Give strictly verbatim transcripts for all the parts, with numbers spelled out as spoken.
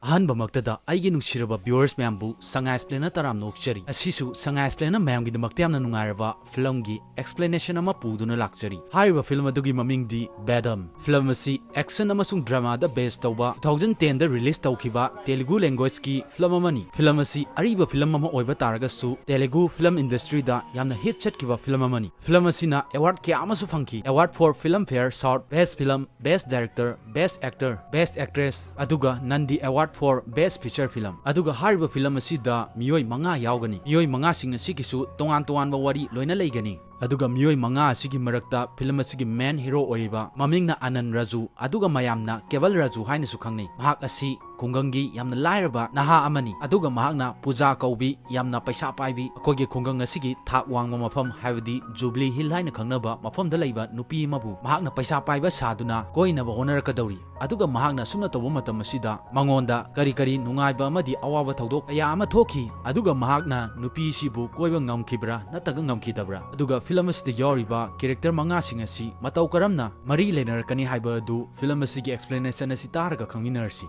ꯑꯍꯥꯟꯕꯃꯛꯇꯗ ꯑꯩꯒꯤ ꯅꯨꯡꯁꯤꯔꯕ viewers ꯃꯌꯥꯝꯕꯨ ꯁꯉꯥꯏ Explainꯅ ꯇꯔꯥꯝꯅ ꯑꯣꯛꯆꯔꯤ꯫ ꯉꯁꯤꯁꯨ ꯁꯉꯥꯏ Explainꯅ ꯃꯌꯥꯝꯒꯤꯗꯃꯛꯇ ꯌꯥꯝꯅ ꯅꯨꯡꯉꯥꯏꯔꯕ filmꯒꯤ explanation ꯑꯃ ꯄꯨꯗꯨꯅ ꯂꯥꯛꯆꯔꯤ꯫ ꯍꯥꯏꯔꯤꯕ film ꯑꯗꯨꯒꯤ ꯃꯃꯤꯡꯗꯤ Bedlam꯫ Film ꯑꯁꯤ action ꯑꯃꯁꯨꯡ dramaꯗ base ꯇꯧꯕ two thousand tenꯗ release ꯇꯧꯈꯤꯕ Telugu languageꯀꯤ film ꯑꯃꯅꯤ꯫ Film ꯑꯁꯤ ꯑꯔꯤꯕ film ꯑꯃ ꯑꯣꯏꯕ ꯇꯥꯔꯒꯁꯨ Telugu film industryꯗ ꯌꯥꯝꯅ hit ꯆꯠꯈꯤꯕ film ꯑꯃꯅꯤ꯫ Film ꯑꯁꯤꯅ award ꯀꯌꯥ ꯑꯃꯁꯨ ꯐꯪꯈꯤ꯫ Award for Filmfare South, Best Film, Best Director, Best Actor, Best Actress, ꯑꯗꯨꯒ Nandi Award for Best Feature Film꯫ ꯑꯗꯨꯒ ꯍꯥꯏꯔꯤꯕ film ꯑꯁꯤꯗ ꯃꯤꯑꯣꯏ ꯃꯉꯥ ꯌꯥꯎꯒꯅꯤ꯫ ꯃꯤꯑꯣꯏ ꯃꯉꯥꯁꯤꯡ ꯑꯁꯤꯒꯤꯁꯨ ꯇꯣꯉꯥꯟ ꯇꯣꯉꯥꯟꯕ ꯋꯥꯔꯤ ꯂꯣꯏꯅ ꯂꯩꯒꯅꯤ꯫ ꯑꯗꯨꯒ ꯃꯤꯑꯣꯏ ꯃꯉꯥ ꯑꯁꯤꯒꯤ ꯃꯔꯛꯇ film ꯑꯁꯤꯒꯤ main hero ꯑꯣꯏꯔꯤꯕ ꯃꯃꯤꯡꯅ ꯑꯅꯟ ꯔꯥꯖꯨ, ꯑꯗꯨꯒ ꯃꯌꯥꯝꯅ ꯀꯦꯕꯜ ꯔꯥꯖꯨ ꯍꯥꯏꯅꯁꯨ ꯈꯪꯅꯩ꯫ ꯃꯍꯥꯛ ꯑꯁꯤ ꯈꯨꯡꯒꯪꯒꯤ ꯌꯥꯝꯅ ꯂꯥꯏꯔꯕ ꯅꯍꯥ ꯑꯃꯅꯤ꯫ ꯑꯗꯨꯒ ꯃꯍꯥꯛꯅ ꯄꯨꯖꯥ ꯀꯧꯕꯤ ꯌꯥꯝꯅ ꯄꯩꯁꯥ ꯄꯥꯏꯕꯤ, ꯑꯩꯈꯣꯏꯒꯤ ꯈꯨꯡꯒꯪ ꯑꯁꯤꯒꯤ ꯊꯥꯛ ꯋꯥꯡꯕ ꯃꯐꯝ, ꯍꯥꯏꯕꯗꯤ Jubilee Hill ꯍꯥꯏꯅ ꯈꯪꯅꯕ ꯃꯐꯝꯗ ꯂꯩꯕ ꯅꯨꯄꯤ ꯑꯃꯕꯨ ꯃꯍꯥꯛꯅ ꯄꯩꯁꯥ ꯄꯥꯏꯕ ꯁꯥꯗꯨꯅ ꯀꯣꯏꯅꯕ ꯍꯣꯠꯅꯔꯛꯀꯗꯧꯔꯤ꯫ ꯑꯗꯨꯒ ꯃꯍꯥꯛꯅ ꯑꯁꯨꯝꯅ ꯇꯧꯕ ꯃꯇꯝ ꯑꯁꯤꯗ ꯃꯉꯣꯟꯗ ꯀꯔꯤ ꯀꯔꯤ ꯅꯨꯡꯉꯥꯏꯕ ꯑꯃꯗꯤ ꯑꯋꯥꯕ ꯊꯧꯗꯣꯛ ꯀꯌꯥ ꯑꯃ ꯊꯣꯛꯈꯤ꯫ ꯑꯗꯨꯒ ꯃꯍꯥꯛꯅ ꯅꯨꯄꯤꯁꯤꯕꯨ ꯀꯣꯏꯕ ꯉꯝꯈꯤꯕ꯭ꯔꯥ ꯅꯠꯇ꯭ꯔꯒ ꯉꯝꯈꯤꯗꯕ꯭ꯔꯥ? ꯑꯗꯨꯒ film ꯑꯁꯤꯗ ꯌꯥꯎꯔꯤꯕ character ꯃꯉꯥꯁꯤꯡ ꯑꯁꯤ ꯃꯇꯧ ꯀꯔꯝꯅ ꯃꯔꯤ ꯂꯩꯅꯔꯛꯀꯅꯤ ꯍꯥꯏꯕ ꯑꯗꯨ film ꯑꯁꯤꯒꯤ explanation ꯑꯁꯤ ꯇꯥꯔꯒ ꯈꯪꯃꯤꯟꯅꯔꯁꯤ꯫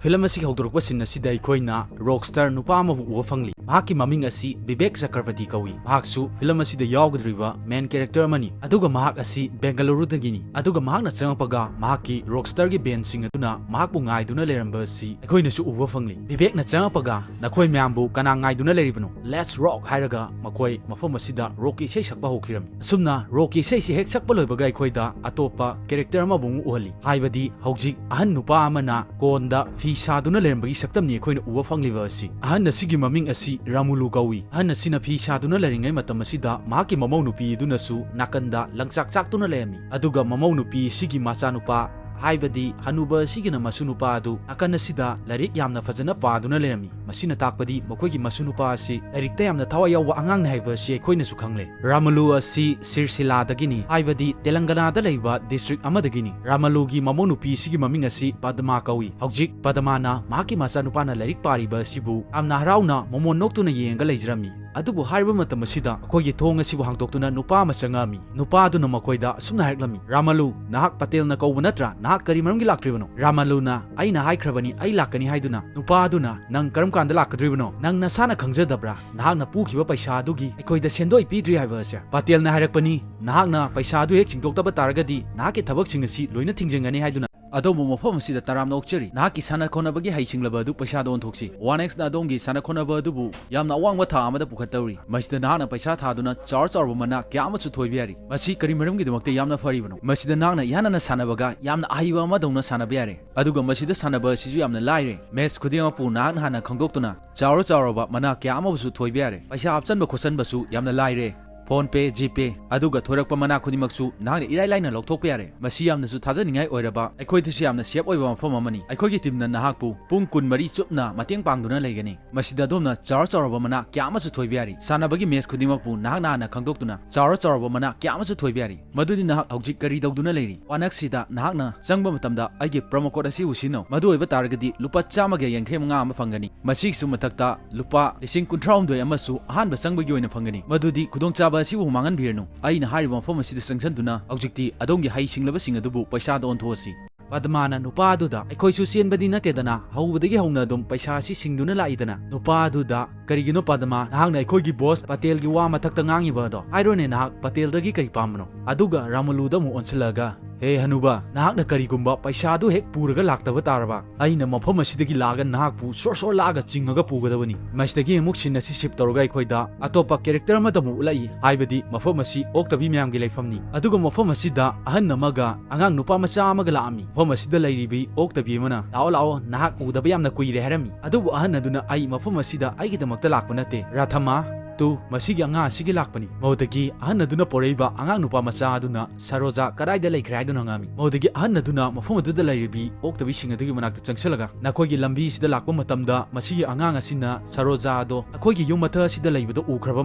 Film ꯑꯁꯤꯒꯤ ꯍꯧꯗꯣꯔꯛꯄ scene ꯑꯁꯤꯗ ꯑꯩꯈꯣꯏꯅ rock star ꯅꯨꯄꯥ ꯑꯃꯕꯨ ꯎꯕ ꯐꯪꯂꯤ꯫ ꯃꯍꯥꯛꯀꯤ ꯃꯃꯤꯡ ꯑꯁꯤ ꯕꯤꯕꯦꯛ ꯆꯀ꯭ꯔꯕꯔꯇꯤ ꯀꯧꯏ꯫ ꯃꯍꯥꯛꯁꯨ film ꯑꯁꯤꯗ ꯌꯥꯎꯒꯗꯧꯔꯤꯕ main character ꯑꯃꯅꯤ꯫ ꯑꯗꯨꯒ ꯃꯍꯥꯛ ꯑꯁꯤ ꯕꯦꯡꯒꯂꯨꯔꯨꯗꯒꯤꯅꯤ꯫ ꯑꯗꯨꯒ ꯃꯍꯥꯛꯅ ꯆꯪꯉꯛꯄꯒ ꯃꯍꯥꯛꯀꯤ rock starꯒꯤ bandꯁꯤꯡ ꯑꯗꯨꯅ ꯃꯍꯥꯛꯄꯨ ꯉꯥꯏꯗꯨꯅ ꯂꯩꯔꯝꯕ ꯑꯁꯤ ꯑꯩꯈꯣꯏꯅꯁꯨ ꯎꯕ ꯐꯪꯂꯤ꯫ ꯕꯤꯕꯦꯛꯅ ꯆꯪꯉꯛꯄꯒ "ꯅꯈꯣꯏ ꯃꯌꯥꯝꯕꯨ ꯀꯅꯥ ꯉꯥꯏꯗꯨꯅ ꯂꯩꯔꯤꯕꯅꯣ? Let's rock!" ꯍꯥꯏꯔꯒ ꯃꯈꯣꯏ ꯃꯐꯝ ꯑꯁꯤꯗ rockꯀꯤ ꯏꯁꯩ ꯁꯛꯄ ꯍꯧꯈꯤꯔꯝꯃꯤ꯫ ꯑꯁꯨꯝꯅ rockꯀꯤ ꯏꯁꯩꯁꯤ ꯍꯦꯛ ꯁꯛꯄ ꯂꯣꯏꯕꯒ ꯑꯩꯈꯣꯏꯗ ꯑꯇꯣꯞꯄ character ꯑꯃꯕꯨ ꯑꯃꯨꯛ ꯎꯍꯜꯂꯤ꯫ ꯍꯥꯏꯕꯗꯤ ꯍꯧꯖꯤꯛ ꯑꯍꯟ ꯅꯨꯄꯥ ꯑꯃꯅ ꯀꯣꯟꯗ ꯐꯤ ꯁꯥꯗꯨꯅ ꯂꯩꯔꯝꯕꯒꯤ ꯁꯛꯇꯝꯅꯤ ꯑꯩꯈꯣꯏꯅ ꯎꯕ ꯐꯪꯂꯤꯕ ꯑꯁꯤ꯫ ꯑꯍꯟ ꯑꯁꯤꯒꯤ ꯃꯃꯤꯡ ꯑꯁꯤ ꯔꯥꯃꯨꯂꯨ ꯀꯧꯏ꯫ ꯑꯍꯟ ꯑꯁꯤꯅ ꯐꯤ ꯁꯥꯗꯨꯅ ꯂꯩꯔꯤꯉꯩ ꯃꯇꯝ ꯑꯁꯤꯗ ꯃꯍꯥꯛꯀꯤ ꯃꯃꯧ ꯅꯨꯄꯤ ꯑꯗꯨꯅꯁꯨ ꯅꯥꯀꯟꯗ ꯂꯪꯆꯥꯛ ꯆꯥꯛꯇꯨꯅ ꯂꯩꯔꯝꯃꯤ꯫ ꯑꯗꯨꯒ ꯃꯃꯧ ꯅꯨꯄꯤ ꯑꯁꯤꯒꯤ ꯃꯆꯥꯅꯨꯄꯥ, ꯍꯥꯏꯕꯗꯤ ꯍꯅꯨꯕ ꯑꯁꯤꯒꯤꯅ ꯃꯁꯨ ꯅꯨꯄꯥ ꯑꯗꯨ ꯅꯥꯀꯟ ꯑꯁꯤꯗ ꯂꯥꯏꯔꯤꯛ ꯌꯥꯝꯅ ꯐꯖꯅ ꯄꯥꯗꯨꯅ ꯂꯩꯔꯝꯃꯤ꯫ ꯃꯁꯤꯅ ꯇꯥꯛꯄꯗꯤ ꯃꯈꯣꯏꯒꯤ ꯃꯁꯨ ꯅꯨꯄꯥ ꯑꯁꯤ ꯂꯥꯏꯔꯤꯛꯇ ꯌꯥꯝꯅ ꯊꯋꯥꯏ ꯌꯥꯎꯕ ꯑꯉꯥꯡꯅꯤ ꯍꯥꯏꯕ ꯑꯁꯤ ꯑꯩꯈꯣꯏꯅꯁꯨ ꯈꯪꯂꯦ꯫ ꯔꯥꯃꯨꯂꯨ ꯑꯁꯤ ꯁꯤꯔꯁꯤꯂꯥꯗꯒꯤꯅꯤ, ꯍꯥꯏꯕꯗꯤ ꯇꯦꯂꯪꯒꯅꯥꯗ ꯂꯩꯕ district ꯑꯃꯗꯒꯤꯅꯤ꯫ ꯔꯥꯃꯨꯂꯨꯒꯤ ꯃꯃꯧ ꯅꯨꯄꯤ ꯑꯁꯤꯒꯤ ꯃꯃꯤꯡ ꯑꯁꯤ ꯄꯗꯃꯥ ꯀꯧꯏ꯫ ꯍꯧꯖꯤꯛ ꯄꯗꯃꯥꯅ ꯃꯍꯥꯛꯀꯤ ꯃꯆꯥꯅꯨꯄꯥꯅ ꯂꯥꯏꯔꯤꯛ ꯄꯥꯔꯤꯕ ꯑꯁꯤꯕꯨ ꯌꯥꯝꯅ ꯍꯔꯥꯎꯅ ꯃꯃꯣꯟ ꯅꯣꯛꯇꯨꯅ ꯌꯦꯡꯉꯒ ꯂꯩꯖꯔꯝꯃꯤ꯫ ꯑꯗꯨꯕꯨ ꯍꯥꯏꯔꯤꯕ ꯃꯇꯝ ꯑꯁꯤꯗ ꯑꯩꯈꯣꯏꯒꯤ ꯊꯣꯡ ꯑꯁꯤꯕꯨ ꯍꯥꯡꯗꯣꯛꯇꯨꯅ ꯅꯨꯄꯥ ꯑꯃ ꯆꯪꯉꯛꯑꯝꯃꯤ꯫ ꯅꯨꯄꯥ ꯑꯗꯨꯅ ꯃꯈꯣꯏꯗ ꯑꯁꯨꯝꯅ ꯍꯥꯏꯔꯛꯂꯝꯃꯤ, "ꯔꯥꯃꯂꯨ, ꯅꯍꯥꯛ ꯄꯇꯦꯜꯅ ꯀꯧꯕ ꯅꯠꯇ꯭ꯔꯥ? ꯅꯍꯥꯛ ꯀꯔꯤ ꯃꯔꯝꯒꯤ ꯂꯥꯛꯇ꯭ꯔꯤꯕꯅꯣ?" ꯔꯥꯃꯂꯨꯅ, "ꯑꯩꯅ ꯍꯥꯏꯈ꯭ꯔꯕꯅꯤ ꯑꯩ ꯂꯥꯛꯀꯅꯤ ꯍꯥꯏꯗꯨꯅ꯫ ꯅꯨꯄꯥ ꯑꯗꯨꯅ, "ꯅꯪ ꯀꯔꯝ ꯀꯥꯟꯗ ꯂꯥꯛꯀꯗꯧꯔꯤꯕꯅꯣ? ꯅꯪ ꯅꯁꯥꯅ ꯈꯪꯖꯗꯕ꯭ꯔꯥ? ꯅꯍꯥꯛꯅ ꯄꯨꯈꯤꯕ ꯄꯩꯁꯥ ꯑꯗꯨꯒꯤ ꯑꯩꯈꯣꯏꯗ ꯁꯦꯟꯗꯣꯏ ꯄꯤꯗ꯭ꯔꯤ ꯍꯥꯏꯕ ꯑꯁꯦ?" ꯄꯇꯦꯜꯅ ꯍꯥꯏꯔꯛꯄꯅꯤ, "ꯅꯍꯥꯛꯅ ꯄꯩꯁꯥ ꯑꯗꯨ ꯍꯦꯛ ꯆꯤꯡꯊꯣꯛꯇꯕ ꯇꯥꯔꯒꯗꯤ ꯅꯍꯥꯛꯀꯤ ꯊꯕꯛꯁꯤꯡ ꯑꯁꯤ ꯂꯣꯏꯅ ꯊꯤꯡꯖꯤꯟꯒꯅꯤ ꯍꯥꯏꯗꯨꯅ꯫ ꯑꯗꯣꯝꯕꯨ ꯃꯐꯝ ꯑꯁꯤꯗ ꯇꯔꯥꯝꯅ ꯑꯣꯛꯆꯔꯤ꯫ ꯅꯍꯥꯛꯀꯤ ꯁꯥꯟꯅ ꯈꯣꯠꯅꯕꯒꯤ ꯍꯩꯁꯤꯡꯂꯕ ꯑꯗꯨ ꯄꯩꯁꯥꯗ ꯑꯣꯟꯊꯣꯛꯁꯤ꯫ ꯋꯥꯟ ꯑꯦꯛꯁꯅ ꯑꯗꯣꯝꯒꯤ ꯁꯥꯟꯅ ꯈꯣꯠꯅꯕ ꯑꯗꯨꯕꯨ ꯌꯥꯝꯅ ꯑꯋꯥꯡꯕ ꯊꯥꯛ ꯑꯃꯗ ꯄꯨꯈꯠꯇꯧꯔꯤ꯫ ꯃꯁꯤꯗ ꯅꯍꯥꯛꯅ ꯄꯩꯁꯥ ꯊꯥꯗꯨꯅ ꯆꯥꯎꯔ ꯆꯥꯎꯔꯕ ꯃꯅꯥ ꯀꯌꯥ ꯑꯃꯁꯨ ꯊꯣꯏꯕ ꯌꯥꯔꯤ꯫ ꯃꯁꯤ ꯀꯔꯤ ꯃꯔꯝꯒꯤꯗꯃꯛꯇ ꯌꯥꯝꯅ ꯐꯔꯤꯕꯅꯣ? ꯃꯁꯤꯗ ꯅꯍꯥꯛꯅ ꯏꯍꯥꯟ ꯍꯥꯟꯅ ꯁꯥꯟꯅꯕꯒ ꯌꯥꯝꯅ ꯑꯍꯩꯕ ꯑꯃꯗꯧꯅ ꯁꯥꯟꯅꯕ ꯌꯥꯔꯦ꯫ ꯑꯗꯨꯒ ꯃꯁꯤꯗ ꯁꯥꯟꯅꯕ ꯑꯁꯤꯁꯨ ꯌꯥꯝꯅ ꯂꯥꯏꯔꯦ꯫ ꯃꯦꯠꯆ ꯈꯨꯗꯤꯡꯃꯛꯄꯨ ꯅꯍꯥꯛꯅ ꯍꯥꯟꯅ ꯈꯪꯗꯣꯛꯇꯨꯅ ꯆꯥꯎꯔ ꯆꯥꯎꯔꯕ ꯃꯅꯥ ꯀꯌꯥ ꯑꯃꯕꯨꯁꯨ ꯊꯣꯏꯕ ꯌꯥꯔꯦ꯫ ꯄꯩꯁꯥ ꯍꯥꯞꯆꯟꯕ ꯈꯣꯠꯆꯟꯕꯁꯨ ꯌꯥꯝꯅ ꯂꯥꯏꯔꯦ꯫ ꯐꯣꯟ ꯄꯦ, ꯖꯤ ꯄꯦ, ꯑꯗꯨꯒ ꯊꯣꯏꯔꯛꯄ ꯃꯅꯥ ꯈꯨꯗꯤꯡꯃꯛꯁꯨ ꯅꯍꯥꯛꯅ ꯏꯔꯥꯏ ꯂꯥꯏꯅ ꯂꯧꯊꯣꯛꯄ ꯌꯥꯔꯦ꯫ ꯃꯁꯤ ꯌꯥꯝꯅꯁꯨ ꯊꯥꯖꯅꯤꯡꯉꯥꯏ ꯑꯣꯏꯔꯕ, ꯑꯩꯈꯣꯏꯗꯁꯨ ꯌꯥꯝꯅ ꯁꯦꯐ ꯑꯣꯏꯕ ꯃꯐꯝ ꯑꯃꯅꯤ꯫ ꯑꯩꯈꯣꯏꯒꯤ ꯇꯤꯝꯅ ꯅꯍꯥꯛꯄꯨ ꯄꯨꯡ ꯀꯨꯟꯃꯔꯤ ꯆꯨꯞꯅ ꯃꯇꯦꯡ ꯄꯥꯡꯗꯨꯅ ꯂꯩꯒꯅꯤ꯫ ꯃꯁꯤꯗ ꯑꯗꯣꯝꯅ ꯆꯥꯎꯔ ꯆꯥꯎꯔꯕ ꯃꯅꯥ ꯀꯌꯥ ꯑꯃꯁꯨ ꯊꯣꯏꯕ ꯌꯥꯔꯤ꯫ ꯁꯥꯟꯅꯕꯒꯤ ꯃꯦꯆ ꯈꯨꯗꯤꯡꯃꯛꯄꯨ ꯅꯍꯥꯛꯅ ꯍꯥꯟꯅ ꯈꯪꯗꯣꯛꯇꯨꯅ ꯆꯥꯎꯔ ꯆꯥꯎꯔꯕ ꯃꯅꯥ ꯀꯌꯥ ꯑꯃꯁꯨ ꯊꯣꯏꯕ ꯌꯥꯔꯤ꯫ ꯃꯗꯨꯗꯤ ꯅꯍꯥꯛ ꯍꯧꯖꯤꯛ ꯀꯔꯤ ꯇꯧꯗꯨꯅ ꯂꯩꯔꯤ? ꯋꯥꯟ ꯑꯦꯛꯁꯁꯤꯗ ꯅꯍꯥꯛꯅ ꯆꯪꯕ ꯃꯇꯝꯗ ꯑꯩꯒꯤ ꯄ꯭ꯔꯣꯃꯣ ꯀꯣꯗ ꯑꯁꯤꯕꯨ ꯁꯤꯖꯤꯟꯅꯧ꯫ ꯃꯗꯨ ꯑꯣꯏꯕ ꯇꯥꯔꯒꯗꯤ ꯂꯨꯄꯥ ꯆꯥꯝꯃꯒ ꯌꯥꯡꯈꯩ ꯃꯉꯥ ꯑꯃ ꯐꯪꯒꯅꯤ꯫ ꯃꯁꯤꯒꯤꯁꯨ ꯃꯊꯛꯇ ꯂꯨꯄꯥ ꯂꯤꯁꯤꯡ ꯀꯨꯟꯊ꯭ꯔꯥꯍꯨꯝꯗꯣꯏ ꯑꯃꯁꯨ ꯑꯍꯥꯟꯕ ꯆꯪꯕꯒꯤ ꯑꯣꯏꯅ ꯐꯪꯒꯅꯤ꯫ ꯃꯗꯨꯗꯤ ꯈꯨꯗꯣꯡꯆꯥꯕ ꯑꯁꯤꯕꯨ ꯃꯥꯡꯍꯟꯕꯤꯔꯅꯨ꯫ ꯑꯩꯅ ꯍꯥꯏꯔꯤꯕ ꯃꯐꯝ ꯑꯁꯤꯗ ꯆꯪꯁꯤꯟꯗꯨꯅ ꯍꯧꯖꯤꯛꯇꯤ ꯑꯗꯣꯝꯒꯤ ꯍꯩꯁꯤꯡꯂꯕꯁꯤꯡ ꯑꯗꯨꯕꯨ ꯄꯩꯁꯥꯗ ꯑꯣꯟꯊꯣꯛꯑꯁꯤ꯫ ꯄꯗꯃꯥꯅ ꯅꯨꯄꯥ ꯑꯗꯨꯗ, "ꯑꯩꯈꯣꯏꯁꯨ ꯆꯦꯟꯕꯗꯤ ꯅꯠꯇꯦꯗꯅ, ꯍꯧꯕꯗꯒꯤ ꯍꯧꯅ ꯑꯗꯨꯝ ꯄꯩꯁꯥ ꯑꯁꯤ ꯁꯤꯡꯗꯨꯅ ꯂꯥꯛꯏꯗꯅ?" ꯅꯨꯄꯥ ꯑꯗꯨꯗ, "ꯀꯔꯤꯒꯤꯅꯣ ꯄꯗꯃꯥ, ꯅꯍꯥꯛꯅ ꯑꯩꯈꯣꯏꯒꯤ ꯕꯣꯁ ꯄꯇꯦꯜꯒꯤ ꯋꯥ ꯃꯊꯛꯇ ꯉꯥꯡꯉꯤꯕ ꯑꯗꯣ? ꯍꯥꯏꯔꯣꯅꯦ, ꯅꯍꯥꯛ ꯄꯇꯦꯜꯗꯒꯤ ꯀꯔꯤ ꯄꯥꯝꯕꯅꯣ?" ꯑꯗꯨꯒ ꯔꯥꯃꯨꯂꯨꯗ ꯑꯃꯨꯛ ꯑꯣꯟꯁꯤꯜꯂꯒ, "ꯍꯦ ꯍꯅꯨꯕ, ꯅꯍꯥꯛꯅ ꯀꯔꯤꯒꯨꯝꯕ ꯄꯩꯁꯥꯗꯨ ꯍꯦꯛ ꯄꯨꯔꯒ ꯂꯥꯛꯇꯕ ꯇꯥꯔꯕ, ꯑꯩꯅ ꯃꯐꯝ ꯑꯁꯤꯗꯒꯤ ꯂꯥꯛꯑꯒ ꯅꯍꯥꯛꯄꯨ ꯁꯣꯔ ꯁꯣꯔ ꯂꯥꯛꯑꯒ ꯆꯤꯡꯉꯒ ꯄꯨꯒꯗꯕꯅꯤ꯫" ꯃꯁꯤꯗꯒꯤ ꯑꯃꯨꯛ ꯁꯤꯟ ꯑꯁꯤ ꯁꯤꯞ ꯇꯧꯔꯒ ꯑꯩꯈꯣꯏꯗ ꯑꯇꯣꯞꯄ ꯀꯦꯔꯦꯛꯇꯔ ꯑꯃꯗ ꯑꯃꯨꯛ ꯎꯠꯂꯛꯏ, ꯍꯥꯏꯕꯗꯤ ꯃꯐꯝ ꯑꯁꯤ ꯑꯣꯛꯇꯕꯤ ꯃꯌꯥꯝꯒꯤ ꯂꯩꯐꯝꯅꯤ꯫ ꯑꯗꯨꯒ ꯃꯐꯝ ꯑꯁꯤꯗ ꯑꯍꯟ ꯑꯃꯒ ꯑꯉꯥꯡ ꯅꯨꯄꯥ ꯃꯆꯥ ꯑꯃꯒ ꯂꯥꯛꯑꯝꯃꯤ꯫ ꯃꯐꯝ ꯑꯁꯤꯗ ꯂꯩꯔꯤꯕꯤ ꯑꯣꯛꯇꯕꯤ ꯑꯃꯅ, "ꯂꯥꯛꯑꯣ, ꯂꯥꯛꯑꯣ, ꯅꯍꯥꯛ ꯎꯗꯕ ꯌꯥꯝꯅ ꯀꯨꯏꯔꯦ" ꯍꯥꯏꯔꯝꯃꯤ꯫ ꯑꯗꯨꯕꯨ ꯑꯍꯟ ꯑꯗꯨꯅ, "ꯑꯩ ꯃꯐꯝ ꯑꯁꯤꯗ ꯑꯩꯒꯤꯗꯃꯛꯇ ꯂꯥꯛꯄ ꯅꯠꯇꯦ, ꯔꯥꯊꯃꯥ꯫ ꯇꯨ, ꯃꯁꯤꯒꯤ ꯑꯉꯥꯡ ꯑꯁꯤꯒꯤ ꯂꯥꯛꯄꯅꯤ꯫" ꯃꯗꯨꯗꯒꯤ ꯑꯍꯟ ꯑꯗꯨꯅ ꯄꯣꯔꯛꯏꯕ ꯑꯉꯥꯡ ꯅꯨꯄꯥ ꯃꯆꯥ ꯑꯗꯨꯅ, "ꯁꯔꯣꯖꯥ ꯀꯗꯥꯏꯗ ꯂꯩꯈ꯭ꯔꯦ?" ꯍꯥꯏꯗꯨꯅ ꯍꯪꯉꯛꯑꯝꯃꯤ꯫ ꯃꯗꯨꯗꯒꯤ ꯑꯍꯟ ꯑꯗꯨꯅ ꯃꯐꯝ ꯑꯗꯨꯗ ꯂꯩꯔꯤꯕꯤ ꯑꯣꯛꯇꯕꯤꯁꯤꯡ ꯑꯗꯨꯒꯤ ꯃꯅꯥꯛꯇ ꯆꯪꯁꯤꯜꯂꯒ, "ꯅꯈꯣꯏꯒꯤ ꯂꯝꯕꯤꯁꯤꯗ ꯂꯥꯛꯄ ꯃꯇꯝꯗ ꯃꯁꯤꯒꯤ ꯑꯉꯥꯡ ꯑꯁꯤꯅ ꯁꯔꯣꯖꯥ ꯑꯗꯣ ꯑꯩꯈꯣꯏꯒꯤ ꯌꯨꯝ ꯃꯊꯛ ꯑꯁꯤꯗ ꯂꯩꯕꯗꯣ ꯎꯈ꯭ꯔꯕ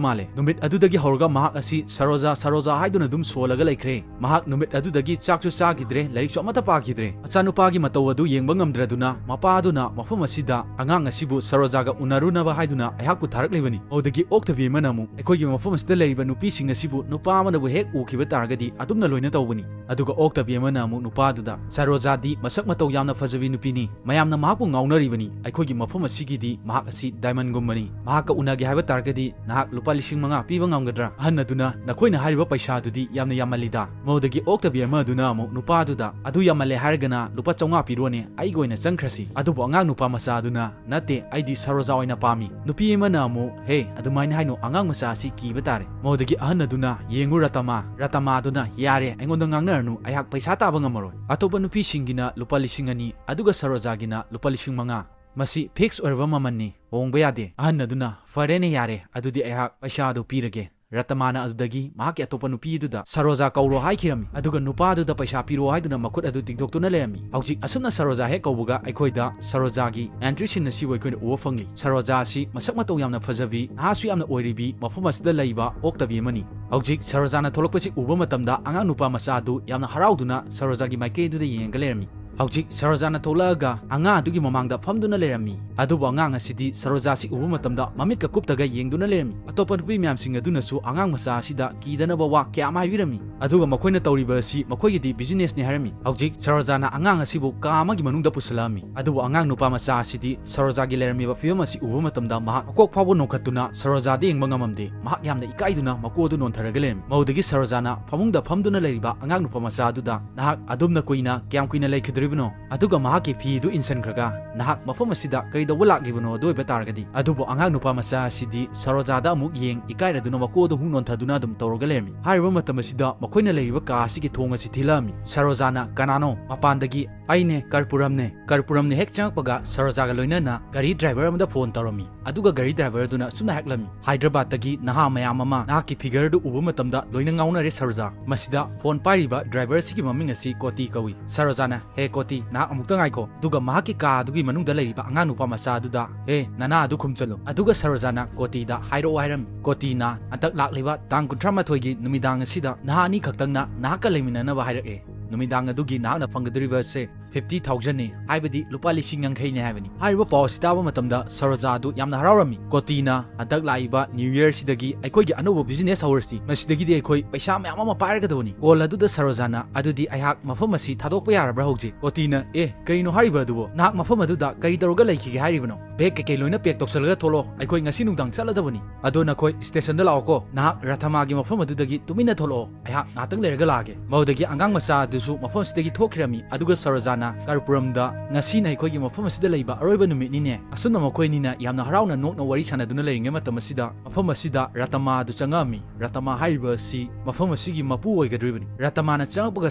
ꯃꯥꯜꯂꯦ꯫ ꯅꯨꯃꯤꯠ ꯑꯗꯨꯗꯒꯤ ꯍꯧꯔꯒ ꯃꯍꯥꯛ ꯑꯁꯤ ꯁꯔꯣꯖꯥ, ꯁꯔꯣꯖꯥ ꯍꯥꯏꯗꯨꯅ ꯑꯗꯨꯝ ꯁꯣꯜꯂꯒ ꯂꯩꯈ꯭ꯔꯦ꯫ ꯃꯍꯥꯛ ꯅꯨꯃꯤꯠ ꯑꯗꯨꯗꯒꯤ ꯆꯥꯛꯁꯨ ꯆꯥꯈꯤꯗ꯭ꯔꯦ, ꯂꯥꯏꯔꯤꯛꯁꯨ ꯑꯃꯠꯇ ꯄꯥꯈꯤꯗ꯭ꯔꯦ꯫" ꯃꯆꯥꯅꯨꯄꯥꯒꯤ ꯃꯇꯧ ꯑꯗꯨ ꯌꯦꯡꯕ ꯉꯝꯗ꯭ꯔꯗꯨꯅ ꯃꯄꯥ ꯑꯗꯨꯅ ꯃꯐꯝ ꯑꯁꯤꯗ ꯑꯉꯥꯡ ꯑꯁꯤꯕꯨ ꯁꯔꯣꯖꯥꯒ ꯎꯅꯔꯨꯅꯕ ꯍꯥꯏꯗꯨꯅ ꯑꯩꯍꯥꯛꯄꯨ ꯊꯥꯔꯛꯂꯤꯕꯅꯤ꯫ ꯃꯗꯨꯗꯒꯤ ꯑꯣꯛꯇꯕꯤ ꯅꯨꯄꯤ ꯑꯃꯅ ꯑꯃꯨꯛ, "ꯑꯩꯈꯣꯏꯒꯤ ꯃꯐꯝ ꯑꯁꯤꯗ ꯂꯩꯔꯤꯕ ꯅꯨꯄꯤꯁꯤꯡ ꯑꯁꯤꯕꯨ ꯅꯨꯄꯥ ꯑꯃꯅꯕꯨ ꯍꯦꯛ ꯎꯈꯤꯕ ꯇꯥꯔꯒꯗꯤ ꯑꯗꯨꯝꯅ ꯂꯣꯏꯅ ꯇꯧꯕꯅꯤ"꯫ ꯑꯗꯨꯒ ꯑꯣꯛꯇꯕꯤ ꯑꯃꯅ ꯑꯃꯨꯛ ꯅꯨꯄꯥꯗꯨꯗ, "ꯁꯔꯣꯖꯥꯗꯤ ꯃꯁꯛ ꯃꯇꯧ ꯌꯥꯝꯅ ꯐꯖꯕꯤ ꯅꯨꯄꯤꯅꯤ, ꯃꯌꯥꯝꯅ ꯃꯍꯥꯛꯄꯨ ꯉꯥꯎꯅꯔꯤꯕꯅꯤ꯫ ꯑꯩꯈꯣꯏꯒꯤ ꯃꯐꯝ ꯑꯁꯤꯒꯤꯗꯤ ꯃꯍꯥꯛ ꯑꯁꯤ ꯗꯥꯏꯃꯟꯒꯨꯝꯕꯅꯤ꯫ ꯃꯍꯥꯛꯀ ꯎꯅꯒꯦ ꯍꯥꯏꯕ ꯇꯥꯔꯒꯗꯤ ꯅꯍꯥꯛ ꯂꯨꯄꯥ ꯂꯤꯁꯤꯡ ꯃꯉꯥ ꯄꯤꯕ ꯉꯝꯒꯗ꯭ꯔꯥ?" ꯑꯍꯟ ꯑꯗꯨꯅ, "ꯅꯈꯣꯏꯅ ꯍꯥꯏꯔꯤꯕ ꯄꯩꯁꯥꯗꯨꯗꯤ ꯌꯥꯝꯅ ꯌꯥꯝꯃꯜꯂꯤꯗ"꯫ ꯃꯗꯨꯗꯒꯤ ꯑꯣꯛꯇꯕꯤ ꯑꯃ ꯑꯗꯨꯅ ꯑꯃꯨꯛ ꯅꯨꯄꯥꯗꯨꯗ, "ꯑꯗꯨ ꯌꯥꯝꯃꯜꯂꯦ ꯍꯥꯏꯔꯒꯅ ꯂꯨꯄꯥ ꯆꯥꯝꯃꯉꯥ ꯄꯤꯔꯣꯅꯦ, ꯑꯩꯒꯤ ꯑꯣꯏꯅ ꯆꯪꯈ꯭ꯔꯁꯤ"꯫ ꯑꯗꯨꯕꯨ ꯑꯉꯥꯡ ꯅꯨꯄꯥ ꯃꯆꯥ ꯑꯗꯨꯅ, "ꯅꯠꯇꯦ, ꯑꯩꯗꯤ ꯁꯔꯣꯖꯥ ꯑꯣꯏꯅ ꯄꯥꯝꯃꯤ"꯫ ꯅꯨꯄꯤ ꯑꯃꯅ ꯑꯃꯨꯛ, "ꯍꯦ, ꯑꯗꯨꯃꯥꯏꯅ ꯍꯥꯏꯅꯨ, ꯑꯉꯥꯡ ꯃꯆꯥ ꯑꯁꯤ ꯀꯤꯕ ꯇꯥꯔꯦ"꯫ ꯃꯗꯨꯗꯒꯤ ꯑꯍꯟ ꯑꯗꯨꯅ, "ꯌꯦꯡꯉꯨ ꯔꯇꯃꯥ"꯫ ꯔꯇꯃꯥ ꯑꯗꯨꯅ, "ꯌꯥꯔꯦ, ꯑꯩꯉꯣꯟꯗ ꯉꯥꯡꯅꯔꯅꯨ, ꯑꯩꯍꯥꯛ ꯄꯩꯁꯥ ꯇꯥꯕ ꯉꯝꯃꯔꯣꯏ"꯫ ꯑꯇꯣꯞꯄ ꯅꯨꯄꯤꯁꯤꯡꯒꯤꯅ ꯂꯨꯄꯥ ꯂꯤꯁꯤꯡ ꯑꯅꯤ, ꯑꯗꯨꯒ ꯁꯔꯣꯖꯥꯒꯤꯅ ꯂꯨꯄꯥ ꯂꯤꯁꯤꯡ ꯃꯉꯥ꯫ "ꯃꯁꯤ ꯐꯤꯛꯁ ꯑꯣꯏꯔꯕ ꯃꯃꯜꯅꯤ, ꯍꯣꯡꯕ ꯌꯥꯗꯦ"꯫ ꯑꯍꯟ ꯑꯗꯨꯅ, "ꯐꯔꯦꯅꯦ, ꯌꯥꯔꯦ, ꯑꯗꯨꯗꯤ ꯑꯩꯍꯥꯛ ꯄꯩꯁꯥ ꯑꯗꯨ ꯄꯤꯔꯒꯦ"꯫ ꯔꯇꯃꯥꯅ ꯑꯗꯨꯗꯒꯤ ꯃꯍꯥꯛꯀꯤ ꯑꯇꯣꯞꯄ ꯅꯨꯄꯤ ꯑꯗꯨꯗ, "ꯁꯔꯣꯖꯥ ꯀꯧꯔꯣ" ꯍꯥꯏꯈꯤꯔꯝꯃꯤ꯫ ꯑꯗꯨꯒ ꯅꯨꯄꯥ ꯑꯗꯨꯗ ꯄꯩꯁꯥ ꯄꯤꯔꯣ ꯍꯥꯏꯗꯨꯅ ꯃꯈꯨꯠ ꯑꯗꯨ ꯇꯤꯡꯊꯣꯛꯇꯨꯅ ꯂꯩꯔꯝꯃꯤ꯫ ꯍꯧꯖꯤꯛ ꯑꯁꯨꯝꯅ ꯁꯔꯣꯖꯥ ꯍꯦꯛ ꯀꯧꯕꯒ ꯑꯩꯈꯣꯏꯗ ꯁꯔꯣꯖꯥꯒꯤ entry scene ꯑꯁꯤꯕꯨ ꯑꯩꯈꯣꯏꯅ ꯎꯕ ꯐꯪꯂꯤ꯫ ꯁꯔꯣꯖꯥ ꯑꯁꯤ ꯃꯁꯛ ꯃꯇꯧ ꯌꯥꯝꯅ ꯐꯖꯕꯤ, ꯅꯍꯥꯁꯨ ꯌꯥꯝꯅ ꯑꯣꯏꯔꯤꯕꯤ, ꯃꯐꯝ ꯑꯁꯤꯗ ꯂꯩꯕ ꯑꯣꯛꯇꯕꯤ ꯑꯃꯅꯤ꯫ ꯍꯧꯖꯤꯛ ꯁꯔꯣꯖꯥꯅ ꯊꯣꯛꯂꯛꯄꯁꯤ ꯎꯕ ꯃꯇꯝꯗ ꯑꯉꯥꯡ ꯅꯨꯄꯥ ꯃꯆꯥ ꯑꯗꯨ ꯌꯥꯝꯅ ꯍꯔꯥꯎꯗꯨꯅ ꯁꯔꯣꯖꯥꯒꯤ ꯃꯥꯏꯀꯩꯗꯨꯗ ꯌꯦꯡꯉꯒ ꯂꯩꯔꯝꯃꯤ꯫ ꯍꯧꯖꯤꯛ ꯁꯔꯣꯖꯥꯅ ꯊꯣꯛꯂꯛꯑꯒ ꯑꯉꯥꯡ ꯑꯗꯨꯒꯤ ꯃꯃꯥꯡꯗ ꯐꯝꯗꯨꯅ ꯂꯩꯔꯝꯃꯤ꯫ ꯑꯗꯨꯕꯨ ꯑꯉꯥꯡ ꯑꯁꯤꯗꯤ ꯁꯔꯣꯖꯥꯁꯤ ꯎꯕ ꯃꯇꯝꯗ ꯃꯃꯤꯠꯀ ꯀꯨꯞꯇꯒ ꯌꯦꯡꯗꯨꯅ ꯂꯩꯔꯝꯃꯤ꯫ ꯑꯇꯣꯞꯄ ꯅꯨꯄꯤ ꯃꯌꯥꯝꯁꯤꯡ ꯑꯗꯨꯅꯁꯨ ꯑꯉꯥꯡ ꯃꯆꯥ ꯑꯁꯤꯗ ꯀꯤꯗꯅꯕ ꯋꯥ ꯀꯌꯥ ꯑꯃ ꯍꯥꯏꯕꯤꯔꯝꯃꯤ꯫ ꯑꯗꯨꯒ ꯃꯈꯣꯏꯅ ꯇꯧꯔꯤꯕ ꯑꯁꯤ ꯃꯈꯣꯏꯒꯤꯗꯤ businessꯅꯤ ꯍꯥꯏꯔꯝꯃꯤ꯫ ꯍꯧꯖꯤꯛ ꯁꯔꯣꯖꯥꯅ ꯑꯉꯥꯡ ꯑꯁꯤꯕꯨ ꯀꯥ ꯑꯃꯒꯤ ꯃꯅꯨꯡꯗ ꯄꯨꯁꯤꯜꯂꯛꯑꯝꯃꯤ꯫ ꯑꯗꯨꯕꯨ ꯑꯉꯥꯡ ꯅꯨꯄꯥ ꯃꯆꯥ ꯑꯁꯤꯗꯤ ꯁꯔꯣꯖꯥꯒꯤ ꯂꯩꯔꯝꯃꯤꯕ ꯐꯤꯕꯝ ꯑꯁꯤ ꯎꯕ ꯃꯇꯝꯗ ꯃꯍꯥꯛ ꯃꯀꯣꯛ ꯐꯥꯎꯕ ꯅꯣꯡꯈꯠꯇꯨꯅ ꯁꯔꯣꯖꯥꯗ ꯌꯦꯡꯕ ꯉꯝꯃꯝꯗꯦ꯫ ꯃꯍꯥꯛ ꯌꯥꯝꯅ ꯏꯀꯥꯏꯗꯨꯅ ꯃꯀꯣꯛ ꯑꯗꯨ ꯅꯣꯟꯊꯔꯒ ꯂꯩꯔꯝꯃꯤ꯫ ꯃꯗꯨꯗꯒꯤ ꯁꯔꯣꯖꯥꯅ ꯐꯃꯨꯡꯗ ꯐꯝꯗꯨꯅ ꯂꯩꯔꯤꯕ ꯑꯉꯥꯡ ꯅꯨꯄꯥ ꯃꯆꯥ ꯑꯗꯨꯗ, "ꯅꯍꯥꯛ ꯑꯗꯨꯝꯅ ꯀꯨꯏꯅ ꯀꯌꯥꯝ ꯀꯨꯏꯅ ꯂꯩꯈꯤꯗꯣꯔꯤꯕꯅꯣ? ꯑꯗꯨꯒ ꯃꯍꯥꯛꯀꯤ ꯐꯤ ꯑꯗꯨ ꯏꯟꯁꯤꯟꯈ꯭ꯔꯒ ꯅꯍꯥꯛ ꯃꯐꯝ ꯑꯁꯤꯗ ꯀꯔꯤꯗꯧꯕ ꯂꯥꯛꯂꯤꯕꯅꯣ?" ꯑꯗꯨ ꯑꯣꯏꯕ ꯇꯥꯔꯒꯗꯤ꯫ ꯑꯗꯨꯕꯨ ꯑꯉꯥꯡ ꯅꯨꯄꯥ ꯃꯆꯥ ꯑꯁꯤꯗꯤ ꯁꯔꯣꯖꯥꯗ ꯑꯃꯨꯛ ꯌꯦꯡ, ꯏꯀꯥꯏꯔꯗꯨꯅ ꯃꯀꯣꯛ ꯑꯗꯨ ꯑꯃꯨꯛ ꯅꯣꯟꯊꯗꯨꯅ ꯑꯗꯨꯝ ꯇꯧꯔꯒ ꯂꯩꯔꯝꯃꯤ꯫ ꯍꯥꯏꯔꯤꯕ ꯃꯇꯝ ꯑꯁꯤꯗ ꯃꯈꯣꯏꯅ ꯂꯩꯔꯤꯕ ꯀꯥ ꯑꯁꯤꯒꯤ ꯊꯣꯡ ꯑꯁꯤ ꯊꯤꯜꯂꯛꯑꯝꯃꯤ꯫ ꯁꯔꯣꯖꯥꯅ, "ꯀꯅꯥꯅꯣ?" ꯃꯄꯥꯟꯗꯒꯤ, "ꯑꯩꯅꯦ, ꯀꯔꯄꯨꯔꯝꯅꯦ"꯫ ꯀꯔꯄꯨꯔꯝꯅ ꯍꯦꯛ ꯆꯪꯉꯛꯄꯒ ꯁꯔꯣꯖꯥꯒ ꯂꯣꯏꯅꯅ ꯒꯥꯔꯤ ꯗ꯭ꯔꯥꯏꯚꯔ ꯑꯃꯗ ꯐꯣꯟ ꯇꯧꯔꯝꯃꯤ꯫ ꯑꯗꯨꯒ ꯒꯥꯔꯤ ꯗ꯭ꯔꯥꯏꯚꯔ ꯑꯗꯨꯅ ꯑꯁꯨꯝꯅ ꯍꯥꯏꯔꯛꯂꯝꯃꯤ, "ꯍꯥꯏꯗ꯭ꯔꯕꯥꯗꯇꯒꯤ ꯅꯍꯥ ꯃꯌꯥꯝ ꯑꯃ ꯅꯍꯥꯛꯀꯤ figureꯗꯨ ꯎꯕ ꯃꯇꯝꯗ ꯂꯣꯏꯅ ꯉꯥꯎꯅꯔꯦ ꯁꯔꯣꯖꯥ꯫ ꯃꯁꯤꯗ ꯐꯣꯟ ꯄꯥꯏꯔꯤꯕ ꯗ꯭ꯔꯥꯏꯚꯔ ꯑꯁꯤꯒꯤ ꯃꯃꯤꯡ ꯑꯁꯤ ꯀꯣꯇꯤ ꯀꯧꯏ"꯫ ꯁꯔꯣꯖꯥꯅ, "ꯍꯦ ꯀꯣꯇꯤ, ꯅꯍꯥꯛ ꯑꯃꯨꯛꯇ ꯉꯥꯏꯈꯣ꯫ ꯑꯗꯨꯒ ꯃꯍꯥꯛꯀꯤ ꯀꯥ ꯑꯗꯨꯒꯤ ꯃꯅꯨꯡꯗ ꯂꯩꯔꯤꯕ ꯑꯉꯥꯡ ꯅꯨꯄꯥ ꯃꯆꯥ ꯑꯗꯨꯗ, ꯍꯦ, ꯅꯅꯥ ꯑꯗꯨ ꯈꯨꯝꯖꯜꯂꯨ"꯫ ꯑꯗꯨꯒ ꯁꯔꯣꯖꯥꯅ ꯀꯣꯇꯤꯗ ꯍꯥꯏꯔꯛꯑꯣ ꯍꯥꯏꯔꯝꯃꯤ꯫ ꯀꯣꯇꯤꯅ, "ꯍꯟꯗꯛ ꯂꯥꯛꯂꯤꯕ ꯇꯥꯡ ꯀꯨꯟꯊ꯭ꯔꯥ ꯃꯥꯊꯣꯏꯒꯤ ꯅꯨꯃꯤꯗꯥꯡ ꯑꯁꯤꯗ ꯅꯍꯥꯛ ꯑꯅꯤ ꯈꯛꯇꯪꯅ ꯅꯍꯥꯛꯀ ꯂꯩꯃꯤꯟꯅꯅꯕ ꯍꯥꯏꯔꯛꯑꯦ꯫ ꯅꯨꯃꯤꯗꯥꯡ ꯑꯗꯨꯒꯤ ꯅꯍꯥꯛꯅ ꯐꯪꯒꯗꯧꯔꯤꯕ ꯑꯁꯦ ꯐꯤꯐꯇꯤ ꯊꯥꯎꯖꯟꯅꯤ, ꯍꯥꯏꯕꯗꯤ ꯂꯨꯄꯥ ꯂꯤꯁꯤꯡ ꯌꯥꯡꯈꯩꯅꯤ ꯍꯥꯏꯕꯅꯤ꯫ ꯍꯥꯏꯔꯤꯕ ꯄꯥꯎ ꯑꯁꯤ ꯇꯥꯕ ꯃꯇꯝꯗ ꯁꯔꯣꯖꯥ ꯑꯗꯨ ꯌꯥꯝꯅ ꯍꯔꯥꯎꯔꯝꯃꯤ꯫ ꯀꯣꯇꯤꯅ, "ꯍꯟꯗꯛ ꯂꯥꯛꯏꯕ New Year ꯁꯤꯗꯒꯤ ꯑꯩꯈꯣꯏꯒꯤ ꯑꯅꯧꯕ business ꯍꯧꯔꯁꯤ, ꯃꯁꯤꯗꯒꯤꯗꯤ ꯑꯩꯈꯣꯏ ꯄꯩꯁꯥ ꯃꯌꯥꯝ ꯑꯃ ꯄꯥꯏꯔꯒꯗꯕꯅꯤ"꯫ Call ꯑꯗꯨꯗ ꯁꯔꯣꯖꯥꯅ, "ꯑꯗꯨꯗꯤ ꯑꯩꯍꯥꯛ ꯃꯐꯝ ꯑꯁꯤ ꯊꯥꯗꯣꯛꯄ ꯌꯥꯔꯕ꯭ꯔꯥ ꯍꯧꯖꯤꯛ?" ꯀꯣꯇꯤꯅ, "ꯑꯦ, ꯀꯩꯅꯣ ꯍꯥꯏꯔꯤꯕ ꯑꯗꯨꯕꯣ? ꯅꯍꯥꯛ ꯃꯐꯝ ꯑꯗꯨꯗ ꯀꯔꯤ ꯇꯧꯔꯒ ꯂꯩꯈꯤꯒꯦ ꯍꯥꯏꯔꯤꯕꯅꯣ? Bag ꯀꯩꯀꯩ ꯂꯣꯏꯅ pack ꯇꯧꯁꯜꯂꯒ ꯊꯣꯛꯂꯛꯑꯣ, ꯑꯩꯈꯣꯏ ꯉꯁꯤ ꯅꯨꯡꯗꯥꯡ ꯆꯠꯂꯗꯕꯅꯤ꯫ ꯑꯗꯣ ꯅꯈꯣꯏ stationꯗ ꯂꯥꯛꯑꯣꯀꯣ, ꯅꯍꯥꯛ ꯔꯇꯃꯥꯒꯤ ꯃꯐꯝ ꯑꯗꯨꯗꯒꯤ ꯇꯨꯃꯤꯟꯅ ꯊꯣꯛꯂꯛꯑꯣ, ꯑꯩꯍꯥꯛ ꯉꯥꯏꯍꯥꯛꯇꯪ ꯂꯩꯔꯒ ꯂꯥꯛꯑꯒꯦ"꯫ ꯃꯗꯨꯗꯒꯤ ꯑꯉꯥꯡ ꯃꯆꯥ ꯑꯗꯨꯁꯨ ꯃꯐꯝ ꯑꯁꯤꯗꯒꯤ ꯊꯣꯛꯈꯤꯔꯝꯃꯤ꯫ ꯑꯗꯨꯒ ꯁꯔꯣꯖꯥꯅ ꯀꯔꯄꯨꯔꯝꯗ, "ꯉꯁꯤꯅ ꯑꯩꯈꯣꯏꯒꯤ ꯃꯐꯝ ꯑꯁꯤꯗ ꯂꯩꯕ ꯑꯔꯣꯏꯕ ꯅꯨꯃꯤꯠꯅꯤꯅꯦ"꯫ ꯑꯁꯨꯝꯅ ꯃꯈꯣꯏ ꯑꯅꯤꯅ ꯌꯥꯝꯅ ꯍꯔꯥꯎꯅ ꯅꯣꯛꯅ ꯋꯥꯔꯤ ꯁꯥꯟꯅꯗꯨꯅ ꯂꯩꯔꯤꯉꯩ ꯃꯇꯝ ꯑꯁꯤꯗ ꯃꯐꯝ ꯑꯁꯤꯗ ꯔꯇꯃꯥ ꯑꯗꯨ ꯆꯪꯉꯛꯑꯝꯃꯤ꯫ ꯔꯇꯃꯥ ꯍꯥꯏꯔꯤꯕ ꯑꯁꯤ ꯃꯐꯝ ꯑꯁꯤꯒꯤ ꯃꯄꯨ ꯑꯣꯏꯒꯗꯧꯔꯤꯕꯅꯤ꯫ ꯔꯇꯃꯥꯅ ꯆꯪꯉꯛꯄꯒ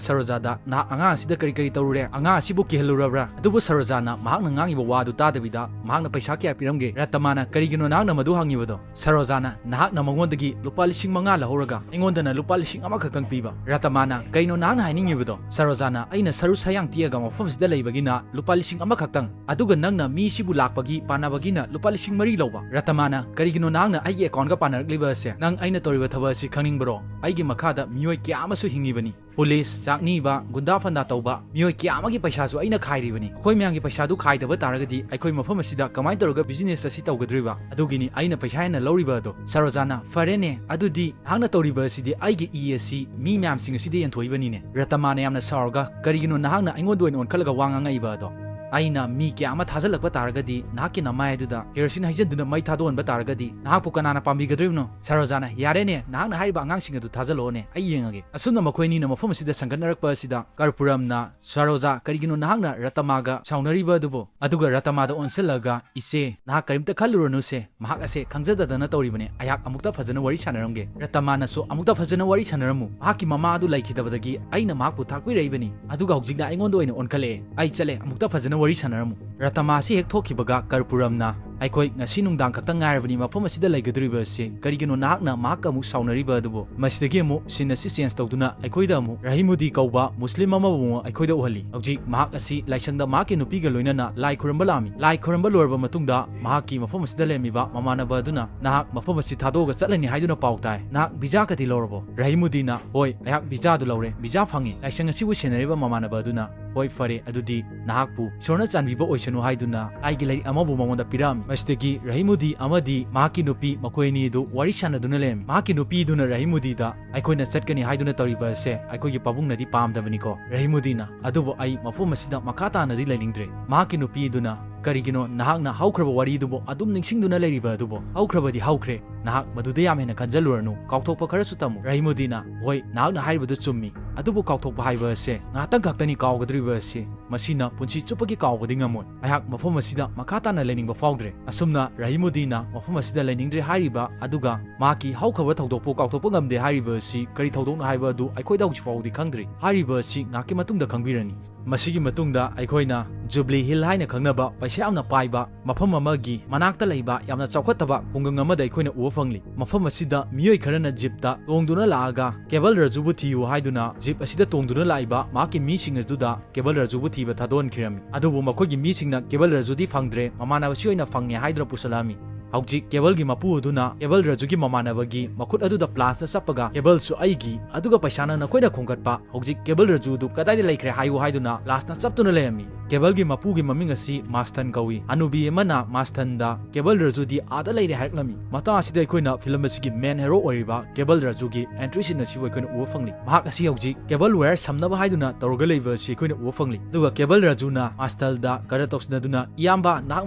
ꯁꯔꯣꯖꯥꯗ, "ꯅꯍꯥꯛ ꯑꯉꯥꯡ ꯑꯁꯤꯗ ꯀꯔꯤ ꯀꯔꯤ ꯇꯧꯔꯨꯔꯦ? ꯑꯉꯥꯡ ꯑꯁꯤꯕꯨ ꯀꯤꯍꯜꯂꯨꯔꯕ꯭ꯔꯥ?" ꯑꯗꯨꯕꯨ ꯁꯔꯣꯖꯥꯅ ꯃꯍꯥꯛꯅ ꯉꯥꯡꯉꯤꯕ ꯋꯥꯗꯨ ꯇꯥꯗꯕꯤꯗ, "ꯃꯍꯥꯛꯅ ꯄꯩꯁꯥ ꯀꯌꯥ ꯄꯤꯔꯝꯒꯦ? ꯔꯇꯃꯥꯅ ꯀꯔꯤꯒꯤꯅꯣ ꯅꯍꯥꯛꯅ ꯃꯗꯨ ꯍꯪꯉꯤꯕꯗꯣ?" ꯁꯔꯣꯖꯥꯅ, "ꯅꯍꯥꯛꯅ ꯃꯉꯣꯟꯗꯒꯤ ꯂꯨꯄꯥ ꯂꯤꯁꯤꯡ ꯃꯉꯥ ꯂꯧꯍꯧꯔꯒ ꯑꯩꯉꯣꯟꯗꯅ ꯂꯨꯄꯥ ꯂꯤꯁꯤꯡ ꯑꯃꯈꯛꯇꯪ ꯄꯤꯕ"꯫ ꯔꯇꯃꯥꯅ, "ꯀꯩꯅꯣ ꯅꯍꯥꯛꯅ ꯍꯥꯏꯅꯤꯡꯉꯤꯕꯗꯣ?" ꯁꯔꯣꯖꯥꯅ, "ꯑꯩꯅ ꯁꯔꯨ ꯁꯌꯥꯡ ꯇꯦꯛꯑꯒ ꯃꯐꯝꯁꯤꯗ ꯂꯩꯕꯒꯤꯅ ꯂꯨꯄꯥ ꯂꯤꯁꯤꯡ ꯑꯃꯈꯛꯇꯪ, ꯑꯗꯨꯒ ꯅꯪꯅ ꯃꯤꯁꯤꯕꯨ ꯂꯥꯛꯄꯒꯤ ꯄꯥꯟꯅꯕꯒꯤꯅ ꯂꯨꯄꯥ ꯂꯤꯁꯤꯡ ꯃꯔꯤ ꯂꯧꯕ"꯫ ꯔꯇꯃꯥꯅ, "ꯀꯔꯤꯒꯤꯅꯣ ꯅꯍꯥꯛꯅ ꯑꯩꯒꯤ accountꯒ ꯄꯥꯟꯅꯔꯛꯂꯤꯕ ꯑꯁꯦ? ꯅꯪ ꯑꯩꯅ ꯇꯧꯔꯤꯕ ꯊꯕꯛ ꯑꯁꯤ ꯈꯪꯅꯤꯡꯕ꯭ꯔꯣ? ꯑꯩꯒꯤ ꯃꯈꯥꯗ ꯃꯤꯑꯣꯏ ꯀꯌꯥ ꯑꯃꯁꯨ ꯍꯤꯡꯉꯤꯕꯅꯤ꯫ ꯄꯨꯂꯤꯁ, ꯆꯥꯛꯅꯤꯕ, ꯒꯨꯟꯗꯥ ꯐꯟꯗꯥ ꯇꯧꯕ ꯃꯤꯑꯣꯏ ꯀꯌꯥ ꯑꯃꯒꯤ ꯄꯩꯁꯥꯁꯨ ꯑꯩꯅ ꯈꯥꯏꯔꯤꯕꯅꯤ꯫ ꯑꯩꯈꯣꯏ ꯃꯌꯥꯝꯒꯤ ꯄꯩꯁꯥꯗꯨ ꯈꯥꯏꯗꯕ ꯇꯥꯔꯒꯗꯤ ꯑꯩꯈꯣꯏ ꯃꯐꯝ ꯑꯁꯤꯗ ꯀꯃꯥꯏꯅ ꯇꯧꯔꯒ business ꯑꯁꯤ ꯇꯧꯒꯗꯧꯔꯤꯕ? ꯑꯗꯨꯒꯤꯅꯤ ꯑꯩꯅ ꯄꯩꯁꯥ ꯍꯦꯟꯅ ꯂꯧꯔꯤꯕ ꯑꯗꯣ"꯫ ꯁꯔꯣꯖꯥꯅ, "ꯐꯔꯦꯅꯦ, ꯑꯗꯨꯗꯤ ꯅꯍꯥꯛꯅ ꯇꯧꯔꯤꯕ ꯑꯁꯤꯗꯤ ꯑꯩꯒꯤ ꯏ ꯑꯁꯤ ꯃꯤ ꯃꯌꯥꯝꯁꯤꯡ ꯑꯁꯤꯗ ꯌꯦꯟꯊꯣꯛꯏꯕꯅꯤꯅꯦ"꯫ ꯔꯇꯃꯥꯅ ꯌꯥꯝꯅ ꯁꯥꯎꯔꯒ, "ꯀꯔꯤꯒꯤꯅꯣ ꯅꯍꯥꯛꯅ ꯑꯩꯉꯣꯟꯗ ꯑꯣꯏꯅ ꯑꯣꯟꯈꯠꯂꯒ ꯋꯥ ꯉꯥꯡꯉꯛꯏꯕ ꯑꯗꯣ? ꯑꯩꯅ ꯃꯤ ꯀꯌꯥ ꯑꯃ ꯊꯥꯖꯤꯜꯂꯛꯄ ꯇꯥꯔꯒꯗꯤ, ꯅꯍꯥꯛꯀꯤ ꯅꯃꯥꯏ ꯑꯗꯨꯗ ꯀꯦꯔꯣꯁꯤꯟ ꯍꯩꯖꯤꯟꯗꯨꯅ ꯃꯩ ꯊꯥꯗꯣꯛꯍꯟꯕ ꯇꯥꯔꯒꯗꯤ, ꯅꯍꯥꯛꯄꯨ ꯀꯅꯥꯅ ꯄꯥꯝꯕꯤꯒꯗꯧꯔꯤꯕꯅꯣ?" ꯁꯔꯣꯖꯥꯅ, "ꯌꯥꯔꯦꯅꯦ, ꯅꯍꯥꯛꯅ ꯍꯥꯏꯔꯤꯕ ꯑꯉꯥꯡꯁꯤꯡ ꯑꯗꯨ ꯊꯥꯖꯤꯜꯂꯛꯑꯣꯅꯦ, ꯑꯩ ꯌꯦꯡꯉꯒꯦ"꯫ ꯑꯁꯨꯝꯅ ꯃꯈꯣꯏ ꯑꯅꯤꯅ ꯃꯐꯝ ꯑꯁꯤꯗ ꯁꯪꯒꯠꯅꯔꯛꯄ ꯑꯁꯤꯗ ꯀꯔꯄꯨꯔꯝꯅ, "ꯁꯔꯣꯖꯥ, ꯀꯔꯤꯒꯤꯅꯣ ꯅꯍꯥꯛꯅ ꯔꯇꯃꯥꯒ ꯁꯥꯎꯅꯔꯤꯕ ꯑꯗꯨꯕꯨ?" ꯑꯗꯨꯒ ꯔꯇꯃꯥꯗ ꯑꯣꯟꯁꯤꯜꯂꯒ, "ꯏꯆꯦ, ꯅꯍꯥꯛ ꯀꯔꯤꯝꯇ ꯈꯜꯂꯨꯔꯅꯨꯁꯦ, ꯃꯍꯥꯛ ꯑꯁꯦ ꯈꯪꯖꯗꯗꯅ ꯇꯧꯔꯤꯕꯅꯦ, ꯑꯩꯍꯥꯛ ꯑꯃꯨꯛꯇ ꯐꯖꯅ ꯋꯥꯔꯤ ꯁꯥꯟꯅꯔꯝꯒꯦ"꯫ ꯔꯇꯃꯥꯅꯁꯨ, "ꯑꯃꯨꯛꯇ ꯐꯖꯅ ꯋꯥꯔꯤ ꯁꯥꯟꯅꯔꯝꯃꯨ, ꯃꯍꯥꯛꯀꯤ ꯃꯃꯥ ꯑꯗꯨ ꯂꯩꯈꯤꯗꯕꯗꯒꯤ ꯑꯩꯅ ꯃꯍꯥꯛꯄꯨ ꯊꯥꯛꯄꯤꯔꯛꯏꯕꯅꯤ, ꯑꯗꯨꯒ ꯍꯧꯖꯤꯛꯅ ꯑꯩꯉꯣꯟꯗ ꯑꯣꯏꯅ ꯑꯣꯟꯈꯠꯂꯛꯑꯦ, ꯑꯩ ꯆꯠꯂꯦ, ꯑꯃꯨꯛꯇ ꯐꯖꯅ ꯋꯥꯔꯤ ꯁꯥꯟꯅꯔꯝꯃꯨ"꯫ ꯔꯇꯃꯥꯁꯤ ꯍꯦꯛ ꯊꯣꯛꯈꯤꯕꯒ ꯀꯔꯄꯨꯔꯝꯅ, "ꯑꯩꯈꯣꯏ ꯉꯁꯤ ꯅꯨꯡꯗꯥꯡ ꯈꯛꯇ ꯉꯥꯏꯔꯕꯅꯤ ꯃꯐꯝ ꯑꯁꯤꯗ ꯂꯩꯒꯗꯧꯔꯤꯕ ꯑꯁꯤ, ꯀꯔꯤꯒꯤꯅꯣ ꯅꯍꯥꯛꯅ ꯃꯍꯥꯛꯀ ꯑꯃꯨꯛ ꯁꯥꯎꯅꯔꯤꯕ ꯑꯗꯨꯕꯨ?" ꯃꯁꯤꯗꯒꯤ ꯑꯃꯨꯛ ꯁꯤꯟ ꯑꯁꯤ ꯆꯦꯟꯖ ꯇꯧꯗꯨꯅ ꯑꯩꯈꯣꯏꯗ ꯑꯃꯨꯛ ꯔꯍꯤꯃꯨꯗꯤ ꯀꯧꯕ ꯃꯨꯁꯂꯤꯝ ꯑꯃꯕꯨ ꯑꯃꯨꯛ ꯑꯩꯈꯣꯏꯗ ꯎꯍꯜꯂꯤ꯫ ꯍꯧꯖꯤꯛ ꯃꯍꯥꯛ ꯑꯁꯤ ꯂꯥꯏꯁꯪꯗ ꯃꯍꯥꯛꯀꯤ ꯅꯨꯄꯤꯒ ꯂꯣꯏꯅꯅ ꯂꯥꯏ ꯈꯨꯔꯨꯝꯕ ꯂꯥꯛꯑꯝꯃꯤ꯫ ꯂꯥꯏ ꯈꯨꯔꯨꯝꯕ ꯂꯣꯏꯔꯕ ꯃꯇꯨꯡꯗ ꯃꯍꯥꯛꯀꯤ ꯃꯐꯝ ꯑꯁꯤꯗ ꯂꯩꯔꯝꯃꯤꯕ ꯃꯃꯥꯟꯅꯕ ꯑꯗꯨꯅ, "ꯅꯍꯥꯛ ꯃꯐꯝ ꯑꯁꯤ ꯊꯥꯗꯣꯛꯑꯒ ꯆꯠꯂꯅꯤ ꯍꯥꯏꯗꯨꯅ ꯄꯥꯎ ꯇꯥꯏ꯫ ꯅꯍꯥꯛ ꯚꯤꯖꯥꯒꯗꯤ ꯂꯧꯔꯕꯣ?" ꯔꯍꯤꯃꯨꯗꯤꯅ, "ꯍꯣꯏ, ꯑꯩꯍꯥꯛ ꯚꯤꯖꯥꯗꯨ ꯂꯧꯔꯦ, ꯚꯤꯖꯥ ꯐꯪꯉꯤ꯫" ꯂꯥꯏꯁꯪ ꯑꯁꯤꯕꯨ ꯁꯦꯟꯅꯔꯤꯕ ꯃꯃꯥꯟꯅꯕ ꯑꯗꯨꯅ, "ꯍꯣꯏ, ꯐꯔꯦ, ꯑꯗꯨꯗꯤ ꯅꯍꯥꯛꯄꯨ ꯏꯁꯣꯔꯅ ꯆꯥꯟꯕꯤꯕ ꯑꯣꯏꯁꯅꯨ" ꯍꯥꯏꯗꯨꯅ ꯂꯥꯏꯒꯤ ꯂꯥꯏꯔꯤꯛ ꯑꯃꯕꯨ ꯃꯉꯣꯟꯗ ꯄꯤꯔꯛꯑꯝꯃꯤ꯫ ꯃꯁꯤꯗꯒꯤ ꯔꯍꯤꯃꯨꯗꯤ ꯑꯃꯗꯤ ꯃꯍꯥꯛꯀꯤ ꯅꯨꯄꯤ, ꯃꯈꯣꯏ ꯑꯅꯤ ꯑꯗꯨ ꯋꯥꯔꯤ ꯁꯥꯟꯅꯗꯨꯅ ꯂꯩꯔꯝꯃꯤ꯫ ꯃꯍꯥꯛꯀꯤ ꯅꯨꯄꯤꯗꯨꯅ ꯔꯍꯤꯃꯨꯗꯤꯗ, "ꯑꯩꯈꯣꯏꯅ ꯆꯠꯀꯅꯤ ꯍꯥꯏꯗꯨꯅ ꯇꯧꯔꯤꯕ ꯑꯁꯦ ꯑꯩꯈꯣꯏꯒꯤ ꯄꯥꯕꯨꯡꯅꯗꯤ ꯄꯥꯝꯗꯕꯅꯤꯀꯣ?" ꯔꯍꯤꯃꯨꯗꯤꯅ, "ꯑꯗꯨꯕꯨ ꯑꯩ ꯃꯐꯝ ꯑꯁꯤꯗ ꯃꯈꯥ ꯇꯥꯅꯗꯤ ꯂꯩꯅꯤꯡꯗ꯭ꯔꯦ꯫" ꯃꯍꯥꯛꯀꯤ ꯅꯨꯄꯤꯗꯨꯅ, "ꯀꯔꯤꯒꯤꯅꯣ ꯅꯍꯥꯛꯅ ꯍꯧꯈ꯭ꯔꯕ ꯋꯥꯔꯤꯗꯨꯕꯨ ꯑꯗꯨꯝ ꯅꯤꯡꯁꯤꯡꯗꯨꯅ ꯂꯩꯔꯤꯕ ꯑꯗꯨꯕꯨ? ꯍꯧꯈ꯭ꯔꯕꯗꯤ ꯍꯧꯈ꯭ꯔꯦ, ꯅꯍꯥꯛ ꯃꯗꯨꯗ ꯌꯥꯝ ꯍꯦꯟꯅ ꯈꯟꯖꯜꯂꯨꯔꯅꯨ, ꯀꯥꯎꯊꯣꯛꯄ ꯈꯔꯁꯨ ꯇꯝꯃꯨ꯫" ꯔꯍꯤꯃꯨꯗꯤꯅ, "ꯍꯣꯏ, ꯅꯍꯥꯛꯅ ꯍꯥꯏꯔꯤꯕꯗꯨ ꯆꯨꯝꯃꯤ, ꯑꯗꯨꯕꯨ ꯀꯥꯎꯊꯣꯛꯄ ꯍꯥꯏꯕ ꯑꯁꯦ ꯉꯥꯏꯍꯥꯛꯇꯪ ꯈꯛꯇꯅꯤ ꯀꯥꯎꯒꯗꯧꯔꯤꯕ ꯑꯁꯤ, ꯃꯁꯤꯅ ꯄꯨꯟꯁꯤ ꯆꯨꯞꯄꯒꯤ ꯀꯥꯎꯕꯗꯤ ꯉꯝꯃꯣꯏ꯫ ꯑꯩꯍꯥꯛ ꯃꯐꯝ ꯑꯁꯤꯗ ꯃꯈꯥ ꯇꯥꯅ ꯂꯩꯅꯤꯡꯕ ꯐꯥꯎꯗ꯭ꯔꯦ꯫" ꯑꯁꯨꯝꯅ ꯔꯍꯤꯃꯨꯗꯤꯅ ꯃꯐꯝ ꯑꯁꯤꯗ ꯂꯩꯅꯤꯡꯗ꯭ꯔꯦ ꯍꯥꯏꯔꯤꯕ ꯑꯗꯨꯒ ꯃꯍꯥꯛꯀꯤ ꯍꯧꯈ꯭ꯔꯕ ꯊꯧꯗꯣꯛꯄꯨ ꯀꯥꯎꯊꯣꯛꯄ ꯉꯝꯗꯦ ꯍꯥꯏꯔꯤꯕ ꯑꯁꯤ ꯀꯔꯤ ꯊꯧꯗꯣꯛꯅꯣ ꯍꯥꯏꯕ ꯑꯗꯨ ꯑꯩꯈꯣꯏꯗ ꯍꯧꯖꯤꯛ ꯐꯥꯎꯕꯗꯤ ꯈꯪꯗ꯭ꯔꯤ꯫ ꯍꯥꯏꯔꯤꯕ ꯑꯁꯤ ꯉꯥꯏꯍꯥꯛꯀꯤ ꯃꯇꯨꯡꯗ ꯈꯪꯕꯤꯔꯅꯤ꯫ ꯃꯁꯤꯒꯤ ꯃꯇꯨꯡꯗ ꯑꯩꯈꯣꯏꯅ ꯖꯨꯕ꯭ꯂꯤ ꯍꯤꯜ ꯍꯥꯏꯅ ꯈꯪꯅꯕ ꯄꯩꯁꯥ ꯌꯥꯝꯅ ꯄꯥꯏꯕ ꯃꯐꯝ ꯑꯃꯒꯤ ꯃꯅꯥꯛꯇ ꯂꯩꯕ ꯌꯥꯝꯅ ꯆꯥꯎꯈꯠꯇꯕ ꯈꯨꯡꯒꯪ ꯑꯃꯗ ꯑꯩꯈꯣꯏꯅ ꯎꯕ ꯐꯪꯂꯤ꯫ ꯃꯐꯝ ꯑꯁꯤꯗ ꯃꯤꯑꯣꯏ ꯈꯔꯅ ꯖꯤꯞꯇ ꯇꯣꯡꯗꯨꯅ ꯂꯥꯛꯑꯒ ꯀꯦꯕꯜ ꯔꯖꯨꯕꯨ ꯊꯤꯌꯨ ꯍꯥꯏꯗꯨꯅ ꯖꯤꯞ ꯑꯁꯤꯗ ꯇꯣꯡꯗꯨꯅ ꯂꯥꯛꯏꯕ ꯃꯍꯥꯛꯀꯤ ꯃꯤꯁꯤꯡ ꯑꯗꯨꯗ ꯀꯦꯕꯜ ꯔꯖꯨꯕꯨ ꯊꯤꯕ ꯊꯥꯗꯣꯛꯍꯟꯈꯤꯔꯝꯃꯤ꯫ ꯑꯗꯨꯕꯨ ꯃꯈꯣꯏꯒꯤ ꯃꯤꯁꯤꯡꯅ ꯀꯦꯕꯜ ꯔꯖꯨꯗꯤ ꯐꯪꯗ꯭ꯔꯦ, ꯃꯃꯥꯟꯅꯕꯁꯤ ꯑꯣꯏꯅ ꯐꯪꯉꯦ ꯍꯥꯏꯗꯨꯅ ꯄꯨꯁꯜꯂꯛꯑꯝꯃꯤ꯫ ꯍꯧꯖꯤꯛ ꯀꯦꯕꯜꯒꯤ ꯃꯄꯨ ꯑꯗꯨꯅ ꯀꯦꯕꯜ ꯔꯖꯨꯒꯤ ꯃꯃꯥꯟꯅꯕꯒꯤ ꯃꯈꯨꯠ ꯑꯗꯨꯗ ꯄ꯭ꯂꯥꯁꯅ ꯆꯞꯄꯒ, "ꯀꯦꯕꯜꯁꯨ ꯑꯩꯒꯤ, ꯑꯗꯨꯒ ꯄꯩꯁꯥꯅ ꯅꯈꯣꯏꯅ ꯈꯣꯝꯒꯠꯄ ꯍꯧꯖꯤꯛ ꯀꯦꯕꯜ ꯔꯖꯨꯗꯨ ꯀꯗꯥꯏꯗ ꯂꯩꯈ꯭ꯔꯦ ꯍꯥꯏꯌꯨ" ꯍꯥꯏꯗꯨꯅ ꯄ꯭ꯂꯥꯁꯅ ꯆꯞꯇꯨꯅ ꯂꯩꯔꯝꯃꯤ꯫ ꯀꯦꯕꯜꯒꯤ ꯃꯄꯨꯒꯤ ꯃꯃꯤꯡ ꯑꯁꯤ ꯃꯥꯁꯇꯟ ꯀꯧꯏ꯫ ꯍꯅꯨꯕꯤ ꯑꯃꯅ ꯃꯥꯁꯇꯟꯗ, "ꯀꯦꯕꯜ ꯔꯖꯨꯗꯤ ꯑꯥꯗ ꯂꯩꯔꯦ" ꯍꯥꯏꯔꯛꯂꯝꯃꯤ꯫ ꯃꯇꯥꯡ ꯑꯁꯤꯗ ꯑꯩꯈꯣꯏꯅ ꯐꯤꯂꯝ ꯑꯁꯤꯒꯤ ꯃꯦꯟ ꯍꯦꯔꯣ ꯑꯣꯏꯔꯤꯕ ꯀꯦꯕꯜ ꯔꯖꯨꯒꯤ ꯑꯦꯟꯇ꯭ꯔꯤ ꯁꯤꯟ ꯑꯁꯤꯕꯨ ꯑꯩꯈꯣꯏꯅ ꯎꯕ ꯐꯪꯂꯤ꯫ ꯃꯍꯥꯛ ꯑꯁꯤ ꯍꯧꯖꯤꯛ ꯀꯦꯕꯜ ꯋꯥꯌꯔ ꯁꯝꯅꯕ ꯍꯥꯏꯗꯨꯅ ꯇꯧꯔꯒ ꯂꯩꯕ ꯑꯁꯤ ꯑꯩꯈꯣꯏꯅ ꯎꯕ ꯐꯪꯂꯤ꯫ ꯑꯗꯨꯒ ꯀꯦꯕꯜ ꯔꯖꯨꯅ ꯃꯥꯁꯇꯟꯗ ꯀꯔ ꯇꯧꯁꯤꯟꯅꯗꯨꯅ, "ꯏꯌꯥꯝꯕ, ꯅꯍꯥꯛ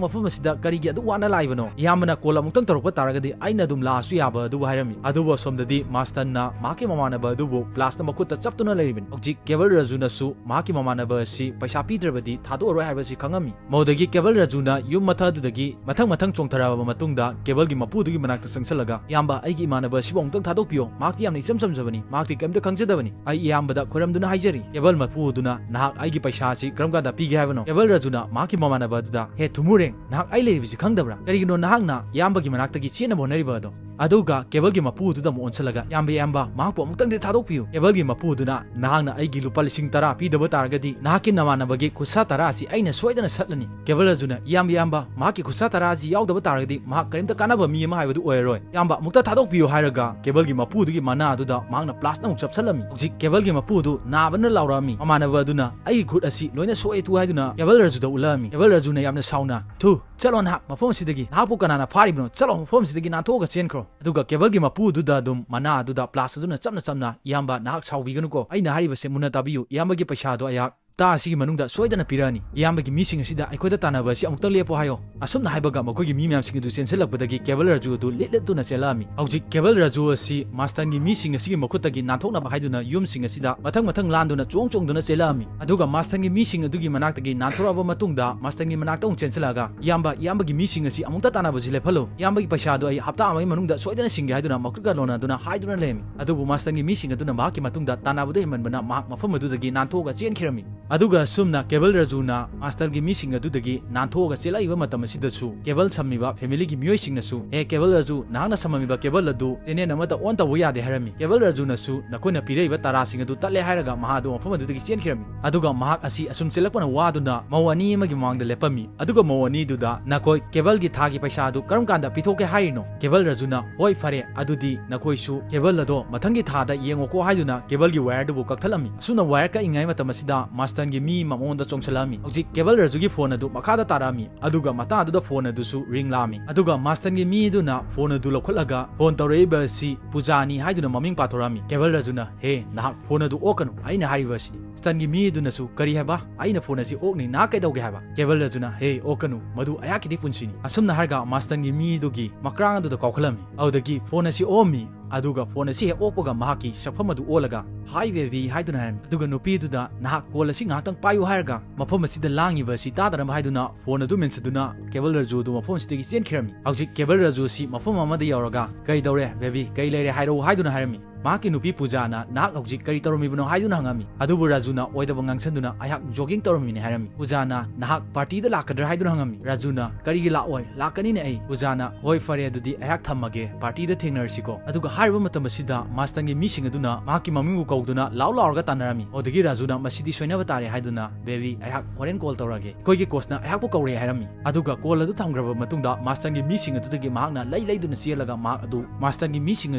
ꯃꯐꯝ ꯑꯁꯤꯗ ꯀꯔꯤꯒꯤ ꯑꯗꯨꯛ ꯋꯥꯅ ꯂꯥꯛꯏꯕꯅꯣ? ꯏꯌꯥꯝꯕꯅ ꯀꯣꯜ ꯑꯃꯨꯛꯇꯪ ꯇꯧꯔꯛꯄ ꯇꯥꯔꯒꯗꯤ ꯑꯩꯅ ꯑꯗꯨꯝ ꯂꯥꯛꯑꯁꯨ ꯌꯥꯕ" ꯑꯗꯨꯕꯨ ꯍꯥꯏꯔꯝꯃꯤ꯫ ꯑꯗꯨꯕꯨ ꯑꯁꯣꯝꯗꯗꯤ ꯃꯥꯁꯇꯟꯅ ꯃꯍꯥꯛꯀꯤ ꯃꯃꯥꯟꯅꯕ ꯑꯗꯨꯕꯨ ꯄ꯭ꯂꯥꯁꯅ ꯃꯈꯨꯠꯇ ꯆꯞꯇꯨꯅ ꯂꯩꯔꯤꯕꯅꯤ꯫ ꯍꯧꯖꯤꯛ ꯀꯦꯕꯜ ꯔꯖꯨꯅꯁꯨ ꯃꯍꯥꯛꯀꯤ ꯃꯃꯥꯟꯅꯕ ꯑꯁꯤ ꯄꯩꯁꯥ ꯄꯤꯗ꯭ꯔꯕꯗꯤ ꯊꯥ ꯊꯥꯗꯣꯛꯑꯔꯣꯏ ꯍꯥꯏꯕꯁꯤ ꯈꯪꯉꯝꯃꯤ꯫ ꯃꯗꯨꯗꯒꯤ ꯀꯦꯕꯜ ꯔꯥꯖꯨꯅ ꯌꯨꯝ ꯃꯊꯛ ꯑꯗꯨꯗꯒꯤ ꯃꯊꯪ ꯃꯊꯪ ꯆꯣꯡꯊꯔꯛꯑꯕ ꯃꯇꯨꯡꯗ ꯀꯦꯕꯜꯒꯤ ꯃꯄꯨꯗꯨꯒꯤ ꯃꯅꯥꯛꯇ ꯆꯪꯁꯤꯜꯂꯒ, "ꯏꯌꯥꯝꯕ, ꯑꯩꯒꯤ ꯏꯃꯥꯟꯅꯕ ꯑꯁꯤꯕꯨ ꯑꯃꯨꯛꯇꯪ ꯊꯥꯗꯣꯛꯄꯤꯌꯣ, ꯃꯍꯥꯛꯇꯤ ꯌꯥꯝꯅ ꯏꯆꯝ ꯆꯝꯖꯕꯅꯤ, ꯃꯍꯥꯛꯇꯤ ꯀꯔꯤꯝꯇ ꯈꯪꯖꯗꯕꯅꯤ꯫ ꯑꯩ ꯏꯌꯥꯝꯕꯗ ꯈꯣꯏꯔꯝꯗꯨꯅ ꯍꯥꯏꯖꯔꯤ꯫" ꯀꯦꯕꯜ ꯃꯄꯨ ꯑꯗꯨꯅ, "ꯅꯍꯥꯛ ꯑꯩꯒꯤ ꯄꯩꯁꯥ ꯑꯁꯤ ꯀꯔꯝ ꯀꯥꯟꯗ ꯄꯤꯒꯦ ꯍꯥꯏꯕꯅꯣ?" ꯀꯦꯕꯜ ꯔꯥꯖꯨꯅ ꯃꯍꯥꯛꯀꯤ ꯃꯃꯥꯟꯅꯕ ꯑꯗꯨꯗ, "ꯍꯦ ꯊꯨꯃꯨꯔꯦꯡ, ꯅꯍꯥꯛ ꯑꯩ ꯂꯩꯔꯤꯕꯁꯤ ꯈꯪꯗꯕ꯭ꯔꯥ? ꯀꯔꯤꯒꯤꯅꯣ ꯅꯍꯥꯛꯅ ꯏꯌꯥꯝꯕꯒꯤ ꯃꯅꯥꯛꯇꯒꯤ ꯆꯦꯟꯅꯕ ꯍꯣꯠꯅꯔꯤꯕ ꯑꯗꯣ?" ꯑꯗꯨꯒ ꯀꯦꯕꯜꯒꯤ ꯃꯄꯨ ꯑꯗꯨꯗ ꯑꯃꯨꯛ ꯑꯣꯟꯁꯤꯜꯂꯒ, "ꯏꯌꯥꯝꯕ, ꯏꯌꯥꯝꯕ, ꯃꯍꯥꯛꯄꯨ ꯑꯃꯨꯛꯇꯪꯗꯤ ꯊꯥꯗꯣꯛꯄꯤꯌꯨ꯫" ꯀꯦꯕꯜꯒꯤ ꯃꯄꯨ ꯑꯗꯨꯅ, "ꯅꯍꯥꯛꯅ ꯑꯩꯒꯤ ꯂꯨꯄꯥ ꯂꯤꯁꯤꯡ ꯇꯔꯥ ꯄꯤꯗꯕ ꯇꯥꯔꯒꯗꯤ ꯅꯍꯥꯛꯀꯤ ꯅꯃꯥꯟꯅꯕꯒꯤ ꯈꯨꯠꯁꯥ ꯇꯔꯥ ꯑꯁꯤ ꯑꯩꯅ ꯁꯣꯏꯗꯅ ꯁꯠꯂꯅꯤ꯫" ꯀꯦꯕꯜ ꯔꯥꯖꯨꯅ, "ꯏꯌꯥꯝꯕ, ꯏꯌꯥꯝꯕ, ꯃꯍꯥꯛꯀꯤ ꯈꯨꯠꯁꯥ ꯇꯔꯥ ꯑꯁꯤ ꯌꯥꯎꯗꯕ ꯇꯥꯔꯒꯗꯤ ꯃꯍꯥꯛ ꯀꯔꯤꯝꯇ ꯀꯥꯟꯅꯕ ꯃꯤ ꯑꯃ ꯍꯥꯏꯕꯗꯨ ꯑꯣꯏꯔꯔꯣꯏ꯫ ꯏꯌꯥꯝꯕ, ꯑꯃꯨꯛꯇ ꯊꯥꯗꯣꯛꯄꯤꯌꯨ," ꯍꯥꯏꯔꯒ ꯀꯦꯕꯜꯒꯤ ꯃꯄꯨ ꯑꯗꯨꯒꯤ ꯃꯅꯥ ꯑꯗꯨꯗ ꯃꯍꯥꯛꯅ ꯄ꯭ꯂꯥꯁꯇ ꯑꯃꯨꯛ ꯆꯞꯁꯤꯜꯂꯝꯃꯤ꯫ ꯍꯧꯖꯤꯛ ꯀꯦꯕꯜꯒꯤ ꯃꯄꯨ ꯑꯗꯨ ꯅꯥꯕꯅ ꯂꯥꯎꯔꯛꯑꯝꯃꯤ꯫ ꯃꯃꯥꯟꯅꯕ ꯑꯗꯨꯅ, "ꯑꯩꯒꯤ ꯈꯨꯠ ꯑꯁꯤ ꯂꯣꯏꯅ ꯁꯣꯛꯑꯦ ꯇꯨ" ꯍꯥꯏꯗꯨꯅ ꯀꯦꯕꯜ ꯔꯥꯖꯨꯗ ꯎꯠꯂꯛꯑꯝꯃꯤ꯫ ꯀꯦꯕꯜ ꯔꯥꯖꯨꯅ ꯌꯥꯝꯅ ꯁꯥꯎꯅ, "ꯊꯨ, ꯆꯠꯂꯣ ꯅꯍꯥꯛ ꯃꯐꯝ ꯑꯁꯤꯗꯒꯤ꯫ ꯅꯍꯥꯛꯄꯨ ꯀꯅꯥꯅ ꯐꯥꯔꯤꯕꯅꯣ? ꯆꯠꯂꯣ ꯃꯐꯝ ꯑꯁꯤꯗꯒꯤ ꯅꯥꯟꯊꯣꯛꯑꯒ ꯆꯦꯟꯈ꯭ꯔꯣ꯫" ꯑꯗꯨꯒ ꯀꯦꯕꯜꯒꯤ ꯃꯄꯨ ꯑꯗꯨꯗ ꯑꯗꯨꯝ ꯃꯅꯥ ꯑꯗꯨꯗ ꯄ꯭ꯂꯥꯁ ꯑꯗꯨꯅ ꯆꯞꯅ ꯆꯞꯅ, "ꯏꯌꯥꯝꯕ, ꯅꯍꯥꯛ ꯁꯥꯎꯕꯤꯒꯅꯨꯀꯣ꯫ ꯑꯩꯅ ꯍꯥꯏꯔꯤꯕꯁꯦ ꯃꯨꯟꯅ ꯇꯥꯕꯤꯌꯨ꯫ ꯏꯌꯥꯝꯕꯒꯤ ꯄꯩꯁꯥꯗꯣ ꯑꯩꯍꯥꯛ ꯍꯞꯇꯥ ꯑꯁꯤꯒꯤ ꯃꯅꯨꯡꯗ ꯁꯣꯏꯗꯅ ꯄꯤꯔꯛꯑꯅꯤ꯫ ꯏꯌꯥꯝꯕꯒꯤ ꯃꯤꯁꯤꯡ ꯑꯁꯤꯗ ꯑꯩꯈꯣꯏꯗ ꯇꯥꯟꯅꯕ ꯑꯁꯤ ꯑꯃꯨꯛꯇꯪ ꯂꯦꯞꯄꯣ ꯍꯥꯏꯌꯣ꯫" ꯑꯁꯨꯝꯅ ꯍꯥꯏꯕꯒ ꯃꯈꯣꯏꯒꯤ ꯃꯤ ꯃꯌꯥꯝꯁꯤꯡ ꯑꯗꯨ ꯆꯦꯟꯁꯤꯜꯂꯛꯄꯗꯒꯤ ꯀꯦꯕꯜ ꯔꯥꯖꯨ ꯑꯗꯨ ꯂꯤꯠ ꯂꯤꯠꯇꯨꯅ ꯆꯦꯜꯂꯛꯑꯝꯃꯤ꯫ ꯍꯧꯖꯤꯛ ꯀꯦꯕꯜ ꯔꯥꯖꯨ ꯑꯁꯤ ꯃꯥꯁꯇꯔꯒꯤ ꯃꯤꯁꯤꯡ ꯑꯁꯤꯒꯤ ꯃꯈꯨꯠꯇꯒꯤ ꯅꯥꯟꯊꯣꯛꯅꯕ ꯍꯥꯏꯗꯨꯅ ꯌꯨꯝꯁꯤꯡ ꯑꯁꯤꯗ ꯃꯊꯪ ꯃꯊꯪ ꯂꯥꯟꯗꯨꯅ ꯆꯣꯡ ꯆꯣꯡꯗꯨꯅ ꯆꯦꯜꯂꯛꯑꯝꯃꯤ꯫ ꯑꯗꯨꯒ ꯃꯥꯁꯇꯔꯒꯤ ꯃꯤꯁꯤꯡ ꯑꯗꯨꯒꯤ ꯃꯅꯥꯛꯇꯒꯤ ꯅꯥꯟꯊꯣꯔꯛꯑꯕ ꯃꯇꯨꯡꯗ ꯃꯥꯁꯇꯔꯒꯤ ꯃꯅꯥꯛꯇ ꯑꯃꯨꯛ ꯆꯦꯟꯁꯤꯜꯂꯛꯑꯒ, "ꯏꯌꯥꯝꯕ, ꯏꯌꯥꯝꯕꯒꯤ ꯃꯤꯁꯤꯡ ꯑꯁꯤ ꯑꯃꯨꯛꯇ ꯇꯥꯟꯅꯕꯁꯤ ꯂꯦꯞꯍꯜꯂꯨ꯫ ꯏꯌꯥꯝꯕꯒꯤ ꯄꯩꯁꯥꯗꯣ ꯑꯩ ꯍꯞꯇꯥ ꯑꯃꯒꯤ ꯃꯅꯨꯡꯗ ꯁꯣꯏꯗꯅ ꯁꯤꯡꯒꯦ" ꯍꯥꯏꯗꯨꯅ ꯃꯈꯨꯠꯀ ꯂꯣꯟꯅꯗꯨꯅ ꯍꯥꯏꯗꯨꯅ ꯂꯩꯔꯝꯃꯤ꯫ ꯑꯗꯨꯕꯨ ꯃꯥꯁꯇꯔꯒꯤ ꯃꯤꯁꯤꯡ ꯑꯗꯨꯅ ꯃꯍꯥꯛꯀꯤ ꯃꯇꯨꯡꯗ ꯇꯥꯟꯅꯕꯗꯨ ꯍꯦꯟꯃꯟꯕꯅ ꯃꯍꯥꯛ ꯃꯐꯝ ꯑꯗꯨꯗꯒꯤ ꯅꯥꯟꯊꯣꯛꯑꯒ ꯆꯦꯟꯈꯤꯔꯝꯃꯤ꯫ ꯑꯗꯨꯒ ꯑꯁꯨꯝꯅ ꯀꯦꯕꯜ ꯔꯥꯖꯨꯅ ꯃꯥꯁꯇꯔꯒꯤ ꯃꯤꯁꯤꯡ ꯑꯗꯨꯗꯒꯤ ꯅꯥꯟꯊꯣꯛꯑꯒ ꯆꯦꯜꯂꯛꯏꯕ ꯃꯇꯝ ꯑꯁꯤꯗꯁꯨ ꯀꯦꯕꯜ ꯁꯝꯃꯤꯕ ꯐꯦꯃꯤꯂꯤꯒꯤ ꯃꯤꯑꯣꯏꯁꯤꯡꯅꯁꯨ, "ꯍꯦ ꯀꯦꯕꯜ ꯔꯥꯖꯨ, ꯅꯍꯥꯛꯅ ꯁꯝꯃꯝꯃꯤꯕ ꯀꯦꯕꯜ ꯑꯗꯨ ꯆꯦꯅꯦꯜ ꯑꯃꯠꯇ ꯑꯣꯟ ꯇꯧꯕ ꯌꯥꯗꯦ" ꯍꯥꯏꯔꯝꯃꯤ꯫ ꯀꯦꯕꯜ ꯔꯥꯖꯨꯅꯁꯨ, "ꯅꯈꯣꯏꯅ ꯄꯤꯔꯛꯏꯕ ꯇꯔꯥꯁꯤꯡ ꯑꯗꯨ ꯇꯠꯂꯦ" ꯍꯥꯏꯔꯒ ꯃꯍꯥꯛ ꯑꯗꯨ ꯃꯐꯝ ꯑꯗꯨꯗꯒꯤ ꯆꯦꯟꯈꯤꯔꯝꯃꯤ꯫ ꯑꯗꯨꯒ ꯃꯍꯥꯛ ꯑꯁꯤ ꯑꯁꯨꯝ ꯆꯦꯜꯂꯛꯄꯅ ꯋꯥꯗꯨꯅ ꯃꯧ ꯑꯅꯤ ꯑꯃꯒꯤ ꯃꯃꯥꯡꯗ ꯂꯦꯞꯄꯝꯃꯤ꯫ ꯑꯗꯨꯒ ꯃꯧ ꯑꯅꯤꯗꯨꯗ, "ꯅꯈꯣꯏ ꯀꯦꯕꯜꯒꯤ ꯊꯥꯒꯤ ꯄꯩꯁꯥ ꯑꯗꯨ ꯀꯔꯝ ꯀꯥꯟꯗ ꯄꯤꯊꯣꯛꯀꯦ ꯍꯥꯏꯔꯤꯅꯣ?" ꯀꯦꯕꯜ ꯔꯥꯖꯨꯅ, "ꯍꯣꯏ, ꯐꯔꯦ, ꯑꯗꯨꯗꯤ ꯅꯈꯣꯏꯁꯨ ꯀꯦꯕꯜ ꯑꯗꯣ ꯃꯊꯪꯒꯤ ꯊꯥꯗ ꯌꯦꯡꯉꯣꯀꯣ" ꯍꯥꯏꯗꯨꯅ ꯀꯦꯕꯜꯒꯤ ꯋꯥꯌꯔꯗꯨꯕꯨ ꯀꯛꯊꯠꯂꯝꯃꯤ꯫ ꯑꯁꯨꯝꯅ ꯋꯥꯌꯔ ꯀꯛꯏꯉꯩ ꯃꯇꯝ ꯑꯁꯤꯗ ꯃꯥꯁꯇꯔꯒꯤ ꯃꯤ ꯑꯃ ꯃꯉꯣꯟꯗ ꯆꯣꯡꯁꯤꯜꯂꯛꯑꯝꯃꯤ꯫ ꯍꯧꯖꯤꯛ ꯀꯦꯕꯜ ꯔꯥꯖꯨꯒꯤ ꯐꯣꯟ ꯑꯗꯨ ꯃꯈꯥꯗ ꯇꯥꯔꯛꯑꯝꯃꯤ꯫ ꯑꯗꯨꯒ ꯃꯇꯥꯡ ꯑꯗꯨꯗ ꯐꯣꯟ ꯑꯗꯨꯁꯨ ꯔꯤꯡ ꯂꯥꯛꯑꯝꯃꯤ꯫ ꯑꯗꯨꯒ ꯃꯥꯁꯇꯔꯒꯤ ꯃꯤ ꯑꯗꯨꯅ ꯐꯣꯟ ꯑꯗꯨ ꯂꯧꯈꯠꯂꯒ, "ꯐꯣꯟ ꯇꯧꯔꯛꯏꯕ ꯑꯁꯤ ꯄꯨꯖꯥꯅꯤ" ꯍꯥꯏꯗꯨꯅ ꯃꯃꯤꯡ ꯄꯥꯊꯣꯔꯛꯑꯝꯃꯤ꯫ ꯀꯦꯕꯜ ꯔꯥꯖꯨꯅ, "ꯍꯦ, ꯅꯍꯥꯛ ꯐꯣꯟ ꯑꯗꯨ ꯑꯣꯛꯀꯅꯨ, ꯑꯩꯅ ꯍꯥꯏꯔꯤꯕ ꯑꯁꯤꯗꯤ꯫" ꯃꯥꯁꯇꯔꯒꯤ ꯃꯤ ꯑꯗꯨꯅꯁꯨ, "ꯀꯔꯤ ꯍꯥꯏꯕ? ꯑꯩꯅ ꯐꯣꯟ ꯑꯁꯤ ꯑꯣꯛꯅꯤ, ꯅꯍꯥꯛ ꯀꯩꯗꯧꯒꯦ ꯍꯥꯏꯕ?" ꯀꯦꯕꯜ ꯔꯥꯖꯨꯅ, "ꯍꯦ, ꯑꯣꯛꯀꯅꯨ, ꯃꯗꯨ ꯑꯩꯍꯥꯛꯀꯤꯗꯤ ꯄꯨꯟꯁꯤꯅꯤ꯫" ꯑꯁꯨꯝꯅ ꯍꯥꯏꯔꯒ ꯃꯥꯁꯇꯔꯒꯤ ꯃꯤ ꯑꯗꯨꯒꯤ ꯃꯀ꯭ꯔꯥꯡ ꯑꯗꯨꯗ ꯀꯥꯎꯈꯠꯂꯝꯃꯤ꯫ ꯑꯗꯨꯗꯒꯤ ꯐꯣꯟ ꯑꯁꯤ ꯑꯣꯛꯑꯝꯃꯤ꯫ ꯑꯗꯨꯒ ꯐꯣꯟ ꯑꯁꯤ ꯍꯦꯛ ꯑꯣꯛꯄꯒ ꯃꯍꯥꯛꯀꯤ ꯁꯛꯐꯝ ꯑꯗꯨ ꯑꯣꯜꯂꯒ "Hi baby" ꯍꯥꯏꯗꯨꯅ ꯍꯥꯏꯔꯝꯃꯤ꯫ ꯑꯗꯨꯒ ꯅꯨꯄꯤꯗꯨꯗ "ꯅꯍꯥꯛ ꯀꯣꯜ ꯑꯁꯤ ꯉꯥꯏꯍꯥꯛꯇꯪ ꯄꯥꯏꯌꯨ" ꯍꯥꯏꯔꯒ ꯃꯐꯝ ꯑꯁꯤꯗ ꯂꯥꯡꯉꯤꯕ ꯑꯁꯤ ꯇꯥꯗꯅꯕ ꯍꯥꯏꯗꯨꯅ ꯐꯣꯟ ꯑꯗꯨ ꯃꯦꯟꯁꯤꯟꯗꯨꯅ ꯀꯦꯕꯜ ꯔꯥꯖꯨ ꯑꯗꯨ ꯃꯐꯝ ꯑꯁꯤꯗꯒꯤ ꯆꯦꯟꯈꯤꯔꯝꯃꯤ꯫ ꯍꯧꯖꯤꯛ ꯀꯦꯕꯜ ꯔꯥꯖꯨ ꯑꯁꯤ ꯃꯐꯝ ꯑꯃꯗ ꯌꯧꯔꯒ "ꯀꯩꯗꯧꯔꯦ baby, ꯀꯩ ꯂꯩꯔꯦ ꯍꯥꯏꯔꯛꯎ" ꯍꯥꯏꯗꯨꯅ ꯍꯥꯏꯔꯝꯃꯤ꯫ ꯃꯍꯥꯛꯀꯤ ꯅꯨꯄꯤ ꯄꯨꯖꯥꯅ "ꯅꯍꯥꯛ ꯍꯧꯖꯤꯛ ꯀꯔꯤ ꯇꯧꯔꯝꯃꯤꯕꯅꯣ?" ꯍꯥꯏꯗꯨꯅ ꯍꯪꯉꯝꯃꯤ꯫ ꯑꯗꯨꯕꯨ ꯔꯥꯖꯨꯅ ꯑꯣꯏꯗꯕ ꯉꯥꯡꯁꯟꯗꯨꯅ "ꯑꯩꯍꯥꯛ jogging ꯇꯧꯔꯝꯃꯤꯅꯦ" ꯍꯥꯏꯔꯝꯃꯤ꯫ ꯄꯨꯖꯥꯅ "ꯅꯍꯥꯛ party ꯗ ꯂꯥꯛꯀꯗ꯭ꯔꯥ?" ꯍꯥꯏꯗꯨꯅ ꯍꯪꯉꯝꯃꯤ꯫ ꯔꯥꯖꯨꯅ "ꯀꯔꯤꯒꯤ ꯂꯥꯛꯑꯣꯏ? ꯂꯥꯛꯀꯅꯤꯅꯦ ꯑꯩ"꯫ ꯄꯨꯖꯥꯅ "ꯍꯣꯏ, ꯐꯔꯦ, ꯑꯗꯨꯗꯤ ꯑꯩꯍꯥꯛ ꯊꯝꯃꯒꯦ, party ꯗ ꯊꯦꯡꯅꯔꯁꯤꯀꯣ"꯫ ꯑꯗꯨꯒ ꯍꯥꯏꯔꯤꯕ ꯃꯇꯝ ꯑꯁꯤꯗ ꯃꯥꯁꯇꯟꯒꯤ ꯃꯤꯁꯤꯡ ꯑꯗꯨꯅ ꯃꯍꯥꯛꯀꯤ ꯃꯃꯤꯡꯕꯨ ꯀꯧꯗꯨꯅ ꯂꯥꯎ ꯂꯥꯎꯔꯒ ꯇꯥꯟꯅꯔꯝꯃꯤ꯫ ꯑꯗꯨꯗꯒꯤ ꯔꯥꯖꯨꯅ "ꯃꯁꯤꯗꯤ ꯁꯣꯏꯅꯕ ꯇꯥꯔꯦ" ꯍꯥꯏꯗꯨꯅ "Baby, ꯑꯩꯍꯥꯛ ꯍꯣꯔꯦꯟ call ꯇꯧꯔꯛꯑꯒꯦ, ꯑꯩꯈꯣꯏꯒꯤ coach ꯅ ꯑꯩꯍꯥꯛꯄꯨ ꯀꯧꯔꯦ" ꯍꯥꯏꯔꯝꯃꯤ꯫ ꯑꯗꯨꯒ call ꯑꯗꯨ ꯊꯝꯈ꯭ꯔꯕ ꯃꯇꯨꯡꯗ ꯃꯥꯁꯇꯟꯒꯤ ꯃꯤꯁꯤꯡ ꯑꯗꯨꯗꯒꯤ ꯃꯍꯥꯛꯅ ꯂꯩ ꯂꯩꯗꯨꯅ ꯆꯦꯜꯂꯒ ꯃꯍꯥꯛ ꯑꯗꯨ ꯃꯥꯁꯇꯟꯒꯤ ꯃꯤꯁꯤꯡ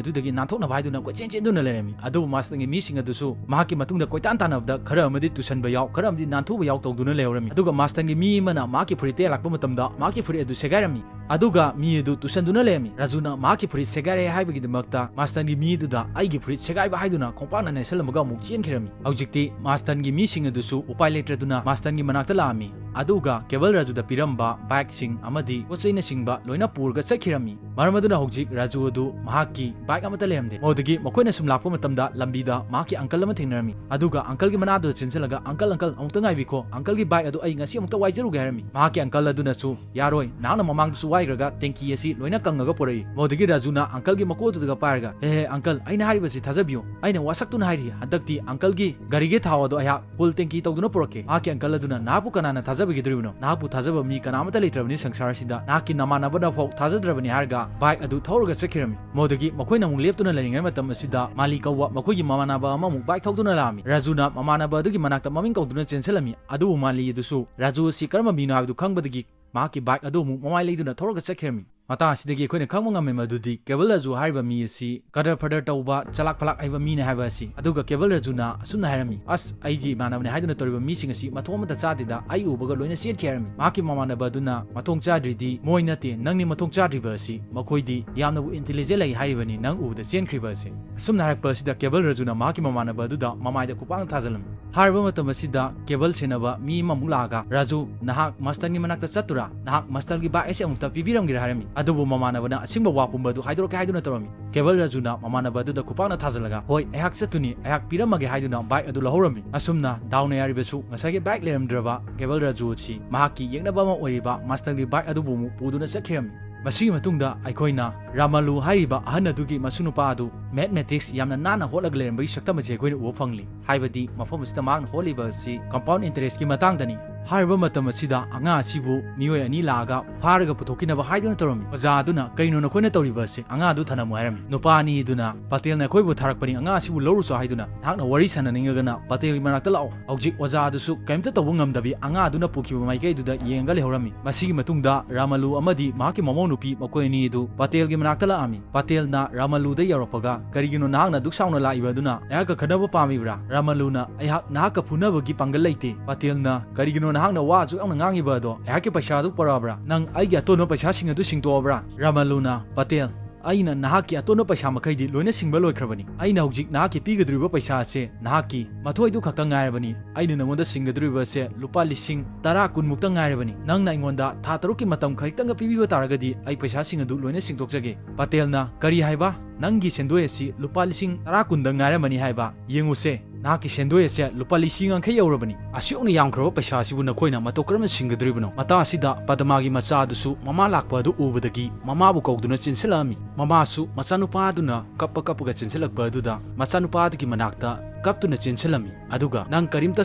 ꯑꯗꯨꯗꯒꯤ ꯅꯥꯟꯊꯣꯛꯅꯕ ꯍꯥꯏꯗꯨꯅ ꯀꯣꯏꯆꯦꯟ ꯆꯦꯟꯗꯨꯅ ꯂꯩꯔꯝꯃꯤ꯫ ꯑꯗꯨꯕꯨ ꯃꯥꯁꯇꯟꯒꯤ ꯃꯤꯁꯤꯡ ꯑꯗꯨꯁꯨ ꯃꯍꯥꯛꯀꯤ ꯃꯇꯨꯡꯗ ꯀꯣꯏꯇꯥꯟ ꯇꯥꯟꯅꯕꯗ ꯈꯔ ꯑꯃꯗꯤ ꯇꯨꯁꯟꯕ ꯌꯥꯎ, ꯈꯔ ꯑꯃꯗꯤ ꯅꯥꯟꯊꯨꯕ ꯌꯥꯎ ꯇꯧꯗꯨꯅ ꯂꯩꯍꯧꯔꯝꯃꯤ꯫ ꯑꯗꯨꯒ ꯃꯥꯁꯇꯟꯒꯤ ꯃꯤ ꯑꯃꯅ ꯃꯍꯥꯛꯀꯤ ꯐꯨꯔꯤꯠꯇ ꯌꯥꯜꯂꯛꯄ ꯃꯇꯝꯗ ꯃꯍꯥꯛꯀꯤ ꯐꯨꯔꯤꯠ ꯑꯗꯨ ꯁꯦꯒꯥꯏꯔꯝꯃꯤ꯫ ꯑꯗꯨꯒ ꯃꯤ ꯑꯗꯨ ꯇꯨꯁꯟꯗꯨꯅ ꯂꯩꯔꯝꯃꯤ꯫ ꯔꯥꯖꯨꯅ ꯃꯍꯥꯛꯀꯤ ꯐꯨꯔꯤꯠ ꯁꯦꯒꯥꯏꯔꯦ ꯍꯥꯏꯕꯒꯤꯗꯃꯛꯇ ꯃꯥꯁꯇꯟꯒꯤ ꯃꯤ ꯑꯗꯨꯗ "ꯑꯩꯒꯤ ꯐꯨꯔꯤꯠ ꯁꯦꯒꯥꯏꯕ" ꯍꯥꯏꯗꯨꯅ ꯈꯣꯡꯄꯥꯛꯅ ꯅꯦꯠꯁꯜꯂꯝꯃꯒ ꯑꯃꯨꯛ ꯆꯦꯟꯈꯤꯔꯝꯃꯤ꯫ ꯍꯧꯖꯤꯛꯇꯤ ꯃꯥꯁꯇꯟꯒꯤ ꯃꯤꯁꯤꯡ ꯑꯗꯨꯁꯨ ꯎꯄꯥꯏ ꯂꯩꯇ꯭ꯔꯗꯨꯅ ꯃꯥꯁꯇꯟꯒꯤ ꯃꯅꯥꯛꯇ ꯂꯥꯛꯑꯝꯃꯤ꯫ ꯑꯗꯨꯒ ꯀꯦꯕꯜ ꯔꯥꯖꯨꯗ ꯄꯤꯔꯝꯕ bike ꯁꯤꯡ ꯑꯃꯗꯤ ꯄꯣꯠ ꯆꯩꯅꯆꯤꯡꯕ ꯂꯣꯏꯅ ꯄꯨꯔꯒ ꯆꯠꯈꯤꯔꯝꯃꯤ꯫ ꯃꯔꯝ ꯑꯗꯨꯅ ꯍꯧꯖꯤꯛ ꯔꯥꯖꯨ ꯑꯗꯨ ꯃꯍꯥꯛꯀꯤ bike ꯑꯃꯠꯇ ꯂꯩꯔꯝꯗꯦ꯫ ꯃꯗꯨꯗꯒꯤ ꯃꯈꯣꯏꯅ ꯁꯨꯝ ꯂꯥꯛꯄ ꯃꯇꯝꯗ ꯂꯝꯕꯤꯗ ꯃꯍꯥꯛꯀꯤ uncle ꯑꯃ ꯊꯦꯡꯅꯔꯝꯃꯤ꯫ ꯑꯗꯨꯒ uncle ꯒꯤ ꯃꯅꯥꯛꯇꯨꯗ ꯆꯦꯟꯁꯤꯜꯂꯒ "Uncle, uncle, ꯑꯃꯨꯛꯇ ꯉꯥꯏꯕꯤꯈꯣ, uncle ꯒꯤ bike ꯑꯗꯨ ꯑꯩ ꯉꯁꯤ ꯑꯃꯨꯛꯇ ꯋꯥꯏꯖꯔꯨꯒꯦ" ꯍꯥꯏꯔꯝꯃꯤ꯫ ꯃꯍꯥꯛꯀꯤ uncle ꯑꯗꯨꯅꯁꯨ "ꯌꯥꯔꯣꯏ, ꯅꯍꯥꯛꯅ ꯃꯃꯥꯡꯗꯁꯨ ꯋꯥꯏꯈ꯭ꯔꯒ ꯇꯦꯡꯀꯤ ꯑꯁꯤ ꯂꯣꯏꯅ ꯀꯪꯉꯒ ꯄꯨꯔꯛꯏ"꯫ ꯃꯗꯨꯗꯒꯤ ꯔꯥꯖꯨꯅ uncle ꯒꯤ ꯃꯀꯣꯛ ꯑꯗꯨꯗꯒ ꯄꯥꯏꯔꯒ "ꯍꯦ, ꯍꯦ, uncle, ꯑꯩꯅ ꯍꯥꯏꯔꯤꯕꯁꯤ ꯊꯥꯖꯕꯤꯌꯨ, ꯑꯩꯅ ꯋꯥꯁꯛꯇꯨꯅ ꯍꯥꯏꯔꯤ, ꯍꯟꯗꯛꯇꯤ uncle ꯒꯤ ꯒꯥꯔꯤꯒꯤ ꯊꯥꯎ ꯑꯗꯨ ꯑꯩꯍꯥꯛ full ꯇꯦꯡꯀꯤ ꯇꯧꯗꯨꯅ ꯄꯨꯔꯛꯀꯦ"꯫ ꯃꯍꯥꯛꯀꯤ uncle ꯑꯗꯨꯅ "ꯅꯍꯥꯛꯄꯨ ꯀꯅꯥꯅ ꯊꯥꯖꯕꯤꯒꯗꯧꯔꯤꯕꯅꯣ? ꯅꯍꯥꯛꯄꯨ ꯊꯥꯖꯕ ꯃꯤ ꯀꯅꯥ ꯑꯃꯠꯇ ꯂꯩꯇ꯭ꯔꯕꯅꯤ ꯁꯪꯁꯥꯔ ꯑꯁꯤꯗ, ꯅꯍꯥꯛꯀꯤ ꯅꯃꯥꯟꯅꯕꯅ ꯐꯥꯎ ꯊꯥꯖꯗ꯭ꯔꯕꯅꯤ" ꯍꯥꯏꯔꯒ bike ꯑꯗꯨ ꯊꯧꯔꯒ ꯆꯠꯈꯤꯔꯝꯃꯤ꯫ ꯃꯗꯨꯗꯒꯤ ꯃꯈꯣꯏꯅ ꯑꯃꯨꯛ ꯂꯦꯞꯇꯨꯅ ꯂꯩꯔꯤꯉꯩ ꯃꯇꯝ ꯑꯁꯤꯗ ꯃꯥꯂꯤ ꯀꯧꯕ ꯃꯈꯣꯏꯒꯤ ꯃꯃꯥꯟꯅꯕ ꯑꯃ ꯑꯃꯨꯛ bike ꯊꯧꯗꯨꯅ ꯂꯥꯛꯑꯝꯃꯤ꯫ ꯔꯥꯖꯨꯅ ꯃꯃꯥꯟꯅꯕ ꯑꯗꯨꯒꯤ ꯃꯅꯥꯛꯇ ꯃꯃꯤꯡ ꯀꯧꯗꯨꯅ ꯆꯦꯟꯁꯤꯜꯂꯝꯃꯤ꯫ ꯑꯗꯨꯕꯨ ꯃꯥꯂꯤ ꯑꯗꯨꯁꯨ ꯔꯥꯖꯨ ꯑꯁꯤ ꯀꯔꯝꯕ ꯃꯤꯅꯣ ꯍꯥꯏꯕꯗꯨ ꯈꯪꯕꯗꯒꯤ ꯃꯍꯥꯛꯀꯤ bike ꯑꯗꯨ ꯑꯃꯨꯛ ꯃꯃꯥꯏ ꯂꯩꯗꯨꯅ ꯊꯧꯔꯒ ꯆꯠꯈꯤꯔꯝꯃꯤ꯫ ꯃꯇꯥꯡ ꯑꯁꯤꯗꯒꯤ ꯑꯩꯈꯣꯏꯅ ꯈꯪꯕ ꯉꯝꯃꯦ ꯃꯗꯨꯗꯤ ꯀꯦꯕꯜ ꯔꯥꯖꯨ ꯍꯥꯏꯔꯤꯕ ꯃꯤ ꯑꯁꯤ ꯀꯗꯔ ꯐꯗꯔ ꯇꯧꯕ, ꯆꯂꯥꯛ ꯐꯂꯥꯛ ꯍꯩꯕ ꯃꯤꯅꯦ ꯍꯥꯏꯕ ꯑꯁꯤ꯫ ꯑꯗꯨꯒ ꯀꯦꯕꯜ ꯔꯥꯖꯨꯅ ꯑꯁꯨꯝꯅ ꯍꯥꯏꯔꯝꯃꯤ, "ꯑꯁ, ꯑꯩꯒꯤ ꯏꯃꯥꯟꯅꯕꯅꯦ ꯍꯥꯏꯗꯨꯅ ꯇꯧꯔꯤꯕ ꯃꯤꯁꯤꯡ ꯑꯁꯤ ꯃꯊꯣꯡ ꯑꯃꯠꯇ ꯆꯥꯗꯦꯗ, ꯑꯩ ꯎꯕꯒ ꯂꯣꯏꯅ ꯆꯦꯟꯈꯤ" ꯍꯥꯏꯔꯝꯃꯤ꯫ ꯃꯍꯥꯛꯀꯤ ꯃꯃꯥꯟꯅꯕ ꯑꯗꯨꯅ "ꯃꯊꯣꯡ ꯆꯥꯗ꯭ꯔꯤꯗꯤ ꯃꯣꯏ ꯅꯠꯇꯦ, ꯅꯪꯅꯤ ꯃꯊꯣꯡ ꯆꯥꯗ꯭ꯔꯤꯕ ꯑꯁꯤ, ꯃꯈꯣꯏꯗꯤ ꯌꯥꯝꯅꯕꯨ intelligent ꯂꯩ ꯍꯥꯏꯔꯤꯕꯅꯤ ꯅꯪ ꯎꯕꯗ ꯆꯦꯟꯈ꯭ꯔꯤꯕ ꯑꯁꯤ"꯫ ꯑꯁꯨꯝꯅ ꯍꯥꯏꯔꯛꯄ ꯑꯁꯤꯗ ꯀꯦꯕꯜ ꯔꯥꯖꯨꯅ ꯃꯍꯥꯛꯀꯤ ꯃꯃꯥꯟꯅꯕ ꯑꯗꯨꯗ ꯃꯃꯥꯏꯗ ꯈꯨꯄꯥꯛꯅ ꯊꯥꯖꯤꯜꯂꯝꯃꯤ꯫ ꯍꯥꯏꯔꯤꯕ ꯃꯇꯝ ꯑꯁꯤꯗ ꯀꯦꯕꯜ ꯁꯦꯟꯅꯕ ꯃꯤ ꯑꯃꯃꯨꯛ ꯂꯥꯛꯑꯒ, "ꯔꯥꯖꯨ, ꯅꯍꯥꯛ ꯃꯥꯁꯇꯔꯒꯤ ꯃꯅꯥꯛꯇ ꯆꯠꯇꯨꯔꯥ? ꯅꯍꯥꯛ ꯃꯥꯁꯇꯔꯒꯤ bike ꯑꯁꯤ ꯑꯃꯨꯛꯇ ꯄꯤꯕꯤꯔꯝꯒꯦꯔꯥ?" ꯍꯥꯏꯔꯝꯃꯤ꯫ ꯑꯗꯨꯕꯨ ꯃꯃꯥꯟꯅꯕꯅ ꯑꯁꯦꯡꯕ ꯋꯥ ꯄꯨꯝꯕ ꯑꯗꯨ ꯍꯥꯏꯗꯣꯔꯛꯀꯦ ꯍꯥꯏꯗꯨꯅ ꯇꯧꯔꯝꯃꯤ꯫ ꯀꯦꯕꯜ ꯔꯥꯖꯨꯅ ꯃꯃꯥꯟꯅꯕ ꯑꯗꯨꯗ ꯈꯨꯄꯥꯛꯅ ꯊꯥꯖꯤꯜꯂꯒ, "ꯍꯣꯏ, ꯑꯩꯍꯥꯛ ꯆꯠꯇꯨꯅꯤ, ꯑꯩꯍꯥꯛ ꯄꯤꯔꯝꯃꯒꯦ" ꯍꯥꯏꯗꯨꯅ ꯕꯥꯏꯛ ꯑꯗꯨ ꯂꯧꯍꯧꯔꯝꯃꯤ꯫ ꯑꯁꯨꯝꯅ ꯗꯥꯎꯅ ꯌꯥꯔꯤꯕꯁꯨ ꯉꯁꯥꯏꯒꯤ ꯕꯥꯏꯛ ꯂꯩꯔꯝꯗ꯭ꯔꯕ ꯀꯦꯕꯜ ꯔꯥꯖꯨ ꯑꯁꯤ ꯃꯍꯥꯛꯀꯤ ꯌꯦꯛꯅꯕ ꯑꯃ ꯑꯣꯏꯔꯤꯕ ꯃꯥꯁꯇꯔꯒꯤ ꯕꯥꯏꯛ ꯑꯗꯨꯕꯨ ꯑꯃꯨꯛ ꯄꯨꯗꯨꯅ ꯆꯠꯈꯤꯔꯝꯃꯤ꯫ ꯃꯁꯤꯒꯤ ꯃꯇꯨꯡꯗ ꯑꯩꯈꯣꯏꯅ ꯔꯥꯃꯥꯂꯨ ꯍꯥꯏꯔꯤꯕ ꯑꯍꯟ ꯑꯗꯨꯒꯤ ꯃꯁꯨ ꯅꯨꯄꯥ ꯑꯗꯨ ꯃꯦꯊꯃꯦꯇꯤꯛꯁ ꯌꯥꯝꯅ ꯅꯥꯟꯅ ꯍꯣꯠꯂꯒ ꯂꯩꯔꯝꯕꯒꯤ ꯁꯛꯇꯝ ꯑꯁꯤ ꯑꯩꯈꯣꯏꯅ ꯎꯕ ꯐꯪꯂꯤ꯫ ꯍꯥꯏꯕꯗꯤ ꯃꯐꯝ ꯑꯁꯤꯗ ꯃꯍꯥꯛꯅ ꯍꯣꯠꯂꯤꯕ ꯑꯁꯤ ꯀꯝꯄꯥꯎꯟ ꯏꯟꯇꯔꯦꯁꯀꯤ ꯃꯇꯥꯡꯗꯅꯤ꯫ ꯍꯥꯏꯔꯤꯕ ꯃꯇꯝ ꯑꯁꯤꯗ ꯑꯉꯥꯡ ꯑꯁꯤꯕꯨ ꯃꯤꯑꯣꯏ ꯑꯅꯤ ꯂꯥꯛꯑꯒ ꯐꯥꯔꯒ ꯄꯨꯊꯣꯛꯈꯤꯅꯕ ꯍꯥꯏꯗꯨꯅ ꯇꯧꯔꯝꯃꯤ꯫ ꯑꯣꯖꯥ ꯑꯗꯨꯅ, "ꯀꯩꯅꯣ ꯅꯈꯣꯏꯅ ꯇꯧꯔꯤꯕ ꯑꯁꯤ? ꯑꯉꯥꯡ ꯑꯗꯨ ꯊꯅꯝꯃꯨ" ꯍꯥꯏꯔꯝꯃꯤ꯫ ꯅꯨꯄꯥ ꯑꯅꯤ ꯑꯗꯨꯅ, "ꯄꯇꯦꯜꯅ ꯑꯩꯈꯣꯏꯕꯨ ꯊꯥꯔꯛꯄꯅꯤ, ꯑꯉꯥꯡ ꯑꯁꯤꯕꯨ ꯂꯧꯔꯨꯆꯣ ꯍꯥꯏꯗꯨꯅ, ꯅꯍꯥꯛꯅ ꯋꯥꯔꯤ ꯁꯥꯟꯅꯅꯤꯡꯉꯒꯅ ꯄꯇꯦꯜꯒꯤ ꯃꯅꯥꯛꯇ ꯂꯥꯛꯑꯣ꯫ ꯍꯧꯖꯤꯛ ꯑꯣꯖꯥ ꯑꯗꯨꯁꯨ ꯀꯔꯤꯝꯇ ꯇꯧꯕ ꯉꯝꯗꯕꯤ ꯑꯉꯥꯡ ꯑꯗꯨꯅ ꯄꯨꯈꯤꯕ ꯃꯥꯏꯀꯩꯗꯨꯗ ꯌꯦꯡꯉꯒ ꯂꯩꯍꯧꯔꯝꯃꯤ"꯫ ꯃꯁꯤꯒꯤ ꯃꯇꯨꯡꯗ ꯔꯥꯃꯥꯂꯨ ꯑꯃꯗꯤ ꯃꯍꯥꯛꯀꯤ ꯃꯃꯧ ꯅꯨꯄꯤ ꯃꯈꯣꯏ ꯑꯅꯤ ꯑꯗꯨ ꯄꯇꯦꯜꯒꯤ ꯃꯅꯥꯛꯇ ꯂꯥꯛꯑꯝꯃꯤ꯫ ꯄꯇꯦꯜꯅ ꯔꯥꯃꯥꯂꯨꯗ ꯌꯧꯔꯛꯄꯒ, "ꯀꯔꯤꯒꯤꯅꯣ ꯅꯍꯥꯛꯅ ꯑꯗꯨꯛ ꯁꯥꯎꯅ ꯂꯥꯛꯏꯕ ꯑꯗꯨꯅ? ꯑꯩꯍꯥꯛꯀ ꯈꯠꯅꯕ ꯄꯥꯝꯃꯤꯕ꯭ꯔꯥ?" ꯔꯥꯃꯥꯂꯨꯅ, "ꯑꯩꯍꯥꯛ ꯅꯍꯥꯛꯀ ꯐꯨꯅꯕꯒꯤ ꯄꯥꯡꯒꯜ ꯂꯩꯇꯦ"꯫ ꯄꯇꯦꯜꯅ, "ꯀꯔꯤꯒꯤꯅꯣ ꯅꯍꯥꯛꯅ ꯋꯥ ꯑꯁꯨꯛ ꯌꯥꯝꯅ ꯉꯥꯡꯉꯤꯕ ꯑꯗꯣ? ꯑꯩꯍꯥꯛꯀꯤ ꯄꯩꯁꯥ ꯑꯗꯨ ꯄꯨꯔꯛꯑꯕ꯭ꯔꯥ? ꯅꯪ ꯑꯩꯒꯤ ꯑꯇꯣꯟꯕ ꯄꯩꯁꯥꯁꯤꯡ ꯑꯗꯨ ꯁꯤꯡꯗꯣꯛꯑꯕ꯭ꯔꯥ?" ꯔꯥꯃꯥꯂꯨꯅ, "ꯄꯇꯦꯜ, ꯑꯩꯅ ꯅꯍꯥꯛꯀꯤ ꯑꯇꯣꯟꯕ ꯄꯩꯁꯥ ꯃꯈꯩꯗꯤ ꯂꯣꯏꯅ ꯁꯤꯡꯕ ꯂꯣꯏꯈ꯭ꯔꯕꯅꯤ꯫ ꯑꯩꯅ ꯍꯧꯖꯤꯛ ꯅꯍꯥꯛꯀꯤ ꯄꯤꯒꯗꯧꯔꯤꯕ ꯄꯩꯁꯥ ꯑꯁꯦ ꯅꯍꯥꯛꯀꯤ ꯃꯊꯣꯏꯗꯨ ꯈꯛꯇ ꯉꯥꯏꯔꯕꯅꯤ꯫ ꯑꯩꯅ ꯅꯉꯣꯟꯗ ꯁꯤꯡꯒꯗꯧꯔꯤꯕ ꯑꯁꯦ ꯂꯨꯄꯥ ꯂꯤꯁꯤꯡ ꯇꯔꯥ ꯀꯨꯟꯃꯨꯛꯇ ꯉꯥꯏꯔꯕꯅꯤ꯫ ꯅꯪꯅ ꯑꯩꯉꯣꯟꯗ ꯊꯥ ꯇꯔꯨꯛꯀꯤ ꯃꯇꯝ ꯈꯖꯤꯛꯇꯪꯒ ꯄꯤꯕꯤꯕ ꯇꯥꯔꯒꯗꯤ ꯑꯩ ꯄꯩꯁꯥꯁꯤꯡ ꯑꯗꯨ ꯂꯣꯏꯅ ꯁꯤꯡꯗꯣꯛꯆꯒꯦ"꯫ ꯄꯇꯦꯜꯅ, "ꯀꯔꯤ ꯍꯥꯏꯕ? ꯅꯪꯒꯤ ꯁꯦꯟꯗꯣꯏ ꯑꯁꯤ ꯂꯨꯄꯥ ꯂꯤꯁꯤꯡ ꯇꯔꯥ ꯀꯨꯟꯗ ꯉꯥꯏꯔꯝꯃꯅꯤ ꯍꯥꯏꯕ? ꯌꯦꯡꯉꯨꯁꯦ, ꯅꯍꯥꯛꯀꯤ ꯁꯦꯟꯗꯣꯏ ꯑꯁꯦ ꯂꯨꯄꯥ ꯂꯤꯁꯤꯡ ꯌꯥꯡꯈꯩ ꯌꯧꯔꯕꯅꯤ꯫ ꯑꯁꯨꯛ ꯌꯥꯝꯅ ꯌꯥꯝꯈ꯭ꯔꯕ ꯄꯩꯁꯥ ꯑꯁꯤꯕꯨ ꯅꯈꯣꯏꯅ ꯃꯇꯧ ꯀꯔꯝꯅ ꯁꯤꯡꯒꯗꯧꯔꯤꯕꯅꯣ?" ꯃꯇꯥꯡ ꯑꯁꯤꯗ ꯄꯗꯃꯥꯒꯤ ꯃꯆꯥ ꯑꯗꯨꯁꯨ ꯃꯃꯥ ꯂꯥꯛꯄ ꯑꯗꯨ ꯎꯕꯗꯒꯤ ꯃꯃꯥꯕꯨ ꯀꯧꯗꯨꯅ ꯆꯦꯟꯁꯤꯜꯂꯛꯑꯝꯃꯤ꯫ ꯃꯃꯥꯁꯨ ꯃꯆꯥꯅꯨꯄꯥ ꯑꯗꯨꯅ ꯀꯞꯄ ꯀꯞꯄꯒ ꯆꯦꯟꯁꯤꯜꯂꯛꯄ ꯑꯗꯨꯗ ꯃꯆꯥꯅꯨꯄꯥ ꯑꯗꯨꯒꯤ ꯃꯅꯥꯛꯇ ꯀꯞꯇꯨꯅ ꯆꯦꯟꯁꯤꯜꯂꯝꯃꯤ꯫ ꯑꯗꯨꯒ, "ꯅꯪ ꯀꯔꯤꯝꯇ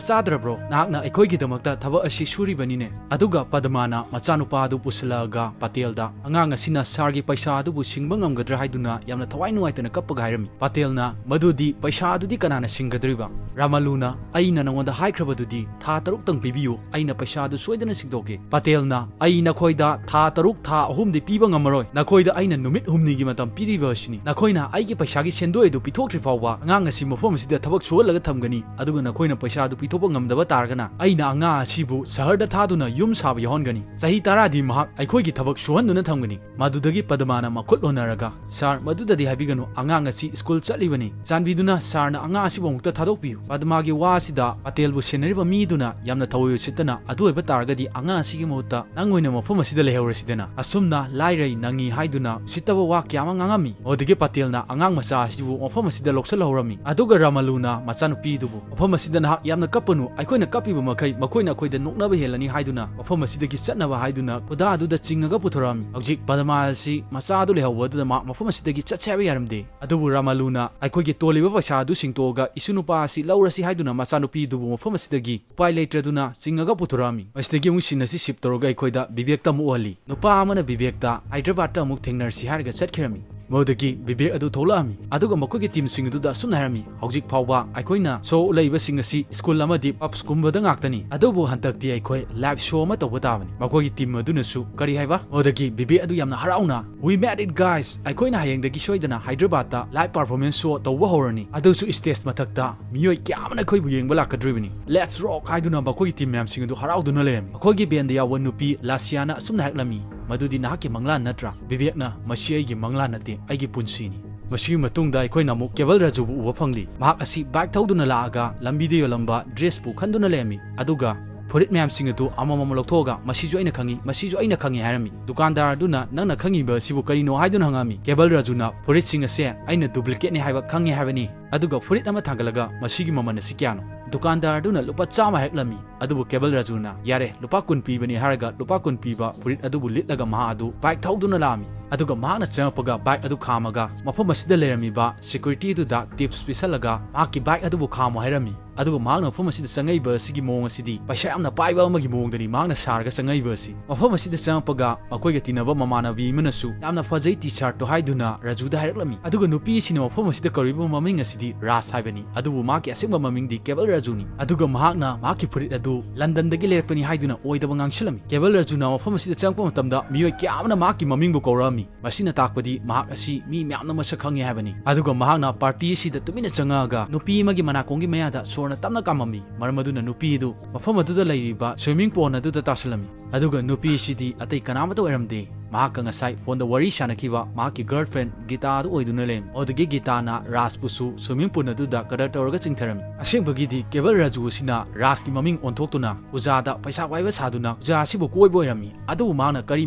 ꯆꯥꯗ꯭ꯔꯕ꯭ꯔꯣ? ꯅꯍꯥꯛꯅ ꯑꯩꯈꯣꯏꯒꯤꯗꯃꯛꯇ ꯊꯕꯛ ꯑꯁꯤ ꯁꯨꯔꯤꯕꯅꯤꯅꯦ"꯫ ꯑꯗꯨꯒ ꯄꯗꯃꯥꯅ ꯃꯆꯥꯅꯨꯄꯥ ꯑꯗꯨ ꯄꯨꯁꯤꯜꯂꯛꯑꯒ ꯄꯇꯦꯜꯗ, "ꯑꯉꯥꯡ ꯑꯁꯤꯅ ꯁꯥꯔꯒꯤ ꯄꯩꯁꯥ ꯑꯗꯨꯕꯨ ꯁꯤꯡꯕ ꯉꯝꯒꯗ꯭ꯔꯥ?" ꯍꯥꯏꯗꯨꯅ ꯌꯥꯝꯅ ꯊꯋꯥꯏ ꯅꯨꯡꯉꯥꯏꯇꯅ ꯀꯞꯄꯒ ꯍꯥꯏꯔꯝꯃꯤ꯫ ꯄꯇꯦꯜꯅ, "ꯃꯗꯨꯗꯤ, ꯄꯩꯁꯥ ꯑꯗꯨꯗꯤ ꯀꯅꯥꯅ ꯁꯤꯡꯒꯗꯧꯔꯤꯕ?" ꯔꯥꯃꯥꯂꯨꯅ, "ꯑꯩꯅ ꯅꯉꯣꯟꯗ ꯍꯥꯏꯈ꯭ꯔꯕꯗꯨꯗꯤ ꯊꯥ ꯇꯔꯨꯛꯇꯪ ꯄꯤꯕꯤꯌꯨ, ꯑꯩꯅ ꯄꯩꯁꯥ ꯑꯗꯨ ꯁꯣꯏꯗꯅ ꯁꯤꯡꯗꯣꯛꯀꯦ"꯫ ꯄꯇꯦꯜꯅ, "ꯑꯩ ꯅꯈꯣꯏꯗ ꯊꯥ ꯇꯔꯨꯛ, ꯊꯥ ꯑꯍꯨꯝꯗꯤ ꯄꯤꯕ ꯉꯝꯃꯔꯣꯏ꯫ ꯅꯈꯣꯏꯗ ꯑꯩꯅ ꯅꯨꯃꯤꯠ ꯍꯨꯝꯅꯤꯒꯤ ꯃꯇꯝ ꯄꯤꯔꯤꯕ ꯑꯁꯤꯅꯤ꯫ ꯅꯈꯣꯏꯅ ꯑꯩꯒꯤ ꯄꯩꯁꯥꯒꯤ ꯁꯦꯟꯗꯣꯏ ꯑꯗꯨ ꯄꯤꯊꯣꯛꯇ꯭ꯔꯤ ꯐꯥꯎꯕ ꯑꯉꯥꯡ ꯑꯁꯤ ꯃꯐꯝ ꯑꯁꯤꯗ ꯊꯕꯛ ꯊꯨꯍꯜꯂꯒ ꯊꯝꯒꯅꯤ, ꯑꯗꯨꯒ ꯅꯈꯣꯏꯅ ꯄꯩꯁꯥ ꯑꯗꯨ ꯄꯤꯊꯣꯛꯄ ꯉꯝꯗꯕ ꯇꯥꯔꯒꯅ ꯑꯩꯅ ꯑꯉꯥꯡ ꯑꯁꯤꯕꯨ ꯁꯍꯔꯗ ꯊꯥꯗꯨꯅ ꯌꯨꯝ ꯁꯥꯕ ꯌꯥꯎꯍꯟꯒꯅꯤ꯫ ꯆꯍꯤ ꯇꯔꯥꯗꯤ ꯃꯍꯥꯛ ꯑꯩꯈꯣꯏꯒꯤ ꯊꯕꯛ ꯁꯨꯍꯟꯗꯨꯅ ꯊꯝꯒꯅꯤ꯫ ꯃꯗꯨꯗꯒꯤ ꯄꯗꯃꯥꯅ ꯃꯈꯨꯠ ꯍꯣꯟꯅꯔꯒ, "ꯁꯥꯔ, ꯃꯗꯨꯗꯗꯤ ꯍꯥꯏꯕꯤꯒꯅꯨ, ꯑꯉꯥꯡ ꯑꯁꯤ ꯁ꯭ꯀꯨꯜ ꯆꯠꯂꯤꯕꯅꯤ꯫ ꯆꯥꯟꯕꯤꯗꯨꯅ ꯁꯥꯔꯅ ꯑꯉꯥꯡ ꯑꯁꯤꯕꯨ ꯑꯃꯨꯛꯇ ꯊꯥꯗꯣꯛꯄꯤꯌꯨ꯫" ꯄꯗꯃꯥꯒꯤ ꯋꯥ ꯑꯁꯤꯗ ꯄꯇꯦꯜꯕꯨ ꯁꯦꯟꯅꯔꯤꯕ ꯃꯤꯗꯨꯅ ꯌꯥꯝꯅ ꯊꯑꯣꯏ ꯎꯁꯤꯠꯇꯅ, "ꯑꯗꯨ ꯑꯣꯏꯕ ꯇꯥꯔꯒꯗꯤ ꯑꯉꯥꯡ ꯑꯁꯤꯒꯤ ꯃꯍꯨꯠꯇ ꯅꯪ ꯑꯣꯏꯅ ꯃꯐꯝ ꯑꯁꯤꯗ ꯂꯩꯍꯧꯔꯁꯤꯗꯅ꯫" ꯑꯁꯨꯝꯅ ꯂꯥꯏꯔꯩ ꯅꯪꯉꯤ ꯍꯥꯏꯗꯨꯅ ꯎꯁꯤꯠꯇꯕ ꯋꯥ ꯀꯌꯥ ꯑꯃ ꯉꯥꯡꯉꯝꯃꯤ꯫ ꯃꯗꯨꯗꯒꯤ ꯄꯇꯦꯜꯅ ꯑꯉꯥꯡ ꯃꯆꯥ ꯑꯁꯤꯕꯨ ꯃꯐꯝ ꯑꯁꯤꯗ ꯂꯧꯁꯤꯜꯍꯧꯔꯝꯃꯤ꯫ ꯑꯗꯨꯒ ꯔꯥꯃꯂꯨꯅ ꯃꯆꯥꯅꯨꯄꯤꯗꯨꯕꯨ, "ꯃꯐꯝ ꯑꯁꯤꯗ ꯅꯍꯥꯛ ꯌꯥꯝꯅ ꯀꯞꯄꯅꯨ, ꯑꯩꯈꯣꯏꯅ ꯀꯞꯄꯤꯕ ꯃꯈꯩ ꯃꯈꯣꯏꯅ ꯑꯩꯈꯣꯏꯗ ꯅꯣꯛꯅꯕ ꯍꯦꯜꯂꯅꯤ" ꯍꯥꯏꯗꯨꯅ ꯃꯐꯝ ꯑꯁꯤꯗꯒꯤ ꯆꯠꯅꯕ ꯍꯥꯏꯗꯨꯅ ꯈꯨꯗꯥ ꯑꯗꯨꯗ ꯆꯤꯡꯉꯒ ꯄꯨꯊꯣꯔꯛꯑꯝꯃꯤ꯫ ꯍꯧꯖꯤꯛ ꯄꯗꯃꯥ ꯑꯁꯤ ꯃꯆꯥ ꯑꯗꯨ ꯂꯩꯍꯧꯕ ꯑꯗꯨꯗ ꯃꯍꯥꯛ ꯃꯐꯝ ꯑꯁꯤꯗꯒꯤ ꯆꯠꯁꯦ ꯍꯥꯏꯕ ꯌꯥꯔꯝꯗꯦ꯫ ꯑꯗꯨꯕꯨ ꯔꯥꯃꯂꯨꯅ ꯑꯩꯈꯣꯏꯒꯤ ꯇꯣꯜꯂꯤꯕ ꯄꯩꯁꯥ ꯑꯗꯨ ꯁꯤꯡꯇꯣꯛꯑꯒ ꯏꯁꯨ ꯅꯨꯄꯥ ꯑꯁꯤ ꯂꯧꯔꯁꯤ ꯍꯥꯏꯗꯨꯅ ꯃꯆꯥꯅꯨꯄꯤꯗꯨꯕꯨ ꯃꯐꯝ ꯑꯁꯤꯗꯒꯤ ꯎꯄꯥꯏ ꯂꯩꯇ꯭ꯔꯗꯨꯅ ꯆꯤꯡꯉꯒ ꯄꯨꯊꯣꯔꯛꯑꯝꯃꯤ꯫ ꯃꯁꯤꯗꯒꯤ ꯑꯃꯨꯛ ꯁꯤꯟ ꯑꯁꯤ ꯁꯤꯞ ꯇꯧꯔꯒ ꯑꯩꯈꯣꯏꯗ ꯕꯤꯕꯦꯛꯇ ꯑꯃꯨꯛ ꯎꯍꯜꯂꯤ꯫ ꯅꯨꯄꯥ ꯑꯃꯅ ꯕꯤꯕꯦꯛꯇ ꯍꯥꯏꯗ꯭ꯔꯕꯥꯗꯇ ꯑꯃꯨꯛ ꯊꯦꯡꯅꯔꯁꯤ ꯍꯥꯏꯔꯒ ꯆꯠꯈꯤꯔꯝꯃꯤ꯫ ꯃꯗꯨꯗꯒꯤ ꯕꯤꯕꯦꯛ ꯑꯗꯨ ꯊꯣꯛꯂꯛꯑꯝꯃꯤ, ꯑꯗꯨꯒ ꯃꯈꯣꯏꯒꯤ ꯇꯤꯝꯁꯤꯡ ꯑꯗꯨꯗ ꯑꯁꯨꯝꯅ ꯍꯥꯏꯔꯝꯃꯤ, "ꯍꯧꯖꯤꯛ ꯐꯥꯎꯕ ꯑꯩꯈꯣꯏꯅ ꯁꯣ ꯎꯠꯂꯛꯏꯕꯁꯤꯡ ꯑꯁꯤ ꯁ꯭ꯀꯨꯜ ꯑꯃꯗꯤ ꯄꯕꯁꯀꯨꯝꯕꯗ ꯉꯥꯛꯇꯅꯤ, ꯑꯗꯨꯕꯨ ꯍꯟꯗꯛꯇꯤ ꯑꯩꯈꯣꯏ ꯂꯥꯏꯚ ꯁꯣ ꯑꯃ ꯇꯧꯕ ꯇꯥꯕꯅꯤ꯫" ꯃꯈꯣꯏꯒꯤ ꯇꯤꯝ ꯑꯗꯨꯅꯁꯨ, "ꯀꯔꯤ ꯍꯥꯏꯕ?" ꯃꯗꯨꯗꯒꯤ ꯕꯤꯕꯦꯛ ꯑꯗꯨ ꯌꯥꯝꯅ ꯍꯔꯥꯎꯅ, "We made it, guys! ꯑꯩꯈꯣꯏꯅ ꯍꯌꯦꯡꯗꯒꯤ ꯁꯣꯏꯗꯅ ꯍꯥꯏꯗ꯭ꯔꯕꯥꯗꯇ ꯂꯥꯏꯚ ꯄꯔꯐꯣꯔꯃꯦꯟꯁ ꯁꯣ ꯇꯧꯕ ꯍꯧꯔꯅꯤ, ꯑꯗꯨꯁꯨ ꯁ꯭ꯇꯦꯖ ꯃꯊꯛꯇ ꯃꯤꯑꯣꯏ ꯀꯌꯥ ꯑꯃꯅ ꯑꯩꯈꯣꯏꯕꯨ ꯌꯦꯡꯕ ꯂꯥꯛꯀꯗꯧꯔꯤꯕꯅꯤ꯫ Let's rock!" ꯍꯥꯏꯗꯨꯅ ꯃꯈꯣꯏꯒꯤ ꯇꯤꯝ ꯃꯌꯥꯝꯁꯤꯡ ꯑꯗꯨ ꯍꯔꯥꯎꯗꯨꯅ ꯂꯩꯔꯝꯃꯤ꯫ ꯃꯈꯣꯏꯒꯤ ꯕꯦꯟꯗ ꯌꯥꯎꯕ ꯅꯨꯄꯤ ꯂꯥꯁꯤꯌꯥꯅ ꯑꯁꯨꯝꯅ ꯍꯥꯏꯔꯛꯂꯝꯃꯤ, "ꯃꯗꯨꯗꯤ ꯅꯍꯥꯛꯀꯤ ꯃꯪꯂꯥꯟ ꯅꯠꯇ꯭ꯔꯥ?" ꯕꯤꯕꯦꯛꯅ, "ꯃꯁꯤ ꯑꯩꯒꯤ ꯃꯪꯂꯥꯟ ꯅꯠꯇꯦ, ꯑꯩꯒꯤ ꯄꯨꯟꯁꯤꯅꯤ꯫" ꯃꯁꯤꯒꯤ ꯃꯇꯨꯡꯗ ꯑꯩꯈꯣꯏꯅ ꯑꯃꯨꯛ ꯀꯦꯕꯜ ꯔꯥꯖꯨꯕꯨ ꯎꯕ ꯐꯪꯂꯤ꯫ ꯃꯍꯥꯛ ꯑꯁꯤ ꯕꯥꯏꯛ ꯊꯧꯗꯨꯅ ꯂꯥꯛꯑꯒ ꯂꯝꯕꯤꯗ ꯌꯣꯜꯂꯝꯕ ꯗ꯭ꯔꯦꯁꯄꯨ ꯈꯟꯗꯨꯅ ꯂꯩꯔꯝꯃꯤ, ꯑꯗꯨꯒ ꯐꯨꯔꯤꯠ ꯃꯌꯥꯝꯁꯤꯡ ꯑꯗꯨ ꯑꯃꯃꯝ ꯂꯧꯊꯣꯛꯑꯒ, "ꯃꯁꯤꯁꯨ ꯑꯩꯅ ꯈꯪꯉꯤ, ꯃꯁꯤꯁꯨ ꯑꯩꯅ ꯈꯪꯉꯤ" ꯍꯥꯏꯔꯝꯃꯤ꯫ ꯗꯨꯀꯥꯟꯗꯥꯔ ꯑꯗꯨꯅ, "ꯅꯪꯅ ꯈꯪꯉꯤꯕ ꯑꯁꯤꯕꯨ ꯀꯔꯤꯅꯣ?" ꯍꯥꯏꯗꯨꯅ ꯍꯪꯉꯛꯑꯝꯃꯤ꯫ ꯀꯦꯕꯜ ꯔꯥꯖꯨꯅ, "ꯐꯨꯔꯤꯠꯁꯤꯡ ꯑꯁꯦ ꯑꯩꯅ duplicateꯅꯤ ꯍꯥꯏꯕ ꯈꯪꯉꯤ ꯍꯥꯏꯕꯅꯤ꯫" ꯑꯗꯨꯒ ꯐꯨꯔꯤꯠ ꯑꯃ ꯊꯥꯡꯒꯠꯂꯒ, "ꯃꯁꯤꯒꯤ ꯃꯃꯜ ꯑꯁꯤ ꯀꯌꯥꯅꯣ?" ꯗꯨꯀꯥꯟꯗꯥꯔ ꯑꯗꯨꯅ ꯂꯨꯄꯥ ꯆꯥꯝꯃ ꯍꯥꯏꯔꯛꯂꯝꯃꯤ꯫ ꯑꯗꯨꯕꯨ ꯀꯦꯕꯜ ꯔꯥꯖꯨꯅ, "ꯌꯥꯔꯦ, ꯂꯨꯄꯥ ꯀꯨꯟ ꯄꯤꯕꯅꯤ" ꯍꯥꯏꯔꯒ ꯂꯨꯄꯥ ꯀꯨꯟ ꯄꯤꯕ ꯐꯨꯔꯤꯠ ꯑꯗꯨꯕꯨ ꯂꯤꯠꯂꯒ ꯃꯍꯥꯛ ꯑꯗꯨ ꯕꯥꯏꯛ ꯊꯧꯗꯨꯅ ꯂꯥꯛꯑꯝꯃꯤ꯫ ꯑꯗꯨꯒ ꯃꯍꯥꯛꯅ ꯆꯪꯉꯛꯄꯒ ꯕꯥꯏꯛ ꯑꯗꯨ ꯈꯥꯝꯃꯒ ꯃꯐꯝ ꯑꯁꯤꯗ ꯂꯩꯔꯝꯃꯤꯕ ꯁꯦꯀ꯭ꯌꯨꯔꯤꯇꯤ ꯑꯗꯨꯗ ꯇꯤꯞꯁ ꯄꯤꯁꯜꯂꯒ ꯃꯍꯥꯛꯀꯤ ꯕꯥꯏꯛ ꯑꯗꯨꯕꯨ ꯈꯥꯝꯃꯣ ꯍꯥꯏꯔꯝꯃꯤ꯫ ꯑꯗꯨꯒ ꯃꯍꯥꯛꯅ ꯃꯐꯝ ꯑꯁꯤꯗ ꯆꯪꯉꯛꯏꯕ ꯑꯁꯤꯒꯤ ꯃꯑꯣꯡ ꯑꯁꯤꯗꯤ ꯄꯩꯁꯥ ꯌꯥꯝꯅ ꯄꯥꯏꯕ ꯑꯃꯒꯤ ꯃꯑꯣꯡꯗꯅꯤ ꯃꯍꯥꯛꯅ ꯁꯥꯔꯒ ꯆꯪꯉꯛꯏꯕ ꯑꯁꯤ꯫ ꯃꯐꯝ ꯑꯁꯤꯗ ꯆꯪꯉꯛꯄꯒ ꯃꯈꯣꯏꯒ ꯇꯤꯟꯅꯕ ꯃꯃꯥꯟꯅꯕꯤ ꯑꯃꯅꯁꯨ ꯌꯥꯝꯅ ꯐꯖꯩ ꯇꯤ ꯁꯥꯔꯠꯇꯣ ꯍꯥꯏꯗꯨꯅ ꯔꯥꯖꯨꯗ ꯍꯥꯏꯔꯛꯂꯝꯃꯤ꯫ ꯑꯗꯨꯒ ꯅꯨꯄꯤ ꯑꯁꯤꯅ ꯃꯐꯝ ꯑꯁꯤꯗ ꯀꯧꯔꯤꯕ ꯃꯃꯤꯡ ꯑꯁꯤꯗꯤ ꯔꯥꯖ ꯍꯥꯏꯕꯅꯤ, ꯑꯗꯨꯕꯨ ꯃꯍꯥꯛꯀꯤ ꯑꯁꯦꯡꯕ ꯃꯃꯤꯡꯗꯤ ꯀꯦꯕꯜ ꯔꯥꯖꯨꯅꯤ꯫ ꯑꯗꯨꯒ ꯃꯍꯥꯛꯅ ꯃꯍꯥꯛꯀꯤ ꯐꯨꯔꯤꯠ ꯑꯗꯨ ꯂꯟꯗꯟꯗꯒꯤ ꯂꯩꯔꯛꯄꯅꯤ ꯍꯥꯏꯗꯨꯅ ꯑꯣꯏꯗꯕ ꯉꯥꯡꯁꯤꯜꯂꯝꯃꯤ꯫ ꯀꯦꯕꯜ ꯔꯥꯖꯨꯅ ꯃꯐꯝ ꯑꯁꯤꯗ ꯆꯪꯉꯛꯄ ꯃꯇꯝꯗ ꯃꯤꯑꯣꯏ ꯀꯌꯥ ꯑꯃꯅ ꯃꯍꯥꯛꯀꯤ ꯃꯃꯤꯡꯕꯨ ꯀꯧꯔꯛꯑꯝꯃꯤ꯫ ꯃꯁꯤꯅ ꯇꯥꯛꯄꯗꯤ ꯃꯍꯥꯛ ꯑꯁꯤ ꯃꯤ ꯃꯌꯥꯝꯅ ꯃꯁꯛ ꯈꯪꯉꯦ ꯍꯥꯏꯕꯅꯤ꯫ ꯑꯗꯨꯒ ꯃꯍꯥꯛꯅ ꯄꯥꯔꯇꯤ ꯑꯁꯤꯗ ꯇꯨꯃꯤꯟꯅ ꯆꯪꯉꯛꯑꯒ ꯅꯨꯄꯤ ꯑꯃꯒꯤ ꯃꯅꯥꯀꯣꯡꯒꯤ ꯃꯌꯥꯗ ꯁꯣꯔꯅ ꯇꯞꯅ ꯀꯥꯝꯃꯝꯃꯤ꯫ ꯃꯔꯝ ꯑꯗꯨꯅ ꯅꯨꯄꯤ ꯑꯗꯨ ꯃꯐꯝ ꯑꯗꯨꯗ ꯂꯩꯔꯤꯕ ꯁ꯭ꯋꯤꯃꯤꯡ ꯄꯣꯟ ꯑꯗꯨꯗ ꯇꯥꯁꯤꯜꯂꯝꯃꯤ꯫ ꯑꯗꯨꯒ ꯅꯨꯄꯤ ꯑꯁꯤꯗꯤ ꯑꯇꯩ ꯀꯅꯥꯃꯠꯇ ꯑꯣꯏꯔꯝꯗꯦ꯫ ꯃꯍꯥꯛꯀ ꯉꯁꯥꯏ ꯐꯣꯟꯗ ꯋꯥꯔꯤ ꯁꯥꯟꯅꯈꯤꯕ ꯃꯍꯥꯛꯀꯤ ꯒꯔꯜꯐ꯭ꯔꯦꯟ ꯒꯤꯇꯥ ꯑꯗꯨ ꯑꯣꯏꯗꯨꯅ ꯂꯩꯔꯝꯃꯤ꯫ ꯑꯗꯨꯗꯒꯤ ꯒꯤꯇꯥꯅ ꯔꯥꯖꯄꯨꯁꯨ ꯁ꯭ꯋꯤꯃꯤꯡ ꯄꯨꯜ ꯑꯗꯨꯗ ꯀꯗꯔ ꯇꯧꯔꯒ ꯆꯤꯡꯊꯔꯝꯃꯤ꯫ ꯑꯁꯦꯡꯕꯒꯤꯗꯤ ꯀꯦꯕꯜ ꯔꯥꯖꯨ ꯑꯁꯤꯅ ꯔꯥꯖꯀꯤ ꯃꯃꯤꯡ ꯑꯣꯟꯊꯣꯛꯇꯨꯅ ꯄꯨꯖꯥꯗ ꯄꯩꯁꯥ ꯄꯥꯏꯕ ꯁꯥꯗꯨꯅ ꯄꯨꯖꯥ ꯑꯁꯤꯕꯨ ꯀꯣꯏꯕ ꯑꯣꯏꯔꯝꯃꯤ꯫ ꯑꯗꯨꯕꯨ ꯃꯍꯥꯛꯅ ꯀꯔꯤ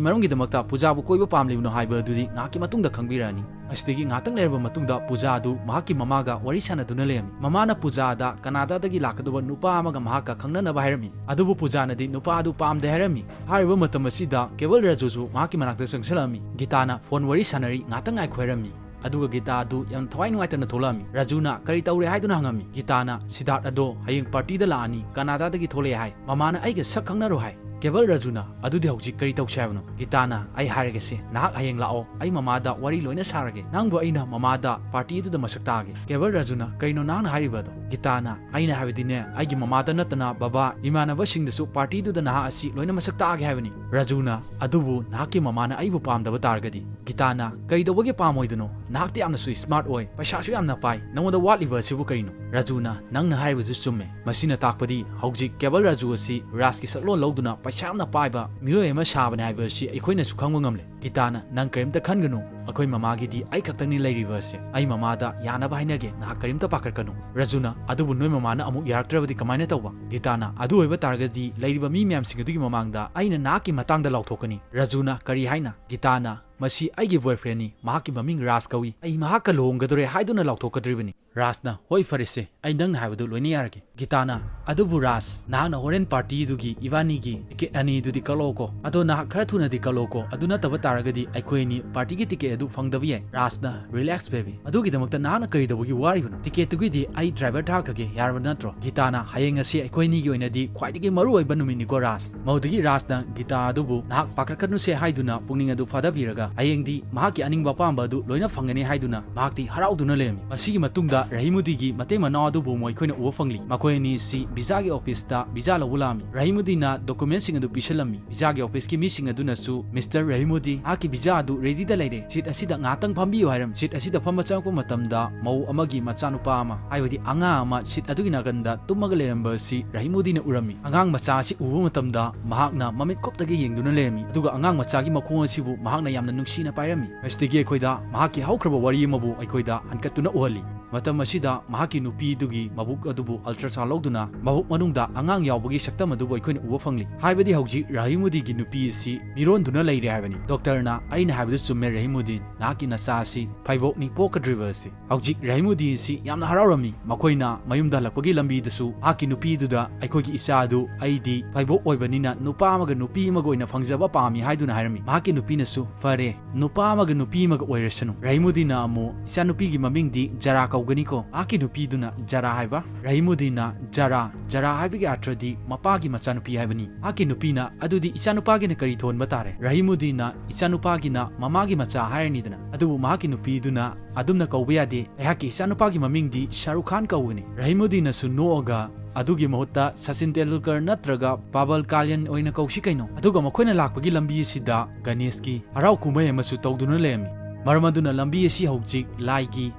ꯃꯔꯝꯒꯤꯗꯃꯛꯇ ꯄꯨꯖꯥꯕꯨ ꯀꯣꯏꯕ ꯄꯥꯝꯂꯤꯕꯅꯣ ꯍꯥꯏꯕ ꯑꯗꯨꯗꯤ ꯉꯥꯏꯍꯥꯛꯀꯤ ꯃꯇꯨꯡꯗ ꯈꯪꯕꯤꯔꯛꯑꯅꯤ꯫ ꯑꯁꯤꯗꯒꯤ ꯉꯥꯏꯍꯥꯛꯇꯪ ꯂꯩꯔꯕ ꯃꯇꯨꯡꯗ ꯄꯨꯖꯥ ꯑꯗꯨ ꯃꯍꯥꯛꯀꯤ ꯃꯃꯥꯒ ꯋꯥꯔꯤ ꯁꯥꯟꯅꯗꯨꯅ ꯂꯩꯔꯝꯃꯤ꯫ ꯃꯃꯥꯅ ꯄꯨꯖꯥꯗ ꯀꯅꯥꯗꯥꯗꯒꯤ ꯂꯥꯛꯀꯗꯧꯕ ꯅꯨꯄꯥ ꯑꯃꯒ ꯃꯍꯥꯛꯀ ꯈꯪꯅꯅꯕ ꯍꯥꯏꯔꯝꯃꯤ꯫ ꯑꯗꯨꯕꯨ ꯄꯨꯖꯥꯅꯗꯤ ꯅꯨꯄꯥ ꯑꯗꯨ ꯄꯥꯝꯗꯦ ꯍꯥꯏꯔꯝꯃꯤ꯫ ꯍꯥꯏꯔꯤꯕ ꯃꯇꯝ ꯑꯁꯤꯗ ꯀꯦꯕꯜ ꯔꯥꯖꯨꯁꯨ ꯃꯍꯥꯛꯀꯤ ꯃꯅꯥꯛꯇ ꯆꯪꯁꯤꯜꯂꯛꯑꯝꯃꯤ꯫ ꯒꯤꯇꯥꯅ ꯐꯣꯟ ꯋꯥꯔꯤ ꯁꯥꯟꯅꯔꯤ, ꯉꯥꯛꯇꯪ ꯉꯥꯏꯈꯣ ꯍꯥꯏꯔꯝꯃꯤ꯫ ꯑꯗꯨꯒ ꯒꯤꯇꯥ ꯑꯗꯨ ꯌꯥꯝ ꯊꯋꯥꯏ ꯅꯨꯡꯉꯥꯏꯇꯅ ꯊꯣꯛꯂꯛꯑꯝꯃꯤ꯫ ꯔꯥꯖꯨꯅ ꯀꯔꯤ ꯇꯧꯔꯦ ꯍꯥꯏꯗꯨꯅ ꯍꯪꯉꯝꯃꯤ꯫ ꯒꯤꯇꯥꯅ ꯁꯤꯗꯥꯔꯠ ꯑꯗꯣ ꯍꯌꯦꯡ ꯄꯥꯔꯇꯤꯗ ꯂꯥꯛꯑꯅꯤ, ꯀꯅꯥꯗꯥꯗꯒꯤ ꯊꯣꯛꯂꯛꯑꯦ ꯍꯥꯏ, ꯃꯃꯥꯅ ꯑꯩꯒ ꯁꯛ ꯈꯪꯅꯔꯣ ꯍꯥꯏ꯫ ꯀꯦꯕꯜ ꯔꯥꯖꯨꯅ ꯑꯗꯨꯗꯤ ꯍꯧꯖꯤꯛ ꯀꯔꯤ ꯇꯧꯁꯦ ꯍꯥꯏꯕꯅꯣ? ꯒꯤꯇꯥꯅ ꯑꯩ ꯍꯥꯏꯔꯒꯦꯁꯦ, ꯅꯍꯥꯛ ꯍꯌꯦꯡ ꯂꯥꯛꯑꯣ, ꯑꯩ ꯃꯃꯥꯗ ꯋꯥꯔꯤ ꯂꯣꯏꯅ ꯁꯥꯔꯒꯦ, ꯅꯪꯕꯨ ꯑꯩꯅ ꯃꯃꯥꯗ ꯄꯥꯔꯇꯤ ꯑꯗꯨꯗ ꯃꯁꯛ ꯇꯥꯛꯑꯒꯦ꯫ ꯀꯦꯕꯜ ꯔꯥꯖꯨꯅ ꯀꯩꯅꯣ ꯅꯍꯥꯛꯅ ꯍꯥꯏꯔꯤꯕ ꯑꯗꯣ? ꯒꯤꯇꯥꯅ ꯑꯩꯅ ꯍꯥꯏꯕꯗꯤꯅꯦ, ꯑꯩꯒꯤ ꯃꯃꯥꯗ ꯅꯠꯇꯅ ꯕꯕꯥ, ꯏꯃꯥꯟꯅꯕꯁꯤꯡꯗꯁꯨ ꯄꯥꯔꯇꯤꯗꯨꯗ ꯅꯍꯥꯛ ꯑꯁꯤ ꯂꯣꯏꯅ ꯃꯁꯛ ꯇꯥꯛꯑꯒꯦ ꯍꯥꯏꯕꯅꯤ꯫ ꯔꯥꯖꯨꯅ ꯑꯗꯨꯕꯨ ꯅꯍꯥꯛꯀꯤ ꯃꯃꯥꯅ ꯑꯩꯕꯨ ꯄꯥꯝꯗꯕ ꯇꯥꯔꯒꯗꯤ? ꯒꯤꯇꯥꯅ ꯀꯩꯗꯧꯕꯒꯤ ꯄꯥꯝꯃꯣꯏꯗꯅꯣ? ꯅꯍꯥꯛꯇꯤ ꯌꯥꯝꯅꯁꯨ ꯁ꯭ꯃꯥꯔꯠ ꯑꯣꯏ, ꯄꯩꯁꯥꯁꯨ ꯌꯥꯝꯅ ꯄꯥꯏ, ꯅꯉꯣꯟꯗ ꯋꯥꯠꯂꯤꯕ ꯑꯁꯤꯕꯨ ꯀꯔꯤꯅꯣ? ꯔꯥꯖꯨꯅ ꯅꯪꯅ ꯍꯥꯏꯔꯤꯕꯁꯨ ꯆꯨꯝꯃꯦ꯫ ꯃꯁꯤꯅ ꯇꯥꯛꯄꯗꯤ ꯍꯧꯖꯤꯛ ꯀꯦꯕꯜ ꯔꯥꯖꯨ ꯑꯁꯤ ꯔꯥꯖꯀꯤ ꯁꯛꯂꯣꯟ ꯂꯧꯗꯨꯅ ꯄꯩꯁꯥ ꯌꯥꯝꯅ ꯄꯥꯏꯕ ꯃꯤꯑꯣꯏ ꯑꯃ ꯁꯥꯕꯅꯦ ꯍꯥꯏꯕ ꯑꯁꯤ ꯑꯩꯈꯣꯏꯅꯁꯨ ꯈꯪꯕ ꯉꯝꯂꯦ꯫ ꯒꯤꯇꯥꯅ ꯅꯪ ꯀꯔꯤꯝꯇ ꯈꯟꯒꯅꯨ, ꯑꯩꯈꯣꯏ ꯃꯃꯥꯒꯤꯗꯤ ꯑꯩ ꯈꯛꯇꯪꯅꯤ ꯂꯩꯔꯤꯕ ꯑꯁꯦ꯫ ꯑꯩ ꯃꯃꯥꯗ ꯌꯥꯅꯕ ꯍꯥꯏꯅꯒꯦ, ꯅꯍꯥꯛ ꯀꯔꯤꯝꯇ ꯄꯥꯈꯠꯀꯅꯨ꯫ ꯔꯥꯖꯨꯅ ꯑꯗꯨꯕꯨ ꯅꯣꯏ ꯃꯃꯥꯅ ꯑꯃꯨꯛ ꯌꯥꯔꯛꯇ꯭ꯔꯕꯗꯤ ꯀꯃꯥꯏꯅ ꯇꯧꯕ? ꯒꯤꯇꯥꯅ ꯑꯗꯨ ꯑꯣꯏꯕ ꯇꯥꯔꯒꯗꯤ ꯂꯩꯔꯤꯕ ꯃꯤ ꯃꯌꯥꯝꯁꯤꯡ ꯑꯗꯨꯒꯤ ꯃꯃꯥꯡꯗ ꯑꯩꯅ ꯅꯍꯥꯛꯀꯤ ꯃꯇꯥꯡꯗ ꯂꯥꯎꯊꯣꯛꯀꯅꯤ꯫ ꯔꯥꯖꯨꯅ ꯀꯔꯤ ꯍꯥꯏꯅ? ꯒꯤꯇꯥꯅ ꯃꯁꯤ ꯑꯩꯒꯤ ꯕꯣꯏꯐ꯭ꯔꯦꯟꯅꯤ, ꯃꯍꯥꯛꯀꯤ ꯃꯃꯤꯡ ꯔꯥꯖ ꯀꯧꯏ, ꯑꯩ ꯃꯍꯥꯛꯀ ꯂꯨꯍꯣꯡꯒꯗꯧꯔꯦ ꯍꯥꯏꯗꯨꯅ ꯂꯥꯎꯊꯣꯛꯀꯗꯧꯔꯤꯕꯅꯤ꯫ ꯔꯥꯖꯅ ꯍꯣꯏ ꯐꯔꯦꯁꯦ, ꯑꯩ ꯅꯪꯅ ꯍꯥꯏꯕꯗꯨ ꯂꯣꯏꯅ ꯌꯥꯔꯒꯦ꯫ ꯒꯤꯇꯥꯅ ꯑꯗꯨꯕꯨ ꯔꯥꯖ, ꯅꯍꯥꯛꯅ ꯍꯣꯔꯦꯟ ꯄꯥꯔꯇꯤꯗꯨꯒꯤ ꯏꯕꯥꯅꯤꯒꯤ ꯇꯤꯀꯦꯠ ꯑꯅꯤꯗꯨꯗꯤ ꯀꯛꯂꯛꯑꯣꯀꯣ, ꯑꯗꯣ ꯅꯍꯥꯛ ꯈꯔ ꯊꯨꯅꯗꯤ ꯀꯛꯂꯛꯑꯣꯀꯣ, ꯑꯗꯨ ꯅꯠꯇꯕ ꯇꯥꯔꯒꯗꯤ ꯑꯩꯈꯣꯏ ꯑꯅꯤ ꯄꯥꯔꯇꯤꯒꯤ ꯇꯤꯀꯦꯠ ꯑꯗꯨ ꯐꯪꯗꯕ ꯌꯥꯏ꯫ ꯔꯥꯖꯅ, "Relax baby, ꯑꯗꯨꯒꯤꯗꯃꯛꯇ ꯅꯍꯥꯛꯅ ꯀꯔꯤ ꯇꯧꯕꯒꯤ ꯋꯥꯔꯤꯕꯅꯣ? ꯇꯤꯀꯦꯠꯇꯨꯒꯤꯗꯤ ꯑꯩ ꯗ꯭ꯔꯥꯏꯚꯔ ꯊꯥꯈ꯭ꯔꯒꯦ, ꯌꯥꯔꯕ ꯅꯠꯇ꯭ꯔꯣ?" ꯒꯤꯇꯥꯅ, "ꯍꯌꯦꯡ ꯑꯁꯤ ꯑꯩꯈꯣꯏ ꯑꯅꯤꯒꯤ ꯑꯣꯏꯅꯗꯤ ꯈ꯭ꯋꯥꯏꯗꯒꯤ ꯃꯔꯨ ꯑꯣꯏꯕ ꯅꯨꯃꯤꯠꯅꯤꯀꯣ ꯔꯥꯖ꯫" ꯃꯗꯨꯗꯒꯤ ꯔꯥꯖꯅ ꯒꯤꯇꯥ ꯑꯗꯨꯕꯨ ꯅꯍꯥꯛ ꯄꯥꯈꯠꯀꯅꯨꯁꯦ ꯍꯥꯏꯗꯨꯅ ꯄꯨꯛꯅꯤꯡ ꯑꯗꯨ ꯐꯥꯗꯕꯤꯔꯒ ꯍꯌꯦꯡꯗꯤ ꯃꯍꯥꯛꯀꯤ ꯑꯅꯤꯡꯕ ꯑꯄꯥꯝꯕ ꯑꯗꯨ ꯂꯣꯏꯅ ꯐꯪꯒꯅꯤ ꯍꯥꯏꯗꯨꯅ ꯃꯍꯥꯛꯇꯤ ꯍꯔꯥꯎꯗꯨꯅ ꯂꯩꯔꯝꯃꯤ꯫ ꯃꯁꯤꯒꯤ ꯃꯇꯨꯡꯗ ꯔꯍꯤꯃꯨꯗꯤꯒꯤ ꯃꯇꯩ ꯃꯅꯥꯎ ꯑꯗꯨꯕꯨ ꯑꯃꯨꯛ ꯑꯩꯈꯣꯏꯅ ꯎꯕ ꯐꯪꯂꯤ꯫ ꯃꯈꯣꯏ ꯑꯅꯤ ꯑꯁꯤ ꯚꯤꯖꯥꯒꯤ ꯑꯣꯐꯤꯁꯇ ꯚꯤꯖꯥ ꯂꯧꯕ ꯂꯥꯛꯑꯝꯃꯤ꯫ ꯔꯍꯤꯃꯨꯗꯤꯅ ꯗꯣꯀꯨꯃꯦꯟꯁꯤꯡ ꯑꯗꯨ ꯄꯤꯁꯤꯜꯂꯝꯃꯤ꯫ ꯚꯤꯖꯥꯒꯤ ꯑꯣꯐꯤꯁꯀꯤ ꯃꯤꯁꯤꯡ ꯑꯗꯨꯅꯁꯨ, "Mister Rahimudin, ꯅꯍꯥꯛꯀꯤ ꯚꯤꯖꯥ ꯑꯗꯨ ꯔꯦꯗꯤꯗ ꯂꯩꯔꯦ, ꯁꯤꯠ ꯑꯁꯤꯗ ꯉꯥꯏꯍꯥꯛꯇꯪ ꯐꯝꯕꯤꯌꯨ" ꯍꯥꯏꯔꯝꯃꯤ꯫ ꯁꯤꯠ ꯑꯁꯤꯗ ꯐꯝꯕ ꯆꯪꯉꯛꯄ ꯃꯇꯝꯗ ꯃꯧ ꯑꯃꯒꯤ ꯃꯆꯥꯅꯨꯄꯥ ꯑꯃ, ꯍꯥꯏꯕꯗꯤ ꯑꯉꯥꯡ ꯑꯃ ꯁꯤꯠ ꯑꯗꯨꯒꯤ ꯅꯥꯀꯟꯗ ꯇꯨꯝꯃꯒ ꯂꯩꯔꯝꯕ ꯑꯁꯤ ꯔꯍꯤꯃꯨꯗꯤꯅ ꯎꯔꯝꯃꯤ꯫ ꯑꯉꯥꯡ ꯃꯆꯥ ꯑꯁꯤ ꯎꯕ ꯃꯇꯝꯗ ꯃꯍꯥꯛꯅ ꯃꯃꯤꯠ ꯀꯨꯞꯇꯒ ꯌꯦꯡꯗꯨꯅ ꯂꯩꯔꯝꯃꯤ, ꯑꯗꯨꯒ ꯑꯉꯥꯡ ꯃꯆꯥꯒꯤ ꯃꯈꯣꯡ ꯑꯁꯤꯕꯨ ꯃꯍꯥꯛꯅ ꯌꯥꯝꯅ ꯅꯨꯡꯁꯤꯅ ꯄꯥꯏꯔꯝꯃꯤ꯫ ꯃꯁꯤꯗꯒꯤ ꯑꯩꯈꯣꯏꯗ ꯃꯍꯥꯛꯀꯤ ꯍꯧꯈ꯭ꯔꯕ ꯋꯥꯔꯤ ꯑꯃꯕꯨ ꯑꯩꯈꯣꯏꯗ ꯍꯟꯀꯠꯇꯨꯅ ꯎꯍꯜꯂꯤ꯫ ꯃꯇꯝ ꯑꯁꯤꯗ ꯃꯍꯥꯛꯀꯤ ꯅꯨꯄꯤꯗꯨꯒꯤ ꯃꯕꯨꯛ ꯑꯗꯨꯕꯨ ultrasound ꯂꯧꯗꯨꯅ ꯃꯕꯨꯛ ꯃꯅꯨꯡꯗ ꯑꯉꯥꯡ ꯌꯥꯎꯕꯒꯤ ꯁꯛꯇꯝ ꯑꯗꯨꯕꯨ ꯑꯩꯈꯣꯏꯅ ꯎꯕ ꯐꯪꯂꯤ꯫ ꯍꯥꯏꯕꯗꯤ ꯍꯧꯖꯤꯛ ꯔꯍꯤꯃꯨꯗꯤꯒꯤ ꯅꯨꯄꯤ ꯑꯁꯤ ꯃꯤꯔꯣꯟꯗꯨꯅ ꯂꯩꯔꯦ ꯍꯥꯏꯕꯅꯤ꯫ ꯗꯣꯛꯇꯔꯅ, "ꯑꯩꯅ ꯍꯥꯏꯕꯗꯨ ꯆꯨꯝꯃꯦ ꯔꯍꯤꯃꯨꯗꯤꯟ, ꯅꯍꯥꯛꯀꯤ ꯅꯆꯥ ꯑꯁꯤ ꯐꯩꯕꯣꯛꯅꯤ ꯄꯣꯛꯀꯗ꯭ꯔꯤꯕ ꯑꯁꯤ꯫" ꯍꯧꯖꯤꯛ ꯔꯍꯤꯃꯨꯗꯤꯟ ꯑꯁꯤ ꯌꯥꯝꯅ ꯍꯔꯥꯎꯔꯝꯃꯤ꯫ ꯃꯈꯣꯏꯅ ꯃꯌꯨꯝꯗ ꯍꯜꯂꯛꯄꯒꯤ ꯂꯝꯕꯤꯗꯁꯨ ꯃꯍꯥꯛꯀꯤ ꯅꯨꯄꯤꯗꯨꯗ, "ꯑꯩꯈꯣꯏꯒꯤ ꯏꯆꯥ ꯑꯗꯨ ꯑꯩꯗꯤ ꯐꯩꯕꯣꯛ ꯑꯣꯏꯕꯅꯤꯅ ꯅꯨꯄꯥ ꯑꯃꯒ ꯅꯨꯄꯤ ꯑꯃꯒ ꯑꯣꯏꯅ ꯐꯪꯖꯕ ꯄꯥꯝꯃꯤ" ꯍꯥꯏꯗꯨꯅ ꯍꯥꯏꯔꯝꯃꯤ꯫ ꯃꯍꯥꯛꯀꯤ ꯅꯨꯄꯤꯅꯁꯨ, "ꯐꯔꯦ, ꯅꯨꯄꯥ ꯑꯃꯒ ꯅꯨꯄꯤ ꯑꯃꯒ ꯑꯣꯏꯔꯁꯅꯨ꯫" ꯔꯍꯤꯃꯨꯗꯤꯟꯅ ꯑꯃꯨꯛ, "ꯏꯆꯥꯅꯨꯄꯤꯒꯤ ꯃꯃꯤꯡꯗꯤ ꯖꯔꯥ ꯀꯧꯒꯅꯤꯀꯣ?" ꯃꯍꯥꯛꯀꯤ ꯅꯨꯄꯤꯗꯨꯅ, "ꯖꯔꯥ ꯍꯥꯏꯕ?" ꯔꯍꯤꯃꯨꯗꯤꯟꯅ, "ꯖꯔꯥ, ꯖꯔꯥ ꯍꯥꯏꯕꯒꯤ ꯑꯔꯊꯗꯤ ꯃꯄꯥꯒꯤ ꯃꯆꯥꯅꯨꯄꯤ ꯍꯥꯏꯕꯅꯤ꯫" ꯃꯍꯥꯛꯀꯤ ꯅꯨꯄꯤꯅ, "ꯑꯗꯨꯗꯤ ꯏꯆꯥꯅꯨꯄꯥꯒꯤꯅ ꯀꯔꯤ ꯊꯣꯟꯕ ꯇꯥꯔꯦ?" ꯔꯍꯤꯃꯨꯗꯤꯟꯅ, "ꯏꯆꯥꯅꯨꯄꯥꯒꯤꯅ ꯃꯃꯥꯒꯤ ꯃꯆꯥ ꯍꯥꯏꯔꯅꯤꯗꯅ꯫" ꯑꯗꯨꯕꯨ ꯃꯍꯥꯛꯀꯤ ꯅꯨꯄꯤꯗꯨꯅ, "ꯑꯗꯨꯝꯅ ꯀꯧꯕ ꯌꯥꯗꯦ, ꯑꯩꯍꯥꯛꯀꯤ ꯏꯆꯥꯅꯨꯄꯥꯒꯤ ꯃꯃꯤꯡꯗꯤ ꯁꯥꯔꯨꯈ ꯈꯥꯟ ꯀꯧꯒꯅꯤ꯫" ꯔꯍꯤꯃꯨꯗꯤꯟꯅꯁꯨ ꯅꯣꯛꯑꯒ, "ꯑꯗꯨꯒꯤ ꯃꯍꯨꯠꯇ ꯁꯆꯤꯟ ꯇꯦꯟꯗꯨꯜꯀꯔ ꯅꯠꯇ꯭ꯔꯒ ꯄꯥꯕꯜ ꯀꯥꯂꯤꯌꯟ ꯑꯣꯏꯅ ꯀꯧꯁꯤ ꯀꯩꯅꯣ?" ꯑꯗꯨꯒ ꯃꯈꯣꯏꯅ ꯂꯥꯛꯄꯒꯤ ꯂꯝꯕꯤ ꯑꯁꯤꯗ ꯒꯅꯦꯁꯀꯤ ꯍꯔꯥꯎ ꯀꯨꯝꯍꯩ ꯑꯃꯁꯨ ꯇꯧꯗꯨꯅ ꯂꯩꯔꯝꯃꯤ꯫ ꯃꯔꯝ ꯑꯗꯨꯅ ꯂꯝꯕꯤ ꯑꯁꯤ ꯍꯧꯖꯤꯛ ꯂꯥꯏꯒꯤ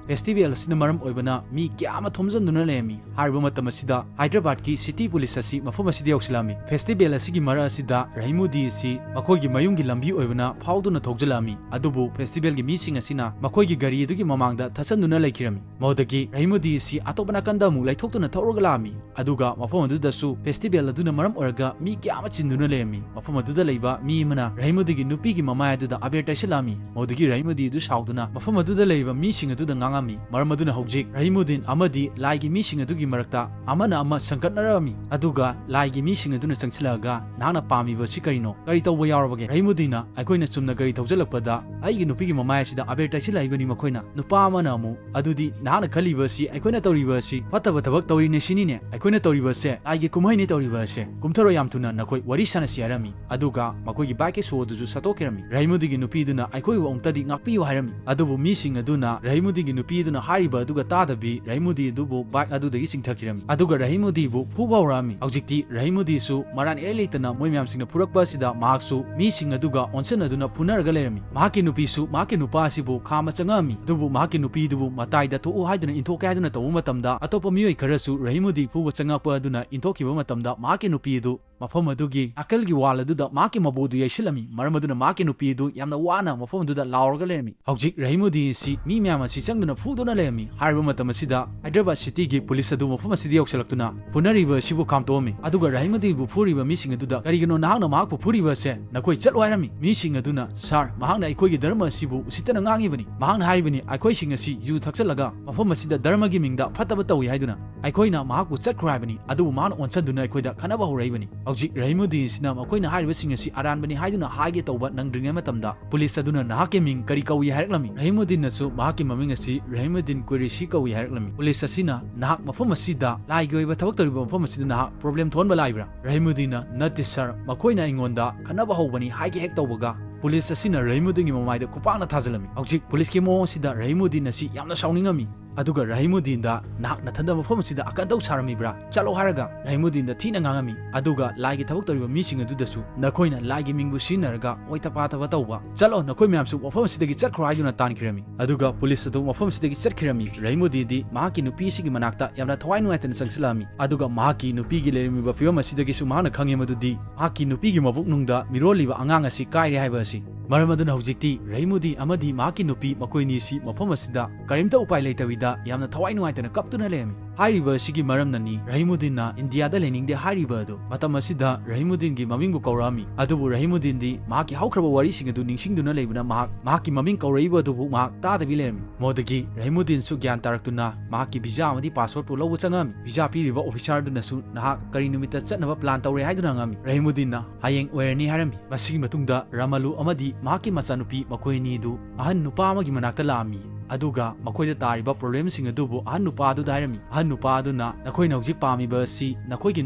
ꯐꯦꯁꯇꯤꯚꯦꯜ ꯑꯁꯤꯅ ꯃꯔꯝ ꯑꯣꯏꯕꯅ ꯃꯤ ꯀꯌꯥ ꯑꯃ ꯊꯣꯝꯖꯤꯟꯗꯨꯅ ꯂꯩꯔꯝꯃꯤ꯫ ꯍꯥꯏꯔꯤꯕ ꯃꯇꯝ ꯑꯁꯤꯗ ꯍꯥꯏꯗ꯭ꯔꯕꯥꯗꯀꯤ ꯁꯤꯇꯤ ꯄꯨꯂꯤꯁ ꯑꯁꯤ ꯃꯐꯝ ꯑꯁꯤꯗ ꯌꯧꯁꯤꯜꯂꯛꯂꯝꯃꯤ꯫ ꯐꯦꯁꯇꯤꯚꯦꯜ ꯑꯁꯤꯒꯤ ꯃꯔꯛ ꯑꯁꯤꯗ ꯔꯍꯤꯃꯨꯗꯤ ꯑꯁꯤ ꯃꯈꯣꯏꯒꯤ ꯃꯌꯨꯝꯒꯤ ꯂꯝꯕꯤ ꯑꯣꯏꯕꯅ ꯐꯥꯎꯗꯨꯅ ꯊꯧꯖꯤꯜꯂꯛꯂꯝꯃꯤ꯫ ꯑꯗꯨꯕꯨ ꯐꯦꯁꯇꯤꯚꯦꯜꯒꯤ ꯃꯤꯁꯤꯡ ꯑꯁꯤꯅ ꯃꯈꯣꯏꯒꯤ ꯒꯥꯔꯤ ꯑꯗꯨꯒꯤ ꯃꯃꯥꯡꯗ ꯊꯠꯆꯟꯗꯨꯅ ꯂꯩꯈꯤꯔꯝꯃꯤ꯫ ꯃꯗꯨꯗꯒꯤ ꯔꯍꯤꯃꯨꯗꯤ ꯑꯁꯤ ꯑꯇꯣꯞꯄ ꯅꯥꯀꯟꯗ ꯑꯃꯨꯛ ꯂꯩꯊꯣꯛꯇꯨꯅ ꯊꯧꯔꯒ ꯂꯥꯛꯂꯝꯃꯤ꯫ ꯑꯗꯨꯒ ꯃꯐꯝ ꯑꯗꯨꯗꯁꯨ ꯐꯦꯁꯇꯤꯚꯦꯜ ꯑꯗꯨꯅ ꯃꯔꯝ ꯑꯣꯏꯔꯒ ꯃꯤ ꯀꯌꯥ ꯑꯃ ꯆꯤꯟꯗꯨꯅ ꯂꯩꯔꯝꯃꯤ꯫ ꯃꯐꯝ ꯑꯗꯨꯗ ꯂꯩꯕ ꯃꯤ ꯑꯃꯅ ꯔꯍꯤꯃꯨꯗꯤꯒꯤ ꯅꯨꯄꯤꯒꯤ ꯃꯃꯥꯏ ꯑꯗꯨꯗ ꯑꯕꯦꯔ ꯇꯩꯁꯜꯂꯛꯂꯝꯃꯤ꯫ ꯃꯗꯨꯗꯒꯤ ꯔꯍꯤꯃꯨꯗꯤ ꯑꯗꯨ ꯁꯥꯎꯗꯨꯅ ꯃꯐꯝ ꯑꯗꯨꯗ ꯂꯩꯔꯤꯕ ꯃꯤꯁꯤꯡ ꯑꯗꯨꯗ ꯉꯥꯡꯉꯝꯃꯤ꯫ ꯃꯔꯝ ꯑꯗꯨꯅ ꯍꯧꯖꯤꯛ ꯔꯍꯤꯃꯨꯗꯤꯟ ꯑꯃꯗꯤ ꯂꯥꯏꯒꯤ ꯃꯤꯁꯤꯡ ꯑꯗꯨꯒꯤ ꯃꯔꯛꯇ ꯑꯃꯅ ꯑꯃ ꯁꯟꯒꯠꯅꯔꯛꯑꯝꯃꯤ꯫ ꯑꯗꯨꯒ ꯂꯥꯏꯒꯤ ꯃꯤꯁꯤꯡ ꯑꯗꯨꯅ ꯆꯪꯁꯤꯜꯂꯛꯑꯒ, "ꯅꯍꯥꯛꯅ ꯄꯥꯝꯃꯤꯕ ꯑꯁꯤ ꯀꯔꯤꯅꯣ? ꯀꯔꯤ ꯇꯧꯕ ꯌꯥꯎꯔꯕꯒꯦ?" ꯔꯍꯤꯃꯨꯗꯤꯟꯅ, "ꯑꯩꯈꯣꯏꯅ ꯆꯨꯝꯅ ꯒꯥꯔꯤ ꯊꯧꯖꯤꯜꯂꯛꯄꯗ ꯑꯩꯒꯤ ꯅꯨꯄꯤꯒꯤ ꯃꯃꯥꯏ ꯑꯁꯤꯗ ꯑꯕꯦꯔ ꯇꯩꯁꯤꯜꯂꯛꯏꯕꯅꯤ ꯃꯈꯣꯏꯅ꯫" ꯅꯨꯄꯥ ꯑꯃꯅ ꯑꯃꯨꯛ, "ꯑꯗꯨꯗꯤ ꯅꯍꯥꯛꯅ ꯈꯜꯂꯤꯕ ꯑꯁꯤ, ꯑꯩꯈꯣꯏꯅ ꯇꯧꯔꯤꯕ ꯑꯁꯤ ꯐꯠꯇꯕ ꯊꯕꯛ ꯇꯧꯔꯤꯅꯦ ꯁꯤꯅꯤꯅꯦ? ꯑꯩꯈꯣꯏꯅ ꯇꯧꯔꯤꯕ ꯑꯁꯦ ꯂꯥꯏꯒꯤ ꯀꯨꯝꯍꯩꯅꯤ ꯇꯧꯔꯤꯕ ꯑꯁꯦ꯫ ꯀꯨꯝꯊꯔꯣ, ꯌꯥꯝ ꯊꯨꯅ ꯅꯈꯣꯏ ꯋꯥꯔꯤ ꯁꯥꯟꯅꯁꯤ" ꯍꯥꯏꯔꯝꯃꯤ꯫ ꯑꯗꯨꯒ ꯃꯈꯣꯏꯒꯤ ꯕꯥꯏꯛꯀꯤ ꯁꯣ ꯑꯗꯨꯁꯨ ꯁꯠꯇꯣꯛꯈꯤꯔꯝꯃꯤ꯫ ꯔꯍꯤꯃꯨꯗꯤꯒꯤ ꯅꯨꯄꯤꯗꯨꯅ, "ꯑꯩꯈꯣꯏꯕꯨ ꯑꯃꯨꯛꯇꯗꯤ ꯉꯥꯛꯄꯤꯌꯨ" ꯍꯥꯏꯔꯝꯃꯤ꯫ ꯑꯗꯨꯕꯨ ꯃꯤꯁꯤꯡ ꯑꯗꯨꯅ ꯔꯍꯤꯃꯨꯗꯤꯒꯤ ꯅꯨꯄꯤ ꯑꯗꯨꯅ ꯍꯥꯏꯔꯤꯕ ꯑꯗꯨꯒ ꯇꯥꯗꯕꯤ, ꯔꯍꯤꯃꯨꯗꯤ ꯑꯗꯨꯕꯨ ꯕꯥꯏꯛ ꯑꯗꯨꯗꯒꯤ ꯆꯤꯡꯊꯈꯤꯔꯝꯃꯤ꯫ ꯑꯗꯨꯒ ꯔꯍꯤꯃꯨꯗꯤꯕꯨ ꯐꯨꯕ ꯍꯧꯔꯛꯑꯝꯃꯤ꯫ ꯍꯧꯖꯤꯛꯇꯤ ꯔꯍꯤꯃꯨꯗꯤꯁꯨ ꯃꯔꯥꯟ ꯏꯔꯩ ꯂꯩꯇꯅ ꯃꯣꯏ ꯃꯌꯥꯝꯁꯤꯡꯅ ꯐꯨꯔꯛꯄ ꯑꯁꯤꯗ ꯃꯍꯥꯛꯁꯨ ꯃꯤꯁꯤꯡ ꯑꯗꯨꯒ ꯑꯣꯟꯁꯤꯟꯅꯗꯨꯅ ꯐꯨꯅꯔꯒ ꯂꯩꯔꯝꯃꯤ꯫ ꯃꯍꯥꯛꯀꯤ ꯅꯨꯄꯤꯁꯨ ꯃꯍꯥꯛꯀꯤ ꯅꯨꯄꯥ ꯑꯁꯤꯕꯨ ꯈꯥꯝꯕ ꯆꯪꯉꯛꯑꯝꯃꯤ꯫ ꯑꯗꯨꯕꯨ ꯃꯍꯥꯛꯀꯤ ꯅꯨꯄꯤꯗꯨꯕꯨ ꯃꯇꯥꯏꯗ ꯊꯣꯛꯎ ꯍꯥꯏꯗꯨꯅ ꯏꯟꯊꯣꯛꯀꯦ ꯍꯥꯏꯗꯨꯅ ꯇꯧꯕ ꯃꯇꯝꯗ ꯑꯇꯣꯞꯄ ꯃꯤꯑꯣꯏ ꯈꯔꯁꯨ ꯔꯍꯤꯃꯨꯗꯤ ꯐꯨꯕ ꯆꯪꯉꯛꯄ ꯑꯗꯨꯅ ꯏꯟꯊꯣꯛꯈꯤꯕ ꯃꯇꯝꯗ ꯃꯍꯥꯛꯀꯤ ꯅꯨꯄꯤ ꯑꯗꯨ ꯃꯐꯝ ꯑꯗꯨꯒꯤ ꯅꯥꯀꯜꯒꯤ ꯋꯥꯜ ꯑꯗꯨꯗ ꯃꯍꯥꯛꯀꯤ ꯃꯕꯨ ꯑꯗꯨ ꯌꯩꯁꯤꯜꯂꯝꯃꯤ꯫ ꯃꯔꯝ ꯑꯗꯨꯅ ꯃꯍꯥꯛꯀꯤ ꯅꯨꯄꯤ ꯑꯗꯨ ꯌꯥꯝꯅ ꯋꯥꯅ ꯃꯐꯝ ꯑꯗꯨꯗ ꯂꯥꯎꯔꯒ ꯂꯩꯔꯝꯃꯤ꯫ ꯍꯧꯖꯤꯛ ꯔꯍꯤꯃꯨꯗꯤ ꯑꯁꯤ ꯃꯤ ꯃꯌꯥꯝ ꯑꯁꯤ ꯆꯪꯗꯨꯅ ꯐꯨꯗꯨꯅ ꯂꯩꯔꯝꯃꯤ꯫ ꯍꯥꯏꯔꯤꯕ ꯃꯇꯝ ꯑꯁꯤꯗ ꯍꯥꯏꯗ꯭ꯔꯕꯥꯗ ꯁꯤꯇꯤꯒꯤ ꯄꯨꯂꯤꯁ ꯑꯗꯨ ꯃꯐꯝ ꯑꯁꯤꯗ ꯌꯧꯁꯤꯜꯂꯛꯇꯨꯅ ꯐꯨꯅꯔꯤꯕ ꯑꯁꯤꯕꯨ ꯈꯥꯝꯇꯣꯛꯑꯝꯃꯤ꯫ ꯑꯗꯨꯒ ꯔꯍꯤꯃꯨꯗꯤꯕꯨ ꯐꯨꯔꯤꯕ ꯃꯤꯁꯤꯡ ꯑꯗꯨꯗ, "ꯀꯔꯤꯒꯤꯅꯣ ꯅꯍꯥꯛꯅ ꯃꯍꯥꯛꯄꯨ ꯐꯨꯔꯤꯕ ꯑꯁꯦ? ꯅꯈꯣꯏ ꯆꯠꯂꯣ" ꯍꯥꯏꯔꯝꯃꯤ꯫ ꯃꯤꯁꯤꯡ ꯑꯗꯨꯅ, "ꯁꯥꯔ, ꯃꯍꯥꯛꯅ ꯑꯩꯈꯣꯏꯒꯤ ꯙꯔꯃ ꯑꯁꯤꯕꯨ ꯎꯁꯤꯠꯇꯅ ꯉꯥꯡꯉꯤꯕꯅꯤ꯫ ꯃꯍꯥꯛꯅ ꯍꯥꯏꯔꯤꯕꯅꯤ ꯑꯩꯈꯣꯏꯁꯤꯡ ꯑꯁꯤ ꯌꯨ ꯊꯛꯆꯜꯂꯒ ꯃꯐꯝ ꯑꯁꯤꯗ ꯙꯔꯃꯒꯤ ꯃꯤꯡꯗ ꯐꯠꯇꯕ ꯇꯧꯏ ꯍꯥꯏꯗꯨꯅ꯫ ꯑꯩꯈꯣꯏꯅ ꯃꯍꯥꯛꯄꯨ ꯆꯠꯈ꯭ꯔꯣ ꯍꯥꯏꯕꯅꯤ, ꯑꯗꯨꯕꯨ ꯃꯍꯥꯛꯅ ꯑꯣꯟꯁꯤꯟꯗꯨꯅ ꯑꯩꯈꯣꯏꯗ ꯈꯠꯅꯕ ꯍꯧꯔꯛꯏꯕꯅꯤ꯫" ꯍꯧꯖꯤꯛ ꯔꯍꯤꯃꯨꯗꯤꯟ ꯑꯁꯤꯅ ꯃꯈꯣꯏꯅ ꯍꯥꯏꯔꯤꯕꯁꯤꯡ ꯑꯁꯤ ꯑꯔꯥꯟꯕꯅꯤ ꯍꯥꯏꯗꯨꯅ ꯍꯥꯏꯒꯦ ꯇꯧꯕ ꯅꯪꯗ꯭ꯔꯤꯉꯩ ꯃꯇꯝꯗ ꯄꯨꯂꯤꯁ ꯑꯗꯨꯅ, "ꯅꯍꯥꯛꯀꯤ ꯃꯤꯡ ꯀꯔꯤ ꯀꯧꯏ?" ꯍꯥꯏꯔꯛꯂꯝꯃꯤ꯫ ꯔꯍꯤꯃꯨꯗꯤꯟꯅꯁꯨ ꯃꯍꯥꯛꯀꯤ ꯃꯃꯤꯡ ꯑꯁꯤ ꯔꯍꯤꯃꯨꯗꯤꯟ ꯀꯨꯔꯦꯁꯤ ꯀꯧꯏ ꯍꯥꯏꯔꯛꯂꯝꯃꯤ꯫ ꯄꯨꯂꯤꯁ ꯑꯁꯤꯅ, "ꯅꯍꯥꯛ ꯃꯐꯝ ꯑꯁꯤꯗ ꯂꯥꯏꯒꯤ ꯑꯣꯏꯕ ꯊꯕꯛ ꯇꯧꯔꯤꯕ ꯃꯐꯝ ꯑꯁꯤꯗ ꯅꯍꯥꯛ ꯄ꯭ꯔꯣꯕ꯭ꯂꯦꯝ ꯊꯣꯛꯍꯟꯕ ꯂꯥꯛꯏꯕ꯭ꯔꯥ?" ꯔꯍꯤꯃꯨꯗꯤꯟꯅ, "ꯅꯠꯇꯦ ꯁꯥꯔ, ꯃꯈꯣꯏꯅ ꯑꯩꯉꯣꯟꯗ ꯈꯠꯅꯕ ꯍꯧꯕꯅꯤ" ꯍꯥꯏꯒꯦ ꯍꯦꯛ ꯇꯧꯕꯒ ꯄꯨꯂꯤꯁ ꯑꯁꯤꯅ ꯔꯍꯤꯃꯨꯗꯤꯟꯒꯤ ꯃꯃꯥꯏꯗ ꯈꯨꯄꯥꯛꯅ ꯊꯥꯖꯤꯜꯂꯝꯃꯤ꯫ ꯍꯧꯖꯤꯛ ꯄꯨꯂꯤꯁꯀꯤ ꯃꯑꯣꯡ ꯑꯁꯤꯗ ꯔꯍꯤꯃꯨꯗꯤꯟ ꯑꯁꯤ ꯌꯥꯝꯅ ꯁꯥꯎꯅꯤꯡꯉꯝꯃꯤ꯫ ꯑꯗꯨꯒ ꯔꯍꯤꯃꯨꯗꯤꯟꯗ, "ꯅꯍꯥꯛ ꯅꯊꯟꯗ ꯃꯐꯝ ꯑꯁꯤꯗ ꯑꯀꯟꯗꯧ ꯁꯥꯔꯝꯃꯤꯕ꯭ꯔꯥ? ꯆꯠꯂꯣ" ꯍꯥꯏꯔꯒ ꯔꯍꯤꯃꯨꯗꯤꯟꯗ ꯊꯤꯅ ꯉꯥꯡꯉꯝꯃꯤ꯫ ꯑꯗꯨꯒ ꯂꯥꯏꯒꯤ ꯊꯕꯛ ꯇꯧꯔꯤꯕ ꯃꯤꯁꯤꯡ ꯑꯗꯨꯗꯁꯨ, "ꯅꯈꯣꯏꯅ ꯂꯥꯏꯒꯤ ꯃꯤꯡꯕꯨ ꯁꯤꯖꯤꯟꯅꯔꯒ ꯑꯣꯏ ꯇꯄꯥ ꯇꯄꯥ ꯇꯧꯕ, ꯆꯠꯂꯣ, ꯅꯈꯣꯏ ꯃꯌꯥꯝꯁꯨ ꯃꯐꯝ ꯑꯁꯤꯗꯒꯤ ꯆꯠꯈ꯭ꯔꯣ" ꯍꯥꯏꯗꯨꯅ ꯇꯥꯟꯈꯤꯔꯝꯃꯤ꯫ ꯑꯗꯨꯒ ꯄꯨꯂꯤꯁ ꯑꯗꯨ ꯃꯐꯝ ꯑꯁꯤꯗꯒꯤ ꯆꯠꯈꯤꯔꯝꯃꯤ꯫ ꯔꯍꯤꯃꯨꯗꯤꯟꯗꯤ ꯃꯍꯥꯛꯀꯤ ꯅꯨꯄꯤꯁꯤꯒꯤ ꯃꯅꯥꯛꯇ ꯌꯥꯝꯅ ꯊꯋꯥꯏ ꯅꯨꯡꯉꯥꯏꯇꯅ ꯆꯪꯁꯤꯜꯂꯛꯑꯝꯃꯤ꯫ ꯑꯗꯨꯒ ꯃꯍꯥꯛꯀꯤ ꯅꯨꯄꯤꯒꯤ ꯂꯩꯔꯝꯃꯤꯕ ꯐꯤꯕꯝ ꯑꯁꯤꯗꯒꯤꯁꯨ ꯃꯍꯥꯛꯅ ꯈꯪꯉꯦ ꯃꯗꯨꯗꯤ ꯃꯍꯥꯛꯀꯤ ꯅꯨꯄꯤꯒꯤ ꯃꯕꯨꯛꯅꯨꯡꯗ ꯃꯤꯔꯣꯜꯂꯤꯕ ꯑꯉꯥꯡ ꯑꯁꯤ ꯀꯥꯏꯔꯦ ꯍꯥꯏꯕ ꯑꯁꯤ꯫ ꯃꯔꯝ ꯑꯗꯨꯅ ꯍꯧꯖꯤꯛꯇꯤ ꯔꯍꯤꯃꯨꯗꯤ ꯑꯃꯗꯤ ꯃꯍꯥꯛꯀꯤ ꯅꯨꯄꯤ, ꯃꯈꯣꯏꯅꯤꯁꯤ ꯃꯐꯝ ꯑꯁꯤꯗ ꯀꯔꯤꯝꯇ ꯎꯄꯥꯏ ꯂꯩꯇꯕꯤꯗ ꯌꯥꯝꯅ ꯊꯋꯥꯏ ꯅꯨꯡꯉꯥꯏꯇꯅ ꯀꯞꯇꯨꯅ ꯂꯩꯔꯝꯃꯤ꯫ ꯍꯥꯏꯔꯤꯕ ꯑꯁꯤꯒꯤ ꯃꯔꯝꯅꯅꯤ ꯔꯍꯤꯃꯨꯗꯤꯟꯅ ꯏꯟꯗꯤꯌꯥꯗ ꯂꯩꯅꯤꯡꯗꯦ ꯍꯥꯏꯔꯤꯕ ꯑꯗꯨ꯫ ꯃꯇꯝ ꯑꯁꯤꯗ ꯔꯍꯤꯃꯨꯗꯤꯟꯒꯤ ꯃꯃꯤꯡꯕꯨ ꯀꯧꯔꯛꯑꯝꯃꯤ, ꯑꯗꯨꯕꯨ ꯔꯍꯤꯃꯨꯗꯤꯟꯗꯤ ꯃꯍꯥꯛꯀꯤ ꯍꯧꯈ꯭ꯔꯕ ꯋꯥꯔꯤꯁꯤꯡ ꯑꯗꯨ ꯅꯤꯡꯁꯤꯡꯗꯨꯅ ꯂꯩꯕꯅ ꯃꯍꯥꯛ ꯃꯍꯥꯛꯀꯤ ꯃꯃꯤꯡ ꯀꯧꯔꯛꯏꯕ ꯑꯗꯨꯕꯨ ꯃꯍꯥꯛ ꯇꯥꯗꯕꯤ ꯂꯩꯔꯝꯃꯤ꯫ ꯃꯗꯨꯗꯒꯤ ꯔꯍꯤꯃꯨꯗꯤꯟꯁꯨ ꯒ꯭ꯌꯥꯟ ꯇꯥꯔꯛꯇꯨꯅ ꯃꯍꯥꯛꯀꯤ ꯚꯤꯖꯥ ꯑꯃꯗꯤ ꯄꯥꯁꯄꯣꯔꯠꯄꯨ ꯂꯧꯕ ꯆꯪꯉꯛꯑꯝꯃꯤ꯫ ꯚꯤꯖꯥ ꯄꯤꯔꯤꯕ ꯑꯣꯐꯤꯁꯥꯔꯗꯨꯅꯁꯨ "ꯅꯍꯥꯛ ꯀꯔꯤ ꯅꯨꯃꯤꯠꯇ ꯆꯠꯅꯕ ꯄ꯭ꯂꯥꯟ ꯇꯧꯔꯦ?" ꯍꯥꯏꯗꯨꯅ ꯍꯪꯉꯝꯃꯤ꯫ ꯔꯍꯤꯃꯨꯗꯤꯟꯅ "ꯍꯌꯦꯡ ꯑꯣꯏꯔꯅꯤ" ꯍꯥꯏꯔꯝꯃꯤ꯫ ꯃꯁꯤꯒꯤ ꯃꯇꯨꯡꯗ ꯔꯃꯂꯨ ꯑꯃꯗꯤ ꯃꯍꯥꯛꯀꯤ ꯃꯆꯥꯅꯨꯄꯤ ꯃꯈꯣꯏ ꯑꯅꯤꯗꯨ ꯑꯍꯟ ꯅꯨꯄꯥ ꯑꯃꯒꯤ ꯃꯅꯥꯛꯇ ꯂꯥꯛꯑꯝꯃꯤ, ꯑꯗꯨꯒ ꯃꯈꯣꯏꯗ ꯇꯥꯔꯤꯕ ꯄ꯭ꯔꯣꯕ꯭ꯂꯦꯝꯁꯤꯡ ꯑꯗꯨꯕꯨ ꯑꯍꯟ ꯅꯨꯄꯥ ꯑꯗꯨꯗ ꯍꯥꯏꯔꯝꯃꯤ꯫ ꯑꯍꯟ ꯅꯨꯄꯥ ꯑꯗꯨꯅ "ꯅꯈꯣꯏꯅ ꯍꯧꯖꯤꯛ ꯄꯥꯝꯃꯤꯕ ꯑꯁꯤ ꯅꯈꯣꯏꯒꯤ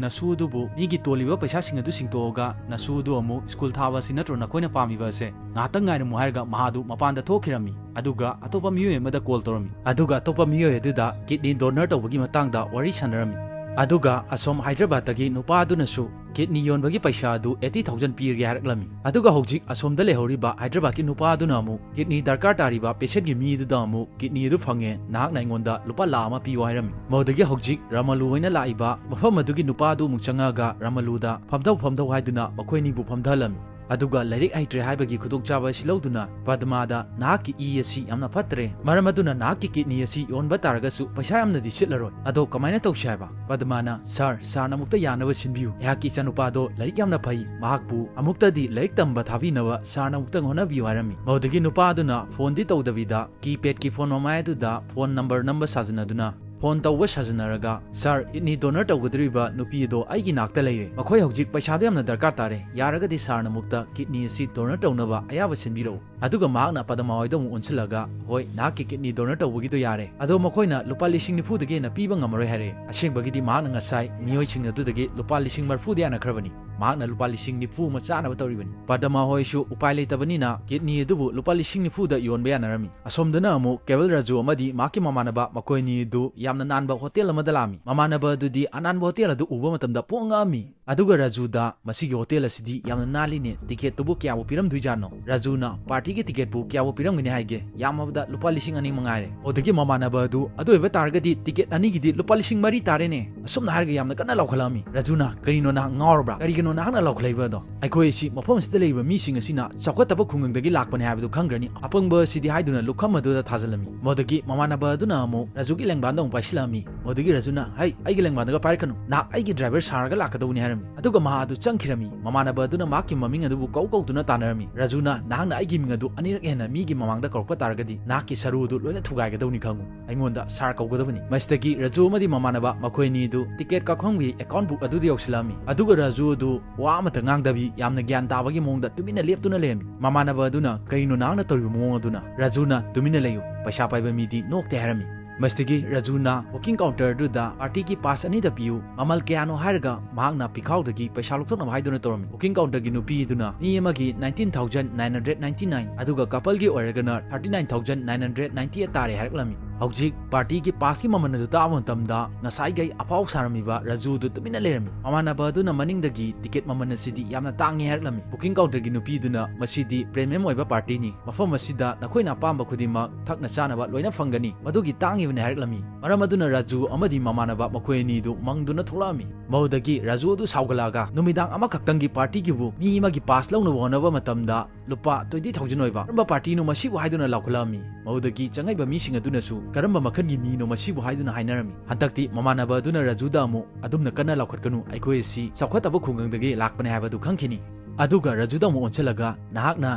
ꯅꯁꯨ ꯑꯗꯨꯕꯨ ꯃꯤꯒꯤ ꯇꯣꯜꯂꯤꯕ ꯄꯩꯁꯥꯁꯤꯡ ꯑꯗꯨ ꯁꯤꯡꯇꯣꯛꯑꯒ ꯅꯁꯨ ꯑꯗꯨ ꯑꯃꯨꯛ ꯁ꯭ꯀꯨꯜ ꯊꯥꯕ ꯑꯁꯤ ꯅꯠꯇ꯭ꯔꯣ ꯅꯈꯣꯏꯅ ꯄꯥꯝꯃꯤꯕ ꯑꯁꯦ? ꯉꯥꯏꯍꯥꯛꯇꯪ ꯉꯥꯏꯔꯝꯃꯨ" ꯍꯥꯏꯔꯒ ꯃꯍꯥꯛ ꯑꯗꯨ ꯃꯄꯥꯟꯗ ꯊꯣꯛꯈꯤꯔꯝꯃꯤ꯫ ꯑꯗꯨꯒ ꯑꯇꯣꯞꯄ ꯃꯤꯑꯣꯏ ꯑꯃꯗ ꯀꯣꯜ ꯇꯧꯔꯝꯃꯤ, ꯑꯗꯨꯒ ꯑꯇꯣꯞꯄ ꯃꯤꯑꯣꯏ ꯑꯗꯨꯗ ꯀꯤꯗꯅꯤ ꯗꯣꯅꯔ ꯇꯧꯕꯒꯤ ꯃꯇꯥꯡꯗ ꯋꯥꯔꯤ ꯁꯥꯟꯅꯔꯝꯃꯤ꯫ ꯑꯗꯨꯒ ꯑꯁꯣꯝ ꯍꯥꯏꯗ꯭ꯔꯕꯥꯗꯇꯒꯤ ꯅꯨꯄꯥ ꯑꯗꯨꯅꯁꯨ ꯀꯤꯗꯅꯤ ꯌꯣꯟꯕꯒꯤ ꯄꯩꯁꯥ ꯑꯗꯨ eighty thousand ꯄꯤꯔꯒꯦ ꯍꯥꯏꯔꯛꯂꯝꯃꯤ꯫ ꯑꯗꯨꯒ ꯍꯧꯖꯤꯛ ꯑꯁꯣꯝꯗ ꯂꯩꯍꯧꯔꯤꯕ ꯍꯥꯏꯗ꯭ꯔꯕꯥꯗꯀꯤ ꯅꯨꯄꯥ ꯑꯗꯨꯅ ꯑꯃꯨꯛ ꯀꯤꯗꯅꯤ ꯗꯔꯀꯥꯔ ꯇꯥꯔꯤꯕ ꯄꯦꯁꯦꯟꯒꯤ ꯃꯤ ꯑꯗꯨꯗ ꯑꯃꯨꯛ "ꯀꯤꯗꯅꯤ ꯑꯗꯨ ꯐꯪꯉꯦ, ꯅꯍꯥꯛꯅ ꯑꯩꯉꯣꯟꯗ ꯂꯨꯄꯥ ꯂꯥꯈ ꯑꯃ ꯄꯤꯌꯨ" ꯍꯥꯏꯔꯝꯃꯤ꯫ ꯃꯗꯨꯗꯒꯤ ꯍꯧꯖꯤꯛ ꯔꯃꯂꯨ ꯍꯣꯏꯅ ꯂꯥꯛꯏꯕ ꯃꯐꯝ ꯑꯗꯨꯒꯤ ꯅꯨꯄꯥ ꯑꯗꯨ ꯑꯃꯨꯛ ꯆꯪꯉꯛꯑꯒ ꯔꯃꯂꯨꯗ "ꯐꯝꯊꯧ, ꯐꯝꯊꯧ" ꯍꯥꯏꯗꯨꯅ ꯃꯈꯣꯏ ꯑꯅꯤꯕꯨ ꯐꯝꯊꯍꯜꯂꯝꯃꯤ꯫ ꯑꯗꯨꯒ ꯂꯥꯏꯔꯤꯛ ꯍꯩꯇ꯭ꯔꯦ ꯍꯥꯏꯕꯒꯤ ꯈꯨꯗꯣꯡꯆꯥꯕ ꯑꯁꯤ ꯂꯧꯗꯨꯅ ꯄꯗꯃꯥꯗ "ꯅꯍꯥꯛꯀꯤ ꯏ ꯑꯁꯤ ꯌꯥꯝꯅ ꯐꯠꯇ꯭ꯔꯦ, ꯃꯔꯝ ꯑꯗꯨꯅ ꯅꯍꯥꯛꯀꯤ ꯀꯤꯗꯅꯤ ꯑꯁꯤ ꯌꯣꯟꯕ ꯇꯥꯔꯒꯁꯨ ꯄꯩꯁꯥ ꯌꯥꯝꯅꯗꯤ ꯁꯤꯠꯂꯔꯣꯏ꯫ ꯑꯗꯣ ꯀꯃꯥꯏꯅ ꯇꯧꯁꯤ ꯍꯥꯏꯕ?" ꯄꯗꯃꯥꯅ, "ꯁꯥꯔ, ꯁꯥꯔꯅ ꯑꯃꯨꯛꯇ ꯌꯥꯅꯕ ꯁꯤꯟꯕꯤꯌꯨ꯫ ꯑꯩꯍꯥꯛꯀꯤ ꯏꯆꯥꯅꯨꯄꯥꯗꯣ ꯂꯥꯏꯔꯤꯛ ꯌꯥꯝꯅ ꯐꯩ, ꯃꯍꯥꯛꯄꯨ ꯑꯃꯨꯛꯇꯗꯤ ꯂꯥꯏꯔꯤꯛ ꯇꯝꯕ ꯊꯥꯕꯤꯅꯕ ꯁꯥꯔꯅ ꯑꯃꯨꯛꯇꯪ ꯍꯣꯠꯅꯕꯤꯌꯨ" ꯍꯥꯏꯔꯝꯃꯤ꯫ ꯃꯗꯨꯗꯒꯤ ꯅꯨꯄꯥ ꯑꯗꯨꯅ ꯐꯣꯟꯗꯤ ꯇꯧꯗꯕꯤꯗ ꯀꯤꯄꯦꯗꯀꯤ ꯐꯣꯟ ꯃꯃꯥꯏ ꯑꯗꯨꯗ ꯐꯣꯟ ꯅꯝꯕꯔ ꯅꯝꯕ ꯁꯥꯖꯤꯟꯅꯗꯨꯅ ꯐꯣꯟ ꯇꯧꯕ ꯁꯥꯖꯤꯟꯅꯔꯒ, "ꯁꯥꯔ, ꯀꯤꯗꯅꯤ ꯗꯣꯅꯔ ꯇꯧꯒꯗꯧꯔꯤꯕ ꯅꯨꯄꯤ ꯑꯗꯣ ꯑꯩꯒꯤ ꯅꯥꯛꯇ ꯂꯩꯔꯦ꯫ ꯃꯈꯣꯏ ꯍꯧꯖꯤꯛ ꯄꯩꯁꯥꯗꯣ ꯌꯥꯝꯅ ꯗꯔꯀꯥꯔ ꯇꯥꯔꯦ꯫ ꯌꯥꯔꯒꯗꯤ ꯁꯥꯔꯅ ꯑꯃꯨꯛꯇ ꯀꯤꯗꯅꯤ ꯑꯁꯤ ꯗꯣꯅꯔ ꯇꯧꯅꯕ ꯑꯌꯥꯕ ꯁꯤꯟꯕꯤꯔꯛꯎ꯫" ꯑꯗꯨꯒ ꯃꯍꯥꯛꯅ ꯄꯗꯃꯥ ꯍꯣꯏꯗ ꯑꯃꯨꯛ ꯑꯣꯟꯁꯤꯜꯂꯒ, "ꯍꯣꯏ, ꯅꯍꯥꯛꯀꯤ ꯀꯤꯗꯅꯤ ꯗꯣꯅꯔ ꯇꯧꯕꯒꯤꯗꯣ ꯌꯥꯔꯦ꯫ ꯑꯗꯣ ꯃꯈꯣꯏꯅ ꯂꯨꯄꯥ ꯂꯤꯁꯤꯡ ꯅꯤꯐꯨꯗꯒꯤ ꯍꯦꯟꯅ ꯄꯤꯕ ꯉꯝꯃꯔꯣꯏ" ꯍꯥꯏꯔꯛꯑꯦ꯫ ꯑꯁꯦꯡꯕꯒꯤꯗꯤ ꯃꯍꯥꯛꯅ ꯉꯁꯥꯏ ꯃꯤꯑꯣꯏꯁꯤꯡ ꯑꯗꯨꯗꯒꯤ ꯂꯨꯄꯥ ꯂꯤꯁꯤꯡ ꯃꯔꯤꯐꯨꯗ ꯌꯥꯅꯈ꯭ꯔꯕꯅꯤ꯫ ꯃꯍꯥꯛꯅ ꯂꯨꯄꯥ ꯂꯤꯁꯤꯡ ꯅꯤꯐꯨ ꯑꯃ ꯆꯥꯅꯕ ꯇꯧꯔꯤꯕꯅꯤ꯫ ꯄꯗꯃꯥ ꯍꯣꯏꯁꯨ ꯎꯄꯥꯏ ꯂꯩꯇꯕꯅꯤꯅ ꯀꯤꯗꯅꯤ ꯑꯗꯨꯕꯨ ꯂꯨꯄꯥ ꯂꯤꯁꯤꯡ ꯅꯤꯐꯨꯗ ꯌꯣꯟꯕ ꯌꯥꯅꯔꯝꯃꯤ꯫ ꯑꯁꯣꯝꯗꯅ ꯑꯃꯨꯛ ꯀꯦꯕꯜ ꯔꯥꯖꯨ ꯑꯃꯗꯤ ꯃꯍꯥꯛꯀꯤ ꯃꯃꯥꯟꯅꯕ, ꯃꯈꯣꯏ ꯑꯅꯤ ꯑꯗꯨ ꯌꯥꯝꯅ ꯅꯥꯟꯕ ꯍꯣꯇꯦꯜ ꯑꯃꯗ ꯂꯥꯛꯑꯝꯃꯤ꯫ ꯃꯃꯥꯟꯅꯕ ꯑꯗꯨꯗꯤ ꯑꯅꯥꯟꯕ ꯍꯣꯇꯦꯜ ꯑꯗꯨ ꯎꯕ ꯃꯇꯝꯗ ꯄꯨꯡꯉꯛ ꯉꯛꯑꯝꯃꯤ꯫ ꯑꯗꯨꯒ ꯔꯥꯖꯨꯗ, "ꯃꯁꯤꯒꯤ ꯍꯣꯇꯦꯜ ꯑꯁꯤꯗꯤ ꯌꯥꯝꯅ ꯅꯥꯜꯂꯤꯅꯦ, ꯇꯤꯀꯦꯠꯇꯨꯕꯨ ꯀꯌꯥꯕꯨ ꯄꯤꯔꯝꯗꯣꯏꯖꯥꯠꯅꯣ?" ꯔꯥꯖꯨꯅ, "ꯄꯥꯔꯇꯤꯒꯤ ꯇꯤꯀꯦꯠꯄꯨ ꯀꯌꯥꯕꯨ ꯄꯤꯔꯝꯒꯅꯤ ꯍꯥꯏꯒꯦ? ꯌꯥꯝꯃꯕꯗ ꯂꯨꯄꯥ ꯂꯤꯁꯤꯡ ꯑꯅꯤ ꯃꯉꯥꯏꯔꯦ꯫" ꯑꯗꯨꯗꯒꯤ ꯃꯃꯥꯟꯅꯕ ꯑꯗꯨ, "ꯑꯗꯨ ꯑꯣꯏꯕ ꯇꯥꯔꯒꯗꯤ ꯇꯤꯀꯦꯠ ꯑꯅꯤꯒꯤꯗꯤ ꯂꯨꯄꯥ ꯂꯤꯁꯤꯡ ꯃꯔꯤ ꯇꯥꯔꯦꯅꯦ?" ꯑꯁꯨꯝꯅ ꯍꯥꯏꯔꯒ ꯌꯥꯝꯅ ꯀꯟꯅ ꯂꯥꯎꯈꯠꯂꯛꯑꯝꯃꯤ꯫ ꯔꯥꯖꯨꯅ, "ꯀꯔꯤꯅꯣ ꯅꯍꯥꯛ ꯉꯥꯎꯔꯕ꯭ꯔꯥ? ꯀꯔꯤꯒꯤꯅꯣ ꯅꯍꯥꯛꯅ ꯂꯥꯎꯈꯠꯂꯛꯏꯕ ꯑꯗꯣ? ꯑꯩꯈꯣꯏ ꯑꯁꯤ ꯃꯐꯝ ꯑꯁꯤꯗ ꯂꯩꯔꯤꯕ ꯃꯤꯁꯤꯡ ꯑꯁꯤꯅ ꯆꯥꯎꯈꯠꯇꯕ ꯈꯨꯡꯒꯪꯗꯒꯤ ꯂꯥꯛꯄꯅꯦ ꯍꯥꯏꯕꯗꯨ ꯈꯪꯈ꯭ꯔꯅꯤ, ꯑꯄꯪꯕ ꯑꯁꯤꯗꯤ" ꯍꯥꯏꯗꯨꯅ ꯂꯨꯈꯝ ꯑꯗꯨꯗ ꯊꯥꯖꯤꯜꯂꯝꯃꯤ꯫ ꯃꯗꯨꯗꯒꯤ ꯃꯃꯥꯟꯅꯕ ꯑꯗꯨꯅ ꯑꯃꯨꯛ ꯔꯥꯖꯨꯒꯤ ꯂꯦꯡꯕꯥꯟꯗ ꯑꯃꯨꯛ ꯁꯤꯜꯂꯛꯑꯝꯃꯤ꯫ ꯃꯗꯨꯒꯤ ꯔꯥꯖꯨꯅ, "ꯍꯩ, ꯑꯩꯒꯤ ꯂꯦꯡꯕꯥꯟꯗꯒ ꯄꯥꯏꯔꯛꯀꯅꯨ, ꯅꯍꯥꯛ ꯑꯩꯒꯤ ꯗ꯭ꯔꯥꯏꯚꯔ ꯁꯥꯔꯒ ꯂꯥꯛꯀꯗꯧꯅꯤ" ꯍꯥꯏꯔꯝꯃꯤ꯫ ꯑꯗꯨꯒ ꯃꯍꯥꯛ ꯑꯗꯨ ꯆꯪꯈꯤꯔꯝꯃꯤ꯫ ꯃꯃꯥꯟꯅꯕ ꯑꯗꯨꯅ ꯃꯍꯥꯛꯀꯤ ꯃꯃꯤꯡ ꯑꯗꯨꯕꯨ ꯀꯧ ꯀꯧꯗꯨꯅ ꯇꯥꯟꯅꯔꯝꯃꯤ꯫ ꯔꯥꯖꯨꯅ, "ꯅꯍꯥꯛꯅ ꯑꯩꯒꯤ ꯃꯤꯡ ꯑꯗꯨ ꯑꯅꯤꯔꯛ ꯍꯦꯟꯅ ꯃꯤꯒꯤ ꯃꯃꯥꯡꯗ ꯀꯧꯔꯛꯄ ꯇꯥꯔꯒꯗꯤ ꯅꯍꯥꯛꯀꯤ ꯁꯔꯨ ꯑꯗꯨ ꯂꯣꯏꯅ ꯊꯨꯒꯥꯏꯒꯗꯧꯅꯤ ꯈꯪꯉꯨ꯫ ꯑꯩꯉꯣꯟꯗ ꯁꯥꯔ ꯀꯧꯒꯗꯕꯅꯤ"꯫ ꯃꯁꯤꯗꯒꯤ ꯔꯥꯖꯨ ꯑꯃꯗꯤ ꯃꯃꯥꯟꯅꯕ ꯃꯈꯣꯏ ꯑꯅꯤ ꯑꯗꯨ ꯇꯤꯀꯦꯠ ꯀꯛꯐꯝꯒꯤ ꯑꯦꯀꯥꯎꯟ ꯕꯨꯛ ꯑꯗꯨꯗ ꯌꯧꯁꯤꯜꯂꯛꯑꯝꯃꯤ꯫ ꯑꯗꯨꯒ ꯔꯥꯖꯨ ꯑꯗꯨ ꯋꯥ ꯑꯃꯠꯇ ꯉꯥꯡꯗꯕꯤ ꯌꯥꯝꯅ ꯒ꯭ꯌꯥꯟ ꯇꯥꯕꯒꯤ ꯃꯑꯣꯡꯗ ꯇꯨꯃꯤꯟꯅ ꯂꯦꯞꯇꯨꯅ ꯂꯩꯔꯝꯃꯤ꯫ ꯃꯃꯥꯟꯅꯕ ꯑꯗꯨꯅ, "ꯀꯔꯤꯅꯣ ꯅꯍꯥꯛꯅ ꯇꯧꯔꯤꯕ ꯃꯑꯣꯡ ꯑꯗꯨꯅ?" ꯔꯥꯖꯨꯅ ꯇꯨꯃꯤꯟꯅ ꯂꯩꯌꯨ, ꯄꯩꯁꯥ ꯄꯥꯏꯕ ꯃꯤꯗꯤ ꯅꯣꯛꯇꯦ ꯍꯥꯏꯔꯝꯃꯤ꯫ ꯃꯁꯤꯗꯒꯤ ꯔꯥꯖꯨꯅ ꯕꯨꯀꯤꯡ ꯀꯥꯎꯟꯇꯔꯗꯨꯗ ꯄꯥꯔꯇꯤꯒꯤ ꯄꯥꯁ ꯑꯅꯤꯗ ꯄꯤꯌꯨ, ꯃꯃꯜ ꯀꯌꯥꯅꯣ ꯍꯥꯏꯔꯒ ꯃꯍꯥꯛꯅ ꯄꯤꯈꯥꯎꯗꯒꯤ ꯄꯩꯁꯥ ꯂꯧꯊꯣꯛꯅꯕ ꯍꯥꯏꯗꯨꯅ ꯇꯧꯔꯝꯃꯤ꯫ ꯕꯨꯀꯤꯡ ꯀꯥꯎꯟꯇꯔꯒꯤ ꯅꯨꯄꯤ ꯑꯗꯨꯅ ꯃꯤ ꯑꯃꯒꯤ nineteen thousand nine hundred ninety nine, ꯑꯗꯨꯒ ꯀꯄꯜꯒꯤ ꯑꯣꯏꯔꯒꯅ thirty nine thousand nine hundred ninety eight ꯇꯥꯔꯦ ꯍꯥꯏꯔꯛꯂꯝꯃꯤ꯫ ꯍꯧꯖꯤꯛ ꯄꯥꯔꯇꯤꯒꯤ ꯄꯥꯁꯀꯤ ꯃꯃꯜ ꯑꯗꯨ ꯇꯥꯕ ꯃꯇꯝꯗ ꯉꯁꯥꯏꯈꯩ ꯑꯐꯥꯎ ꯁꯥꯔꯝꯃꯤꯕ ꯔꯥꯖꯨ ꯑꯗꯨ ꯇꯨꯃꯤꯟꯅ ꯂꯩꯔꯝꯃꯤ꯫ ꯃꯃꯥꯟꯅꯕ ꯑꯗꯨꯅ ꯃꯅꯤꯡꯗꯒꯤ ꯇꯤꯀꯦꯠ ꯃꯃꯜ ꯑꯁꯤꯗꯤ ꯌꯥꯝꯅ ꯇꯥꯡꯉꯤ ꯍꯥꯏꯔꯛꯂꯝꯃꯤ꯫ ꯕꯨꯀꯤꯡ ꯀꯥꯎꯟꯇꯔꯒꯤ ꯅꯨꯄꯤꯗꯨꯅ ꯃꯁꯤꯗꯤ ꯄ꯭ꯔꯤꯃꯤꯌꯝ ꯑꯣꯏꯕ ꯄꯥꯔꯇꯤꯅꯤ, ꯃꯐꯝ ꯑꯁꯤꯗ ꯅꯈꯣꯏꯅ ꯑꯄꯥꯝꯕ ꯈꯨꯗꯤꯡꯃꯛ ꯊꯛꯅ ꯆꯥꯅꯕ ꯂꯣꯏꯅ ꯐꯪꯒꯅꯤ, ꯃꯗꯨꯒꯤ ꯇꯥꯡꯉꯤꯕꯅꯤ ꯍꯥꯏꯔꯛꯂꯝꯃꯤ꯫ ꯃꯔꯝ ꯑꯗꯨꯅ ꯔꯥꯖꯨ ꯑꯃꯗꯤ ꯃꯃꯥꯟꯅꯕ ꯃꯈꯣꯏ ꯑꯅꯤꯗꯨ ꯃꯪꯗꯨꯅ ꯊꯣꯛꯂꯛꯑꯝꯃꯤ꯫ ꯃꯗꯨꯗꯒꯤ ꯔꯥꯖꯨ ꯑꯗꯨ ꯁꯥꯎꯒꯠꯂꯛꯑꯒ ꯅꯨꯃꯤꯗꯥꯡ ꯑꯃꯈꯛꯇꯪꯒꯤ ꯄꯥꯔꯇꯤꯒꯤꯕꯨ ꯃꯤ ꯑꯃꯒꯤ ꯄꯥꯁ ꯂꯧꯅꯕ ꯍꯣꯠꯅꯕ ꯃꯇꯝꯗ ꯂꯨꯄꯥ twenty thousand ꯑꯣꯏꯕ ꯀꯔꯝꯕ ꯄꯥꯔꯇꯤꯅꯣ ꯃꯁꯤꯕꯨ ꯍꯥꯏꯗꯨꯅ ꯂꯥꯎꯈꯠꯂꯛꯑꯝꯃꯤ꯫ ꯃꯗꯨꯗꯒꯤ ꯆꯪꯉꯛꯏꯕ ꯃꯤꯁꯤꯡ ꯑꯗꯨꯅꯁꯨ ꯀꯔꯝꯕ ꯃꯈꯜꯒꯤ ꯃꯤꯅꯣ ꯃꯁꯤꯕꯨ ꯍꯥꯏꯗꯨꯅ ꯍꯥꯏꯅꯔꯝꯃꯤ꯫ ꯍꯟꯗꯛꯇꯤ ꯃꯃꯥꯟꯅꯕ ꯑꯗꯨꯅ ꯔꯥꯖꯨꯗ ꯑꯃꯨꯛ, "ꯑꯗꯨꯝꯅ ꯀꯟꯅ ꯂꯥꯎꯈꯠꯀꯅꯨ, ꯑꯩꯈꯣꯏ ꯑꯁꯤ ꯆꯥꯎꯈꯠꯇꯕ ꯈꯨꯡꯒꯪꯗꯒꯤ ꯂꯥꯛꯄꯅꯦ ꯍꯥꯏꯕꯗꯨ ꯈꯪꯈꯤꯅꯤ"꯫ ꯑꯗꯨꯒ ꯔꯥꯖꯨꯗ ꯑꯃꯨꯛ ꯑꯣꯟꯁꯤꯜꯂꯒ, "ꯅꯍꯥꯛꯅ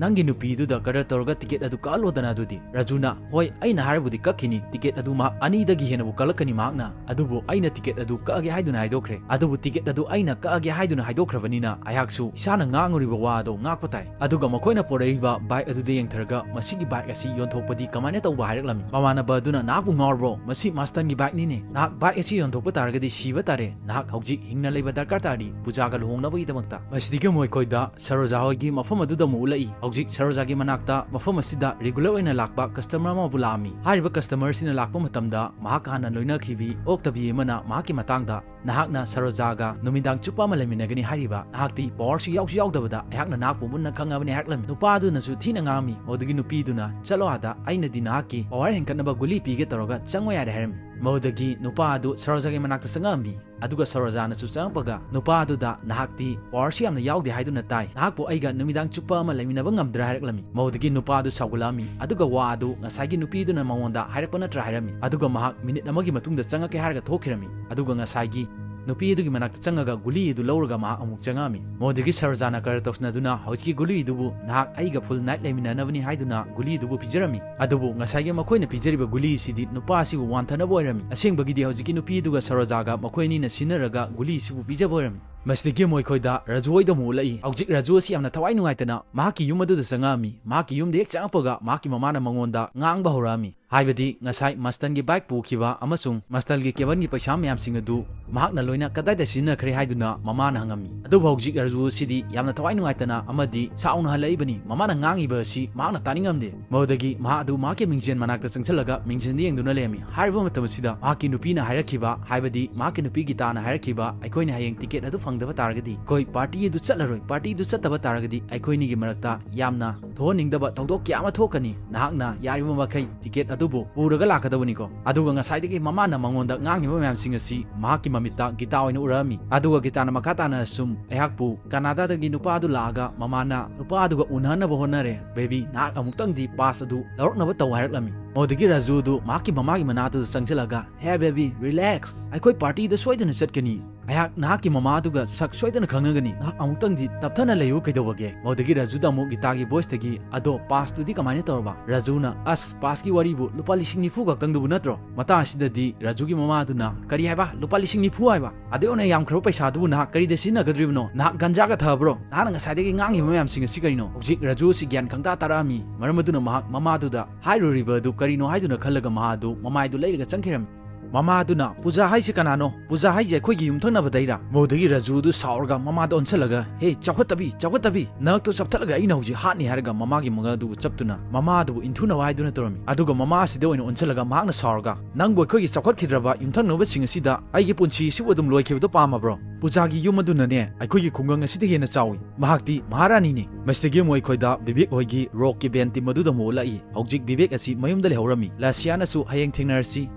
ꯅꯪꯒꯤ ꯅꯨꯄꯤꯗꯨꯗ ꯀꯗꯔ ꯇꯧꯔꯒ ꯇꯤꯀꯦꯠ ꯑꯗꯨ ꯀꯛꯍꯜꯂꯣꯗꯅ ꯑꯗꯨꯗꯤ"꯫ ꯔꯥꯖꯨꯅ, "ꯍꯣꯏ, ꯑꯩꯅ ꯍꯥꯏꯔꯕꯨꯗꯤ ꯀꯛꯈꯤꯅꯤ, ꯇꯤꯀꯦꯠ ꯑꯗꯨ ꯃꯍꯥꯛ ꯑꯅꯤꯗꯒꯤ ꯍꯦꯟꯅꯕꯨ ꯀꯛꯂꯛꯀꯅꯤ ꯃꯍꯥꯛꯅ, ꯑꯗꯨꯕꯨ ꯑꯩꯅ ꯇꯤꯀꯦꯠ ꯑꯗꯨ ꯀꯛꯑꯒꯦ ꯍꯥꯏꯗꯨꯅ ꯍꯥꯏꯗꯣꯛꯈ꯭ꯔꯦ꯫ ꯑꯗꯨꯕꯨ ꯇꯤꯀꯦꯠ ꯑꯗꯨ ꯑꯩꯅ ꯀꯛꯑꯒꯦ ꯍꯥꯏꯗꯨꯅ ꯍꯥꯏꯗꯣꯛꯈ꯭ꯔꯕꯅꯤꯅ ꯑꯩꯍꯥꯛꯁꯨ ꯏꯁꯥꯅ ꯉꯥꯡꯉꯨꯔꯤꯕ ꯋꯥ ꯑꯗꯨ ꯉꯥꯛꯄ ꯇꯥꯏ"꯫ ꯑꯗꯨꯒ ꯃꯈꯣꯏꯅ ꯄꯣꯔꯛꯏꯕ ꯕꯥꯏꯛ ꯑꯗꯨꯗ ꯌꯦꯡꯊꯔꯒ, "ꯃꯁꯤꯒꯤ ꯕꯥꯏꯛ ꯑꯁꯤ ꯌꯣꯟꯊꯣꯛꯄꯗꯤ ꯀꯃꯥꯏꯅ ꯇꯧꯕ?" ꯍꯥꯏꯔꯛꯂꯝꯃꯤ꯫ ꯃꯃꯥꯟꯅꯕ ꯑꯗꯨꯅ, "ꯅꯍꯥꯛꯄꯨ ꯉꯥꯎꯔꯕ꯭ꯔꯣ? ꯃꯁꯤ ꯃꯥꯁꯇꯟꯒꯤ ꯕꯥꯏꯛꯅꯤꯅꯦ꯫ ꯅꯍꯥꯛ ꯕꯥꯏꯛ ꯑꯁꯤ ꯌꯣꯟꯊꯣꯛꯄ ꯇꯥꯔꯒꯗꯤ ꯁꯤꯕ ꯇꯥꯔꯦ꯫ ꯅꯍꯥꯛ ꯍꯧꯖꯤꯛ ꯍꯤꯡꯅ ꯂꯩꯕ ꯗꯔꯀꯥꯔ ꯇꯥꯔꯤ꯫ ꯄꯨꯖꯥꯒ ꯂꯨꯍꯣꯡꯅꯕꯒꯤꯗꯃꯛꯇ"꯫ ꯃꯁꯤꯗꯒꯤ ꯃꯈꯣꯏꯗ ꯁꯔꯣꯖꯥ ꯍꯣꯏꯒꯤ ꯃꯐꯝ ꯑꯗꯨꯗ ꯑꯃꯨꯛ ꯎꯠꯂꯛꯏ꯫ ꯍꯧꯖꯤꯛ ꯁꯔꯣꯖꯥꯒꯤ ꯃꯅꯥꯛꯇ ꯃꯐꯝ ꯑꯁꯤꯗ ꯔꯤꯒꯨꯂꯔ ꯑꯣꯏꯅ ꯂꯥꯛꯄ ꯀꯁꯇꯃꯔ ꯑꯃꯕꯨ ꯂꯥꯛꯑꯝꯃꯤ꯫ ꯍꯥꯏꯔꯤꯕ ꯀꯁꯇꯃꯔ ꯑꯁꯤꯅ ꯂꯥꯛꯄ ꯃꯇꯝꯗ ꯃꯍꯥꯛꯀ ꯍꯥꯟꯅ ꯂꯣꯏꯅꯈꯤꯕꯤ ꯑꯣꯛꯇꯕꯤ ꯑꯃꯅ ꯃꯍꯥꯛꯀꯤ ꯃꯇꯥꯡꯗ, "ꯅꯍꯥꯛꯅ ꯁꯔꯣꯖꯥꯒ ꯅꯨꯃꯤꯗꯥꯡ ꯆꯨꯞꯄ ꯑꯃ ꯂꯩꯃꯤꯟꯅꯒꯅꯤ ꯍꯥꯏꯔꯤꯕ? ꯅꯍꯥꯛꯇꯤ ꯄꯋꯥꯔꯁꯨ ꯌꯥꯎꯁꯨ ꯌꯥꯎꯗꯕꯗ ꯑꯩꯍꯥꯛꯅ ꯅꯍꯥꯛꯄꯨ ꯃꯨꯟꯅ ꯈꯪꯉꯕꯅꯤ" ꯍꯥꯏꯔꯛꯂꯝꯃꯤ꯫ ꯅꯨꯄꯥ ꯑꯗꯨꯅꯁꯨ ꯊꯤꯅ ꯉꯥꯡꯉꯝꯃꯤ꯫ ꯃꯗꯨꯒꯤ ꯅꯨꯄꯤꯗꯨꯅ, "ꯆꯠꯂꯣ ꯑꯥꯗ, ꯑꯩꯅꯗꯤ ꯅꯍꯥꯛꯀꯤ ꯄꯋꯥꯔ ꯍꯦꯟꯒꯠꯅꯕ ꯒꯨꯂꯤ ꯄꯤꯒꯦ ꯇꯧꯔꯒ ꯆꯪꯉꯣ ꯌꯥꯔꯦ" ꯍꯥꯏꯔꯝꯃꯤ꯫ ꯃꯗꯨꯗꯒꯤ ꯅꯨꯄꯥ ꯑꯗꯨ ꯁꯔꯣꯖꯥꯒꯤ ꯃꯅꯥꯛꯇ ꯆꯪꯉꯛꯑꯝꯃꯤ꯫ ꯑꯗꯨꯒ ꯁꯔꯣꯖꯥꯅꯁꯨ ꯆꯪꯉꯛꯄꯒ ꯅꯨꯄꯥꯗꯨꯗ, "ꯅꯍꯥꯛꯇꯤ ꯄꯋꯥꯔꯁꯨ ꯌꯥꯝꯅ ꯌꯥꯎꯗꯦ ꯍꯥꯏꯗꯨꯅ ꯇꯥꯏ, ꯅꯍꯥꯛꯄꯨ ꯑꯩꯒ ꯅꯨꯃꯤꯗꯥꯡ ꯆꯨꯞꯄ ꯑꯃ ꯂꯩꯃꯤꯟꯅꯕ ꯉꯝꯗ꯭ꯔꯥ?" ꯍꯥꯏꯔꯛꯂꯝꯃꯤ꯫ ꯃꯗꯨꯗꯒꯤ ꯅꯨꯄꯥꯗꯨ ꯁꯥꯎꯒꯠꯂꯛꯑꯝꯃꯤ, ꯑꯗꯨꯒ ꯋꯥ ꯑꯗꯨ ꯉꯁꯥꯏꯒꯤ ꯅꯨꯄꯤꯗꯨꯅ ꯃꯉꯣꯟꯗ ꯍꯥꯏꯔꯛꯄ ꯅꯠꯇ꯭ꯔꯥ ꯍꯥꯏꯔꯝꯃꯤ꯫ ꯑꯗꯨꯒ ꯃꯍꯥꯛ ꯃꯤꯅꯤꯠ ꯑꯃꯒꯤ ꯃꯇꯨꯡꯗ ꯆꯪꯉꯛꯀꯦ ꯍꯥꯏꯔꯒ ꯊꯣꯛꯈꯤꯔꯝꯃꯤ꯫ ꯑꯗꯨꯒ ꯉꯁꯥꯏꯒꯤ ꯅꯨꯄꯤ ꯑꯗꯨꯒꯤ ꯃꯅꯥꯛꯇ ꯆꯪꯉꯒ ꯒꯨꯂꯤ ꯑꯗꯨ ꯂꯧꯔꯒ ꯃꯍꯥꯛ ꯑꯃꯨꯛ ꯆꯪꯉꯛꯑꯝꯃꯤ꯫ ꯃꯗꯨꯗꯒꯤ ꯁꯔꯣꯖꯥꯅ ꯀꯔ ꯇꯧꯁꯤꯟꯅꯗꯨꯅ ꯍꯧꯖꯤꯛꯀꯤ ꯒꯨꯂꯤꯗꯨꯕꯨ, "ꯅꯍꯥꯛ ꯑꯩꯒ ꯐꯨꯜ ꯅꯥꯏꯠ ꯂꯩꯃꯤꯟꯅꯅꯕꯅꯤ" ꯍꯥꯏꯗꯨꯅ ꯒꯨꯂꯤꯗꯨꯕꯨ ꯄꯤꯖꯔꯝꯃꯤ꯫ ꯑꯗꯨꯕꯨ ꯉꯁꯥꯏꯒꯤ ꯃꯈꯣꯏꯅ ꯄꯤꯖꯔꯤꯕ ꯒꯨꯂꯤ ꯑꯁꯤꯗꯤ ꯅꯨꯄꯥ ꯑꯁꯤꯕꯨ ꯋꯥꯟꯊꯅꯕ ꯑꯣꯏꯔꯝꯃꯤ꯫ ꯑꯁꯦꯡꯕꯒꯤꯗꯤ ꯍꯧꯖꯤꯛꯀꯤ ꯅꯨꯄꯤꯗꯨꯒ ꯁꯔꯣꯖꯥꯒ ꯃꯈꯣꯏ ꯑꯅꯤꯅ ꯁꯤꯟꯅꯔꯒ ꯒꯨꯂꯤ ꯑꯁꯤꯕꯨ ꯄꯤꯖꯕ ꯑꯣꯏꯔꯝꯃꯤ꯫ ꯃꯁꯤꯗꯒꯤ ꯑꯃꯨꯛ ꯑꯩꯈꯣꯏꯗ ꯔꯥꯖꯨ ꯍꯣꯏꯗ ꯑꯃꯨꯛ ꯎꯠꯂꯛꯏ꯫ ꯍꯧꯖꯤꯛ ꯔꯥꯖꯨ ꯑꯁꯤ ꯌꯥꯝꯅ ꯊꯋꯥꯏ ꯅꯨꯡꯉꯥꯏꯇꯅ ꯃꯍꯥꯛꯀꯤ ꯌꯨꯝ ꯑꯗꯨꯗ ꯆꯪꯉꯛꯑꯝꯃꯤ꯫ ꯃꯍꯥꯛꯀꯤ ꯌꯨꯝꯗ ꯍꯦꯛ ꯆꯪꯉꯛꯄꯒ ꯃꯍꯥꯛꯀꯤ ꯃꯃꯥꯅ ꯃꯉꯣꯟꯗ ꯉꯥꯡꯕ ꯍꯧꯔꯛꯑꯝꯃꯤ꯫ ꯍꯥꯏꯕꯗꯤ ꯉꯁꯥꯏ ꯃꯁꯇꯟꯒꯤ ꯕꯥꯏꯛ ꯄꯨꯈꯤꯕ ꯑꯃꯁꯨꯡ ꯃꯁꯇꯟꯒꯤ ꯀꯦꯕꯟꯒꯤ ꯄꯩꯁꯥ ꯃꯌꯥꯝꯁꯤꯡ ꯑꯗꯨ ꯃꯍꯥꯛꯅ ꯂꯣꯏꯅ ꯀꯗꯥꯏꯗ ꯁꯤꯖꯤꯟꯅꯈ꯭ꯔꯦ ꯍꯥꯏꯗꯨꯅ ꯃꯃꯥꯅ ꯍꯪꯉꯝꯃꯤ꯫ ꯑꯗꯨꯕꯨ ꯍꯧꯖꯤꯛ ꯔꯥꯖꯨ ꯑꯁꯤꯗꯤ ꯌꯥꯝꯅ ꯊꯋꯥꯏ ꯅꯨꯡꯉꯥꯏꯇꯅ ꯑꯃꯗꯤ ꯁꯥꯎꯅ ꯍꯜꯂꯛꯏꯕꯅꯤ꯫ ꯃꯃꯥꯅ ꯉꯥꯡꯉꯤꯕ ꯑꯁꯤ ꯃꯍꯥꯛꯅ ꯇꯥꯅꯤꯡꯉꯝꯗꯦ꯫ ꯃꯗꯨꯗꯒꯤ ꯃꯍꯥꯛ ꯑꯗꯨ ꯃꯍꯥꯛꯀꯤ ꯃꯤꯡꯖꯦꯜ ꯃꯅꯥꯛꯇ ꯆꯪꯁꯤꯜꯂꯒ ꯃꯤꯡꯖꯦꯜꯗ ꯌꯦꯡꯗꯨꯅ ꯂꯩꯔꯝꯃꯤ꯫ ꯍꯥꯏꯔꯤꯕ ꯃꯇꯝ ꯑꯁꯤꯗ ꯃꯍꯥꯛꯀꯤ ꯅꯨꯄꯤꯅ ꯍꯥꯏꯔꯛꯈꯤꯕ, ꯍꯥꯏꯕꯗꯤ ꯃꯍꯥꯛꯀꯤ ꯅꯨꯄꯤ ꯒꯤꯇꯥꯅ ꯍꯥꯏꯔꯛꯈꯤꯕ, "ꯑꯩꯈꯣꯏꯅ ꯍꯌꯦꯡ ꯇꯤꯀꯦꯠ ꯑꯗꯨ ꯐꯪꯗꯕ ꯇꯥꯔꯒꯗꯤ, ꯑꯩꯈꯣꯏ ꯄꯥꯔꯇꯤ ꯑꯗꯨ ꯆꯠꯂꯔꯣꯏ꯫ ꯄꯥꯔꯇꯤ ꯑꯗꯨ ꯆꯠꯇꯕ ꯇꯥꯔꯒꯗꯤ ꯑꯩꯈꯣꯏꯅꯤꯒꯤ ꯃꯔꯛꯇ ꯌꯥꯝꯅ ꯊꯣꯛꯍꯟꯅꯤꯡꯗꯕ ꯊꯧꯗꯣꯛ ꯀꯌꯥ ꯑꯃ ꯊꯣꯛꯀꯅꯤ꯫ ꯅꯍꯥꯛꯅ ꯌꯥꯔꯤꯕ ꯃꯈꯩ ꯇꯤꯀꯦꯠ ꯑꯗꯨꯕꯨ ꯄꯨꯔꯒ ꯂꯥꯛꯀꯗꯕꯅꯤꯀꯣ"꯫ ꯑꯗꯨꯒ ꯉꯁꯥꯏꯗꯒꯤ ꯃꯃꯥꯅ ꯃꯉꯣꯟꯗ ꯉꯥꯡꯉꯤꯕ ꯃꯌꯥꯝꯁꯤꯡ ꯑꯁꯤ ꯃꯍꯥꯛꯀꯤ ꯃꯃꯤꯠꯇ ꯒꯤꯇꯥ ꯑꯣꯏꯅ ꯎꯔꯛꯑꯝꯃꯤ꯫ ꯑꯗꯨꯒ ꯒꯤꯇꯥꯅ ꯃꯈꯥ ꯇꯥꯅ ꯑꯁꯨꯝ, "ꯑꯩꯍꯥꯛꯄꯨ ꯀꯅꯥꯗꯥꯗꯒꯤ ꯅꯨꯄꯥ ꯑꯗꯨ ꯂꯥꯛꯑꯒ ꯃꯃꯥꯅ ꯅꯨꯄꯥ ꯑꯗꯨꯒ ꯎꯅꯍꯟꯅꯕ ꯍꯣꯠꯅꯔꯦ꯫ ꯕꯦꯕꯤ, ꯅꯍꯥꯛ ꯑꯃꯨꯛꯇꯪꯗꯤ ꯄꯥꯁ ꯑꯗꯨ ꯂꯧꯔꯛꯅꯕ ꯇꯧ" ꯍꯥꯏꯔꯛꯂꯝꯃꯤ꯫ ꯃꯗꯨꯗꯒꯤ ꯔꯥꯖꯨꯗꯨ ꯃꯍꯥꯛꯀꯤ ꯃꯃꯥꯒꯤ ꯃꯅꯥꯛꯇꯨꯗ ꯆꯪꯁꯤꯜꯂꯒ, "ꯍꯦ ꯕꯦꯕꯤ, ꯔꯤꯂꯦꯛꯁ꯫ ꯑꯩꯈꯣꯏ ꯄꯥꯔꯇꯤꯗ ꯁꯣꯏꯗꯅ ꯆꯠꯀꯅꯤ꯫ ꯑꯩꯍꯥꯛ ꯅꯍꯥꯛꯀꯤ ꯃꯃꯥ ꯑꯗꯨꯒ ꯁꯛ ꯁꯣꯏꯗꯅ ꯈꯪꯅꯒꯅꯤ꯫ ꯅꯍꯥꯛ ꯑꯃꯨꯛꯇꯪꯗꯤ ꯇꯞꯊꯅ ꯂꯩꯌꯨ ꯀꯩꯗꯧꯕꯒꯦ?" ꯃꯗꯨꯗꯒꯤ ꯔꯥꯖꯨꯗ ꯑꯃꯨꯛ ꯒꯤꯇꯥꯒꯤ ꯚꯣꯏꯁꯇꯒꯤ, "ꯑꯗꯣ ꯄꯥꯁꯇꯨꯗꯤ ꯀꯃꯥꯏꯅ ꯇꯧꯔꯕ?" ꯔꯥꯖꯨꯅ, "ꯑꯁ, ꯄꯥꯁꯀꯤ ꯋꯥꯔꯤꯕꯨ ꯂꯨꯄꯥ ꯂꯤꯁꯤꯡ ꯅꯤꯐꯨ ꯈꯛꯇꯪꯗꯨꯕꯨ ꯅꯠꯇ꯭ꯔꯣ?" ꯃꯇꯥꯡ ꯑꯁꯤꯗꯗꯤ ꯔꯥꯖꯨꯒꯤ ꯃꯃꯥꯗꯨꯅ, "ꯀꯔꯤ ꯍꯥꯏꯕ? ꯂꯨꯄꯥ ꯂꯤꯁꯤꯡ ꯅꯤꯐꯨ ꯍꯥꯏꯕ? ꯑꯗꯨꯛ ꯌꯥꯝꯅ ꯌꯥꯝꯈ꯭ꯔꯕ ꯄꯩꯁꯥꯗꯨꯕꯨ ꯅꯍꯥꯛ ꯀꯔꯤꯗ ꯁꯤꯖꯤꯟꯅꯒꯗꯧꯔꯤꯕꯅꯣ? ꯅꯍꯥꯛ ꯒꯟꯖꯥꯒ ꯊꯛꯑꯕ꯭ꯔꯣ? ꯅꯍꯥꯛꯅ ꯉꯁꯥꯏꯗꯒꯤ ꯉꯥꯡꯉꯤꯕ ꯃꯌꯥꯝꯁꯤꯡ ꯑꯁꯤ ꯀꯔꯤꯅꯣ?" ꯍꯧꯖꯤꯛ ꯔꯥꯖꯨ ꯑꯁꯤ ꯒ꯭ꯌꯥꯟ ꯈꯪꯇꯥ ꯇꯥꯔꯛꯑꯝꯃꯤ꯫ ꯃꯔꯝ ꯑꯗꯨꯅ ꯃꯍꯥꯛ ꯃꯃꯥꯗꯨꯗ ꯍꯥꯏꯔꯨꯔꯤꯕ ꯑꯗꯨ ꯀꯔꯤꯅꯣ ꯍꯥꯏꯗꯨꯅ ꯈꯜꯂꯒ ꯃꯍꯥꯛ ꯑꯗꯨ ꯃꯃꯥꯏꯗꯨ ꯂꯩꯔꯒ ꯆꯪꯈꯤꯔꯝꯃꯤ꯫ ꯃꯃꯥꯗꯨꯅ, "ꯄꯨꯖꯥ ꯍꯥꯏꯁꯤ ꯀꯅꯥꯅꯣ? ꯄꯨꯖꯥ ꯍꯥꯏꯁꯤ ꯑꯩꯈꯣꯏꯒꯤ ꯌꯨꯝꯊꯪꯅꯕꯗꯩꯔꯥ?" ꯃꯗꯨꯗꯒꯤ ꯔꯥꯖꯨꯗꯨ ꯁꯥꯎꯔꯒ ꯃꯃꯥꯗ ꯑꯣꯟꯁꯜꯂꯒ, "ꯍꯦ, ꯆꯥꯎꯈꯠꯇꯕꯤ, ꯆꯥꯎꯈꯠꯇꯕꯤ! ꯅꯉꯛꯇꯣ ꯆꯞꯊꯠꯂꯒ ꯑꯩꯅ ꯍꯧꯖꯤꯛ ꯍꯥꯠꯅꯤ!" ꯍꯥꯏꯔꯒ ꯃꯃꯥꯒꯤ ꯃꯉꯛ ꯑꯗꯨꯕꯨ ꯆꯞꯇꯨꯅ ꯃꯃꯥꯗꯨꯕꯨ ꯏꯟꯊꯨꯅꯕ ꯍꯥꯏꯗꯨꯅ ꯇꯧꯔꯝꯃꯤ꯫ ꯑꯗꯨꯒ ꯃꯃꯥ ꯑꯁꯤꯗ ꯑꯣꯏꯅ ꯑꯣꯟꯁꯜꯂꯒ ꯃꯍꯥꯛꯅ ꯁꯥꯎꯔꯒ, "ꯅꯪꯕꯨ ꯑꯩꯈꯣꯏꯒꯤ ꯆꯥꯎꯈꯠꯈꯤꯗ꯭ꯔꯕ ꯌꯨꯝꯊꯪꯅꯕꯁꯤꯡ ꯑꯁꯤꯗ ꯑꯩꯒꯤ ꯄꯨꯟꯁꯤ ꯑꯁꯤꯕꯨ ꯑꯗꯨꯝ ꯂꯣꯏꯈꯤꯕꯗꯨ ꯄꯥꯝꯃꯕ꯭ꯔꯣ? ꯄꯨꯖꯥꯒꯤ ꯌꯨꯝ ꯑꯗꯨꯅꯅꯦ ꯑꯩꯈꯣꯏꯒꯤ ꯈꯨꯡꯒꯪ ꯑꯁꯤꯗ ꯍꯦꯟꯅ ꯆꯥꯎꯏ꯫ ꯃꯍꯥꯛꯇꯤ ꯃꯍꯥꯔꯥꯅꯤꯅꯤ꯫ ꯃꯁꯤꯗꯒꯤ ꯑꯃꯨꯛ ꯑꯩꯈꯣꯏꯗ ꯕꯤꯕꯦꯛ ꯍꯣꯏꯒꯤ ꯔꯣꯛꯀꯤ ꯕꯦꯟ ꯇꯤꯝ ꯑꯗꯨꯗ ꯑꯃꯨꯛ ꯑꯣꯜꯂꯛꯏ꯫ ꯍꯧꯖꯤꯛ ꯕꯤꯕꯦꯛ ꯑꯁꯤ ꯃꯌꯨꯝꯗ ꯂꯩꯍꯧꯔꯝꯃꯤ꯫ ꯂꯥꯁꯤꯌꯥꯅꯁꯨ "ꯍꯌꯦꯡ ꯊꯦꯡꯅꯔꯁꯤ,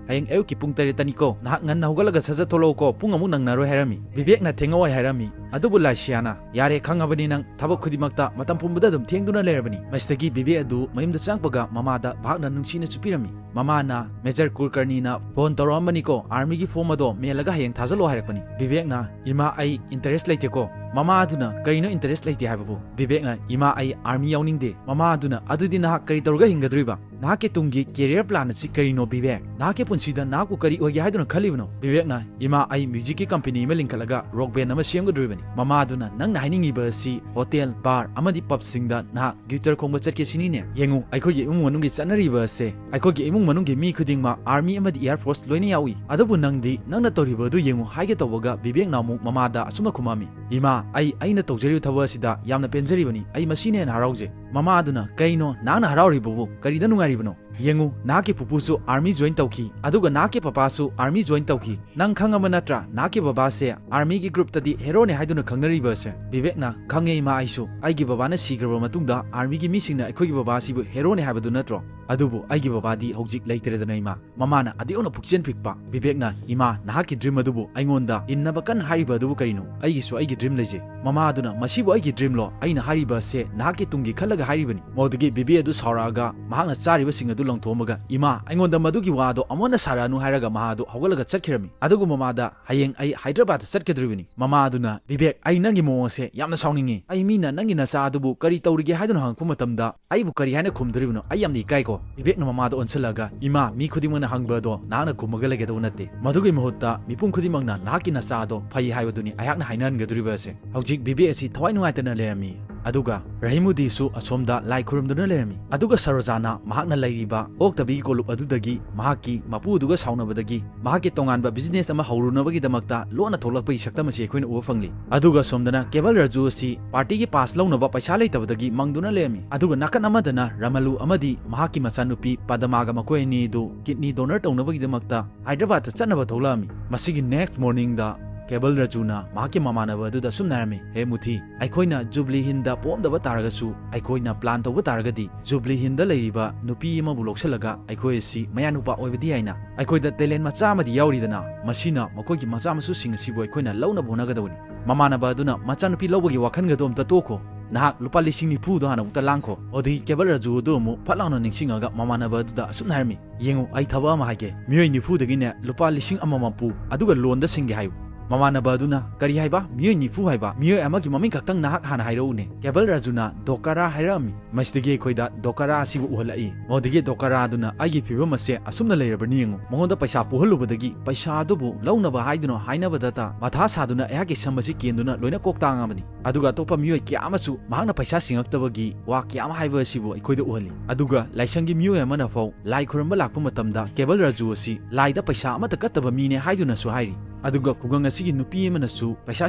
ꯍꯌꯦꯡ ꯑꯌꯨꯛꯀꯤ ꯄꯨꯡ ꯇꯔꯦꯠꯇꯅꯤꯀꯣ, ꯅꯍꯥꯛ ꯉꯟꯅ ꯍꯧꯒꯠꯂꯒ ꯁꯠ ꯁꯠ ꯊꯣꯛꯂꯛꯎꯀꯣ, ꯄꯨꯡ ꯑꯃꯨꯛ ꯅꯪꯅꯔꯣꯏ" ꯍꯥꯏꯔꯝꯃꯤ꯫ ꯕꯤꯕꯦꯛꯅ "ꯊꯦꯡꯉꯛꯑꯣꯏ" ꯍꯥꯏꯔꯝꯃꯤ꯫ ꯑꯗꯨꯕꯨ ꯂꯥꯁꯤꯌꯥꯅ "ꯌꯥꯔꯦ, ꯈꯪꯉꯕꯅꯤ ꯅꯪ, ꯊꯕꯛ ꯈꯨꯗꯤꯡꯃꯛꯇ ꯃꯇꯝ ꯄꯨꯝꯕꯗ ꯑꯗꯨꯝ ꯊꯦꯡꯗꯨꯅ ꯂꯩꯔꯕꯅꯤ"꯫ ꯃꯁꯤꯗꯒꯤ ꯕꯤꯕꯦꯛ ꯑꯗꯨ ꯃꯌꯨꯝꯗ ꯆꯪꯉꯛꯄꯒ ꯃꯃꯥꯗ ꯃꯍꯥꯛꯅ ꯅꯨꯡꯁꯤꯅ ꯆꯨꯞꯄꯤꯔꯝꯃꯤ꯫ ꯃꯃꯥꯅ "ꯃꯦꯖꯔ ꯀꯨꯜꯀꯔꯅꯤꯅ ꯐꯣꯟ ꯇꯧꯔꯛꯑꯝꯕꯅꯤꯀꯣ, ꯑꯥꯔꯃꯤꯒꯤ ꯐꯣꯝ ꯑꯗꯣ ꯃꯦꯜꯂꯒ ꯍꯌꯦꯡ ꯊꯥꯖꯜꯂꯣ" ꯍꯥꯏꯔꯛꯄꯅꯤ꯫ ꯕꯤꯕꯦꯛꯅ "ꯏꯃꯥ, ꯑꯩ ꯏꯟꯇꯔꯦꯁ ꯂꯩꯇꯦꯀꯣ"꯫ ꯃꯃꯥ ꯑꯗꯨꯅ "ꯀꯔꯤꯅꯣ ꯏꯟꯇꯔꯦꯁ ꯂꯩꯇꯦ ꯍꯥꯏꯕꯕꯨ?" ꯕꯤꯕꯦꯛꯅ "ꯏꯃꯥ, ꯑꯩ ꯑꯥꯔꯃꯤ ꯌꯥꯎꯅꯤꯡꯗꯦ"꯫ ꯃꯃꯥ ꯑꯗꯨꯅ "ꯑꯗꯨꯗꯤ ꯅꯍꯥꯛ ꯀꯔꯤ ꯇꯧꯔꯒ ꯍꯤꯡꯒꯗꯧꯔꯤꯕ? ꯅꯍꯥꯛꯀꯤ ꯇꯨꯡꯒꯤ ꯀꯦꯔꯤꯌꯔ ꯄ꯭ꯂꯥꯟ ꯑꯁꯤ ꯀꯔꯤꯅꯣ ꯕꯤꯕꯦꯛ? ꯅꯍꯥꯛꯀꯤ ꯄꯨꯟꯁꯤꯗ ꯅꯍꯥꯛꯄꯨ ꯀꯔꯤ ꯑꯣꯏꯒꯦ ꯍꯥꯏꯗꯨꯅ ꯈꯜꯂꯤꯕꯅꯣ?" ꯕꯤꯕꯦꯛꯅ "ꯏꯃꯥ, ꯑꯩ ꯃ꯭ꯌꯨꯖꯤꯛꯀꯤ ꯀꯝꯄꯦꯅꯤ ꯑꯃ ꯂꯤꯡꯈꯠꯂꯒ ꯔꯣꯛ ꯕꯦꯟ ꯑꯃ ꯁꯦꯝꯒꯗꯧꯔꯤꯕꯅꯤ"꯫ ꯃꯃꯥ ꯑꯗꯨꯅ "ꯅꯪꯅ ꯍꯥꯏꯅꯤꯡꯉꯤꯕ ꯑꯁꯤ ꯍꯣꯇꯦꯜ, ꯕꯥꯔ ꯑꯃꯗꯤ ꯄꯕꯁꯤꯡꯗ ꯅꯍꯥꯛ ꯒꯤꯇꯔ ꯈꯣꯡꯕ ꯆꯠꯀꯦ ꯁꯤꯅꯤꯅꯦ? ꯌꯦꯡꯉꯨ, ꯑꯩꯈꯣꯏꯒꯤ ꯏꯃꯨꯡ ꯃꯅꯨꯡꯒꯤ ꯆꯠꯅꯔꯤꯕ ꯑꯁꯦ, ꯑꯩꯈꯣꯏꯒꯤ ꯏꯃꯨꯡ ꯃꯅꯨꯡꯒꯤ ꯃꯤ ꯈꯨꯗꯤꯡꯃꯛ ꯑꯥꯔꯃꯤ ꯑꯃꯗꯤ ꯑꯦꯌꯔ ꯐꯣꯔꯁ ꯂꯣꯏꯅ ꯌꯥꯎꯏ꯫ ꯑꯗꯨꯕꯨ ꯅꯪꯗꯤ, ꯅꯪꯅ ꯇꯧꯔꯤꯕ ꯑꯗꯨ ꯌꯦꯡꯉꯨ" ꯍꯥꯏꯒꯦ ꯇꯧꯕꯒ ꯕꯤꯕꯦꯛꯅ ꯑꯃꯨꯛ ꯃꯃꯥꯗ ꯑꯁꯨꯝꯅ ꯈꯨꯝꯃꯝꯃꯤ, "ꯏꯃꯥ, ꯑꯩ ꯑꯩꯅ ꯇꯧꯖꯔꯤꯕ ꯊꯕꯛ ꯑꯁꯤꯗ ꯌꯥꯝꯅ ꯄꯦꯟꯖꯔꯤꯕꯅꯤ꯫ ꯑꯩ ꯃꯁꯤꯅ ꯍꯦꯟꯅ ꯍꯔꯥꯎꯖꯩ"꯫ ꯃꯃꯥ ꯑꯗꯨꯅ "ꯀꯩꯅꯣ ꯅꯍꯥꯛꯅ ꯍꯔꯥꯎꯔꯤꯕꯕꯨ? ꯀꯔꯤꯗ ꯅꯨꯡꯉꯥꯏꯔꯤꯕꯅꯣ? ꯌꯦꯡꯉꯨ, ꯅꯍꯥꯛꯀꯤ ꯄꯨꯄꯨꯁꯨ ꯑꯥꯔꯃꯤ ꯖꯣꯏꯟ ꯇꯧꯈꯤ, ꯑꯗꯨꯒ ꯅꯍꯥꯛꯀꯤ ꯄꯄꯥꯁꯨ ꯑꯥꯔꯃꯤ ꯖꯣꯏꯟ ꯇꯧꯈꯤ꯫ ꯅꯪ ꯈꯪꯉꯕ ꯅꯠꯇ꯭ꯔꯥ, ꯅꯍꯥꯛꯀꯤ ꯕꯕꯥꯁꯦ ꯑꯥꯔꯃꯤꯒꯤ ꯒ꯭ꯔꯨꯞꯇꯗꯤ ꯍꯦꯔꯣꯅꯦ ꯍꯥꯏꯗꯨꯅ ꯈꯪꯅꯔꯤꯕ ꯑꯁꯦ?" ꯕꯤꯕꯦꯛꯅ "ꯈꯪꯉꯦ ꯏꯃꯥ, ꯑꯩꯁꯨ꯫ ꯑꯩꯒꯤ ꯕꯕꯥꯅ ꯁꯤꯈ꯭ꯔꯕ ꯃꯇꯨꯡꯗ ꯑꯥꯔꯃꯤꯒꯤ ꯃꯤꯁꯤꯡꯅ ꯑꯩꯈꯣꯏꯒꯤ ꯕꯕꯥꯁꯤꯕꯨ ꯍꯦꯔꯣꯅꯦ ꯍꯥꯏꯕꯗꯨ ꯅꯠꯇ꯭ꯔꯣ? ꯑꯗꯨꯕꯨ ꯑꯩꯒꯤ ꯕꯕꯥꯗꯤ ꯍꯧꯖꯤꯛ ꯂꯩꯇ꯭ꯔꯦꯗꯅ ꯏꯃꯥ"꯫ ꯃꯃꯥꯅ ꯑꯗꯨ ꯌꯧꯅ ꯄꯨꯛꯆꯦꯜ ꯄꯤꯛꯄ ꯕꯤꯕꯦꯛꯅ, "ꯏꯃꯥ, ꯅꯍꯥꯛꯀꯤ ꯗ꯭ꯔꯤꯝ ꯑꯗꯨꯕꯨ ꯑꯩꯉꯣꯟꯗ ꯏꯟꯅꯕ ꯀꯟꯅ ꯍꯥꯏꯔꯤꯕ ꯑꯗꯨꯕꯨ ꯀꯔꯤꯅꯣ? ꯑꯩꯒꯤꯁꯨ ꯑꯩꯒꯤ ꯗ꯭ꯔꯤꯝ ꯂꯩꯖꯩ"꯫ ꯃꯃꯥ ꯑꯗꯨꯅ, "ꯃꯁꯤꯕꯨ ꯑꯩꯒꯤ ꯗ꯭ꯔꯤꯝꯂꯣ? ꯑꯩꯅ ꯍꯥꯏꯔꯤꯕ ꯑꯁꯦ ꯅꯍꯥꯛꯀꯤ ꯇꯨꯡꯒꯤ ꯈꯜꯂꯒ ꯍꯥꯏꯔꯤꯕꯅꯤ"꯫ ꯃꯗꯨꯗꯒꯤ ꯕꯤꯕꯦꯛ ꯑꯗꯨ ꯁꯥꯎꯔꯛꯑꯒ ꯃꯍꯥꯛꯅ ꯆꯥꯔꯤꯕꯁꯤꯡ ꯑꯗꯨ ꯂꯪꯊꯣꯛꯑꯝꯃꯒ, "ꯏꯃꯥ, ꯑꯩꯉꯣꯟꯗ ꯃꯗꯨꯒꯤ ꯋꯥ ꯑꯗꯣ ꯑꯃꯨꯛ ꯍꯟꯅ ꯁꯥꯔꯛꯑꯅꯨ" ꯍꯥꯏꯔꯒ ꯃꯍꯥꯛ ꯑꯗꯨ ꯍꯧꯒꯠꯂꯒ ꯆꯠꯈꯤꯔꯝꯃꯤ꯫ ꯑꯗꯨꯒ ꯃꯃꯥꯗ, "ꯍꯌꯦꯡ ꯑꯩ ꯍꯥꯏꯗ꯭ꯔꯕꯥꯗꯇ ꯆꯠꯀꯗꯧꯔꯤꯕꯅꯤ"꯫ ꯃꯃꯥ ꯑꯗꯨꯅ, "ꯕꯤꯕꯦꯛ, ꯑꯩ ꯅꯪꯒꯤ ꯃꯑꯣꯡ ꯑꯁꯦ ꯌꯥꯝꯅ ꯁꯥꯎꯅꯤꯡꯉꯤ꯫ ꯑꯩ ꯃꯤꯅ ꯅꯪꯒꯤ ꯅꯆꯥ ꯑꯗꯨꯕꯨ ꯀꯔꯤ ꯇꯧꯔꯤꯒꯦ ꯍꯥꯏꯗꯨꯅ ꯍꯪꯉꯛꯄ ꯃꯇꯝꯗ ꯑꯩꯕꯨ ꯀꯔꯤ ꯍꯥꯏꯅ ꯈꯨꯝꯗꯣꯔꯤꯕꯅꯣ? ꯑꯩ ꯌꯥꯝꯅ ꯏꯀꯥꯏꯀꯣ"꯫ ꯕꯤꯕꯦꯛꯅ ꯃꯃꯥꯗ ꯑꯣꯟꯁꯤꯜꯂꯒ, "ꯏꯃꯥ, ꯃꯤ ꯈꯨꯗꯤꯡꯃꯛꯅ ꯍꯪꯕ ꯑꯗꯣ ꯅꯍꯥꯛꯅ ꯈꯨꯝꯃꯒ ꯂꯩꯒꯗꯧꯕ ꯅꯠꯇꯦ꯫ ꯃꯗꯨꯒꯤ ꯃꯍꯨꯠꯇ ꯃꯤꯄꯨꯝ ꯈꯨꯗꯤꯡꯃꯛꯅ ꯅꯍꯥꯛꯀꯤ ꯅꯆꯥ ꯑꯗꯣ ꯐꯩ ꯍꯥꯏꯕꯗꯨꯅꯤ ꯑꯩꯍꯥꯛꯅ ꯍꯥꯏꯅꯍꯟꯒꯗꯧꯔꯤꯕ ꯑꯁꯦ"꯫ ꯍꯧꯖꯤꯛ ꯕꯤꯕꯦꯛ ꯑꯁꯤ ꯊꯋꯥꯏ ꯅꯨꯡꯉꯥꯏꯇꯅ ꯂꯩꯔꯝꯃꯤ꯫ ꯑꯗꯨꯒ ꯔꯍꯤꯃꯨꯗꯤꯁꯨ ꯑꯁꯣꯝꯗ ꯂꯥꯏ ꯈꯨꯔꯨꯝꯗꯨꯅ ꯂꯩꯔꯝꯃꯤ꯫ ꯑꯗꯨꯒ ꯁꯔꯣꯖꯥꯅ ꯃꯍꯥꯛꯅ ꯂꯩꯔꯤꯕ ꯑꯣꯛꯇꯕꯤꯒꯤ ꯀꯣꯂꯨꯞ ꯑꯗꯨꯗꯒꯤ ꯃꯍꯥꯛꯀꯤ ꯃꯄꯨꯗꯨꯒ ꯁꯥꯎꯅꯕꯗꯒꯤ ꯃꯍꯥꯛꯀꯤ ꯇꯣꯉꯥꯟꯕ ꯕꯤꯖꯤꯅꯦꯁ ꯑꯃ ꯍꯧꯔꯨꯅꯕꯒꯤꯗꯃꯛꯇ ꯂꯣꯟꯅ ꯊꯣꯛꯂꯛꯄꯒꯤ ꯁꯛꯇꯝ ꯑꯁꯤ ꯑꯩꯈꯣꯏꯅ ꯎꯕ ꯐꯪꯂꯤ꯫ ꯑꯗꯨꯒ ꯁꯣꯝꯗꯅ ꯀꯦꯕꯜ ꯔꯥꯖꯨ ꯑꯁꯤ ꯄꯥꯔꯇꯤꯒꯤ ꯄꯥꯁ ꯂꯧꯅꯕ ꯄꯩꯁꯥ ꯂꯩꯇꯕꯗꯒꯤ ꯃꯪꯗꯨꯅ ꯂꯩꯔꯝꯃꯤ꯫ ꯑꯗꯨꯒ ꯅꯥꯀꯟ ꯑꯃꯗꯅ ꯔꯃꯂꯨ ꯑꯃꯗꯤ ꯃꯍꯥꯛꯀꯤ ꯃꯆꯥꯅꯨꯄꯤ ꯄꯗꯃꯥꯒ ꯃꯈꯣꯏ ꯑꯅꯤ ꯑꯗꯨ ꯀꯤꯗꯅꯤ ꯗꯣꯅꯔ ꯇꯧꯅꯕꯒꯤꯗꯃꯛꯇ ꯍꯥꯏꯗ꯭ꯔꯕꯥꯗꯇ ꯆꯠꯅꯕ ꯊꯣꯛꯂꯛꯑꯝꯃꯤ꯫ ꯃꯁꯤꯒꯤ ꯅꯦꯛꯁ ꯃꯣꯔꯅꯤꯡꯗ ꯀꯦꯕꯜ ꯔꯥꯖꯨꯅ ꯃꯍꯥꯛꯀꯤ ꯃꯃꯥꯟꯅꯕ ꯑꯗꯨꯗ ꯑꯁꯨꯝꯅ ꯍꯥꯏꯔꯝꯃꯤ, "ꯍꯦ ꯃꯨꯊꯤ, ꯑꯩꯈꯣꯏꯅ ꯖꯨꯕ꯭ꯂꯤ ꯍꯤꯜꯗ ꯄꯣꯛꯑꯝꯗꯕ ꯇꯥꯔꯒꯁꯨ, ꯑꯩꯈꯣꯏꯅ ꯄ꯭ꯂꯥꯟ ꯇꯧꯕ ꯇꯥꯔꯒꯗꯤ ꯖꯨꯕ꯭ꯂꯤ ꯍꯤꯜꯗ ꯂꯩꯔꯤꯕ ꯅꯨꯄꯤ ꯑꯃꯕꯨ ꯂꯧꯁꯤꯜꯂꯒ ꯑꯩꯈꯣꯏ ꯑꯁꯤ ꯃꯌꯥꯅꯨꯄꯥ ꯑꯣꯏꯕꯗꯤ ꯌꯥꯏꯅ꯫ ꯑꯩꯈꯣꯏꯗ ꯇꯦꯂꯦꯟ ꯃꯆꯥ ꯑꯃꯗꯤ ꯌꯥꯎꯔꯤꯗꯅ, ꯃꯁꯤꯅ ꯃꯈꯣꯏꯒꯤ ꯃꯆꯥ ꯃꯁꯨꯁꯤꯡ ꯑꯁꯤꯕꯨ ꯑꯩꯈꯣꯏꯅ ꯂꯧꯅꯕ ꯍꯣꯠꯅꯒꯗꯕꯅꯤ"꯫ ꯃꯃꯥꯟꯅꯕ ꯑꯗꯨꯅ, "ꯃꯆꯥꯅꯨꯄꯤ ꯂꯧꯕꯒꯤ ꯋꯥꯈꯜꯒꯗꯣ ꯑꯝꯇ ꯇꯣꯛꯈꯣ꯫ ꯅꯍꯥꯛ ꯂꯨꯄꯥ ꯂꯤꯁꯤꯡ ꯅꯤꯐꯨꯗꯣ ꯍꯥꯟꯅ ꯑꯃꯨꯛꯇ ꯂꯥꯡꯈꯣ"꯫ ꯑꯗꯨꯗꯒꯤ ꯀꯦꯕꯜ ꯔꯥꯖꯨ ꯑꯗꯨ ꯑꯃꯨꯛ ꯐꯠ ꯂꯥꯎꯅ ꯅꯤꯡꯁꯤꯡꯉꯒ ꯃꯃꯥꯟꯅꯕ ꯑꯗꯨꯗ ꯑꯁꯨꯝꯅ ꯍꯥꯏꯔꯝꯃꯤ, "ꯌꯦꯡꯉꯨ, ꯑꯩ ꯊꯕꯛ ꯑꯃ ꯍꯥꯏꯒꯦ꯫ ꯃꯤꯑꯣꯏ ꯅꯤꯐꯨꯗꯒꯤꯅꯦ ꯂꯨꯄꯥ ꯂꯤꯁꯤꯡ ꯑꯃꯃꯝ ꯄꯨ, ꯑꯗꯨꯒ ꯂꯣꯟꯗ ꯁꯤꯡꯒꯦ ꯍꯥꯏꯌꯨ"꯫ ꯃꯃꯥꯟꯅꯕ ꯑꯗꯨꯅ, "ꯀꯔꯤ ꯍꯥꯏꯕ? ꯃꯤꯑꯣꯏ ꯅꯤꯐꯨ ꯍꯥꯏꯕ? ꯃꯤꯑꯣꯏ ꯑꯃꯒꯤ ꯃꯃꯤꯡ ꯈꯛꯇꯪ ꯅꯍꯥꯛ ꯍꯥꯟꯅ ꯍꯥꯏꯔꯛꯎꯅꯦ"꯫ ꯀꯦꯕꯜ ꯔꯥꯖꯨꯅ ꯗꯣꯀꯥꯔꯥ ꯍꯥꯏꯔꯛꯑꯝꯃꯤ꯫ ꯃꯁꯤꯗꯒꯤ ꯑꯩꯈꯣꯏꯗ ꯗꯣꯀꯥꯔꯥ ꯑꯁꯤꯕꯨ ꯎꯍꯜꯂꯛꯏ꯫ ꯃꯗꯨꯗꯒꯤ ꯗꯣꯀꯥꯔꯥ ꯑꯗꯨꯅ ꯑꯩꯒꯤ ꯐꯤꯕꯝ ꯑꯁꯦ ꯑꯁꯨꯝꯅ ꯂꯩꯔꯕꯅꯤ ꯌꯦꯡꯉꯨ꯫ ꯃꯉꯣꯟꯗ ꯄꯩꯁꯥ ꯄꯨꯍꯜꯂꯨꯕꯗꯒꯤ ꯄꯩꯁꯥ ꯑꯗꯨꯕꯨ ꯂꯧꯅꯕ ꯍꯥꯏꯗꯨꯅ ꯍꯥꯏꯅꯕꯗꯇ ꯃꯊꯥ ꯁꯥꯗꯨꯅ ꯑꯩꯍꯥꯛꯀꯤ ꯁꯝ ꯑꯁꯤ ꯀꯦꯟꯗꯨꯅ ꯂꯣꯏꯅ ꯀꯣꯛ ꯇꯥꯡꯉꯕꯅꯤ꯫ ꯑꯗꯨꯒ ꯑꯇꯣꯞꯄ ꯃꯤꯑꯣꯏ ꯀꯌꯥ ꯑꯃꯁꯨ ꯃꯍꯥꯛꯅ ꯄꯩꯁꯥ ꯁꯤꯡꯉꯛꯇꯕꯒꯤ ꯋꯥ ꯀꯌꯥ ꯑꯃ ꯍꯥꯏꯕ ꯑꯁꯤꯕꯨ ꯑꯩꯈꯣꯏꯗ ꯎꯍꯜꯂꯤ꯫ ꯑꯗꯨꯒ ꯂꯥꯏꯁꯪꯒꯤ ꯃꯤꯑꯣꯏ ꯑꯃꯅ ꯐꯥꯎ ꯂꯥꯏ ꯈꯨꯔꯨꯝꯕ ꯂꯥꯛꯄ ꯃꯇꯝꯗ ꯀꯦꯕꯜ ꯔꯥꯖꯨ ꯑꯁꯤ ꯂꯥꯏꯗ ꯄꯩꯁꯥ ꯑꯃꯠꯇ ꯀꯠꯇꯕ ꯃꯤꯅꯦ ꯍꯥꯏꯗꯨꯅꯁꯨ ꯍꯥꯏꯔꯤ꯫ ꯑꯗꯨꯒ ꯈꯨꯡꯒꯪ ꯑꯁꯤꯒꯤ ꯅꯨꯄꯤ ꯑꯃꯅꯁꯨ ꯄꯩꯁꯥ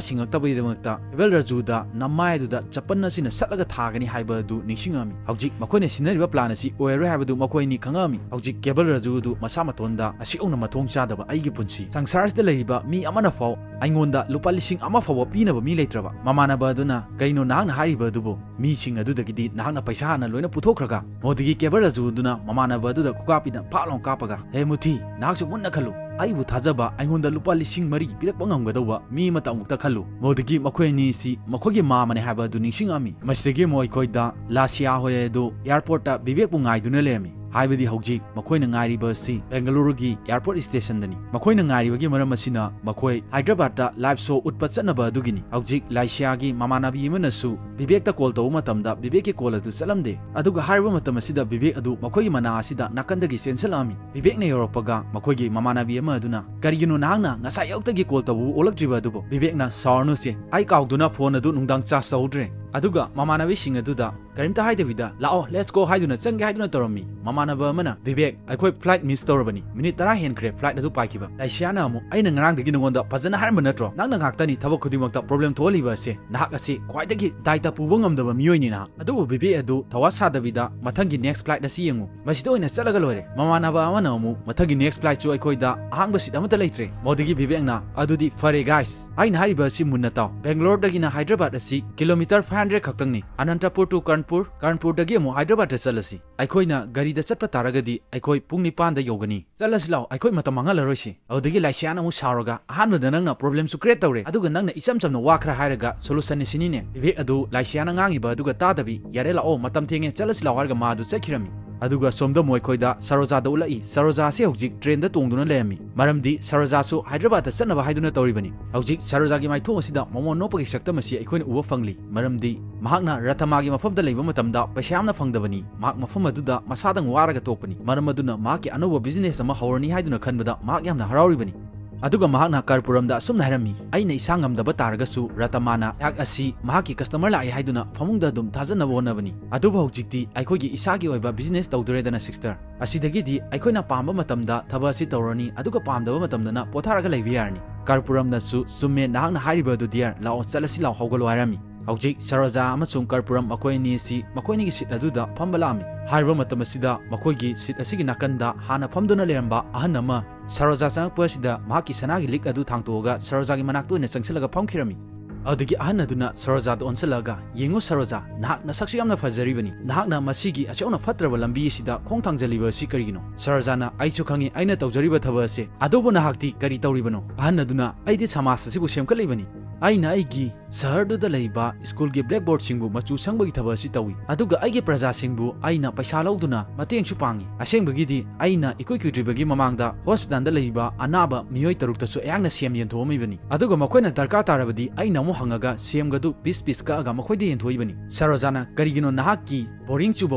ꯁꯤꯡꯉꯛꯇꯕꯒꯤꯗꯃꯛꯇ ꯀꯦꯕꯜ ꯔꯥꯖꯨꯗ ꯅꯃꯥꯏ ꯑꯗꯨꯗ ꯆꯄꯟ ꯑꯁꯤꯅ ꯁꯠꯂꯒ ꯊꯥꯒꯅꯤ ꯍꯥꯏꯕ ꯑꯗꯨ ꯅꯤꯡꯁꯤꯡꯉꯛꯑꯝꯃꯤ꯫ ꯍꯧꯖꯤꯛ ꯃꯈꯣꯏꯅ ꯁꯤꯖꯤꯟꯅꯔꯤꯕ ꯄ꯭ꯂꯥꯟ ꯑꯁꯤ ꯑꯣꯏꯔꯔꯣꯏ ꯍꯥꯏꯕꯗꯨ ꯃꯈꯣꯏ ꯑꯅꯤ ꯈꯪꯉꯛꯑꯝꯃꯤ꯫ ꯍꯧꯖꯤꯛ ꯀꯦꯕꯜ ꯔꯥꯖꯨ ꯑꯗꯨ ꯃꯁꯥ ꯃꯇꯣꯟꯗ, "ꯑꯁꯤꯒꯨꯝꯅ ꯃꯊꯣꯡ ꯆꯥꯗꯕ ꯑꯩꯒꯤ ꯄꯨꯟꯁꯤ, ꯁꯪꯁꯥꯔꯁꯤꯗ ꯂꯩꯔꯤꯕ ꯃꯤ ꯑꯃꯅ ꯐꯥꯎ ꯑꯩꯉꯣꯟꯗ ꯂꯨꯄꯥ ꯂꯤꯁꯤꯡ ꯑꯃ ꯐꯥꯎꯕ ꯄꯤꯅꯕ ꯃꯤ ꯂꯩꯇ꯭ꯔꯕ"꯫ ꯃꯃꯥꯟꯅꯕ ꯑꯗꯨꯅ, "ꯀꯩꯅꯣ ꯅꯍꯥꯛꯅ ꯍꯥꯏꯔꯤꯕ ꯑꯗꯨꯕꯨ? ꯃꯤꯁꯤꯡ ꯑꯗꯨꯗꯒꯤꯗꯤ ꯅꯍꯥꯛꯅ ꯄꯩꯁꯥ ꯍꯥꯟꯅ ꯂꯣꯏꯅ ꯄꯨꯊꯣꯛꯈ꯭ꯔꯒ?" ꯃꯗꯨꯗꯒꯤ ꯀꯦꯕꯜ ꯔꯥꯖꯨ ꯑꯗꯨꯅ ꯃꯃꯥꯟꯅꯕ ꯑꯗꯨꯗ ꯈꯨꯀꯥꯞꯄꯤꯅ ꯐꯥꯛ ꯂꯥꯎꯅ ꯀꯥꯞꯄꯒ, "ꯍꯦ ꯃꯨꯊꯤ, ꯅꯍꯥꯛꯁꯨ ꯃꯨꯟꯅ ꯈꯜꯂꯨ꯫ ꯑꯩꯕꯨ ꯊꯥꯖꯕ, ꯑꯩꯉꯣꯟꯗ ꯂꯨꯄꯥ ꯂꯤꯁꯤꯡ ꯃꯔꯤ ꯄꯤꯔꯛꯄ ꯉꯝꯒꯗꯧꯕ ꯃꯤ ꯑꯃꯇ ꯑꯃꯨꯛꯇ ꯈꯜꯂꯨ"꯫ ꯃꯗꯨꯗꯒꯤ ꯃꯈꯣꯏ ꯑꯅꯤ ꯑꯁꯤ ꯃꯈꯣꯏꯒꯤ ꯃꯥꯃꯅꯦ ꯍꯥꯏꯕ ꯑꯗꯨ ꯅꯤꯡꯁꯤꯡꯉꯛꯑꯝꯃꯤ꯫ ꯃꯁꯤꯗꯒꯤ ꯑꯃꯨꯛ ꯑꯩꯈꯣꯏꯗ ꯂꯥꯁꯤꯌꯥ ꯍꯣꯏ ꯑꯗꯨ ꯑꯦꯌꯥꯔꯄꯣꯔꯠꯇ ꯕꯤꯕꯦꯛꯄꯨ ꯉꯥꯏꯗꯨꯅ ꯂꯩꯔꯝꯃꯤ꯫ ꯍꯥꯏꯕꯗꯤ ꯍꯧꯖꯤꯛ ꯃꯈꯣꯏꯅ ꯉꯥꯏꯔꯤꯕ ꯑꯁꯤ ꯕꯦꯡꯒꯂꯨꯔꯨꯒꯤ ꯑꯦꯌꯥꯔꯄꯣꯔꯠ ꯁ꯭ꯇꯦꯁꯟꯗꯅꯤ꯫ ꯃꯈꯣꯏꯅ ꯉꯥꯏꯔꯤꯕꯒꯤ ꯃꯔꯝ ꯑꯁꯤꯅ ꯃꯈꯣꯏ ꯍꯥꯏꯗ꯭ꯔꯕꯥꯗꯇ ꯂꯥꯏꯚ ꯁꯣ ꯎꯠꯄ ꯆꯠꯅꯕ ꯑꯗꯨꯒꯤꯅꯤ꯫ ꯍꯧꯖꯤꯛ ꯂꯥꯁꯤꯌꯥꯒꯤ ꯃꯃꯥꯟꯅꯕꯤ ꯑꯃꯅꯁꯨ ꯕꯤꯕꯦꯛꯇ ꯀꯣꯜ ꯇꯧꯕ ꯃꯇꯝꯗ ꯕꯤꯕꯦꯛꯀꯤ ꯀꯣꯜ ꯑꯗꯨ ꯆꯠꯂꯝꯗꯦ꯫ ꯑꯗꯨꯒ ꯍꯥꯏꯔꯤꯕ ꯃꯇꯝ ꯑꯁꯤꯗ ꯕꯤꯕꯦꯛ ꯑꯗꯨ ꯃꯈꯣꯏꯒꯤ ꯃꯅꯥꯛ ꯑꯁꯤꯗ ꯅꯥꯀꯟꯗꯒꯤ ꯆꯦꯟꯁꯤꯜꯂꯛꯑꯝꯃꯤ꯫ ꯕꯤꯕꯦꯛꯅ ꯌꯧꯔꯛꯄꯒ ꯃꯈꯣꯏꯒꯤ ꯃꯃꯥꯟꯅꯕꯤ ꯑꯃ ꯑꯗꯨꯅ, "ꯀꯔꯤꯒꯤꯅꯣ ꯅꯍꯥꯛꯅ ꯉꯁꯥꯏ ꯑꯌꯨꯛꯇꯒꯤ ꯀꯣꯜ ꯇꯧꯕꯕꯨ ꯑꯣꯜꯂꯛꯇ꯭ꯔꯤꯕ ꯑꯗꯨꯕꯨ?" ꯕꯤꯕꯦꯛꯅ, "ꯁꯥꯎꯔꯅꯨꯁꯦ, ꯑꯩ ꯀꯥꯎꯗꯨꯅ ꯐꯣꯟ ꯑꯗꯨ ꯅꯨꯡꯗꯥꯡ ꯆꯥꯔꯖ ꯇꯧꯍꯧꯗ꯭ꯔꯦ"꯫ ꯑꯗꯨꯒ ꯃꯃꯥꯟꯅꯕꯤꯁꯤꯡ ꯑꯗꯨꯗ ꯀꯔꯤꯝꯇ ꯍꯥꯏꯗꯕꯤꯗ "ꯂꯥꯛꯑꯣ, let's go" ꯍꯥꯏꯗꯨꯅ ꯆꯪꯒꯦ ꯍꯥꯏꯗꯨꯅ ꯇꯧꯔꯝꯃꯤ꯫ ꯃꯃꯥꯟꯅꯕ ꯑꯃꯅ, "ꯚꯤꯕꯦꯛ, ꯑꯩꯈꯣꯏ flight miss ꯇꯧꯔꯕꯅꯤ, ꯃꯤꯅꯤꯠ ꯇꯔꯥ ꯍꯦꯟꯈ꯭ꯔꯦ flight ꯑꯗꯨ ꯄꯥꯏꯈꯤꯕ"꯫ ꯂꯥꯏꯁꯤꯌꯥꯅ ꯑꯃꯨꯛ, "ꯑꯩꯅ ꯉꯔꯥꯡꯗꯒꯤ ꯅꯉꯣꯟꯗ ꯐꯖꯅ ꯍꯥꯏꯔꯝꯕ ꯅꯠꯇ꯭ꯔꯣ? ꯅꯪꯅ ꯉꯥꯛꯇꯅꯤ ꯊꯕꯛ ꯈꯨꯗꯤꯡꯃꯛꯇ problem ꯊꯣꯛꯍꯜꯂꯤꯕ ꯑꯁꯦ꯫ ꯅꯍꯥꯛ ꯑꯁꯤ ꯈ꯭ꯋꯥꯏꯗꯒꯤ ꯗꯥꯏꯇ ꯄꯨꯕ ꯉꯝꯗꯕ ꯃꯤꯑꯣꯏꯅꯤ ꯅꯍꯥꯛ"꯫ ꯑꯗꯨꯕꯨ ꯚꯤꯕꯦꯛ ꯑꯗꯨ ꯊꯋꯥ ꯁꯥꯗꯕꯤꯗ ꯃꯊꯪꯒꯤ next flight ꯑꯁꯤ ꯌꯦꯡꯉꯨ꯫ ꯃꯁꯤꯗ ꯑꯣꯏꯅ ꯆꯠꯂꯒ ꯂꯣꯏꯔꯦ꯫ ꯃꯃꯥꯟꯅꯕ ꯑꯃꯅ ꯑꯃꯨꯛ, "ꯃꯊꯪꯒꯤ next flightꯁꯨ ꯑꯩꯈꯣꯏꯗ ꯑꯍꯥꯡꯕ seat ꯑꯃꯠꯇ ꯂꯩꯇ꯭ꯔꯦ"꯫ ꯃꯗꯨꯗꯒꯤ ꯚꯤꯕꯦꯛꯅ, "ꯑꯗꯨꯗꯤ ꯐꯔꯦ guys, ꯑꯩꯅ ꯍꯥꯏꯔꯤꯕ ꯑꯁꯤ ꯃꯨꯟꯅ ꯇꯥꯎ꯫ ꯕꯦꯡꯒ꯭ꯂꯣꯔꯗꯒꯤꯅ ꯍꯥꯏꯗ꯭ꯔꯕꯥꯗ ꯑꯁꯤ kilometre five hundred ꯈꯛꯇꯪꯅꯤ꯫ Anantapur to ꯀꯔꯟꯄꯨꯔ, ꯀꯔꯟꯄꯨꯔꯗꯒꯤ ꯑꯃꯨꯛ ꯍꯥꯏꯗ꯭ꯔꯕꯥꯗꯇ ꯆꯠꯂꯁꯤ꯫ ꯑꯩꯈꯣꯏꯅ ꯒꯥꯔꯤꯗ ꯆꯠꯄ ꯇꯥꯔꯒꯗꯤ ꯑꯩꯈꯣꯏ ꯄꯨꯡ ꯅꯤꯄꯥꯟꯗ ꯌꯧꯒꯅꯤ꯫ ꯆꯠꯂꯁꯤ ꯂꯥꯎ, ꯑꯩꯈꯣꯏ ꯃꯇꯝ ꯃꯥꯡꯍꯜꯂꯔꯣꯏꯁꯤ"꯫ ꯑꯗꯨꯗꯒꯤ ꯂꯥꯏꯁꯤꯌꯥꯅ ꯑꯃꯨꯛ ꯁꯥꯎꯔꯒ, "ꯑꯍꯥꯟꯕꯗ ꯅꯪꯅ problemꯁꯨ create ꯇꯧꯔꯦ, ꯑꯗꯨꯒ ꯅꯪꯅ ꯏꯆꯝ ꯆꯝꯅ ꯋꯥ ꯈꯔ ꯍꯥꯏꯔꯒ solutionꯅꯤ ꯁꯤꯅꯤꯅꯦ?" ꯚꯤꯕꯦꯛ ꯑꯗꯨ ꯂꯥꯏꯁꯤꯌꯥꯅ ꯉꯥꯡꯉꯤꯕ ꯑꯗꯨꯒ ꯇꯥꯗꯕꯤ, "ꯌꯥꯔꯦ ꯂꯥꯛꯑꯣ, ꯃꯇꯝ ꯊꯦꯡꯉꯦ, ꯆꯠꯂꯁꯤ ꯂꯥꯛꯑꯣ" ꯍꯥꯏꯔꯒ ꯃꯥ ꯑꯗꯨ ꯆꯠꯈꯤꯔꯝꯃꯤ꯫ ꯑꯗꯨꯒ ꯁꯣꯝꯗ ꯑꯃꯨꯛ ꯑꯩꯈꯣꯏꯗ ꯁꯔꯣꯖꯥꯗ ꯎꯠꯂꯛꯏ꯫ ꯁꯔꯣꯖꯥ ꯑꯁꯤ ꯍꯧꯖꯤꯛ trainꯗ ꯇꯣꯡꯗꯨꯅ ꯂꯩꯔꯝꯃꯤ, ꯃꯔꯝꯗꯤ ꯁꯔꯣꯖꯥꯁꯨ ꯍꯥꯏꯗ꯭ꯔꯕꯥꯗꯇ ꯆꯠꯅꯕ ꯍꯥꯏꯗꯨꯅ ꯇꯧꯔꯤꯕꯅꯤ꯫ ꯍꯧꯖꯤꯛ ꯁꯔꯣꯖꯥꯒꯤ ꯃꯥꯏꯊꯣꯡ ꯑꯁꯤꯗ ꯃꯃꯣꯟ ꯅꯣꯛꯄꯒꯤ ꯁꯛꯇꯝ ꯑꯁꯤ ꯑꯩꯈꯣꯏꯅ ꯎꯕ ꯐꯪꯂꯤ, ꯃꯔꯝꯗꯤ ꯃꯍꯥꯛꯅ ꯔꯇꯃꯥꯒꯤ ꯃꯐꯝꯗ ꯂꯩꯕ ꯃꯇꯝꯗ ꯄꯩꯁꯥ ꯌꯥꯝꯅ ꯐꯪꯗꯕꯅꯤ꯫ ꯃꯍꯥꯛ ꯃꯐꯝ ꯑꯗꯨꯗ ꯃꯁꯥꯗꯪ ꯋꯥꯔꯒ ꯇꯣꯛꯄꯅꯤ꯫ ꯃꯔꯝ ꯑꯗꯨꯅ ꯃꯍꯥꯛꯀꯤ ꯑꯅꯧꯕ business ꯑꯃ ꯍꯧꯔꯅꯤ ꯍꯥꯏꯗꯨꯅ ꯈꯟꯕꯗ ꯃꯍꯥꯛ ꯌꯥꯝꯅ ꯍꯔꯥꯎꯔꯤꯕꯅꯤ꯫ ꯑꯗꯨꯒ ꯃꯍꯥꯛꯅ ꯀꯔꯄꯨꯔꯝꯗ ꯑꯁꯨꯝꯅ ꯍꯥꯏꯔꯝꯃꯤ, "ꯑꯩꯅ ꯏꯁꯥ ꯉꯝꯗꯕ ꯇꯥꯔꯒꯁꯨ ꯔꯇꯃꯥꯅ ꯑꯩꯍꯥꯛ ꯑꯁꯤ ꯃꯍꯥꯛꯀꯤ customer ꯂꯥꯛꯑꯦ ꯍꯥꯏꯗꯨꯅ ꯐꯃꯨꯡꯗ ꯑꯗꯨꯝ ꯊꯥꯖꯅꯕ ꯍꯣꯠꯅꯕꯅꯤ꯫ ꯑꯗꯨꯕꯨ ꯍꯧꯖꯤꯛꯇꯤ ꯑꯩꯈꯣꯏꯒꯤ ꯏꯁꯥꯒꯤ ꯑꯣꯏꯕ business ꯇꯧꯗꯣꯔꯦꯗꯅ sister꯫ ꯑꯁꯤꯗꯒꯤꯗꯤ ꯑꯩꯈꯣꯏꯅ ꯄꯥꯝꯕ ꯃꯇꯝꯗ ꯊꯕꯛ ꯑꯁꯤ ꯇꯧꯔꯅꯤ, ꯑꯗꯨꯒ ꯄꯥꯝꯗꯕ ꯃꯇꯝꯗꯅ ꯄꯣꯊꯥꯔꯒ ꯂꯩꯕ ꯌꯥꯔꯅꯤ"꯫ ꯀꯔꯄꯨꯔꯝꯅꯁꯨ, "ꯆꯨꯝꯃꯦ ꯅꯍꯥꯛꯅ ꯍꯥꯏꯔꯤꯕ ꯑꯗꯨ dear, ꯂꯥꯛꯑꯣ, ꯆꯠꯂꯁꯤ ꯂꯥꯛꯑꯣ, ꯍꯧꯒꯠꯂꯣ" ꯍꯥꯏꯔꯝꯃꯤ꯫ ꯍꯧꯖꯤꯛ ꯁꯔꯣꯖꯥ ꯑꯃꯁꯨꯡ ꯀꯔꯄꯨꯔꯝ ꯃꯈꯣꯏ ꯑꯅꯤ ꯑꯁꯤ ꯃꯈꯣꯏ ꯑꯅꯤꯒꯤ seat ꯑꯗꯨꯗ ꯐꯝꯕ ꯂꯥꯛꯑꯝꯃꯤ꯫ ꯍꯥꯏꯔꯤꯕ ꯃꯇꯝ ꯑꯁꯤꯗ ꯃꯈꯣꯏꯒꯤ seat ꯑꯁꯤꯒꯤ ꯅꯥꯀꯟꯗ ꯍꯥꯟꯅ ꯐꯝꯗꯨꯅ ꯂꯩꯔꯝꯕ ꯑꯍꯟ ꯑꯃ ꯁꯔꯣꯖꯥ ꯆꯪꯉꯛꯄ ꯑꯁꯤꯗ ꯃꯍꯥꯛꯀꯤ ꯁꯅꯥꯒꯤ ꯂꯤꯛ ꯑꯗꯨ ꯊꯥꯡꯇꯣꯛꯑꯒ ꯁꯔꯣꯖꯥꯒꯤ ꯃꯅꯥꯛꯇ ꯑꯣꯏꯅ ꯆꯪꯁꯤꯜꯂꯒ ꯐꯝꯈꯤꯔꯝꯃꯤ꯫ ꯑꯗꯨꯗꯒꯤ ꯑꯍꯟ ꯑꯗꯨꯅ ꯁꯔꯣꯖꯥꯗ ꯑꯣꯟꯁꯤꯜꯂꯒꯒ, "ꯌꯦꯡꯉꯨ ꯁꯔꯣꯖꯥ, ꯅꯍꯥꯛ ꯅꯁꯛꯁꯨ ꯌꯥꯝꯅ ꯐꯖꯔꯤꯕꯅꯤ, ꯅꯍꯥꯛꯅ ꯃꯁꯤꯒꯤ ꯑꯁꯨꯛ ꯌꯥꯝꯅ ꯐꯠꯇ꯭ꯔꯕ ꯂꯝꯕꯤ ꯑꯁꯤꯗ ꯈꯣꯡ ꯊꯥꯡꯖꯜꯂꯤꯕ ꯑꯁꯤ ꯀꯔꯤꯒꯤꯅꯣ?" ꯁꯔꯣꯖꯥꯅ, "ꯑꯩꯁꯨ ꯈꯪꯉꯤ ꯑꯩꯅ ꯇꯧꯖꯔꯤꯕ ꯊꯕꯛ ꯑꯁꯦ, ꯑꯗꯨꯕꯨ ꯅꯍꯥꯛꯇꯤ ꯀꯔꯤ ꯇꯧꯔꯤꯕꯅꯣ?" ꯑꯍꯟ ꯑꯗꯨꯅ, "ꯑꯩꯗꯤ ꯁꯃꯥꯖ ꯑꯁꯤꯕꯨ ꯁꯦꯝꯒꯠꯂꯤꯕꯅꯤ꯫ ꯑꯩꯅ ꯑꯩꯒꯤ ꯁꯍꯔꯗꯨꯗ ꯂꯩꯕ ꯁ꯭ꯀꯨꯜꯒꯤ blackboardꯁꯤꯡꯕꯨ ꯃꯆꯨ ꯁꯪꯕꯒꯤ ꯊꯕꯛ ꯑꯁꯤ ꯇꯧꯏ, ꯑꯗꯨꯒ ꯑꯩꯒꯤ ꯄ꯭ꯔꯖꯥꯁꯤꯡꯕꯨ ꯑꯩꯅ ꯄꯩꯁꯥ ꯂꯧꯗꯨꯅ ꯃꯇꯦꯡꯁꯨ ꯄꯥꯡꯏ꯫ ꯑꯁꯦꯡꯕꯒꯤꯗꯤ ꯑꯩꯅ ꯏꯀꯨꯏ ꯀꯨꯏꯗ꯭ꯔꯤꯕꯒꯤ ꯃꯃꯥꯡꯗ ꯍꯣꯁꯄꯤꯇꯥꯜꯗ ꯂꯩꯔꯤꯕ ꯑꯅꯥꯕ ꯃꯤꯑꯣꯏ ꯇꯔꯨꯛꯇꯁꯨ ꯑꯩꯍꯥꯛꯅ ꯁꯦꯝ ꯌꯦꯟꯊꯣꯛꯑꯝꯃꯤꯕꯅꯤ, ꯑꯗꯨꯒ ꯃꯈꯣꯏꯅ ꯗꯔꯀꯥꯔ ꯇꯥꯔꯕꯗꯤ ꯑꯩꯅ ꯑꯃꯨꯛ ꯍꯪꯉꯒ ꯁꯦꯝꯒꯗꯨ piece piece ꯀꯛꯑꯒ ꯃꯈꯣꯏꯗ ꯌꯦꯟꯊꯣꯛꯏꯕꯅꯤ꯫" ꯁꯔꯣꯖꯥꯅ, "ꯀꯔꯤꯒꯤꯅꯣ ꯅꯍꯥꯛꯀꯤ boring ꯆꯨꯕ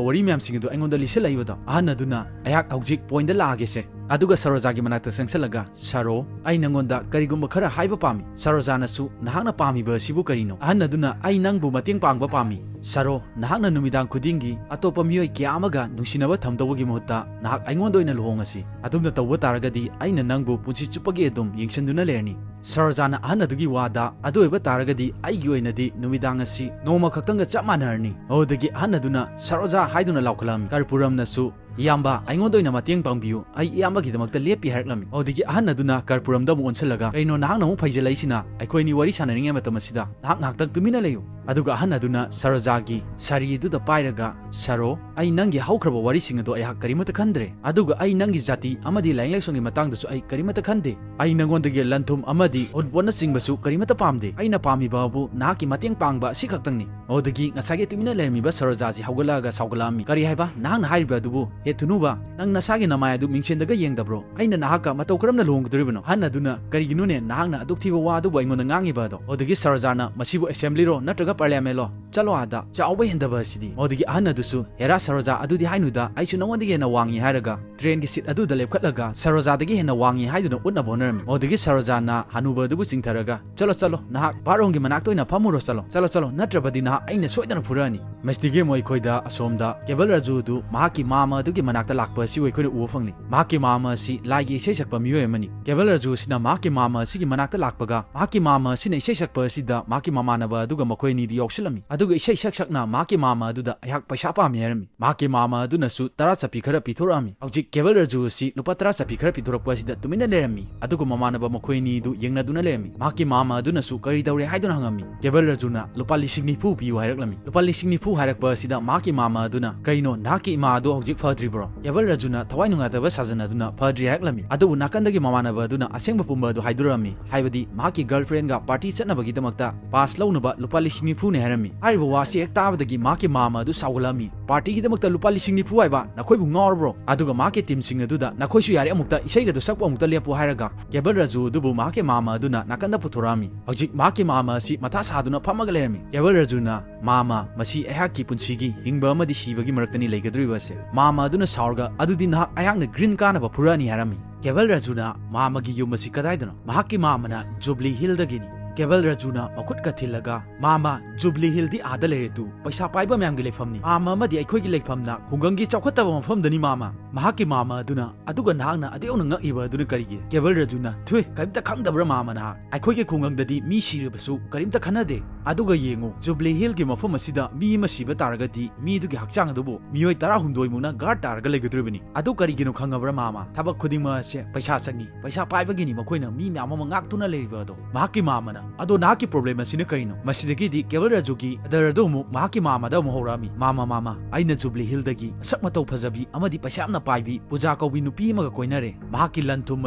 ꯋꯥꯔꯤ ꯃꯌꯥꯝꯁꯤꯡ ꯑꯗꯨ ꯑꯩꯉꯣꯟꯗ ꯂꯤꯁꯤꯜꯂꯛꯏꯕꯗꯣ?" ꯑꯍꯟ ꯑꯗꯨꯅ, "ꯑꯩꯍꯥꯛ ꯍꯧꯖꯤꯛ pointꯗ ꯂꯥꯛꯑꯒꯦꯁꯦ꯫ ꯑꯗꯨꯒ ꯁꯔꯣꯖꯥꯒꯤ ꯃꯅꯥꯛꯇ ꯆꯪꯁꯤꯜꯂꯒ, "ꯁꯔꯣ, ꯑꯩ ꯅꯪꯉꯣꯟꯗ ꯀꯔꯤꯒꯨꯝꯕ ꯈꯔ ꯍꯥꯏꯕ ꯄꯥꯝꯃꯤ꯫" ꯁꯔꯣꯖꯥꯅꯁꯨ, "ꯅꯍꯥꯛꯅ ꯄꯥꯝꯃꯤꯕ ꯑꯁꯤꯕꯨ ꯀꯔꯤꯅꯣ?" ꯑꯍꯟ ꯑꯗꯨꯅ, "ꯑꯩ ꯅꯪꯕꯨ ꯃꯇꯦꯡ ꯄꯥꯡꯕ ꯄꯥꯝꯃꯤ꯫ ꯁꯔꯣ, ꯅꯍꯥꯛꯅ ꯅꯨꯃꯤꯗꯥꯡ ꯈꯨꯗꯤꯡꯒꯤ ꯑꯇꯣꯞꯄ ꯃꯤꯑꯣꯏ ꯀꯌꯥ ꯑꯃꯒ ꯅꯨꯡꯁꯤꯅꯕ ꯊꯝꯗꯧꯕꯒꯤ ꯃꯍꯨꯠꯇ ꯅꯍꯥꯛ ꯑꯩꯉꯣꯟꯗ ꯑꯣꯏꯅ ꯂꯨꯍꯣꯡꯉꯁꯤ꯫ ꯑꯗꯨꯝꯅ ꯇꯧꯕ ꯇꯥꯔꯒꯗꯤ ꯑꯩꯅ ꯅꯪꯕꯨ ꯄꯨꯟꯁꯤ ꯆꯨꯞꯄꯒꯤ ꯑꯗꯨꯝ ꯌꯦꯡꯁꯤꯟꯗꯨꯅ ꯂꯩꯔꯅꯤ꯫" ꯁꯔꯣꯖꯥꯅ ꯑꯍꯟ ꯑꯗꯨꯒꯤ ꯋꯥꯗ, "ꯑꯗꯨ ꯑꯣꯏꯕ ꯇꯥꯔꯒꯗꯤ ꯑꯩꯒꯤ ꯑꯣꯏꯅꯗꯤ ꯅꯨꯃꯤꯗꯥꯡ ꯑꯁꯤ ꯅꯣꯡꯃ ꯈꯛꯇꯪꯒ ꯆꯞ ꯃꯥꯟꯅꯔꯅꯤ꯫" ꯑꯗꯨꯗꯒꯤ ꯑꯍꯟ ꯑꯗꯨꯅ "ꯁꯔꯣꯖꯥ" ꯍꯥꯏꯗꯨꯅ ꯂꯥꯎꯈꯠꯂꯝꯃꯤ꯫ ꯀꯔꯄꯨꯔꯝꯅꯁꯨ, "ꯏꯌꯥꯝꯕ, ꯑꯩꯉꯣꯟꯗ ꯑꯣꯏꯅ ꯃꯇꯦꯡ ꯄꯥꯡꯕꯤꯌꯨ, ꯑꯩ ꯏꯌꯥꯝꯕꯒꯤꯗꯃꯛꯇ ꯂꯦꯞꯄꯤ" ꯍꯥꯏꯔꯛꯂꯝꯃꯤ꯫ ꯑꯗꯨꯗꯒꯤ ꯑꯍꯟ ꯑꯗꯨꯅ ꯀꯔꯄꯨꯔꯝꯗ ꯑꯃꯨꯛ ꯑꯣꯟꯁꯤꯜꯂꯒ, "ꯀꯔꯤꯅꯣ ꯅꯍꯥꯛꯅ ꯑꯃꯨꯛ ꯐꯩꯖꯤꯜꯂꯛꯏꯁꯤꯅ? ꯑꯩꯈꯣꯏ ꯑꯅꯤ ꯋꯥꯔꯤ ꯁꯥꯟꯅꯔꯤꯉꯩ ꯃꯇꯝ ꯑꯁꯤꯗ ꯅꯍꯥꯛ ꯉꯥꯏꯍꯥꯛꯇꯪ ꯇꯨꯃꯤꯟꯅ ꯂꯩꯌꯨ꯫" ꯑꯗꯨꯒ ꯑꯍꯟ ꯑꯗꯨꯅ ꯁꯔꯣꯖꯥꯒꯤ ꯁꯥꯔꯤ ꯑꯗꯨꯗ ꯄꯥꯏꯔꯒ, "ꯁꯔꯣ, ꯑꯩ ꯅꯪꯒꯤ ꯍꯧꯈ꯭ꯔꯕ ꯋꯥꯔꯤꯁꯤꯡ ꯑꯗꯣ ꯑꯩꯍꯥꯛ ꯀꯔꯤꯃꯠꯇ ꯈꯟꯗ꯭ꯔꯦ꯫ ꯑꯗꯨꯒ ꯑꯩ ꯅꯪꯒꯤ ꯖꯥꯇꯤ ꯑꯃꯗꯤ ꯂꯥꯏꯅꯤꯡ ꯂꯥꯏꯁꯣꯟꯒꯤ ꯃꯇꯥꯡꯗꯁꯨ ꯑꯩ ꯀꯔꯤꯃꯠꯇ ꯈꯟꯗꯦ꯫ ꯑꯩ ꯅꯪꯉꯣꯟꯗꯒꯤ ꯂꯟ-ꯊꯨꯝ ꯑꯃꯗꯤ ꯎꯟꯄꯣꯠꯅꯆꯤꯡꯕꯁꯨ ꯀꯔꯤꯃꯠꯇ ꯄꯥꯝꯗꯦ꯫ ꯑꯩꯅ ꯄꯥꯝꯃꯤꯕꯕꯨ ꯅꯍꯥꯛꯀꯤ ꯃꯇꯦꯡ ꯄꯥꯡꯕ ꯑꯁꯤꯈꯛꯇꯪꯅꯤ꯫" ꯑꯗꯨꯗꯒꯤ ꯉꯁꯥꯏꯒꯤ ꯇꯨꯃꯤꯟꯅ ꯂꯩꯔꯝꯃꯤꯕ ꯁꯔꯣꯖꯥꯁꯤ ꯍꯧꯒꯠꯂꯛꯑꯒ ꯁꯥꯎꯒꯠꯂꯛꯑꯝꯃꯤ꯫ "ꯀꯔꯤ ꯍꯥꯏꯕ? ꯅꯍꯥꯛꯅ ꯍꯥꯏꯔꯤꯕ ꯑꯗꯨꯕꯨ? ꯍꯦ ꯊꯨꯅꯨꯕ, ꯅꯪ ꯅꯁꯥꯒꯤ ꯅꯃꯥꯏ ꯑꯗꯨ ꯃꯤꯡꯁꯦꯟꯗꯒ ꯌꯦꯡꯗꯕ꯭ꯔꯣ? ꯑꯩꯅ ꯅꯍꯥꯛꯀ ꯃꯇꯧ ꯀꯔꯝꯅ ꯂꯨꯍꯣꯡꯒꯗꯧꯔꯤꯕꯅꯣ?" ꯑꯍꯟ ꯑꯗꯨꯅ, "ꯀꯔꯤꯒꯤꯅꯣꯅꯦ ꯅꯍꯥꯛꯅ ꯑꯗꯨꯛ ꯊꯤꯕ ꯋꯥ ꯑꯗꯨꯕꯨ ꯑꯩꯉꯣꯟꯗ ꯉꯥꯡꯉꯤꯕ ꯑꯗꯣ?" ꯑꯗꯨꯗꯒꯤ ꯁꯔꯣꯖꯥꯅ, "ꯃꯁꯤꯕꯨ ꯑꯦꯁꯦꯝꯕ꯭ꯂꯤꯔꯣ ꯅꯠꯇ꯭ꯔꯒ ꯄꯥꯔꯂꯤꯌꯥꯃꯦꯟꯂꯣ? ꯆꯠꯂꯣ ꯑꯥꯗ, ꯆꯥꯎꯕ ꯍꯦꯟꯗꯕ ꯑꯁꯤꯗꯤ꯫" ꯑꯗꯨꯗꯒꯤ ꯑꯍꯟ ꯑꯗꯨꯁꯨ, "ꯍꯦꯔꯥ ꯁꯔꯣꯖꯥ, ꯑꯗꯨꯗꯤ ꯍꯥꯏꯅꯨꯗ, ꯑꯩꯁꯨ ꯅꯉꯣꯟꯗꯒꯤ ꯍꯦꯟꯅ ꯋꯥꯡꯉꯤ" ꯍꯥꯏꯔꯒ ꯇ꯭ꯔꯦꯟꯒꯤ ꯁꯤꯠ ꯑꯗꯨꯗ ꯂꯦꯞꯈꯠꯂꯒ ꯁꯔꯣꯖꯥꯗꯒꯤ ꯍꯦꯟꯅ ꯋꯥꯡꯉꯤ ꯍꯥꯏꯗꯨꯅ ꯎꯠꯅꯕ ꯍꯣꯠꯅꯔꯝꯃꯤ꯫ ꯑꯗꯨꯗꯒꯤ ꯁꯔꯣꯖꯥꯅ ꯍꯅꯨꯕ ꯑꯗꯨꯕꯨ ꯆꯤꯡꯊꯔꯒ, "ꯆꯠꯂꯣ, ꯆꯠꯂꯣ, ꯅꯍꯥꯛ ꯕꯥꯠꯔꯨꯝꯒꯤ ꯃꯅꯥꯛꯇ ꯑꯣꯏꯅ ꯐꯝꯃꯨꯔꯣ, ꯆꯠꯂꯣ, ꯆꯠꯂꯣ, ꯆꯠꯂꯣ, ꯅꯠꯇ꯭ꯔꯕꯗꯤ ꯅꯍꯥꯛ ꯑꯩꯅ ꯁꯣꯏꯗꯅ ꯐꯨꯔꯛꯑꯅꯤ꯫" ꯃꯁꯤꯗꯒꯤ ꯑꯃꯨꯛ ꯑꯩꯈꯣꯏꯗ ꯑꯁꯣꯝꯗ ꯀꯦꯕꯜ ꯔꯥꯖꯨ ꯑꯗꯨ ꯃꯍꯥꯛꯀꯤ ꯃꯥꯝꯃ ꯑꯗꯨꯒꯤ ꯃꯅꯥꯛꯇ ꯂꯥꯛꯄ ꯑꯁꯤꯕꯨ ꯑꯩꯈꯣꯏꯅ ꯎꯕ ꯐꯪꯂꯤ꯫ ꯃꯍꯥꯛꯀꯤ ꯃꯥꯝꯃ ꯑꯁꯤ ꯂꯥꯏꯒꯤ ꯏꯁꯩ ꯁꯛꯄ ꯃꯤꯑꯣꯏ ꯑꯃꯅꯤ꯫ ꯀꯦꯕꯜ ꯔꯥꯖꯨ ꯑꯁꯤꯅ ꯃꯍꯥꯛꯀꯤ ꯃꯥꯝꯃ ꯑꯁꯤꯒꯤ ꯃꯅꯥꯛꯇ ꯂꯥꯛꯄꯒ, ꯃꯍꯥꯛꯀꯤ ꯃꯥꯝꯃ ꯑꯁꯤꯅ ꯏꯁꯩ ꯁꯛꯄ ꯑꯁꯤꯗ ꯃꯍꯥꯛꯀꯤ ꯃꯃꯥꯟꯅꯕ ꯑꯗꯨꯒ ꯃꯈꯣꯏ ꯑꯅꯤꯗꯨ ꯌꯥꯎꯁꯤꯜꯂꯝꯃꯤ꯫ ꯑꯗꯨꯒ ꯏꯁꯩ ꯁꯛ ꯁꯛꯅ ꯃꯍꯥꯛꯀꯤ ꯃꯥꯝꯃ ꯑꯗꯨꯗ ꯑꯩꯍꯥꯛ ꯄꯩꯁꯥ ꯄꯥꯝꯃꯤ ꯍꯥꯏꯔꯝꯃꯤ꯫ ꯃꯍꯥꯛꯀꯤ ꯃꯥꯝꯃ ꯑꯗꯨꯅꯁꯨ ꯇꯔꯥ ꯆꯞꯄꯤ ꯈꯔ ꯄꯤꯊꯣꯔꯛꯑꯝꯃꯤ꯫ ꯍꯧꯖꯤꯛ ꯀꯦꯕꯜ ꯔꯥꯖꯨ ꯑꯁꯤ ꯂꯨꯄꯥ ꯇꯔꯥ ꯆꯞꯄꯤ ꯈꯔ ꯄꯤꯊꯣꯔꯛꯄ ꯑꯁꯤꯗ ꯇꯨꯃꯤꯟꯅ ꯂꯩꯔꯝꯃꯤ꯫ ꯑꯗꯨꯒ ꯃꯃꯥꯟꯅꯕ ꯃꯈꯣꯏ ꯑꯅꯤꯗꯨ ꯌꯦꯡꯅꯗꯨꯅ ꯂꯩꯔꯝꯃꯤ꯫ ꯃꯍꯥꯛꯀꯤ ꯃꯥꯝꯃ ꯑꯗꯨꯅꯁꯨ ꯀꯔꯤ ꯇꯧꯔꯦ ꯍꯥꯏꯗꯨꯅ ꯍꯪꯉꯝꯃꯤ꯫ ꯀꯦꯕꯜ ꯔꯥꯖꯨꯅ ꯂꯨꯄꯥ ꯂꯤꯁꯤꯡ ꯅꯤꯐꯨ ꯄꯤꯌꯨ ꯍꯥꯏꯔꯛꯂꯝꯃꯤ꯫ ꯂꯨꯄꯥ ꯂꯤꯁꯤꯡ ꯅꯤꯐꯨ ꯍꯥꯏꯔꯛꯄ ꯑꯁꯤꯗ ꯃꯍꯥꯛꯀꯤ ꯃꯥꯝꯃ ꯑꯗꯨꯅ, "ꯀꯩꯅꯣ, ꯅꯍꯥꯛꯀꯤ ꯏꯃꯥ ꯑꯗꯨ ꯍꯧꯖꯤꯛ ꯐꯗ꯭ꯔꯤꯕ꯭ꯔꯣ?" ꯀꯦꯕꯜ ꯔꯥꯖꯨꯅ ꯊꯋꯥꯏ ꯅꯨꯡꯉꯥꯏꯇꯕ ꯁꯥꯖꯅꯗꯨꯅ ꯐꯗ꯭ꯔꯤ ꯍꯥꯏꯔꯛꯂꯝꯃꯤ꯫ ꯑꯗꯨꯕꯨ ꯅꯥꯀꯟꯗꯒꯤ ꯃꯃꯥꯟꯅꯕ ꯑꯗꯨꯅ ꯑꯁꯦꯡꯕ ꯄꯨꯝꯕ ꯑꯗꯨ ꯍꯥꯏꯗꯣꯔꯛꯑꯝꯃꯤ, ꯍꯥꯏꯕꯗꯤ ꯃꯍꯥꯛꯀꯤ ꯒꯔꯜꯐ꯭ꯔꯦꯟꯒ ꯄꯥꯔꯇꯤ ꯆꯠꯅꯕꯒꯤꯗꯃꯛꯇ ꯄꯥꯁ ꯂꯧꯅꯕ ꯂꯨꯄꯥ ꯂꯤꯁꯤꯡ ꯅꯤꯐꯨꯅꯤ ꯍꯥꯏꯔꯝꯃꯤ꯫ ꯍꯥꯏꯔꯤꯕ ꯋꯥꯁꯤ ꯍꯦꯛ ꯇꯥꯕꯗꯒꯤ ꯃꯍꯥꯛꯀꯤ ꯃꯥꯝꯃ ꯑꯗꯨ ꯁꯥꯎꯒꯠꯂꯛꯑꯝꯃꯤ꯫ "Partyꯒꯤꯗꯃꯛꯇ ꯂꯨꯄꯥ ꯂꯤꯁꯤꯡ ꯅꯤꯐꯨ ꯍꯥꯏꯕ? ꯅꯈꯣꯏꯕꯨ ꯉꯥꯎꯔꯕ꯭ꯔꯣ?" ꯑꯗꯨꯒ ꯃꯍꯥꯛꯀꯤ teamꯁꯤꯡ ꯑꯗꯨꯗ, "ꯅꯈꯣꯏꯁꯨ ꯌꯥꯔꯦ, ꯑꯃꯨꯛꯇ ꯏꯁꯩꯒꯗꯣ ꯁꯛꯄ ꯑꯃꯨꯛꯇ ꯂꯦꯞꯄꯨ" ꯍꯥꯏꯔꯒ ꯀꯦꯕꯜ ꯔꯥꯖꯨ ꯑꯗꯨꯕꯨ ꯃꯍꯥꯛꯀꯤ ꯃꯥꯝꯃ ꯑꯗꯨꯅ ꯅꯥꯀꯟꯗ ꯄꯨꯊꯣꯔꯛꯑꯝꯃꯤ꯫ ꯍꯧꯖꯤꯛ ꯃꯍꯥꯛꯀꯤ ꯃꯥꯝꯃ ꯑꯁꯤ ꯃꯊꯥ ꯁꯥꯗꯨꯅ ꯐꯝꯃꯒ ꯂꯩꯔꯝꯃꯤ꯫ ꯀꯦꯕꯜ ꯔꯥꯖꯨꯅ, "ꯃꯥꯝꯃ, ꯃꯁꯤ ꯑꯩꯍꯥꯛꯀꯤ ꯄꯨꯟꯁꯤꯒꯤ ꯍꯤꯡꯕ ꯑꯃꯗꯤ ꯁꯤꯕꯒꯤ ꯃꯔꯛꯇꯅꯤ ꯂꯩꯒꯗꯧꯔꯤꯕ ꯑꯁꯦ꯫" ꯃꯥꯝꯃ ꯑꯗꯨꯅ ꯁꯥꯎꯔꯒ, "ꯑꯗꯨꯗꯤ ꯅꯍꯥꯛ ꯑꯩꯍꯥꯛꯅ green ꯀꯥꯅꯕ ꯐꯨꯔꯛꯑꯅꯤ" ꯍꯥꯏꯔꯝꯃꯤ꯫ ꯀꯦꯕꯜ ꯔꯥꯖꯨꯅ, "ꯃꯥꯝꯃꯒꯤ ꯌꯨꯝ ꯑꯁꯤ ꯀꯗꯥꯏꯗꯅꯣ?" ꯃꯍꯥꯛꯀꯤ ꯃꯥꯝꯃꯅ, "ꯖꯨꯕꯂꯤ ꯍꯤꯜꯗꯒꯤꯅꯤ꯫" ꯀꯦꯕꯜ ꯔꯥꯖꯨꯅ ꯃꯈꯨꯠꯀ ꯊꯤꯜꯂꯒ, "ꯃꯥꯝꯃ, ꯖꯨꯕꯂꯤ ꯍꯤꯜꯗꯤ ꯑꯥꯗ ꯂꯩꯔꯦ ꯇꯨ, ꯄꯩꯁꯥ ꯄꯥꯏꯕ ꯃꯌꯥꯝꯒꯤ ꯂꯩꯐꯝꯅꯤ꯫ ꯃꯥꯝꯃ ꯑꯃꯗꯤ ꯑꯩꯈꯣꯏꯒꯤ ꯂꯩꯐꯝꯅ ꯈꯨꯡꯒꯪꯒꯤ ꯆꯥꯎꯈꯠꯇꯕ ꯃꯐꯝꯗꯅꯤ ꯃꯥꯝꯃ꯫" ꯃꯍꯥꯛꯀꯤ ꯃꯥꯝꯃ ꯑꯗꯨꯅ, "ꯑꯗꯨꯒ ꯅꯍꯥꯛꯅ ꯑꯗꯨꯛ ꯌꯧꯅ ꯉꯛꯏꯕ ꯑꯗꯨꯅ ꯀꯔꯤꯒꯤ?" ꯀꯦꯕꯜ ꯔꯥꯖꯨꯅ, "ꯊꯨꯏ, ꯀꯔꯤꯝꯇ ꯈꯪꯗꯕ꯭ꯔꯥ ꯃꯥꯝꯃ ꯅꯍꯥꯛ? ꯑꯩꯈꯣꯏꯒꯤ ꯈꯨꯡꯒꯪꯗꯗꯤ ꯃꯤ ꯁꯤꯔꯕꯁꯨ ꯀꯔꯤꯝꯇ ꯈꯟꯅꯗꯦ꯫ ꯑꯗꯨꯒ ꯌꯦꯡꯉꯨ, ꯖꯨꯕꯂꯤ ꯍꯤꯜꯒꯤ ꯃꯐꯝ ꯑꯁꯤꯗ ꯃꯤ ꯑꯃ ꯁꯤꯕ ꯇꯥꯔꯒꯗꯤ ꯃꯤꯗꯨꯒꯤ ꯍꯛꯆꯥꯡ ꯑꯗꯨꯕꯨ ꯃꯤꯑꯣꯏ ꯇꯔꯥꯍꯨꯝꯗꯣꯏ ꯃꯨꯛꯅ guard ꯇꯥꯔꯒ ꯂꯩꯒꯗꯧꯔꯤꯕꯅꯤ꯫ ꯑꯗꯨ ꯀꯔꯤꯒꯤꯅꯣ ꯈꯪꯉꯕ꯭ꯔꯥ ꯃꯥꯝꯃ? ꯊꯕꯛ ꯈꯨꯗꯤꯡꯃꯛ ꯑꯁꯦ ꯄꯩꯁꯥ ꯆꯪꯉꯤ꯫ ꯄꯩꯁꯥ ꯄꯥꯏꯕꯒꯤꯅꯤ ꯃꯈꯣꯏꯅ ꯃꯤ ꯃꯌꯥꯝ ꯑꯃ ꯉꯥꯛꯇꯨꯅ ꯂꯩꯔꯤꯕ ꯑꯗꯣ꯫" ꯃꯍꯥꯛꯀꯤ ꯃꯥꯝꯃꯅ, "ꯑꯗꯣ ꯅꯍꯥꯛꯀꯤ problem ꯑꯁꯤꯅ ꯀꯔꯤꯅꯣ?" ꯃꯁꯤꯗꯒꯤꯗꯤ ꯀꯦꯕꯜ ꯔꯥꯖꯨꯒꯤ ꯑꯗꯔ ꯑꯗꯨ ꯑꯃꯨꯛ ꯃꯍꯥꯛꯀꯤ ꯃꯥꯝꯃꯗ ꯑꯃꯨꯛ ꯍꯧꯔꯛꯑꯝꯃꯤ꯫ "ꯃꯥꯝꯃ, ꯃꯥꯝꯃ, ꯑꯩꯅ ꯖꯨꯕꯂꯤ ꯍꯤꯜꯗꯒꯤ ꯃꯁꯛ ꯃꯇꯧ ꯐꯖꯕꯤ ꯑꯃꯗꯤ ꯄꯩꯁꯥ ꯌꯥꯝꯅ ꯄꯥꯏꯕꯤ ꯄꯨꯖꯥ ꯀꯧꯕꯤ ꯅꯨꯄꯤ ꯑꯃꯒ ꯀꯣꯏꯅꯔꯦ꯫ ꯃꯍꯥꯛꯀꯤ ꯂꯟ ꯊꯨꯝ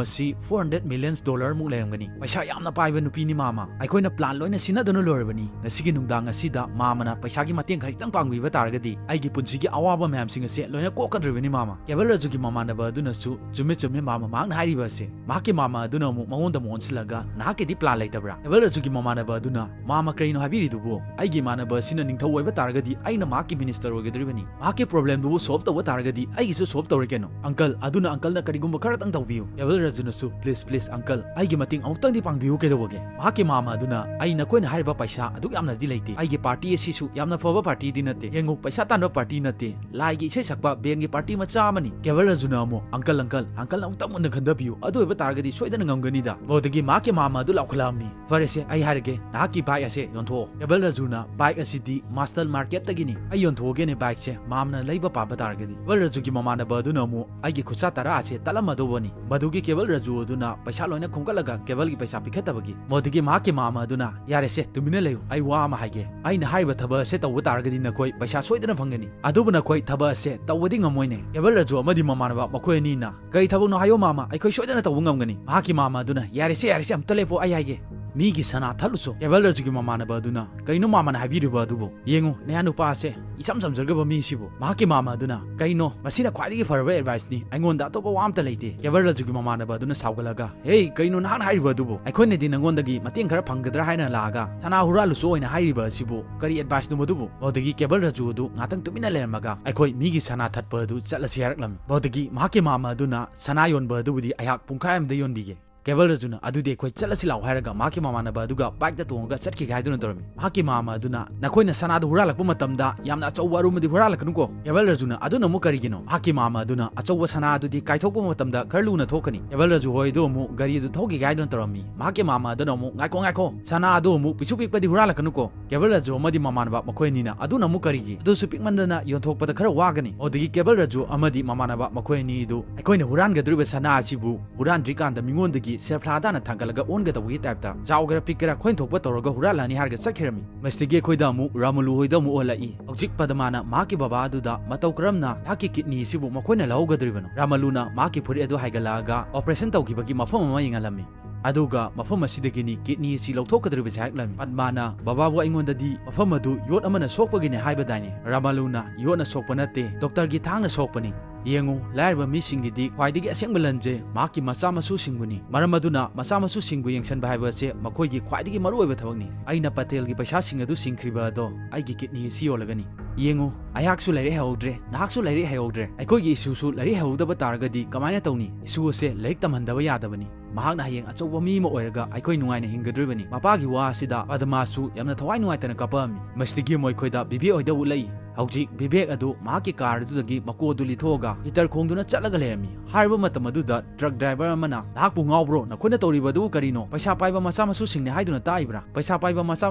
ꯑꯁꯤ four hundred millions dollar ꯃꯨꯛ ꯂꯩꯔꯝꯒꯅꯤ꯫ ꯄꯩꯁꯥ ꯌꯥꯝꯅ ꯄꯥꯏꯕ ꯅꯨꯄꯤꯅꯤ ꯃꯥꯝꯃ꯫ ꯑꯩꯈꯣꯏꯅ plan ꯂꯣꯏꯅ ꯁꯤꯟꯅꯗꯨꯅ ꯂꯣꯏꯔꯕꯅꯤ꯫ ꯉꯁꯤꯒꯤ ꯅꯨꯡꯗꯥꯡ ꯑꯁꯤꯗ ꯃꯥꯝꯃꯅ ꯄꯩꯁꯥꯒꯤ ꯃꯇꯦꯡ ꯈꯖꯤꯛꯇꯪ ꯄꯥꯡꯕꯤꯕ ꯇꯥꯔꯒꯗꯤ ꯑꯩꯒꯤ ꯄꯨꯟꯁꯤꯒꯤ ꯑꯋꯥꯕ ꯃꯌꯥꯝꯁꯤꯡ ꯑꯁꯦ ꯂꯣꯏꯅ ꯀꯣꯛꯀꯗꯧꯔꯤꯕꯅꯤ ꯃꯥꯝꯃ꯫" ꯀꯦꯕꯜ ꯔꯥꯖꯨꯒꯤ ꯃꯃꯥꯟꯅꯕ ꯑꯗꯨꯅꯁꯨ, "ꯆꯨꯝꯃꯦ, ꯆꯨꯝꯃꯦ ꯃꯥꯝꯃ, ꯃꯍꯥꯛꯅ ꯍꯥꯏꯔꯤꯕ ꯑꯁꯦ꯫" ꯃꯍꯥꯛꯀꯤ ꯃꯥꯝꯃ ꯑꯗꯨꯅ ꯑꯃꯨꯛ ꯃꯉꯣꯟꯗ ꯑꯃꯨꯛ ꯑꯣꯟꯁꯤꯜꯂꯒ, "ꯅꯍꯥꯛꯀꯤꯗꯤ plan ꯂꯩꯇꯕ꯭ꯔꯥ?" ꯀꯦꯕꯜ ꯔꯥꯖꯨꯒꯤ ꯃꯃꯥꯟꯅꯕ ꯑꯗꯨꯅ, "ꯃꯥꯝꯃ, ꯀꯔꯤꯅꯣ ꯍꯥꯏꯕꯤꯔꯤꯗꯨꯕꯨ? ꯑꯩꯒꯤ ꯏꯃꯥꯟꯅꯕ ꯑꯁꯤꯅ ꯅꯤꯡꯊꯧ ꯑꯣꯏꯕ ꯇꯥꯔꯒꯗꯤ ꯑꯩꯅ ꯃꯍꯥꯛꯀꯤ minister ꯑꯣꯏꯒꯗꯧꯔꯤꯕꯅꯤ꯫ ꯃꯍꯥꯛꯀꯤ problemꯗꯨꯕꯨ solve ꯇꯧꯕ ꯇꯥꯔꯒꯗꯤ ꯑꯩꯒꯤꯁꯨ solve ꯇꯧꯔꯦ ꯀꯩꯅꯣ꯫ Uncle, ꯑꯗꯨꯅ uncleꯅ ꯀꯔꯤꯒꯨꯝꯕ ꯈꯔꯇꯪ ꯇꯧꯕꯤꯌꯨ꯫" ꯀꯦꯕꯜ ꯔꯥꯖꯨꯅꯁꯨ, "Please, please uncle, ꯑꯩꯒꯤ ꯃꯇꯦꯡ ꯑꯃꯨꯛꯇꯪꯗꯤ ꯄꯥꯡꯕꯤꯌꯨ ꯀꯩꯗꯧꯕꯒꯦ?" ꯃꯍꯥꯛꯀꯤ ꯃꯥꯝꯃ ꯑꯗꯨꯅ, "ꯑꯩ ꯅꯈꯣꯏꯅ ꯍꯥꯏꯔꯤꯕ ꯄꯩꯁꯥ ꯑꯗꯨꯛ ꯌꯥꯝꯅꯗꯤ ꯂꯩꯇꯦ꯫ ꯑꯩꯒꯤ party ꯑꯁꯤꯁꯨ ꯌꯥꯝꯅ ꯐꯕ partyꯗꯤ ꯅꯠꯇꯦ꯫ ꯌꯦꯡꯉꯨ, ꯄꯩꯁꯥ ꯇꯥꯟꯕ party ꯅꯠꯇꯦ꯫ ꯂꯥꯏꯒꯤ ꯏꯁꯩ ꯁꯛꯄ bandꯒꯤ party ꯃꯆꯥ ꯑꯃꯅꯤ꯫" ꯀꯦꯕꯜ ꯔꯥꯖꯨꯅ ꯑꯃꯨꯛ, "Uncle, uncle, uncleꯅ ꯑꯃꯨꯛꯇꯪ ꯃꯨꯟꯅ ꯈꯟꯊꯕꯤꯌꯨ꯫ ꯑꯗꯨ ꯑꯣꯏꯕ ꯇꯥꯔꯒꯗꯤ ꯁꯣꯏꯗꯅ ꯉꯝꯒꯅꯤꯗ꯫" ꯃꯗꯨꯗꯒꯤ ꯃꯍꯥꯛꯀꯤ ꯃꯥꯝꯃ ꯑꯗꯨ ꯂꯥꯎꯈꯠꯂꯛꯑꯝꯃꯤ, "ꯐꯔꯦꯁꯦ, ꯑꯩ ꯍꯥꯏꯔꯒꯦ, ꯅꯍꯥꯛꯀꯤ bike ꯑꯁꯦ ꯌꯣꯟꯊꯣꯛꯑꯣ꯫" ꯀꯦꯕꯜ ꯔꯥꯖꯨꯅ, "Bike ꯑꯁꯤꯗꯤ master marketꯇꯒꯤꯅꯤ꯫ ꯑꯩ ꯌꯣꯟꯊꯣꯛꯑꯒꯦꯅꯦ bikeꯁꯦ, ꯃꯥꯝꯃꯅ ꯂꯩꯕ ꯄꯥꯝꯕ ꯇꯥꯔꯒꯗꯤ꯫" ꯀꯦꯕꯜ ꯔꯥꯖꯨꯒꯤ ꯃꯃꯥꯟꯅꯕ ꯑꯗꯨꯅ ꯑꯃꯨꯛ, "ꯑꯩꯒꯤ ꯈꯨꯠꯁꯥ ꯇꯔꯥ ꯑꯁꯦ ꯇꯠꯂꯝꯃꯗꯧꯕꯅꯤ꯫" ꯃꯗꯨꯒꯤ ꯀꯦꯕꯜ ꯔꯥꯖꯨ ꯑꯗꯨꯅ ꯄꯩꯁꯥ ꯂꯣꯏꯅ ꯈꯣꯝꯒꯠꯂꯒ ꯀꯦꯕꯜꯒꯤ ꯄꯩꯁꯥ ꯄꯤꯈꯠꯇꯕꯒꯤ꯫ ꯃꯗꯨꯗꯒꯤ ꯃꯍꯥꯛꯀꯤ ꯃꯥꯝꯃ ꯑꯗꯨꯅ, "ꯌꯥꯔꯦꯁꯦ, ꯇꯨꯃꯤꯟꯅ ꯂꯩꯌꯨ꯫ ꯑꯩ ꯋꯥ ꯑꯃ ꯍꯥꯏꯒꯦ꯫ ꯑꯩꯅ ꯍꯥꯏꯔꯤꯕ ꯊꯕꯛ ꯑꯁꯦ ꯇꯧꯕ ꯇꯥꯔꯒꯗꯤ ꯅꯈꯣꯏ ꯄꯩꯁꯥ ꯁꯣꯏꯗꯅ ꯐꯪꯒꯅꯤ꯫ ꯑꯗꯨꯕꯨ ꯅꯈꯣꯏ ꯊꯕꯛ ꯑꯁꯦ ꯇꯧꯕꯗꯤ ꯉꯝꯃꯣꯏꯅꯦ꯫" ꯀꯦꯕꯜ ꯔꯥꯖꯨ ꯑꯃꯗꯤ ꯃꯃꯥꯟꯅꯕ ꯃꯈꯣꯏ ꯑꯅꯤꯅ, "ꯀꯔꯤ ꯊꯕꯛꯅꯣ ꯍꯥꯏꯌꯣ ꯃꯥꯝꯃ, ꯑꯩꯈꯣꯏ ꯁꯣꯏꯗꯅ ꯇꯧꯕ ꯉꯝꯒꯅꯤ꯫" ꯃꯍꯥꯛꯀꯤ ꯃꯥꯝꯃ ꯑꯗꯨꯅ, "ꯌꯥꯔꯦꯁꯦ, ꯌꯥꯔꯦꯁꯦ, ꯑꯝꯇ ꯂꯦꯞꯄꯣ, ꯑꯩ ꯍꯥꯏꯒꯦ꯫ ꯃꯤꯒꯤ ꯁꯅꯥ ꯊꯠꯂꯨꯆꯣ꯫ ꯀꯦꯕꯜ ꯔꯥꯖꯨꯒꯤ ꯃꯃꯥꯟꯅꯕ ꯑꯗꯨꯅ, "ꯀꯩꯅꯣ ꯃꯥꯃꯅ ꯍꯥꯏꯕꯤꯔꯤꯕ ꯑꯗꯨꯕꯨ? ꯌꯦꯡꯉꯨ, ꯅꯌꯥ ꯅꯨꯄꯥ ꯑꯁꯦ ꯏꯆꯝ ꯆꯝꯖꯈ꯭ꯔꯕ ꯃꯤꯁꯤꯕꯨ?" ꯃꯍꯥꯛꯀꯤ ꯃꯥꯃ ꯑꯗꯨꯅ, "ꯀꯩꯅꯣ, ꯃꯁꯤꯅ ꯈ꯭ꯋꯥꯏꯗꯒꯤ ꯐꯔꯕ adviceꯅꯤ, ꯑꯩꯉꯣꯟꯗ ꯑꯇꯣꯞꯄ ꯋꯥ ꯑꯝꯇ ꯂꯩꯇꯦ꯫" ꯀꯦꯕꯜ ꯔꯥꯖꯨꯒꯤ ꯃꯃꯥꯟꯅꯕ ꯑꯗꯨꯅ ꯁꯥꯎꯒꯠꯂꯒ, "ꯍꯦ, ꯀꯩꯅꯣ ꯅꯍꯥꯛꯅ ꯍꯥꯏꯔꯤꯕ ꯑꯗꯨꯕꯨ? ꯑꯩꯈꯣꯏꯅꯗꯤ ꯅꯪꯉꯣꯟꯗꯒꯤ ꯃꯇꯦꯡ ꯈꯔ ꯐꯪꯒꯗ꯭ꯔꯥ ꯍꯥꯏꯅ ꯂꯥꯛꯑꯒ ꯁꯅꯥ ꯍꯨꯔꯥꯜꯂꯨꯆꯣ ꯑꯣꯏꯅ ꯍꯥꯏꯔꯤꯕ ꯑꯁꯤꯕꯨ ꯀꯔꯤ adviceꯅꯣ ꯃꯗꯨꯕꯨ?" ꯑꯗꯨꯗꯒꯤ ꯀꯦꯕꯜ ꯔꯥꯖꯨ ꯑꯗꯨ ꯉꯥꯛꯇꯪ ꯇꯨꯃꯤꯟꯅ ꯂꯩꯔꯝꯃꯒ, "ꯑꯩꯈꯣꯏ ꯃꯤꯒꯤ ꯁꯅꯥ ꯊꯠꯄ ꯑꯗꯨ ꯆꯠꯂꯁꯤ" ꯍꯥꯏꯔꯛꯂꯝꯃꯤ꯫ ꯑꯗꯨꯗꯒꯤ ꯃꯍꯥꯛꯀꯤ ꯃꯥꯃ ꯑꯗꯨꯅ, "ꯁꯅꯥ ꯌꯣꯟꯕ ꯑꯗꯨꯕꯨꯗꯤ ꯑꯩꯍꯥꯛ ꯄꯨꯡꯈꯥꯏ ꯑꯃꯗ ꯌꯣꯟꯕꯤꯒꯦ꯫" ꯀꯦꯕꯜ ꯔꯥꯖꯨꯅ, "ꯑꯗꯨꯗꯤ ꯑꯩꯈꯣꯏ ꯆꯠꯂꯁꯤ ꯂꯥꯛꯑꯣ" ꯍꯥꯏꯔꯒ ꯃꯍꯥꯛꯀꯤ ꯃꯃꯥꯟꯅꯕ ꯑꯗꯨꯒ bikeꯇ ꯇꯣꯡꯉꯒ ꯆꯠꯈꯤꯒꯦ ꯍꯥꯏꯗꯨꯅ ꯇꯧꯔꯝꯃꯤ꯫ ꯃꯍꯥꯛꯀꯤ ꯃꯥꯃ ꯑꯗꯨꯅ, "ꯅꯈꯣꯏꯅ ꯁꯅꯥꯗꯨ ꯍꯨꯔꯥꯜꯂꯛꯄ ꯃꯇꯝꯗ ꯌꯥꯝꯅ ꯑꯆꯧꯕ ꯑꯔꯨꯝꯕꯗꯤ ꯍꯨꯔꯥꯜꯂꯛꯀꯅꯨꯀꯣ꯫" ꯀꯦꯕꯜ ꯔꯥꯖꯨꯅ, "ꯑꯗꯨꯅ ꯑꯃꯨꯛ ꯀꯔꯤꯒꯤꯅꯣ?" ꯃꯍꯥꯛꯀꯤ ꯃꯥꯃ ꯑꯗꯨꯅ, "ꯑꯆꯧꯕ ꯁꯅꯥ ꯑꯗꯨꯗꯤ ꯀꯥꯏꯊꯣꯛꯄ ꯃꯇꯝꯗ ꯈꯔ ꯂꯨꯅ ꯊꯣꯛꯀꯅꯤ꯫" ꯀꯦꯕꯜ ꯔꯥꯖꯨ ꯍꯣꯏ ꯑꯗꯨ ꯑꯃꯨꯛ ꯒꯥꯔꯤ ꯑꯗꯨ ꯊꯧꯈꯤꯒꯦ ꯍꯥꯏꯗꯨꯅ ꯇꯧꯔꯝꯃꯤ꯫ ꯃꯍꯥꯛꯀꯤ ꯃꯥꯃ ꯑꯗꯨꯅ ꯑꯃꯨꯛ, "ꯉꯥꯏꯈꯣ, ꯉꯥꯏꯈꯣ, ꯁꯅꯥ ꯑꯗꯨ ꯑꯃꯨꯛ ꯄꯤꯛꯁꯨ ꯄꯤꯛꯄꯗꯤ ꯍꯨꯔꯥꯜꯂꯛꯀꯅꯨꯀꯣ꯫" ꯀꯦꯕꯜ ꯔꯥꯖꯨ ꯑꯃꯗꯤ ꯃꯃꯥꯟꯅꯕ ꯃꯈꯣꯏ ꯑꯅꯤꯅ, "ꯑꯗꯨꯅ ꯑꯃꯨꯛ ꯀꯔꯤꯒꯤ? ꯑꯗꯨꯁꯨ ꯄꯤꯛꯃꯟꯗꯅ ꯌꯣꯟꯊꯣꯛꯄꯗ ꯈꯔ ꯋꯥꯒꯅꯤ꯫" ꯑꯗꯨꯗꯒꯤ ꯀꯦꯕꯜ ꯔꯥꯖꯨ ꯑꯃꯗꯤ ꯃꯃꯥꯟꯅꯕ ꯃꯈꯣꯏ ꯑꯅꯤꯗꯨ, "ꯑꯩꯈꯣꯏꯅ ꯍꯨꯔꯥꯟꯒꯗꯧꯔꯤꯕ ꯁꯅꯥ ꯑꯁꯤꯕꯨ ꯍꯨꯔꯥꯟꯗ꯭ꯔꯤꯀꯥꯟꯗ ꯃꯤꯉꯣꯟꯗꯒꯤ ꯁꯦꯜꯐ ꯂꯥꯗꯥꯅ ꯊꯥꯡꯒꯠꯂꯒ ꯑꯣꯟꯒꯗꯧꯕꯒꯤ ꯇꯥꯏꯞꯇ ꯆꯥꯎꯒꯦꯔꯥ ꯄꯤꯛꯀꯦꯔꯥ ꯑꯩꯈꯣꯏꯅ ꯊꯣꯛꯄ ꯇꯧꯔꯒ ꯍꯨꯔꯥꯜꯂꯅꯤ" ꯍꯥꯏꯔꯒ ꯆꯠꯈꯤꯔꯝꯃꯤ꯫ ꯃꯁꯤꯗꯒꯤ ꯑꯩꯈꯣꯏꯗ ꯑꯃꯨꯛ ꯔꯥꯃꯨꯂꯨ ꯍꯣꯏꯗ ꯑꯃꯨꯛ ꯑꯣꯜꯂꯛꯏ꯫ ꯍꯧꯖꯤꯛ ꯄꯗꯃꯥꯅ ꯃꯍꯥꯛꯀꯤ ꯕꯕꯥ ꯑꯗꯨꯗ, "ꯃꯇꯧ ꯀꯔꯝꯅ ꯅꯍꯥꯛꯀꯤ ꯀꯤꯗꯅꯤ ꯑꯁꯤꯕꯨ ꯃꯈꯣꯏꯅ ꯂꯧꯍꯧꯒꯗꯧꯔꯤꯕꯅꯣ?" ꯔꯥꯃꯨꯂꯨꯅ ꯃꯍꯥꯛꯀꯤ ꯐꯨꯔꯤꯠ ꯑꯗꯨ ꯍꯥꯏꯒꯠꯂꯛꯑꯒ ꯑꯣꯄꯔꯦꯁꯟ ꯇꯧꯈꯤꯕꯒꯤ ꯃꯐꯝ ꯑꯃ ꯌꯦꯡꯍꯜꯂꯝꯃꯤ꯫ ꯑꯗꯨꯒ ꯃꯐꯝ ꯑꯁꯤꯗꯒꯤꯅꯤ ꯀꯤꯗꯅꯤ ꯑꯁꯤ ꯂꯧꯊꯣꯛꯀꯗꯧꯔꯤꯕꯁꯦ ꯍꯥꯏꯔꯛꯂꯝꯃꯤ꯫ ꯄꯗꯃꯥꯅ, "ꯕꯕꯥꯕꯨ ꯑꯩꯉꯣꯟꯗꯗꯤ ꯃꯐꯝ ꯑꯗꯨ ꯌꯣꯠ ꯑꯃꯅ ꯁꯣꯛꯄꯒꯤꯅꯦ ꯍꯥꯏꯕꯗꯥꯏꯅꯦ?" ꯔꯥꯃꯨꯂꯨꯅ, "ꯌꯣꯠꯅ ꯁꯣꯛꯄ ꯅꯠꯇꯦ, ꯗꯣꯛꯇꯔꯒꯤ ꯊꯥꯡꯅ ꯁꯣꯛꯄꯅꯤ꯫ ꯌꯦꯡꯉꯨ, ꯂꯥꯏꯔꯕ ꯃꯤꯁꯤꯡꯒꯤꯗꯤ ꯈ꯭ꯋꯥꯏꯗꯒꯤ ꯑꯁꯦꯡꯕ ꯂꯟꯁꯦ ꯃꯍꯥꯛꯀꯤ ꯃꯆꯥ ꯃꯁꯨꯁꯤꯡꯕꯨꯅꯤ꯫ ꯃꯔꯝ ꯑꯗꯨꯅ ꯃꯆꯥ ꯃꯁꯨꯁꯤꯡꯕꯨ ꯌꯦꯡꯁꯤꯟꯕ ꯍꯥꯏꯕ ꯑꯁꯦ ꯃꯈꯣꯏꯒꯤ ꯈ꯭ꯋꯥꯏꯗꯒꯤ ꯃꯔꯨꯑꯣꯏꯕ ꯊꯕꯛꯅꯤ꯫ ꯑꯩꯅ ꯄꯇꯦꯜꯒꯤ ꯄꯩꯁꯥꯁꯤꯡ ꯑꯗꯨ ꯁꯤꯡꯈ꯭ꯔꯤꯕ ꯑꯗꯣ ꯑꯩꯒꯤ ꯀꯤꯗꯅꯤ ꯑꯁꯤ ꯌꯣꯜꯂꯒꯅꯤ꯫ ꯌꯦꯡꯉꯨ, ꯑꯩꯍꯥꯛꯁꯨ ꯂꯥꯏꯔꯤꯛ ꯍꯩꯍꯧꯗ꯭ꯔꯦ, ꯅꯍꯥꯛꯁꯨ ꯂꯥꯏꯔꯤꯛ ꯍꯩꯍꯧꯗ꯭ꯔꯦ꯫ ꯑꯩꯈꯣꯏꯒꯤ ꯏꯁꯨꯁꯨ ꯂꯥꯏꯔꯤꯛ ꯍꯩꯍꯧꯗꯕ ꯇꯥꯔꯒꯗꯤ ꯀꯃꯥꯏꯅ ꯇꯧꯅꯤ? ꯏꯁꯨ ꯑꯁꯦ ꯂꯥꯏꯔꯤꯛ ꯇꯝꯍꯟꯗꯕ ꯌꯥꯗꯕꯅꯤ꯫ ꯃꯍꯥꯛꯅ ꯍꯌꯦꯡ ꯑꯆꯧꯕ ꯃꯤ ꯑꯃ ꯑꯣꯏꯔꯒ ꯑꯩꯈꯣꯏ ꯅꯨꯡꯉꯥꯏꯅ ꯍꯤꯡꯒꯗꯧꯔꯤꯕꯅꯤ꯫" ꯃꯄꯥꯒꯤ ꯋꯥ ꯑꯁꯤꯗ ꯄꯗꯃꯥꯁꯨ ꯌꯥꯝꯅ ꯊꯋꯥꯏ ꯅꯨꯡꯉꯥꯏꯇꯅ ꯀꯥꯞꯄꯛꯑꯝꯃꯤ꯫ ꯃꯁꯤꯗꯒꯤ ꯃꯈꯣꯏꯗ ꯕꯤꯕꯦꯛ ꯍꯣꯏꯗ ꯎꯠꯂꯛꯏ꯫ ꯍꯧꯖꯤꯛ ꯕꯤꯕꯦꯛ ꯑꯗꯨ ꯃꯍꯥꯛꯀꯤ ꯀꯥꯔ ꯑꯗꯨꯗꯒꯤ ꯃꯀꯣꯛ ꯑꯗꯨ ꯂꯤꯊꯣꯛꯑꯒ ꯍꯤꯇꯔ ꯈꯣꯡꯗꯨꯅ ꯆꯠꯂꯒ ꯂꯩꯔꯝꯃꯤ꯫ ꯍꯥꯏꯔꯤꯕ ꯃꯇꯝ ꯑꯗꯨꯗ ꯇ꯭ꯔꯛ ꯗ꯭ꯔꯥꯏꯚꯔ ꯑꯃꯅ, "ꯅꯍꯥꯛꯄꯨ ꯉꯥꯎꯕ꯭ꯔꯣ? ꯅꯈꯣꯏꯅ ꯇꯧꯔꯤꯕ ꯑꯗꯨꯕꯨ ꯀꯔꯤꯅꯣ? ꯄꯩꯁꯥ ꯄꯥꯏꯕ ꯃꯆꯥ ꯃꯁꯨꯁꯤꯡꯅꯤ ꯍꯥꯏꯗꯨꯅ ꯇꯥꯛꯏꯕ꯭ꯔꯥ? ꯄꯩꯁꯥ ꯄꯥꯏꯕ ꯃꯆꯥ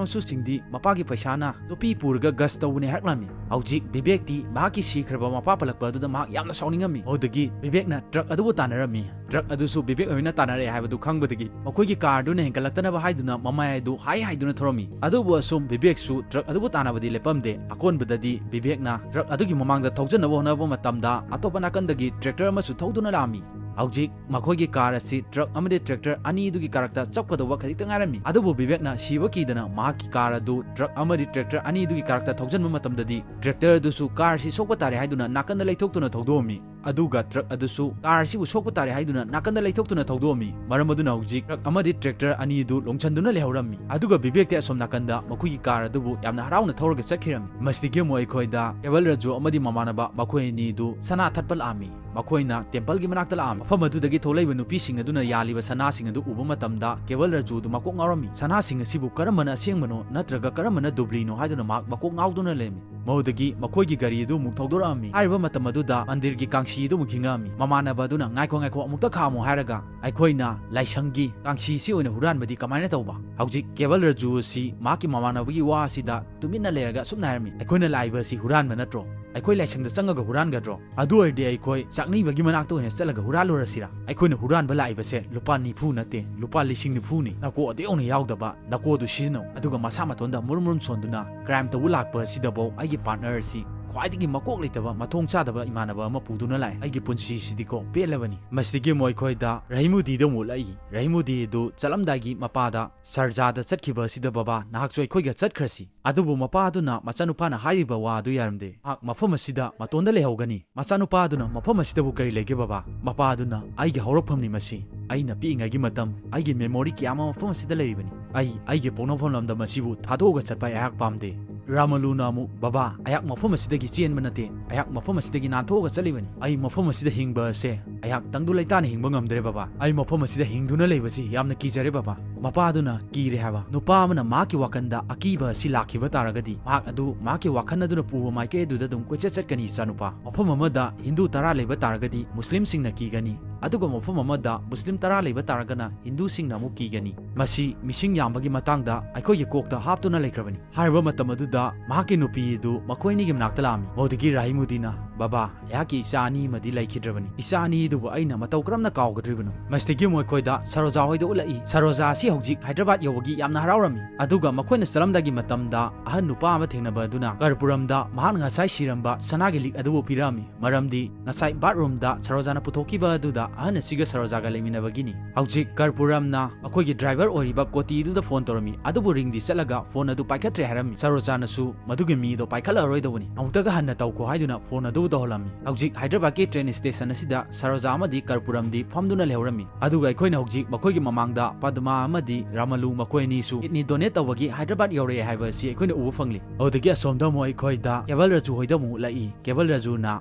ꯃꯁꯨꯁꯤꯡꯗꯤ ꯃꯄꯥꯒꯤ ꯄꯩꯁꯥꯅ ꯅꯨꯄꯤ ꯄꯨꯔꯒ ꯒꯁ ꯇꯧꯕꯅꯦ" ꯍꯥꯏꯔꯛꯂꯝꯃꯤ꯫ ꯍꯧꯖꯤꯛ ꯕꯤꯕꯦꯛꯇꯤ ꯃꯍꯥꯛꯀꯤ ꯁꯤꯈ꯭ꯔꯕ ꯃꯄꯥ ꯄꯜꯂꯛꯄ ꯑꯗꯨꯗ ꯃꯍꯥꯛ ꯌꯥꯝꯅ ꯁꯥꯎꯅꯤꯡꯉꯝꯃꯤ꯫ ꯑꯗꯨꯗꯒꯤ ꯕꯤꯕꯦꯛꯅ ꯇ꯭ꯔꯛ ꯑꯗꯨꯕꯨ ꯇꯥꯟꯅꯔꯝꯃꯤ꯫ ꯇ꯭ꯔꯛ ꯑꯗꯨꯁꯨ ꯕꯤꯕꯦꯛ ꯍꯣꯏꯅ ꯇꯥꯟꯅꯔꯛꯑꯦ ꯍꯥꯏꯕꯗꯨ ꯈꯪꯕꯗꯒꯤ ꯃꯈꯣꯏꯒꯤ ꯀꯥꯔꯗꯨꯅ ꯍꯦꯟꯒꯠꯂꯛꯇꯅꯕ ꯍꯥꯏꯗꯨꯅ ꯃꯃꯥꯏ ꯑꯗꯨ ꯍꯥꯏ ꯍꯥꯏꯗꯨꯅ ꯊꯧꯔꯝꯃꯤ꯫ ꯑꯗꯨꯕꯨ ꯑꯁꯨꯝ ꯕꯤꯕꯦꯛꯁꯨ ꯇ꯭ꯔꯛ ꯑꯗꯨꯕꯨ ꯇꯥꯟꯅꯕꯗꯤ ꯂꯦꯞꯄꯝꯗꯦ꯫ ꯑꯀꯣꯟꯕꯗꯗꯤ ꯕꯤꯕꯦꯛꯅ ꯇ꯭ꯔꯛ ꯑꯗꯨꯒꯤ ꯃꯃꯥꯡꯗ ꯊꯧꯖꯅꯕ ꯍꯣꯠꯅꯕ ꯃꯇꯝꯗ ꯑꯇꯣꯞꯄ ꯅꯥꯀꯟꯗꯒꯤ ꯇ꯭ꯔꯦꯛꯇꯔ ꯑꯃꯁꯨ ꯊꯧꯗꯨꯅ ꯂꯥꯛꯑꯝꯃꯤ꯫ ꯍꯧꯖꯤꯛ ꯃꯈꯣꯏꯒꯤ ꯀꯥꯔ ꯑꯁꯤ ꯇ꯭ꯔꯛ ꯑꯃꯗꯤ ꯇ꯭ꯔꯦꯛꯇꯔ ꯑꯅꯤꯗꯨꯒꯤ ꯀꯥꯔꯛꯇ ꯆꯞꯀꯗꯧꯕ ꯈꯖꯤꯛꯇ ꯉꯥꯏꯔꯝꯃꯤ꯫ ꯑꯗꯨꯕꯨ ꯕꯤꯕꯦꯛꯅ ꯁꯤꯕ ꯀꯤꯗꯅ ꯃꯍꯥꯛꯀꯤ ꯀꯥꯔ ꯑꯗꯨ ꯇ꯭ꯔꯛ ꯑꯃꯗꯤ ꯇ꯭ꯔꯦꯛꯇꯔ ꯑꯅꯤꯗꯨꯒꯤ ꯀꯥꯔꯛꯇ ꯊꯧꯖꯤꯟꯕ ꯃꯇꯝꯗꯗꯤ, ꯇ꯭ꯔꯦꯛꯇꯔ ꯑꯗꯨꯁꯨ ꯀꯥꯔ ꯑꯁꯤ ꯁꯣꯛꯄ ꯇꯥꯔꯦ ꯍꯥꯏꯗꯨꯅ ꯅꯥꯀꯟꯗ ꯂꯩꯊꯣꯛꯇꯨꯅ ꯊꯧꯗꯣꯛꯑꯝꯃꯤ꯫ ꯑꯗꯨꯒ ꯇ꯭ꯔꯛ ꯑꯗꯨꯁꯨ ꯀꯥꯔ ꯑꯁꯤꯕꯨ ꯁꯣꯛꯄ ꯇꯥꯔꯦ ꯍꯥꯏꯗꯨꯅ ꯅꯥꯀꯟꯗ ꯂꯩꯊꯣꯛꯇꯨꯅ ꯊꯧꯗꯣꯛꯑꯝꯃꯤ꯫ ꯃꯔꯝ ꯑꯗꯨꯅ ꯍꯧꯖꯤꯛ ꯇ꯭ꯔꯛ ꯑꯃꯗꯤ ꯇ꯭ꯔꯦꯛꯇꯔ ꯑꯅꯤ ꯑꯗꯨ ꯂꯣꯡꯁꯟꯗꯨꯅ ꯂꯩꯍꯧꯔꯝꯃꯤ꯫ ꯑꯗꯨꯒ ꯕꯤꯕꯦꯛꯇꯤ ꯑꯁꯣꯝ ꯅꯥꯀꯟꯗ ꯃꯈꯣꯏꯒꯤ ꯀꯥꯔ ꯑꯗꯨꯕꯨ ꯌꯥꯝꯅ ꯍꯔꯥꯎꯅ ꯊꯧꯔꯒ ꯆꯠꯈꯤꯔꯝꯃꯤ꯫ ꯃꯁꯤꯗꯒꯤ ꯑꯃꯨꯛ ꯑꯩꯈꯣꯏꯗ ꯀꯦꯕꯜ ꯔꯥꯖꯨ ꯑꯃꯗꯤ ꯃꯃꯥꯟꯅꯕ ꯃꯈꯣꯏ ꯑꯅꯤ ꯑꯗꯨ ꯁꯅꯥ ꯊꯠꯄ ꯂꯥꯛꯑꯝꯃꯤ꯫ ꯃꯈꯣꯏꯅ ꯇꯦꯝꯄꯜꯒꯤ ꯃꯅꯥꯛꯇ ꯂꯥꯛꯑꯝꯃꯤ꯫ ꯃꯐꯝ ꯑꯗꯨꯗꯒꯤ ꯊꯣꯛꯂꯛꯏꯕ ꯅꯨꯄꯤꯁꯤꯡ ꯑꯗꯨꯅ ꯌꯥꯜꯂꯤꯕ ꯁꯅꯥꯁꯤꯡ ꯑꯗꯨ ꯎꯕ ꯃꯇꯝꯗ ꯀꯦꯕꯜ ꯔꯥꯖꯨ ꯑꯗꯨ ꯃꯀꯣꯛ ꯉꯥꯎꯔꯝꯃꯤ꯫ ꯁꯅꯥꯁꯤꯡ ꯑꯁꯤꯕꯨ ꯀꯔꯝꯕꯅ ꯑꯁꯦꯡꯕꯅꯣ ꯅꯠꯇ꯭ꯔꯒ ꯀꯔꯝꯕꯅ ꯗꯨꯕ꯭ꯂꯤꯅꯣ ꯍꯥꯏꯗꯨꯅ ꯃꯍꯥꯛ ꯃꯀꯣꯛ ꯉꯥꯎꯗꯨꯅ ꯂꯩꯔꯝꯃꯤ꯫ ꯃꯗꯨꯗꯒꯤ ꯃꯈꯣꯏꯒꯤ ꯒꯥꯔꯤ ꯑꯗꯨ ꯑꯃꯨꯛ ꯊꯧꯗꯣꯔꯛꯑꯝꯃꯤ꯫ ꯍꯥꯏꯔꯤꯕ ꯃꯇꯝ ꯑꯗꯨꯗ ꯃꯟꯗꯤꯔꯒꯤ ꯀꯥꯡꯁꯤ ꯑꯗꯨ ꯑꯃꯨꯛ ꯈꯤꯡꯉꯛꯑꯝꯃꯤ꯫ ꯃꯃꯥꯟꯅꯕ ꯑꯗꯨꯅ, "ꯉꯥꯏꯈꯣ, ꯉꯥꯏꯈꯣ, ꯑꯃꯨꯛꯇ ꯈꯥꯝꯃꯨ" ꯍꯥꯏꯔꯒ, "ꯑꯩꯈꯣꯏꯅ ꯂꯥꯏꯁꯪꯒꯤ ꯀꯥꯡꯁꯤꯁꯤ ꯑꯣꯏꯅ ꯍꯨꯔꯥꯟꯕꯗꯤ ꯀꯃꯥꯏꯅ ꯇꯧꯕ?" ꯍꯧꯖꯤꯛ ꯀꯦꯕꯜ ꯔꯥꯖꯨ ꯑꯁꯤ ꯃꯍꯥꯛꯀꯤ ꯃꯃꯥꯟꯅꯕꯒꯤ ꯋꯥ ꯑꯁꯤꯗ ꯇꯨꯃꯤꯟꯅ ꯂꯩꯔꯒ ꯑꯁꯨꯝꯅ ꯍꯥꯏꯔꯝꯃꯤ, "ꯑꯩꯈꯣꯏꯅ ꯂꯥꯛꯏꯕ ꯑꯁꯤ ꯍꯨꯔꯥꯟꯕ ꯅꯠꯇ꯭ꯔꯣ? ꯑꯩꯈꯣꯏ ꯂꯥꯏꯁꯪꯗ ꯆꯪꯉꯒ ꯍꯨꯔꯥꯟꯒꯗ꯭ꯔꯣ? ꯑꯗꯨ ꯑꯣꯏꯔꯗꯤ ꯑꯩꯈꯣꯏ ꯆꯥꯛꯅꯤꯕꯒꯤ ꯃꯅꯥꯛꯇ ꯑꯣꯏꯅ ꯆꯠꯂꯒ ꯍꯨꯔꯥꯜꯂꯨꯔꯁꯤꯔꯥ? ꯑꯩꯈꯣꯏꯅ ꯍꯨꯔꯥꯟꯕ ꯂꯥꯛꯏꯕꯁꯦ ꯂꯨꯄꯥ ꯅꯤꯐꯨ ꯅꯠꯇꯦ, ꯂꯨꯄꯥ ꯂꯤꯁꯤꯡ ꯅꯤꯐꯨꯅꯤ꯫ ꯅꯀꯣꯛ ꯑꯗꯨ ꯌꯧꯅ ꯌꯥꯎꯗꯕ ꯅꯀꯣꯛ ꯑꯗꯨ ꯁꯤꯖꯤꯟꯅꯧ꯫ ꯑꯗꯨꯒ ꯃꯁꯥ ꯃꯇꯣꯟꯗ ꯃꯨꯔꯨꯝ ꯃꯨꯔꯨꯝ ꯁꯣꯟꯗꯨꯅ ꯀ꯭ꯔꯥꯏꯝ ꯇꯧꯕ ꯂꯥꯛꯄ ꯑꯁꯤꯗꯐꯥꯎ ꯑꯩꯒꯤ ꯄꯥꯔꯠꯅꯔ ꯑꯁꯤ ꯈ꯭ꯋꯥꯏꯗꯒꯤ ꯃꯀꯣꯛ ꯂꯩꯇꯕ, ꯃꯊꯣꯡ ꯆꯥꯗꯕ ꯏꯃꯥꯟꯅꯕ ꯑꯃ ꯄꯨꯗꯨꯅ ꯂꯥꯛꯑꯦ꯫ ꯑꯩꯒꯤ ꯄꯨꯟꯁꯤꯁꯤꯗꯤꯀꯣ ꯄꯦꯜꯂꯕꯅꯤ"꯫ ꯃꯁꯤꯗꯒꯤ ꯑꯃꯨꯛ ꯑꯩꯈꯣꯏꯗ ꯔꯍꯤꯃꯨꯗꯤꯗ ꯑꯃꯨꯛ ꯎꯠꯂꯛꯏ꯫ ꯔꯍꯤꯃꯨꯗꯤ ꯑꯗꯨ ꯆꯠꯂꯝꯗꯥꯏꯒꯤ ꯃꯄꯥꯗ ꯁꯥꯔꯖꯥꯗ ꯆꯠꯈꯤꯕ ꯑꯁꯤꯗ, "ꯕꯕꯥ, ꯅꯍꯥꯛꯁꯨ ꯑꯩꯈꯣꯏꯒ ꯆꯠꯈ꯭ꯔꯁꯤ"꯫ ꯑꯗꯨꯕꯨ ꯃꯄꯥ ꯑꯗꯨꯅ ꯃꯆꯥꯅꯨꯄꯥꯅ ꯍꯥꯏꯔꯤꯕ ꯋꯥ ꯑꯗꯨ ꯌꯥꯔꯝꯗꯦ꯫ "ꯃꯍꯥꯛ ꯃꯐꯝ ꯑꯁꯤꯗ ꯃꯇꯣꯟꯗ ꯂꯩꯍꯧꯒꯅꯤ"꯫ ꯃꯆꯥꯅꯨꯄꯥ ꯑꯗꯨꯅ, "ꯃꯐꯝ ꯑꯁꯤꯗꯕꯨ ꯀꯔꯤ ꯂꯩꯒꯦ ꯕꯕꯥ?" ꯃꯄꯥ ꯑꯗꯨꯅ, "ꯑꯩꯒꯤ ꯍꯧꯔꯛꯐꯝꯅꯤ ꯃꯁꯤ꯫ ꯑꯩꯅ ꯄꯤꯛꯏꯉꯩꯒꯤ ꯃꯇꯝ, ꯑꯩꯒꯤ ꯃꯦꯃꯣꯔꯤ ꯀꯌꯥ ꯑꯃ ꯃꯐꯝ ꯑꯁꯤꯗ ꯂꯩꯔꯤꯕꯅꯤ꯫ ꯑꯩ ꯑꯩꯒꯤ ꯄꯣꯛꯅꯐꯝ ꯂꯝꯗꯝ ꯑꯁꯤꯕꯨ ꯊꯥꯗꯣꯛꯑꯒ ꯆꯠꯄ ꯑꯩꯍꯥꯛ ꯄꯥꯝꯗꯦ"꯫ ꯔꯥꯃꯨꯂꯨꯅ ꯑꯃꯨꯛ, "ꯕꯕꯥ, ꯑꯩꯍꯥꯛ ꯃꯐꯝ ꯑꯁꯤꯗꯒꯤ ꯆꯦꯟꯕ ꯅꯠꯇꯦ, ꯑꯩꯍꯥꯛ ꯃꯐꯝ ꯑꯁꯤꯗꯒꯤ ꯅꯥꯟꯊꯣꯛꯑꯒ ꯆꯠꯂꯤꯕꯅꯤ꯫ ꯑꯩ ꯃꯐꯝ ꯑꯁꯤꯗ ꯍꯤꯡꯕ ꯑꯁꯦ ꯑꯩꯍꯥꯛ ꯇꯪꯗꯨ ꯂꯩꯇꯥꯅ ꯍꯤꯡꯕ ꯉꯝꯗ꯭ꯔꯦ ꯕꯕꯥ꯫ ꯑꯩ ꯃꯐꯝ ꯑꯁꯤꯗ ꯍꯤꯡꯗꯨꯅ ꯂꯩꯕꯁꯤ ꯌꯥꯝꯅ ꯀꯤꯖꯔꯦ ꯕꯕꯥ"꯫ ꯃꯄꯥ ꯑꯗꯨꯅ ꯀꯤꯔꯦ ꯍꯥꯏꯕ꯫ ꯅꯨꯄꯥ ꯑꯃꯅ ꯃꯍꯥꯛꯀꯤ ꯋꯥꯈꯜꯗ ꯑꯀꯤꯕ ꯑꯁꯤ ꯂꯥꯛꯈꯤꯕ ꯇꯥꯔꯒꯗꯤ, ꯃꯍꯥꯛ ꯑꯗꯨ ꯃꯍꯥꯛꯀꯤ ꯋꯥꯈꯜ ꯑꯗꯨꯅ ꯄꯨꯕ ꯃꯥꯏꯀꯩ ꯑꯗꯨꯗ ꯑꯗꯨꯝ ꯀꯣꯏꯆꯠ ꯆꯠꯀꯅꯤ, ꯏꯆꯥꯅꯨꯄꯥ꯫ ꯃꯐꯝ ꯑꯃꯗ ꯍꯤꯟꯗꯨ ꯇꯔꯥ ꯂꯩꯕ ꯇꯥꯔꯒꯗꯤ ꯃꯨꯁꯂꯤꯝꯁꯤꯡꯅ ꯀꯤꯒꯅꯤ, ꯑꯗꯨꯒ ꯃꯐꯝ ꯑꯃꯗ ꯃꯨꯁꯂꯤꯝ ꯇꯔꯥ ꯂꯩꯕ ꯇꯥꯔꯒꯅ ꯍꯤꯟꯗꯨꯁꯤꯡꯅ ꯑꯃꯨꯛ ꯀꯤꯒꯅꯤ꯫ ꯃꯁꯤ ꯃꯤꯁꯤꯡ ꯌꯥꯝꯕꯒꯤ ꯃꯇꯥꯡꯗ ꯑꯩꯈꯣꯏꯒꯤ ꯀꯣꯛꯇ ꯍꯥꯞꯇꯨꯅ ꯂꯩꯈ꯭ꯔꯕꯅꯤ꯫ ꯍꯥꯏꯔꯤꯕ ꯃꯇꯝ ꯑꯗꯨꯗ ꯃꯍꯥꯛꯀꯤ ꯅꯨꯄꯤ ꯑꯗꯨ ꯃꯈꯣꯏ ꯑꯅꯤꯒꯤ ꯃꯅꯥꯛꯇ ꯂꯥꯛꯑꯝꯃꯤ꯫ ꯃꯗꯨꯗꯒꯤ ꯔꯥꯍꯤꯃꯨꯗꯤꯅ, "ꯕꯕꯥ, ꯑꯩꯍꯥꯛꯀꯤ ꯏꯆꯥ ꯑꯅꯤ ꯑꯃꯗꯤ ꯂꯩꯈꯤꯗ꯭ꯔꯕꯅꯤ꯫ ꯏꯆꯥ ꯑꯅꯤ ꯑꯗꯨꯕꯨ ꯑꯩꯅ ꯃꯇꯧ ꯀꯔꯝꯅ ꯀꯥꯎꯒꯗ꯭ꯔꯤꯕꯅꯣ?" ꯃꯁꯤꯗꯒꯤ ꯃꯈꯣꯏꯗ ꯁꯔꯣꯖꯥ ꯍꯣꯏꯗ ꯎꯠꯂꯛꯏ꯫ ꯁꯔꯣꯖꯥ ꯑꯁꯤ ꯍꯧꯖꯤꯛ ꯍꯥꯏꯗ꯭ꯔꯕꯥꯗ ꯌꯧꯕꯒꯤ ꯌꯥꯝꯅ ꯍꯔꯥꯎꯔꯝꯃꯤ꯫ ꯑꯗꯨꯒ ꯃꯈꯣꯏꯅ ꯆꯠꯂꯝꯗꯥꯏꯒꯤ ꯃꯇꯝꯗ ꯑꯍꯟ ꯅꯨꯄꯥ ꯑꯃ ꯊꯦꯡꯅꯕ ꯑꯗꯨꯅ ꯀꯔꯄꯨꯔꯝꯗ ꯃꯍꯥꯛꯅ ꯉꯁꯥꯏ ꯁꯤꯔꯝꯕ ꯁꯅꯥꯒꯤ ꯂꯤꯛ ꯑꯗꯨꯕꯨ ꯄꯤꯔꯛꯑꯝꯃꯤ, ꯃꯔꯝꯗꯤ ꯉꯁꯥꯏ ꯕꯥꯠꯔꯨꯝꯗ ꯁꯔꯣꯖꯥꯅ ꯄꯨꯊꯣꯛꯈꯤꯕ ꯑꯗꯨꯗ ꯑꯍꯟ ꯑꯁꯤꯒ ꯁꯔꯣꯖꯥꯒ ꯂꯩꯃꯤꯟꯅꯕꯒꯤꯅꯤ꯫ ꯍꯧꯖꯤꯛ ꯀꯔꯄꯨꯔꯝꯅ ꯑꯩꯈꯣꯏꯒꯤ ꯗ꯭ꯔꯥꯏꯚꯔ ꯑꯣꯏꯔꯤꯕ ꯀꯣꯇꯤꯗꯨꯗ ꯐꯣꯟ ꯇꯧꯔꯝꯃꯤ, ꯑꯗꯨꯕꯨ ꯔꯤꯡꯗꯤ ꯆꯠꯂꯒ ꯐꯣꯟ ꯑꯗꯨ ꯄꯥꯏꯈꯠꯇ꯭ꯔꯦ ꯍꯥꯏꯔꯝꯃꯤ꯫ ꯁꯔꯣꯖꯥꯅꯁꯨ ꯃꯗꯨꯒꯤ ꯃꯤꯗꯣ ꯄꯥꯏꯈꯠꯂꯔꯣꯏꯗꯧꯕꯅꯤ, ꯑꯃꯨꯛꯇꯒ ꯍꯟꯅ ꯇꯧꯈꯣ ꯍꯥꯏꯗꯨꯅ ꯐꯣꯟ ꯑꯗꯨ ꯇꯧꯍꯜꯂꯝꯃꯤ꯫ ꯍꯧꯖꯤꯛ ꯍꯥꯏꯗ꯭ꯔꯕꯥꯗꯀꯤ ꯇ꯭ꯔꯦꯟ ꯁ꯭ꯇꯦꯁꯟ ꯑꯁꯤꯗ ꯁꯔꯣꯖꯥ ꯑꯃꯗꯤ ꯀꯔꯄꯨꯔꯝꯗꯤ ꯐꯝꯗꯨꯅ ꯂꯩꯍꯧꯔꯝꯃꯤ꯫ ꯑꯗꯨꯒ ꯑꯩꯈꯣꯏꯅ ꯍꯧꯖꯤꯛ ꯃꯈꯣꯏꯒꯤ ꯃꯃꯥꯡꯗ ꯄꯗꯃꯥ ꯑꯃꯗꯤ ꯔꯥꯃꯂꯨ ꯃꯈꯣꯏ ꯑꯅꯤꯁꯨ ꯀꯤꯗꯅꯤ ꯗꯣꯅꯦꯠ ꯇꯧꯕꯒꯤ ꯍꯥꯏꯗ꯭ꯔꯕꯥꯗ ꯌꯧꯔꯛꯑꯦ ꯍꯥꯏꯕ ꯑꯁꯤ ꯑꯩꯈꯣꯏꯅ ꯎꯕ ꯐꯪꯂꯤ꯫ ꯑꯗꯨꯗꯒꯤ ꯑꯁꯣꯝꯗ ꯑꯃꯨꯛ ꯑꯩꯈꯣꯏꯗ ꯀꯦꯕꯜ ꯔꯥꯖꯨ ꯍꯣꯏꯗ ꯑꯃꯨꯛ ꯎꯠꯂꯛꯏ꯫ ꯀꯦꯕꯜ ꯔꯥꯖꯨꯅ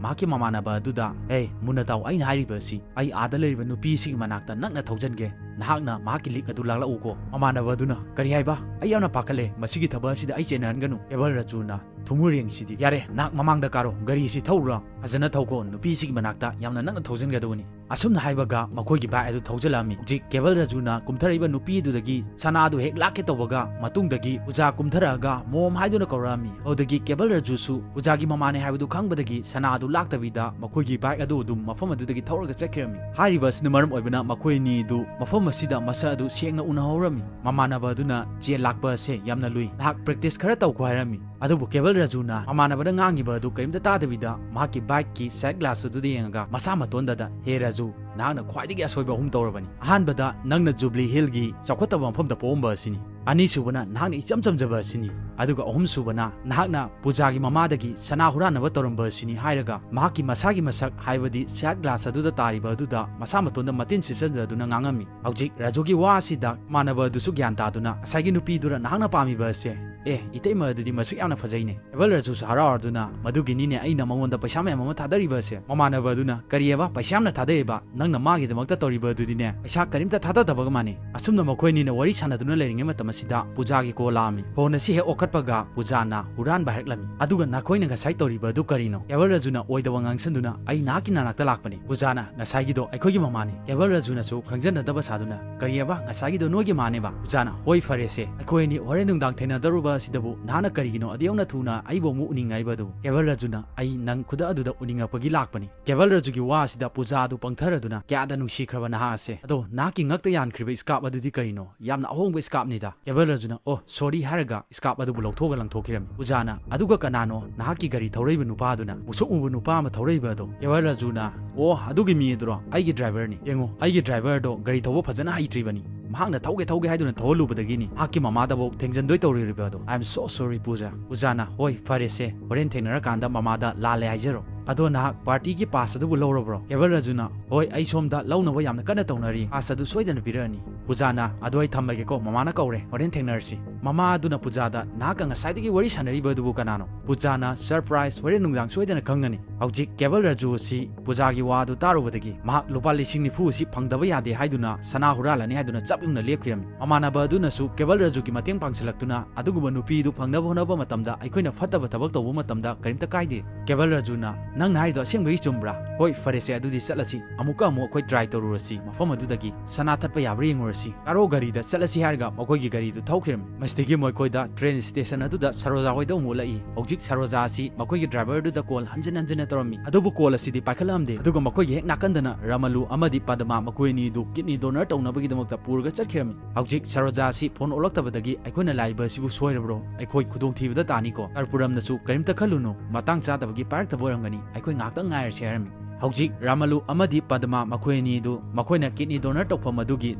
ꯃꯍꯥꯛꯀꯤ ꯃꯃꯥꯟꯅꯕ ꯑꯗꯨꯗ, "ꯑꯦ, ꯃꯨꯟꯅ ꯇꯥꯎ, ꯑꯩꯅ ꯍꯥꯏꯔꯤꯕ ꯑꯁꯤ ꯑꯩ ꯑꯥꯗ ꯂꯩꯔꯤꯕ ꯅꯨꯄꯤꯁꯤꯒꯤ ꯃꯅꯥꯛꯇ ꯅꯛꯅ ꯊꯧꯖꯟꯒꯦ꯫ ꯅꯍꯥꯛꯅ ꯃꯍꯥꯛꯀꯤ ꯂꯤꯛ ꯑꯗꯨ ꯂꯥꯛꯂꯛꯎꯀꯣ꯫" ꯃꯃꯥꯟꯅꯕ ꯑꯗꯨꯅ, "ꯀꯔꯤ ꯍꯥꯏꯕ? ꯑꯩ ꯌꯥꯝꯅ ꯄꯥꯈꯠꯂꯦ꯫ ꯃꯁꯤꯒꯤ ꯊꯕꯛ ꯑꯁꯤꯗ ꯑꯩ ꯆꯦꯟꯅꯍꯟꯒꯅꯨ꯫" ꯀꯦꯕꯜ ꯔꯥꯖꯨꯅ, "ꯊꯨꯝꯃꯨꯔꯦꯡꯁꯤꯗꯤ꯫ ꯌꯥꯔꯦ, ꯅꯍꯥꯛ ꯃꯃꯥꯡꯗ ꯀꯥꯔꯣ꯫ ꯒꯥꯔꯤꯁꯤ ꯊꯧꯔꯨꯔꯣ꯫ ꯐꯖꯅ ꯊꯧꯀꯣ꯫ ꯅꯨꯄꯤꯁꯤꯒꯤ ꯃꯅꯥꯛꯇ ꯌꯥꯝꯅ ꯅꯛꯅ ꯊꯧꯖꯤꯟꯒꯗꯕꯅꯤ꯫" ꯑꯁꯨꯝꯅ ꯍꯥꯏꯕꯒ ꯃꯈꯣꯏꯒꯤ ꯕꯥꯏꯛ ꯑꯗꯨ ꯊꯧꯖꯤꯜꯂꯛꯑꯝꯃꯤ꯫ ꯍꯧꯖꯤꯛ ꯀꯦꯕꯜ ꯔꯥꯖꯨꯅ ꯀꯨꯝꯊꯔꯛꯏꯕ ꯅꯨꯄꯤ ꯑꯗꯨꯗꯒꯤ ꯁꯅꯥ ꯑꯗꯨ ꯍꯦꯛ ꯂꯥꯛꯀꯦ ꯇꯧꯕꯒ ꯃꯇꯨꯡꯗꯒꯤ ꯄꯨꯖꯥ ꯀꯨꯝꯊꯔꯛꯑꯒ ꯃꯣꯝ ꯍꯥꯏꯗꯨꯅ ꯀꯧꯔꯛꯑꯝꯃꯤ꯫ ꯑꯗꯨꯗꯒꯤ ꯀꯦꯕꯜ ꯔꯥꯖꯨꯁꯨ ꯄꯨꯖꯥꯒꯤ ꯃꯃꯥꯅꯦ ꯍꯥꯏꯕꯗꯨ ꯈꯪꯕꯗꯒꯤ ꯁꯅꯥ ꯑꯗꯨ ꯂꯥꯛꯇꯕꯤꯗ ꯃꯈꯣꯏꯒꯤ ꯕꯥꯏꯛ ꯑꯗꯨ ꯑꯗꯨꯝ ꯃꯐꯝ ꯑꯗꯨꯗꯒꯤ ꯊꯧꯔꯒ ꯆꯠꯈꯤꯔꯝꯃꯤ꯫ ꯍꯥꯏꯔꯤꯕ ꯑꯁꯤꯅ ꯃꯔꯝ ꯑꯣꯏꯕꯅ ꯃꯈꯣꯏ ꯑꯅꯤ ꯑꯗꯨ ꯃꯐꯝ ꯑꯁꯤꯗ ꯃꯁꯛ ꯑꯗꯨ ꯁꯦꯡꯅ ꯎꯅꯍꯧꯔꯝꯃꯤ꯫ ꯃꯃꯥꯟꯅꯕ ꯑꯗꯨꯅ, "ꯆꯦꯟ ꯂꯥꯛꯄ ꯑꯁꯦ ꯌꯥꯝꯅ ꯂꯨꯏ꯫ ꯅꯍꯥꯛ ꯄ꯭ꯔꯦꯛꯇꯤꯁ ꯈꯔ ꯇꯧꯈꯣ" ꯍꯥꯏꯔꯝꯃꯤ꯫ ꯑꯗꯨꯕꯨ ꯀꯦꯕꯜ ꯔꯥꯖꯨꯅ ꯃꯃꯥꯟꯅꯕꯅ ꯉꯥꯡꯉꯤꯕ ꯑꯗꯨ ꯀꯔꯤꯝꯇ ꯇꯥꯗꯕꯤꯗ ꯃꯍꯥꯛꯀꯤ ꯕꯥꯏꯛꯀꯤ ꯁꯥꯏꯠ ꯒ꯭ꯂꯥꯁ ꯑꯗꯨꯗ ꯌꯦꯡꯉꯒ ꯃꯁꯥ ꯃꯇꯣꯟꯗꯗ, "ꯍꯦ ꯔꯥꯖꯨ, ꯅꯍꯥꯛꯅ ꯈ꯭ꯋꯥꯏꯗꯒꯤ ꯑꯁꯣꯏꯕ ꯑꯍꯨꯝ ꯇꯧꯔꯕꯅꯤ꯫ ꯑꯍꯥꯟꯕꯗ ꯅꯪꯅ ꯖꯨꯕ꯭ꯂꯤ ꯍꯤꯜꯒꯤ ꯆꯥꯎꯈꯠꯇꯕ ꯃꯐꯝꯗ ꯄꯣꯛꯑꯝꯕ ꯑꯁꯤꯅꯤ꯫ ꯑꯅꯤꯁꯨꯕꯅ ꯅꯍꯥꯛꯅ ꯏꯆꯝ ꯆꯝꯖꯕ ꯑꯁꯤꯅꯤ꯫ ꯑꯗꯨꯒ ꯑꯍꯨꯝꯁꯨꯕꯅ ꯅꯍꯥꯛꯅ ꯄꯨꯖꯥꯒꯤ ꯃꯃꯥꯗꯒꯤ ꯁꯅꯥ ꯍꯨꯔꯥꯟꯅꯕ ꯇꯧꯔꯝꯕ ꯑꯁꯤꯅꯤ" ꯍꯥꯏꯔꯒ ꯃꯍꯥꯛꯀꯤ ꯃꯁꯥꯒꯤ ꯃꯁꯛ, ꯍꯥꯏꯕꯗꯤ ꯁꯥꯏꯠ ꯒ꯭ꯂꯥꯁ ꯑꯗꯨꯗ ꯇꯥꯔꯤꯕ ꯑꯗꯨꯗ ꯃꯁꯥ ꯃꯇꯣꯟꯗ ꯃꯇꯤꯟ ꯁꯤꯠꯆꯟꯖꯗꯨꯅ ꯉꯥꯡꯉꯝꯃꯤ꯫ ꯍꯧꯖꯤꯛ ꯔꯥꯖꯨꯒꯤ ꯋꯥ ꯑꯁꯤꯗ ꯃꯃꯥꯟꯅꯕ ꯑꯗꯨꯁꯨ ꯒ꯭ꯌꯥꯟ ꯇꯥꯗꯨꯅ, "ꯉꯁꯥꯏꯒꯤ ꯅꯨꯄꯤꯗꯨꯔ ꯅꯍꯥꯛꯅ ꯄꯥꯝꯃꯤꯕ ꯑꯁꯦ? ꯑꯦ, ꯏꯇꯩꯃ ꯑꯗꯨꯗꯤ ꯃꯁꯛ ꯌꯥꯝꯅ ꯐꯖꯩꯅꯦ꯫" ꯀꯦꯕꯜ ꯔꯥꯖꯨꯁꯨ ꯍꯔꯥꯎꯔꯗꯨꯅ, "ꯃꯗꯨꯒꯤꯅꯤꯅꯦ ꯑꯩꯅ ꯃꯉꯣꯟꯗ ꯄꯩꯁꯥ ꯃꯌꯥꯝ ꯑꯃ ꯊꯥꯗꯔꯤꯕ ꯑꯁꯦ꯫" ꯃꯃꯥꯟꯅꯕ ꯑꯗꯨꯅ, "ꯀꯔꯤꯑꯕ? ꯄꯩꯁꯥ ꯌꯥꯝꯅ ꯊꯥꯗꯩꯑꯕ? ꯅꯪꯅ ꯃꯥꯒꯤꯗꯃꯛꯇ ꯇꯧꯔꯤꯕ ꯑꯗꯨꯗꯤꯅꯦ ꯄꯩꯁꯥ ꯀꯔꯤꯝꯇ ꯊꯥꯗꯗꯕꯒ ꯃꯥꯟꯅꯩ꯫" ꯑꯁꯨꯝꯅ ꯃꯈꯣꯏ ꯑꯅꯤꯅ ꯋꯥꯔꯤ ꯁꯥꯟꯅꯗꯨꯅ ꯂꯩꯔꯤꯉꯩ ꯃꯇꯝ ꯑꯁꯤꯗ ꯄꯨꯖꯥꯒꯤ ꯀꯣꯜ ꯂꯥꯛꯑꯝꯃꯤ꯫ ꯐꯣꯟ ꯑꯁꯤ ꯍꯦꯛ ꯑꯣꯛꯈꯠꯄꯒ ꯄꯨꯖꯥꯅ ꯍꯨꯔꯥꯟꯕ ꯍꯥꯏꯔꯛꯂꯝꯃꯤ꯫ "ꯑꯗꯨꯒ ꯅꯈꯣꯏꯅ ꯉꯁꯥꯏ ꯇꯧꯔꯤꯕ ꯑꯗꯨ ꯀꯔꯤꯅꯣ?" ꯀꯦꯕꯜ ꯔꯥꯖꯨꯅ ꯑꯣꯏꯗꯕ ꯉꯥꯡꯁꯟꯗꯨꯅ, "ꯑꯩ ꯅꯍꯥꯛꯀꯤ ꯅꯅꯥꯛꯇ ꯂꯥꯛꯄꯅꯤ꯫" ꯄꯨꯖꯥꯅ, "ꯉꯁꯥꯏꯒꯤꯗꯣ ꯑꯩꯈꯣꯏꯒꯤ ꯃꯃꯥꯅꯤ꯫" ꯀꯦꯕꯜ ꯔꯥꯖꯨꯅꯁꯨ ꯈꯪꯖꯟꯅꯗꯕ ꯁꯥꯗꯨꯅ, "ꯀꯔꯤꯑꯕ? ꯉꯁꯥꯏꯒꯤꯗꯣ ꯅꯣꯏꯒꯤ ꯃꯥꯅꯦꯕ?" ꯄꯨꯖꯥꯅ, "ꯍꯣꯏ, ꯐꯔꯦꯁꯦ, ꯑꯩꯈꯣꯏ ꯑꯅꯤ ꯍꯣꯔꯦꯟ ꯅꯨꯡꯗꯥꯡ ꯊꯦꯡꯅꯗꯧꯔꯨꯕ ꯑꯁꯤꯗꯕꯨ ꯅꯍꯥꯛꯅ ꯀꯔꯤꯒꯤꯅꯣ ꯑꯗꯨꯛ ꯌꯧꯅ ꯊꯨꯅ ꯑꯩꯕꯨ ꯑꯃꯨꯛ ꯎꯅꯤꯡꯉꯛꯏꯕ ꯑꯗꯨꯕꯨ?" ꯀꯦꯕꯜ ꯔꯥꯖꯨꯅ, "ꯑꯩ ꯅꯪ ꯈꯨꯗꯛ ꯑꯗꯨꯗ ꯎꯅꯤꯡꯉꯛꯄꯒꯤ ꯂꯥꯛꯄꯅꯤ꯫" ꯀꯦꯕꯜ ꯔꯥꯖꯨꯒꯤ ꯋꯥ ꯑꯁꯤꯗ ꯄꯨꯖꯥ ꯑꯗꯨ ꯄꯪꯊꯔꯗꯨꯅ, "ꯀꯌꯥꯗ ꯅꯨꯡꯁꯤꯈ꯭ꯔꯕ ꯅꯍꯥꯛ ꯑꯁꯦ꯫ ꯑꯗꯣ ꯅꯍꯥꯛꯀꯤ ꯉꯛꯇ ꯌꯥꯟꯈ꯭ꯔꯤꯕ ꯏꯁꯀꯥꯞ ꯑꯗꯨꯗꯤ ꯀꯔꯤꯅꯣ? ꯌꯥꯝꯅ ꯑꯍꯣꯡꯕ ꯏꯁꯀꯥꯞꯅꯤꯗ꯫" ꯀꯦꯕꯜ ꯔꯥꯖꯨꯅ, "ꯑꯣ, ꯁꯣꯔꯤ," ꯍꯥꯏꯔꯒ ꯏꯁꯀꯥꯞ ꯑꯗꯨꯕꯨ ꯂꯧꯊꯣꯛꯑꯒ ꯂꯪꯊꯣꯛꯈꯤꯔꯝꯃꯤ꯫ ꯄꯨꯖꯥꯅ, "ꯑꯗꯨꯒ ꯀꯅꯥꯅꯣ ꯅꯍꯥꯛꯀꯤ ꯒꯥꯔꯤ ꯊꯧꯔꯛꯏꯕ ꯅꯨꯄꯥꯗꯨꯅ? ꯃꯨꯁꯨꯛ ꯃꯨꯕ ꯅꯨꯄꯥ ꯑꯃ ꯊꯧꯔꯛꯏꯕ ꯑꯗꯣ?" ꯀꯦꯕꯜ ꯔꯥꯖꯨꯅ, "ꯑꯣ, ꯑꯗꯨꯒꯤ ꯃꯤ ꯑꯗꯨꯔꯣ? ꯑꯩꯒꯤ ꯗ꯭ꯔꯥꯏꯚꯔꯅꯤ꯫ ꯌꯦꯡꯉꯣ, ꯑꯩꯒꯤ ꯗ꯭ꯔꯥꯏꯚꯔꯗꯣ ꯒꯥꯔꯤ ꯊꯧꯕ ꯐꯖꯅ ꯍꯩꯇ꯭ꯔꯤꯕꯅꯤ꯫ ꯃꯍꯥꯛꯅ ꯊꯧꯒꯦ ꯊꯧꯒꯦ ꯍꯥꯏꯗꯨꯅ ꯊꯧꯍꯜꯂꯨꯕꯗꯒꯤꯅꯤ ꯃꯍꯥꯛꯀꯤ ꯃꯃꯥꯗꯐꯥꯎ ꯊꯦꯡꯖꯟꯗꯣꯏ ꯇꯧꯔꯤꯕ ꯑꯗꯣ꯫ I am so sorry, ꯄꯨꯖꯥ꯫" ꯄꯨꯖꯥꯅ, "ꯍꯣꯏ, ꯐꯔꯦꯁꯦ, ꯍꯣꯔꯦꯟ ꯊꯦꯡꯅꯔꯀꯥꯟꯗ ꯃꯃꯥꯗ ꯂꯥꯜꯂꯦ ꯍꯥꯏꯖꯔꯣ꯫ ꯑꯗꯣ ꯅꯍꯥꯛ ꯄꯥꯔꯇꯤꯒꯤ ꯄꯥꯁ ꯑꯗꯨꯕꯨ ꯂꯧꯔꯕ꯭ꯔꯣ?" ꯀꯦꯕꯜ ꯔꯥꯖꯨꯅ, "ꯍꯣꯏ, ꯑꯩ ꯁꯣꯝꯗ ꯂꯧꯅꯕ ꯌꯥꯝꯅ ꯀꯟꯅ ꯇꯧꯅꯔꯤ꯫ ꯄꯥꯁ ꯑꯗꯨ ꯁꯣꯏꯗꯅ ꯄꯤꯔꯛꯑꯅꯤ꯫" ꯄꯨꯖꯥꯅ, "ꯑꯗꯣ ꯑꯩ ꯊꯝꯃꯒꯦꯀꯣ, ꯃꯃꯥꯅ ꯀꯧꯔꯦ, ꯍꯣꯔꯦꯟ ꯊꯦꯡꯅꯔꯁꯤ꯫" ꯃꯃꯥ ꯑꯗꯨꯅ ꯄꯨꯖꯥꯗ, "ꯅꯍꯥꯛꯀ ꯉꯁꯥꯏꯗꯒꯤ ꯋꯥꯔꯤ ꯁꯥꯟꯅꯔꯤꯕ ꯑꯗꯨꯕꯨ ꯀꯅꯥꯅꯣ?" ꯄꯨꯖꯥꯅ, "ꯁꯔꯄ꯭ꯔꯥꯏꯖ, ꯍꯣꯔꯦꯟ ꯅꯨꯡꯗꯥꯡ ꯁꯣꯏꯗꯅ ꯈꯪꯒꯅꯤ꯫" ꯍꯧꯖꯤꯛ ꯀꯦꯕꯜ ꯔꯥꯖꯨ ꯑꯁꯤ ꯄꯨꯖꯥꯒꯤ ꯋꯥ ꯑꯗꯨ ꯇꯥꯔꯨꯕꯗꯒꯤ ꯃꯍꯥꯛ ꯂꯨꯄꯥ ꯂꯤꯁꯤꯡ ꯅꯤꯐꯨ ꯑꯁꯤ ꯐꯪꯗꯕ ꯌꯥꯗꯦ ꯍꯥꯏꯗꯨꯅ ꯁꯅꯥ ꯍꯨꯔꯥꯜꯂꯅꯤ ꯍꯥꯏꯗꯨꯅ ꯆꯞ ꯌꯨꯡꯅ ꯂꯦꯞꯈꯤꯔꯝꯃꯤ꯫ ꯃꯃꯥꯟꯅꯕ ꯑꯗꯨꯅꯁꯨ ꯀꯦꯕꯜ ꯔꯥꯖꯨꯒꯤ ꯃꯇꯦꯡ ꯄꯥꯡꯁꯤꯜꯂꯛꯇꯨꯅ ꯑꯗꯨꯒꯨꯝꯕ ꯅꯨꯄꯤꯗꯨ ꯐꯪꯅꯕ ꯍꯣꯠꯅꯕ ꯃꯇꯝꯗ ꯑꯩꯈꯣꯏꯅ ꯐꯠꯇꯕ ꯊꯕꯛ ꯇꯧꯕ ꯃꯇꯝꯗ ꯀꯔꯤꯝꯇ ꯀꯥꯏꯗꯦ꯫ ꯀꯦꯕꯜ ꯔꯥꯖꯨꯅ, "ꯅꯪꯅ ꯍꯥꯏꯔꯤꯗꯣ ꯑꯁꯦꯡꯕꯒꯤ ꯆꯨꯝꯕ꯭ꯔꯥ? ꯍꯣꯏ, ꯐꯔꯦꯁꯦ, ꯑꯗꯨꯗꯤ ꯆꯠꯂꯁꯤ꯫ ꯑꯃꯨꯛꯀ ꯑꯃꯨꯛ ꯑꯩꯈꯣꯏ ꯇ꯭ꯔꯥꯏ ꯇꯧꯔꯨꯔꯁꯤ꯫ ꯃꯐꯝ ꯑꯗꯨꯗꯒꯤ ꯁꯅꯥ ꯊꯠꯄ ꯌꯥꯕ꯭ꯔꯥ ꯌꯦꯡꯉꯨꯔꯁꯤ꯫ ꯀꯥꯔꯣ ꯒꯥꯔꯤꯗ ꯆꯠꯂꯁꯤ," ꯍꯥꯏꯔꯒ ꯃꯈꯣꯏꯒꯤ ꯒꯥꯔꯤꯗꯨ ꯊꯧꯈꯤꯔꯝꯃꯤ꯫ ꯃꯁꯤꯗꯒꯤ ꯃꯈꯣꯏꯗ ꯇ꯭ꯔꯦꯟ ꯁ꯭ꯇꯦꯁꯟ ꯑꯗꯨꯗ ꯁꯔꯣꯖꯥ ꯍꯣꯏꯗ ꯑꯃꯨꯛ ꯎꯠꯂꯛꯏ꯫ ꯍꯧꯖꯤꯛ ꯁꯔꯣꯖꯥ ꯑꯁꯤ ꯃꯈꯣꯏꯒꯤ ꯗ꯭ꯔꯥꯏꯚꯔꯗꯨꯗ ꯀꯣꯜ ꯍꯟꯖꯤꯟ ꯍꯟꯖꯤꯟꯅ ꯇꯧꯔꯝꯃꯤ, ꯑꯗꯨꯕꯨ ꯀꯣꯜ ꯑꯁꯤꯗꯤ ꯄꯥꯏꯈꯠꯂꯝꯗꯦ꯫ ꯑꯗꯨꯒ ꯃꯈꯣꯏꯒꯤ ꯍꯦꯛ ꯅꯥꯀꯟꯗꯅ ꯔꯥꯃꯂꯨ ꯑꯃꯗꯤ ꯄꯗꯃꯥ, ꯃꯈꯣꯏ ꯑꯅꯤꯗꯨ ꯀꯤꯗꯅꯤ ꯗꯣꯅꯔ ꯇꯧꯅꯕꯒꯤꯗꯃꯛꯇ ꯄꯨꯔꯒ ꯆꯠꯈꯤꯔꯝꯃꯤ꯫ ꯍꯧꯖꯤꯛ ꯁꯔꯣꯖꯥ ꯑꯁꯤ ꯐꯣꯟ ꯑꯣꯜꯂꯛꯇꯕꯗꯒꯤ ꯑꯩꯈꯣꯏꯅ ꯂꯥꯛꯏꯕ ꯑꯁꯤꯕꯨ ꯁꯣꯏꯔꯕ꯭ꯔꯣ? ꯑꯩꯈꯣꯏ ꯈꯨꯗꯣꯡꯊꯤꯕꯗ ꯇꯥꯅꯤꯀꯣ꯫ ꯀꯔꯄꯨꯔꯝꯅꯁꯨ, "ꯀꯔꯤꯝꯇ ꯈꯜꯂꯨꯅꯨ, ꯃꯇꯥꯡ ꯆꯥꯗꯕꯒꯤ ꯄꯥꯏꯔꯛꯇꯕ ꯑꯣꯏꯔꯝꯒꯅꯤ, ꯑꯩꯈꯣꯏ ꯉꯥꯏꯍꯥꯛꯇꯪ ꯉꯥꯏꯔꯁꯤ," ꯍꯥꯏꯔꯝꯃꯤ꯫ ꯍꯧꯖꯤꯛ ꯔꯥꯃꯂꯨ ꯑꯃꯗꯤ ꯄꯗꯃꯥ ꯃꯈꯣꯏ ꯑꯅꯤꯗꯨ ꯃꯈꯣꯏꯅ ꯀꯤꯗꯅꯤ ꯗꯣꯅꯔ ꯇꯧꯐꯝ ꯑꯗꯨꯒꯤ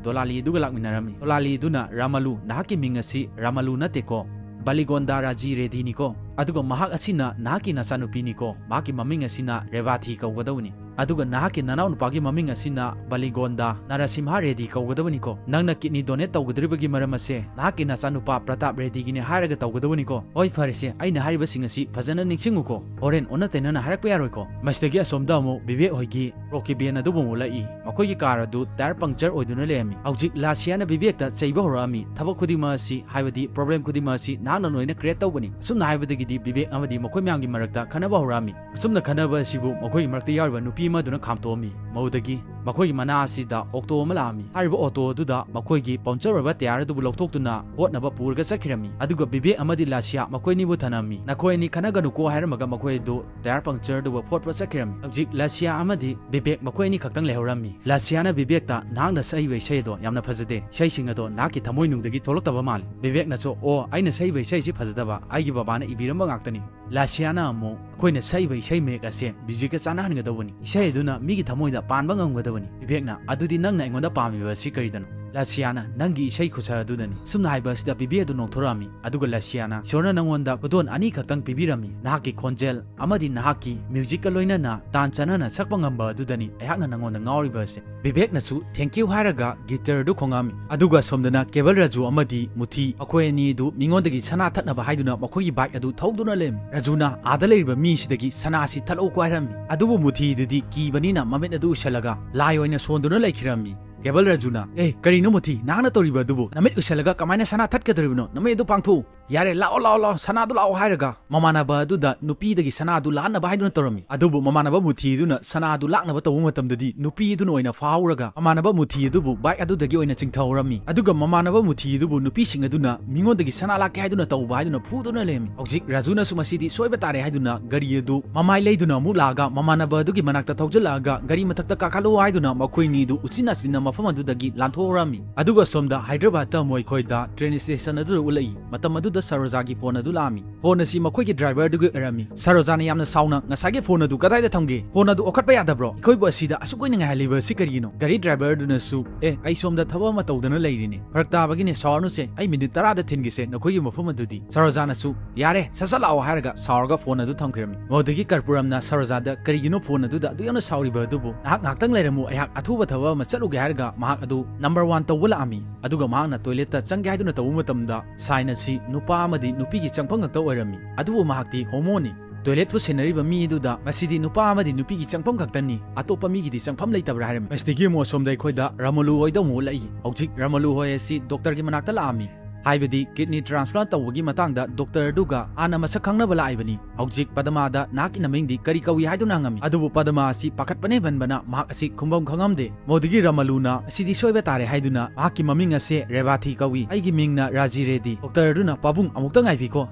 ꯗꯣꯂꯥꯂꯤ ꯑꯗꯨꯒ ꯂꯥꯛꯃꯤꯟꯅꯔꯝꯃꯤ꯫ ꯗꯣꯂꯥꯂꯤ ꯑꯗꯨꯅ, "ꯔꯥꯃꯂꯨ, ꯅꯍꯥꯛꯀꯤ ꯃꯤꯡ ꯑꯁꯤ ꯔꯥꯃꯂꯨ ꯅꯠꯇꯦꯀꯣ, ꯕꯂꯤꯒꯣꯟꯗꯥ ꯔꯥꯖꯤ ꯔꯦꯗꯤꯅꯤꯀꯣ, ꯑꯗꯨꯒ ꯃꯍꯥꯛ ꯑꯁꯤꯅ ꯅꯍꯥꯛꯀꯤ ꯅꯆꯥꯅꯨꯄꯤꯅꯤꯀꯣ, ꯃꯍꯥꯛꯀꯤ ꯃꯃꯤꯡ ꯑꯁꯤꯅ ꯔꯦꯕꯥꯊꯤ ꯀꯧꯒꯗꯕꯅꯤ꯫ ꯑꯗꯨꯒ ꯅꯍꯥꯛꯀꯤ ꯅꯅꯥꯎꯅꯨꯄꯥꯒꯤ ꯃꯃꯤꯡ ꯑꯁꯤꯅ ꯕꯂꯤꯒꯣꯟꯗꯥ ꯅꯔꯁꯤꯝꯍꯥ ꯔꯦꯗꯤ ꯀꯧꯒꯗꯕꯅꯤꯀꯣ꯫ ꯅꯪꯅ ꯀꯤꯗꯅꯤ ꯗꯣꯅꯦꯠ ꯇꯧꯒꯗꯧꯔꯤꯕꯒꯤ ꯃꯔꯝ ꯑꯁꯦ ꯅꯍꯥꯛꯀꯤ ꯅꯆꯥꯅꯨꯄꯥ ꯄ꯭ꯔꯇꯥꯞ ꯔꯦꯗꯤꯒꯤꯅꯦ ꯍꯥꯏꯔꯒ ꯇꯧꯒꯗꯕꯅꯤꯀꯣ꯫ ꯍꯣꯏ, ꯐꯔꯦꯁꯦ, ꯑꯩꯅ ꯍꯥꯏꯔꯤꯕꯁꯤꯡ ꯑꯁꯤ ꯐꯖꯅ ꯅꯤꯡꯁꯤꯡꯉꯨꯀꯣ꯫ ꯍꯣꯔꯦꯟ ꯑꯣꯟꯅ ꯇꯩꯅꯅ ꯍꯥꯏꯔꯛꯄ ꯌꯥꯔꯣꯏꯀꯣ꯫" ꯃꯁꯤꯗꯒꯤ ꯑꯁꯣꯝꯗ ꯑꯃꯨꯛ ꯕꯤꯕꯦꯛ ꯍꯣꯏꯒꯤ ꯔꯣꯀꯤ ꯚꯦꯟ ꯑꯗꯨꯕꯨ ꯑꯃꯨꯛ ꯎꯠꯂꯛꯏ꯫ ꯃꯈꯣꯏꯒꯤ ꯀꯥꯔ ꯑꯗꯨ ꯇꯥꯌꯔ ꯄꯪꯆꯔ ꯑꯣꯏꯗꯨꯅ ꯂꯩꯔꯝꯃꯤ꯫ ꯍꯧꯖꯤꯛ ꯂꯥꯁꯤꯌꯥꯅ ꯕꯤꯕꯦꯛꯇ ꯆꯩꯕ ꯍꯧꯔꯛꯑꯝꯃꯤ꯫ "ꯊꯕꯛ ꯈꯨꯗꯤꯡꯃꯛ ꯑꯁꯤ, ꯍꯥꯏꯕꯗꯤ ꯄ꯭ꯔꯣꯕ꯭ꯂꯦꯝ ꯈꯨꯗꯤꯡꯃꯛ ꯑꯁꯤ ꯅꯍꯥꯛꯅ ꯂꯣꯏꯅ ꯀ꯭ꯔꯤꯌꯦꯠ ꯇꯧꯕꯅꯤ꯫" ꯑꯁꯨꯝꯅ ꯍꯥꯏꯕꯗꯒꯤꯗꯤ ꯕꯤꯕꯦꯛ ꯑꯃꯗꯤ ꯃꯈꯣꯏ ꯃꯌꯥꯝꯒꯤ ꯃꯔꯛꯇ ꯈꯟꯅꯕ ꯍꯧꯔꯛꯑꯝꯃꯤ꯫ ꯑꯁꯨꯝꯅ ꯈꯟꯅꯕ ꯑꯁꯤꯕꯨ ꯃꯈꯣꯏꯒꯤ ꯃꯔꯛꯇ ꯌꯥꯎꯔꯤꯕ ꯅꯨꯄꯤ ꯑꯃꯗꯨꯅ ꯈꯥꯝꯇꯣꯛꯑꯝꯃꯤ꯫ ꯃꯗꯨꯗꯒꯤ ꯃꯈꯣꯏꯒꯤ ꯃꯅꯥꯛ ꯑꯁꯤꯗ ꯑꯣꯛꯇꯣ ꯑꯃ ꯂꯥꯛꯑꯝꯃꯤ꯫ ꯍꯥꯏꯔꯤꯕ ꯑꯣꯛꯇꯣ ꯑꯗꯨꯗ ꯃꯈꯣꯏꯒꯤ puncture ꯑꯣꯏꯕ tyre ꯑꯗꯨꯕꯨ ꯂꯧꯊꯣꯛꯇꯨꯅ ꯍꯣꯠꯅꯕ ꯄꯨꯔꯒ ꯆꯠꯈꯤꯔꯝꯃꯤ꯫ ꯑꯗꯨꯒ ꯕꯤꯕꯦꯛ ꯑꯃꯗꯤ ꯂꯥꯁꯤꯌꯥ ꯃꯈꯣꯏ ꯑꯅꯤꯕꯨ ꯊꯅꯝꯃꯤ꯫ "ꯅꯈꯣꯏ ꯑꯅꯤ ꯈꯠꯅꯒꯅꯨꯀꯣ" ꯍꯥꯏꯔꯝꯃꯒ ꯃꯈꯣꯏ ꯑꯗꯨ tyre puncture ꯑꯗꯨꯕꯨ ꯐꯣꯠꯄ ꯆꯠꯈꯤꯔꯝꯃꯤ꯫ ꯍꯧꯖꯤꯛ ꯂꯥꯁꯤꯌꯥ ꯑꯃꯗꯤ ꯕꯤꯕꯦꯛ ꯃꯈꯣꯏ ꯑꯅꯤ ꯈꯛꯇꯪ ꯂꯩꯍꯧꯔꯝꯃꯤ꯫ ꯂꯥꯁꯤꯌꯥꯅ ꯕꯤꯕꯦꯛꯇ, "ꯅꯍꯥꯛꯅ ꯁꯛꯏꯕ ꯏꯁꯩ ꯑꯗꯣ ꯌꯥꯝꯅ ꯐꯖꯗꯦ꯫ ꯏꯁꯩꯁꯤꯡ ꯑꯗꯣ ꯅꯍꯥꯛꯀꯤ ꯊꯃꯣꯏ ꯅꯨꯡꯗꯒꯤ ꯊꯣꯛꯂꯛꯇꯕ ꯃꯥꯜꯂꯤ"꯫ ꯕꯤꯕꯦꯛꯅꯁꯨ, "ꯑꯣ, ꯑꯩꯅ ꯁꯛꯏꯕ ꯏꯁꯩꯁꯤ ꯐꯖꯗꯕ ꯑꯩꯒꯤ ꯕꯕꯥꯅ ꯏꯕꯤꯔꯝꯕ ꯉꯥꯛꯇꯅꯤ"꯫ ꯂꯥꯁꯤꯌꯥꯅ ꯑꯃꯨꯛ, "ꯑꯩꯈꯣꯏꯅ ꯁꯛꯏꯕ ꯏꯁꯩ ꯃꯌꯦꯛ ꯑꯁꯦ musicꯀ ꯆꯥꯟꯅꯍꯟꯒꯗꯧꯕꯅꯤ꯫ ꯏꯁꯩ ꯑꯗꯨꯅ ꯃꯤꯒꯤ ꯊꯃꯣꯏꯗ ꯄꯥꯟꯕ ꯉꯝꯒꯗꯕꯅꯤ"꯫ ꯕꯤꯕꯦꯛꯅ, "ꯑꯗꯨꯗꯤ ꯅꯪꯅ ꯑꯩꯉꯣꯟꯗ ꯄꯥꯝꯃꯤꯕ ꯑꯁꯤ ꯀꯔꯤꯗꯅꯣ?" ꯂꯥꯁꯤꯌꯥꯅ, "ꯅꯪꯒꯤ ꯏꯁꯩ ꯈꯨꯠꯁꯛ ꯑꯗꯨꯗꯅꯤ"꯫ ꯁꯨꯝꯅ ꯍꯥꯏꯕ ꯑꯁꯤꯗ ꯕꯤꯕꯦꯛ ꯑꯗꯨ ꯅꯣꯛꯊꯣꯔꯛꯑꯝꯃꯤ꯫ ꯑꯗꯨꯒ ꯂꯥꯁꯤꯌꯥꯅ, "ꯏꯁꯣꯔꯅ ꯅꯪꯉꯣꯟꯗ ꯈꯨꯗꯣꯜ ꯑꯅꯤ ꯈꯛꯇꯪ ꯄꯤꯕꯤꯔꯝꯃꯤ, ꯅꯍꯥꯛꯀꯤ ꯈꯣꯟꯖꯦꯜ ꯑꯃꯗꯤ ꯅꯍꯥꯛꯀꯤ musicꯀ ꯂꯣꯏꯅꯅ ꯇꯥꯟ ꯆꯥꯟꯅꯅ ꯁꯛꯄ ꯉꯝꯕ ꯑꯗꯨꯗꯅꯤ ꯑꯩꯍꯥꯛꯅ ꯅꯪꯉꯣꯟꯗ ꯉꯥꯎꯔꯤꯕ ꯑꯁꯦ"꯫ ꯕꯤꯕꯦꯛꯅꯁꯨ "Thank you" ꯍꯥꯏꯔꯒ guitarꯗꯨ ꯈꯣꯡꯉꯛꯑꯝꯃꯤ꯫ ꯑꯗꯨꯒ ꯁꯣꯝꯗꯅ ꯀꯦꯕꯜ ꯔꯥꯖꯨ ꯑꯃꯗꯤ ꯃꯨꯊꯤ, ꯃꯈꯣꯏ ꯑꯅꯤꯗꯨ ꯃꯤꯉꯣꯟꯗꯒꯤ ꯁꯅꯥ ꯊꯠꯅꯕ ꯍꯥꯏꯗꯨꯅ ꯃꯈꯣꯏꯒꯤ bike ꯑꯗꯨ ꯊꯧꯗꯨꯅ ꯂꯩꯔꯝꯃꯤ꯫ ꯔꯥꯖꯨꯅ, "ꯑꯥꯗ ꯂꯩꯔꯤꯕ ꯃꯤꯁꯤꯗꯒꯤ ꯁꯅꯥꯁꯤ ꯊꯠꯂꯛꯎꯀꯣ" ꯍꯥꯏꯔꯝꯃꯤ꯫ ꯑꯗꯨꯕꯨ ꯃꯨꯊꯤꯗꯨꯗꯤ ꯀꯤꯕꯅꯤꯅ ꯃꯃꯤꯠ ꯑꯗꯨ ꯎꯏꯁꯜꯂꯒ ꯂꯥꯏ ꯑꯣꯏꯅ ꯁꯣꯟꯗꯨꯅ ꯂꯩꯈꯤꯔꯝꯃꯤ꯫ ꯀꯦꯕꯜ ꯔꯥꯖꯨꯅ, "ꯑꯦ, ꯀꯔꯤꯅꯣ ꯃꯨꯊꯤ, ꯅꯍꯥꯛꯅ ꯇꯧꯔꯤꯕ ꯑꯗꯨꯕꯨ? ꯅꯃꯤꯠ ꯎꯏꯁꯜꯂꯒ ꯀꯃꯥꯏꯅ ꯁꯅꯥ ꯊꯠꯀꯗꯧꯔꯤꯕꯅꯣ? ꯅꯃꯤꯠ ꯑꯗꯨ ꯄꯥꯡꯊꯣꯛꯎ꯫ ꯌꯥꯔꯦ, ꯂꯥꯛꯑꯣ, ꯂꯥꯛꯑꯣ, ꯂꯥꯛꯑꯣ, ꯁꯅꯥꯗꯨ ꯂꯥꯛꯑꯣ" ꯍꯥꯏꯔꯒ ꯃꯃꯥꯟꯅꯕ ꯑꯗꯨꯗ ꯅꯨꯄꯤꯗꯒꯤ ꯁꯅꯥꯗꯨ ꯂꯥꯛꯅꯕ ꯍꯥꯏꯗꯨꯅ ꯇꯧꯔꯝꯃꯤ꯫ ꯑꯗꯨꯕꯨ ꯃꯃꯥꯟꯅꯕ ꯃꯨꯊꯤꯗꯨꯅ ꯁꯅꯥꯗꯨ ꯂꯥꯛꯅꯕ ꯇꯧꯕ ꯃꯇꯝꯗꯗꯤ ꯅꯨꯄꯤ ꯑꯗꯨꯅ ꯑꯣꯏꯅ ꯐꯥꯍꯧꯔꯒ ꯃꯃꯥꯟꯅꯕ ꯃꯨꯊꯤ ꯑꯗꯨꯕꯨ bike ꯑꯗꯨꯗꯒꯤ ꯑꯣꯏꯅ ꯆꯤꯡꯊꯍꯧꯔꯝꯃꯤ꯫ ꯑꯗꯨꯒ ꯃꯃꯥꯟꯅꯕ ꯃꯨꯊꯤ ꯑꯗꯨꯕꯨ ꯅꯨꯄꯤꯁꯤꯡ ꯑꯗꯨꯅ ꯃꯤꯉꯣꯟꯗꯒꯤ ꯁꯅꯥ ꯂꯥꯛꯀꯦ ꯍꯥꯏꯗꯨꯅ ꯇꯧꯕ ꯍꯥꯏꯗꯨꯅ ꯐꯨꯗꯨꯅ ꯂꯩꯔꯝꯃꯤ꯫ ꯍꯧꯖꯤꯛ ꯔꯥꯖꯨꯅꯁꯨ ꯃꯁꯤꯗꯤ ꯁꯣꯏꯕ ꯇꯥꯔꯦ ꯍꯥꯏꯗꯨꯅ ꯒꯥꯔꯤ ꯑꯗꯨ ꯃꯃꯥꯏ ꯂꯩꯗꯨꯅ ꯑꯃꯨꯛ ꯂꯥꯛꯑꯒ ꯃꯃꯥꯟꯅꯕ ꯑꯗꯨꯒꯤ ꯃꯅꯥꯛꯇ ꯊꯧꯖꯤꯜꯂꯛꯑꯒ ꯒꯥꯔꯤ ꯃꯊꯛꯇ ꯀꯥꯈꯠꯂꯣ ꯍꯥꯏꯗꯨꯅ ꯃꯈꯣꯏꯅꯤꯗꯨ ꯎꯆꯤꯟ ꯅꯥꯆꯤꯟꯅ ꯃꯐꯝ ꯑꯗꯨꯗꯒꯤ ꯂꯥꯟꯊꯣꯛꯍꯧꯔꯝꯃꯤ꯫ ꯑꯗꯨꯒ ꯁꯣꯝꯗ ꯍꯥꯏꯗ꯭ꯔꯕꯥꯗꯇ ꯃꯣꯏꯈꯣꯏꯗ train stationꯗ ꯎꯠꯂꯛꯏ꯫ ꯃꯇꯝ ꯑꯗꯨꯗ ꯁꯔꯣꯖꯥꯒꯤ phone ꯑꯗꯨ ꯂꯥꯛꯑꯝꯃꯤ꯫ Phone ꯑꯁꯤ ꯃꯈꯣꯏꯒꯤ driverꯗꯨꯒꯤ ꯑꯣꯏꯔꯝꯃꯤ꯫ ꯁꯔꯣꯖꯥꯅ ꯌꯥꯝꯅ ꯁꯥꯎꯅ, "ꯉꯁꯥꯏꯒꯤ phone ꯑꯗꯨ ꯀꯗꯥꯏꯗ ꯊꯝꯒꯦ? Phone ꯑꯗꯨ ꯑꯣꯈꯠꯄ ꯌꯥꯗꯕ꯭ꯔꯣ? ꯑꯩꯈꯣꯏꯕꯨ ꯑꯁꯤꯗ ꯑꯁꯨꯛ ꯀꯨꯏꯅ ꯉꯥꯏꯍꯜꯂꯤꯕ ꯑꯁꯤ ꯀꯔꯤꯒꯤꯅꯣ?" ꯒꯥꯔꯤ driverꯗꯨꯅꯁꯨ, "ꯑꯦ, ꯑꯩ ꯁꯣꯝꯗ ꯊꯕꯛ ꯑꯃ ꯇꯧꯗꯅ ꯂꯩꯔꯤꯅꯦ꯫ ꯐꯔꯛ ꯇꯥꯕꯒꯤꯅꯦ, ꯁꯥꯎꯔꯅꯨꯁꯦ, ꯑꯩ minute ꯇꯔꯥꯗ ꯊꯤꯟꯒꯦꯁꯦ ꯅꯈꯣꯏꯒꯤ ꯃꯐꯝ ꯑꯗꯨꯗꯤ"꯫ ꯁꯔꯣꯖꯥꯅꯁꯨ, "ꯌꯥꯔꯦ, ꯁꯠ ꯁꯠ ꯂꯥꯛꯑꯣ" ꯍꯥꯏꯔꯒ ꯁꯥꯎꯔꯒ phone ꯑꯗꯨ ꯊꯝꯈꯤꯔꯝꯃꯤ꯫ ꯃꯗꯨꯗꯒꯤ ꯀꯔꯄꯨꯔꯝꯅ ꯁꯔꯣꯖꯥꯗ, "ꯀꯔꯤꯒꯤꯅꯣ phone ꯑꯗꯨꯗ ꯑꯗꯨꯛ ꯌꯥꯝꯅ ꯁꯥꯎꯔꯤꯕ ꯑꯗꯨꯕꯨ? ꯅꯍꯥꯛ ꯉꯥꯏꯍꯥꯛꯇꯪ ꯂꯩꯔꯝꯃꯨ, ꯑꯩꯍꯥꯛ ꯑꯊꯨꯕ ꯊꯕꯛ ꯑꯃ ꯆꯠꯂꯨꯒꯦ" ꯍꯥꯏꯔꯒ ꯃꯍꯥꯛ ꯑꯗꯨ number one ꯇꯧꯕ ꯂꯥꯛꯑꯝꯃꯤ꯫ ꯑꯗꯨꯒ ꯃꯍꯥꯛꯅ toiletꯇ ꯆꯪꯒꯦ ꯍꯥꯏꯗꯨꯅ ꯇꯧꯕ ꯃꯇꯝꯗ sign ꯑꯁꯤ ꯅꯨꯄꯥ ꯑꯃꯗꯤ ꯅꯨꯄꯤꯒꯤ ꯆꯪꯐꯝ ꯈꯛꯇ ꯑꯣꯏꯔꯝꯃꯤ꯫ ꯑꯗꯨꯕꯨ ꯃꯍꯥꯛꯇꯤ homoꯅꯤ꯫ Toiletꯄꯨ ꯁꯦꯟꯅꯔꯤꯕ ꯃꯤ ꯑꯗꯨꯗ, "ꯃꯁꯤꯗꯤ ꯅꯨꯄꯥ ꯑꯃꯗꯤ ꯅꯨꯄꯤꯒꯤ ꯆꯪꯐꯝ ꯈꯛꯇꯅꯤ, ꯑꯇꯣꯞꯄ ꯃꯤꯒꯤꯗꯤ ꯆꯪꯐꯝ ꯂꯩꯇꯕ꯭ꯔꯥ?" ꯍꯥꯏꯔꯝꯃꯤ꯫ ꯃꯁꯤꯗꯒꯤ ꯑꯃꯨꯛ ꯑꯁꯣꯝꯗ ꯑꯩꯈꯣꯏꯗ ꯔꯥꯃꯨꯂꯨ ꯍꯣꯏꯗ ꯑꯃꯨꯛ ꯎꯠꯂꯛꯏ꯫ ꯍꯧꯖꯤꯛ ꯔꯥꯃꯨꯂꯨ ꯍꯣꯏ ꯑꯁꯤ doctorꯒꯤ ꯃꯅꯥꯛꯇ ꯂꯥꯛꯑꯝꯃꯤ꯫ ꯍꯥꯏꯕꯗꯤ ꯀꯤꯗꯅꯤ ꯇ꯭ꯔꯥꯟꯁꯄ꯭ꯂꯥꯟ ꯇꯧꯕꯒꯤ ꯃꯇꯥꯡꯗ ꯗꯣꯛꯇꯔ ꯑꯗꯨꯒ ꯍꯥꯟꯅ ꯃꯁꯛ ꯈꯪꯅꯕ ꯂꯥꯛꯏꯕꯅꯤ꯫ ꯍꯧꯖꯤꯛ ꯄꯗꯃꯥꯗ ꯅꯍꯥꯛꯀꯤ ꯅꯃꯤꯡꯗꯤ ꯀꯔꯤ ꯀꯧꯏ ꯍꯥꯏꯗꯨꯅ ꯍꯪꯉꯝꯃꯤ꯫ ꯑꯗꯨꯕꯨ ꯄꯗꯃꯥ ꯑꯁꯤ ꯄꯥꯈꯠꯄꯅ ꯍꯦꯟꯃꯟꯕꯅ ꯃꯍꯥꯛ ꯑꯁꯤ ꯈꯨꯝꯐꯝ ꯈꯪꯉꯝꯗꯦ꯫ ꯃꯗꯨꯗꯒꯤ ꯔꯃꯂꯨꯅ, "ꯑꯁꯤꯗꯤ ꯁꯣꯏꯕ ꯇꯥꯔꯦ" ꯍꯥꯏꯗꯨꯅ, "ꯃꯍꯥꯛꯀꯤ ꯃꯃꯤꯡ ꯑꯁꯦ ꯔꯦꯕꯥꯊꯤ ꯀꯧꯏ꯫ ꯑꯩꯒꯤ ꯃꯤꯡꯅ ꯔꯥꯖꯤ ꯔꯦꯗꯤ꯫" ꯗꯣꯛꯇꯔ ꯑꯗꯨꯅ, "ꯄꯥꯕꯨꯡ, ꯑꯃꯨꯛꯇ ꯉꯥꯏꯕꯤꯈꯣ꯫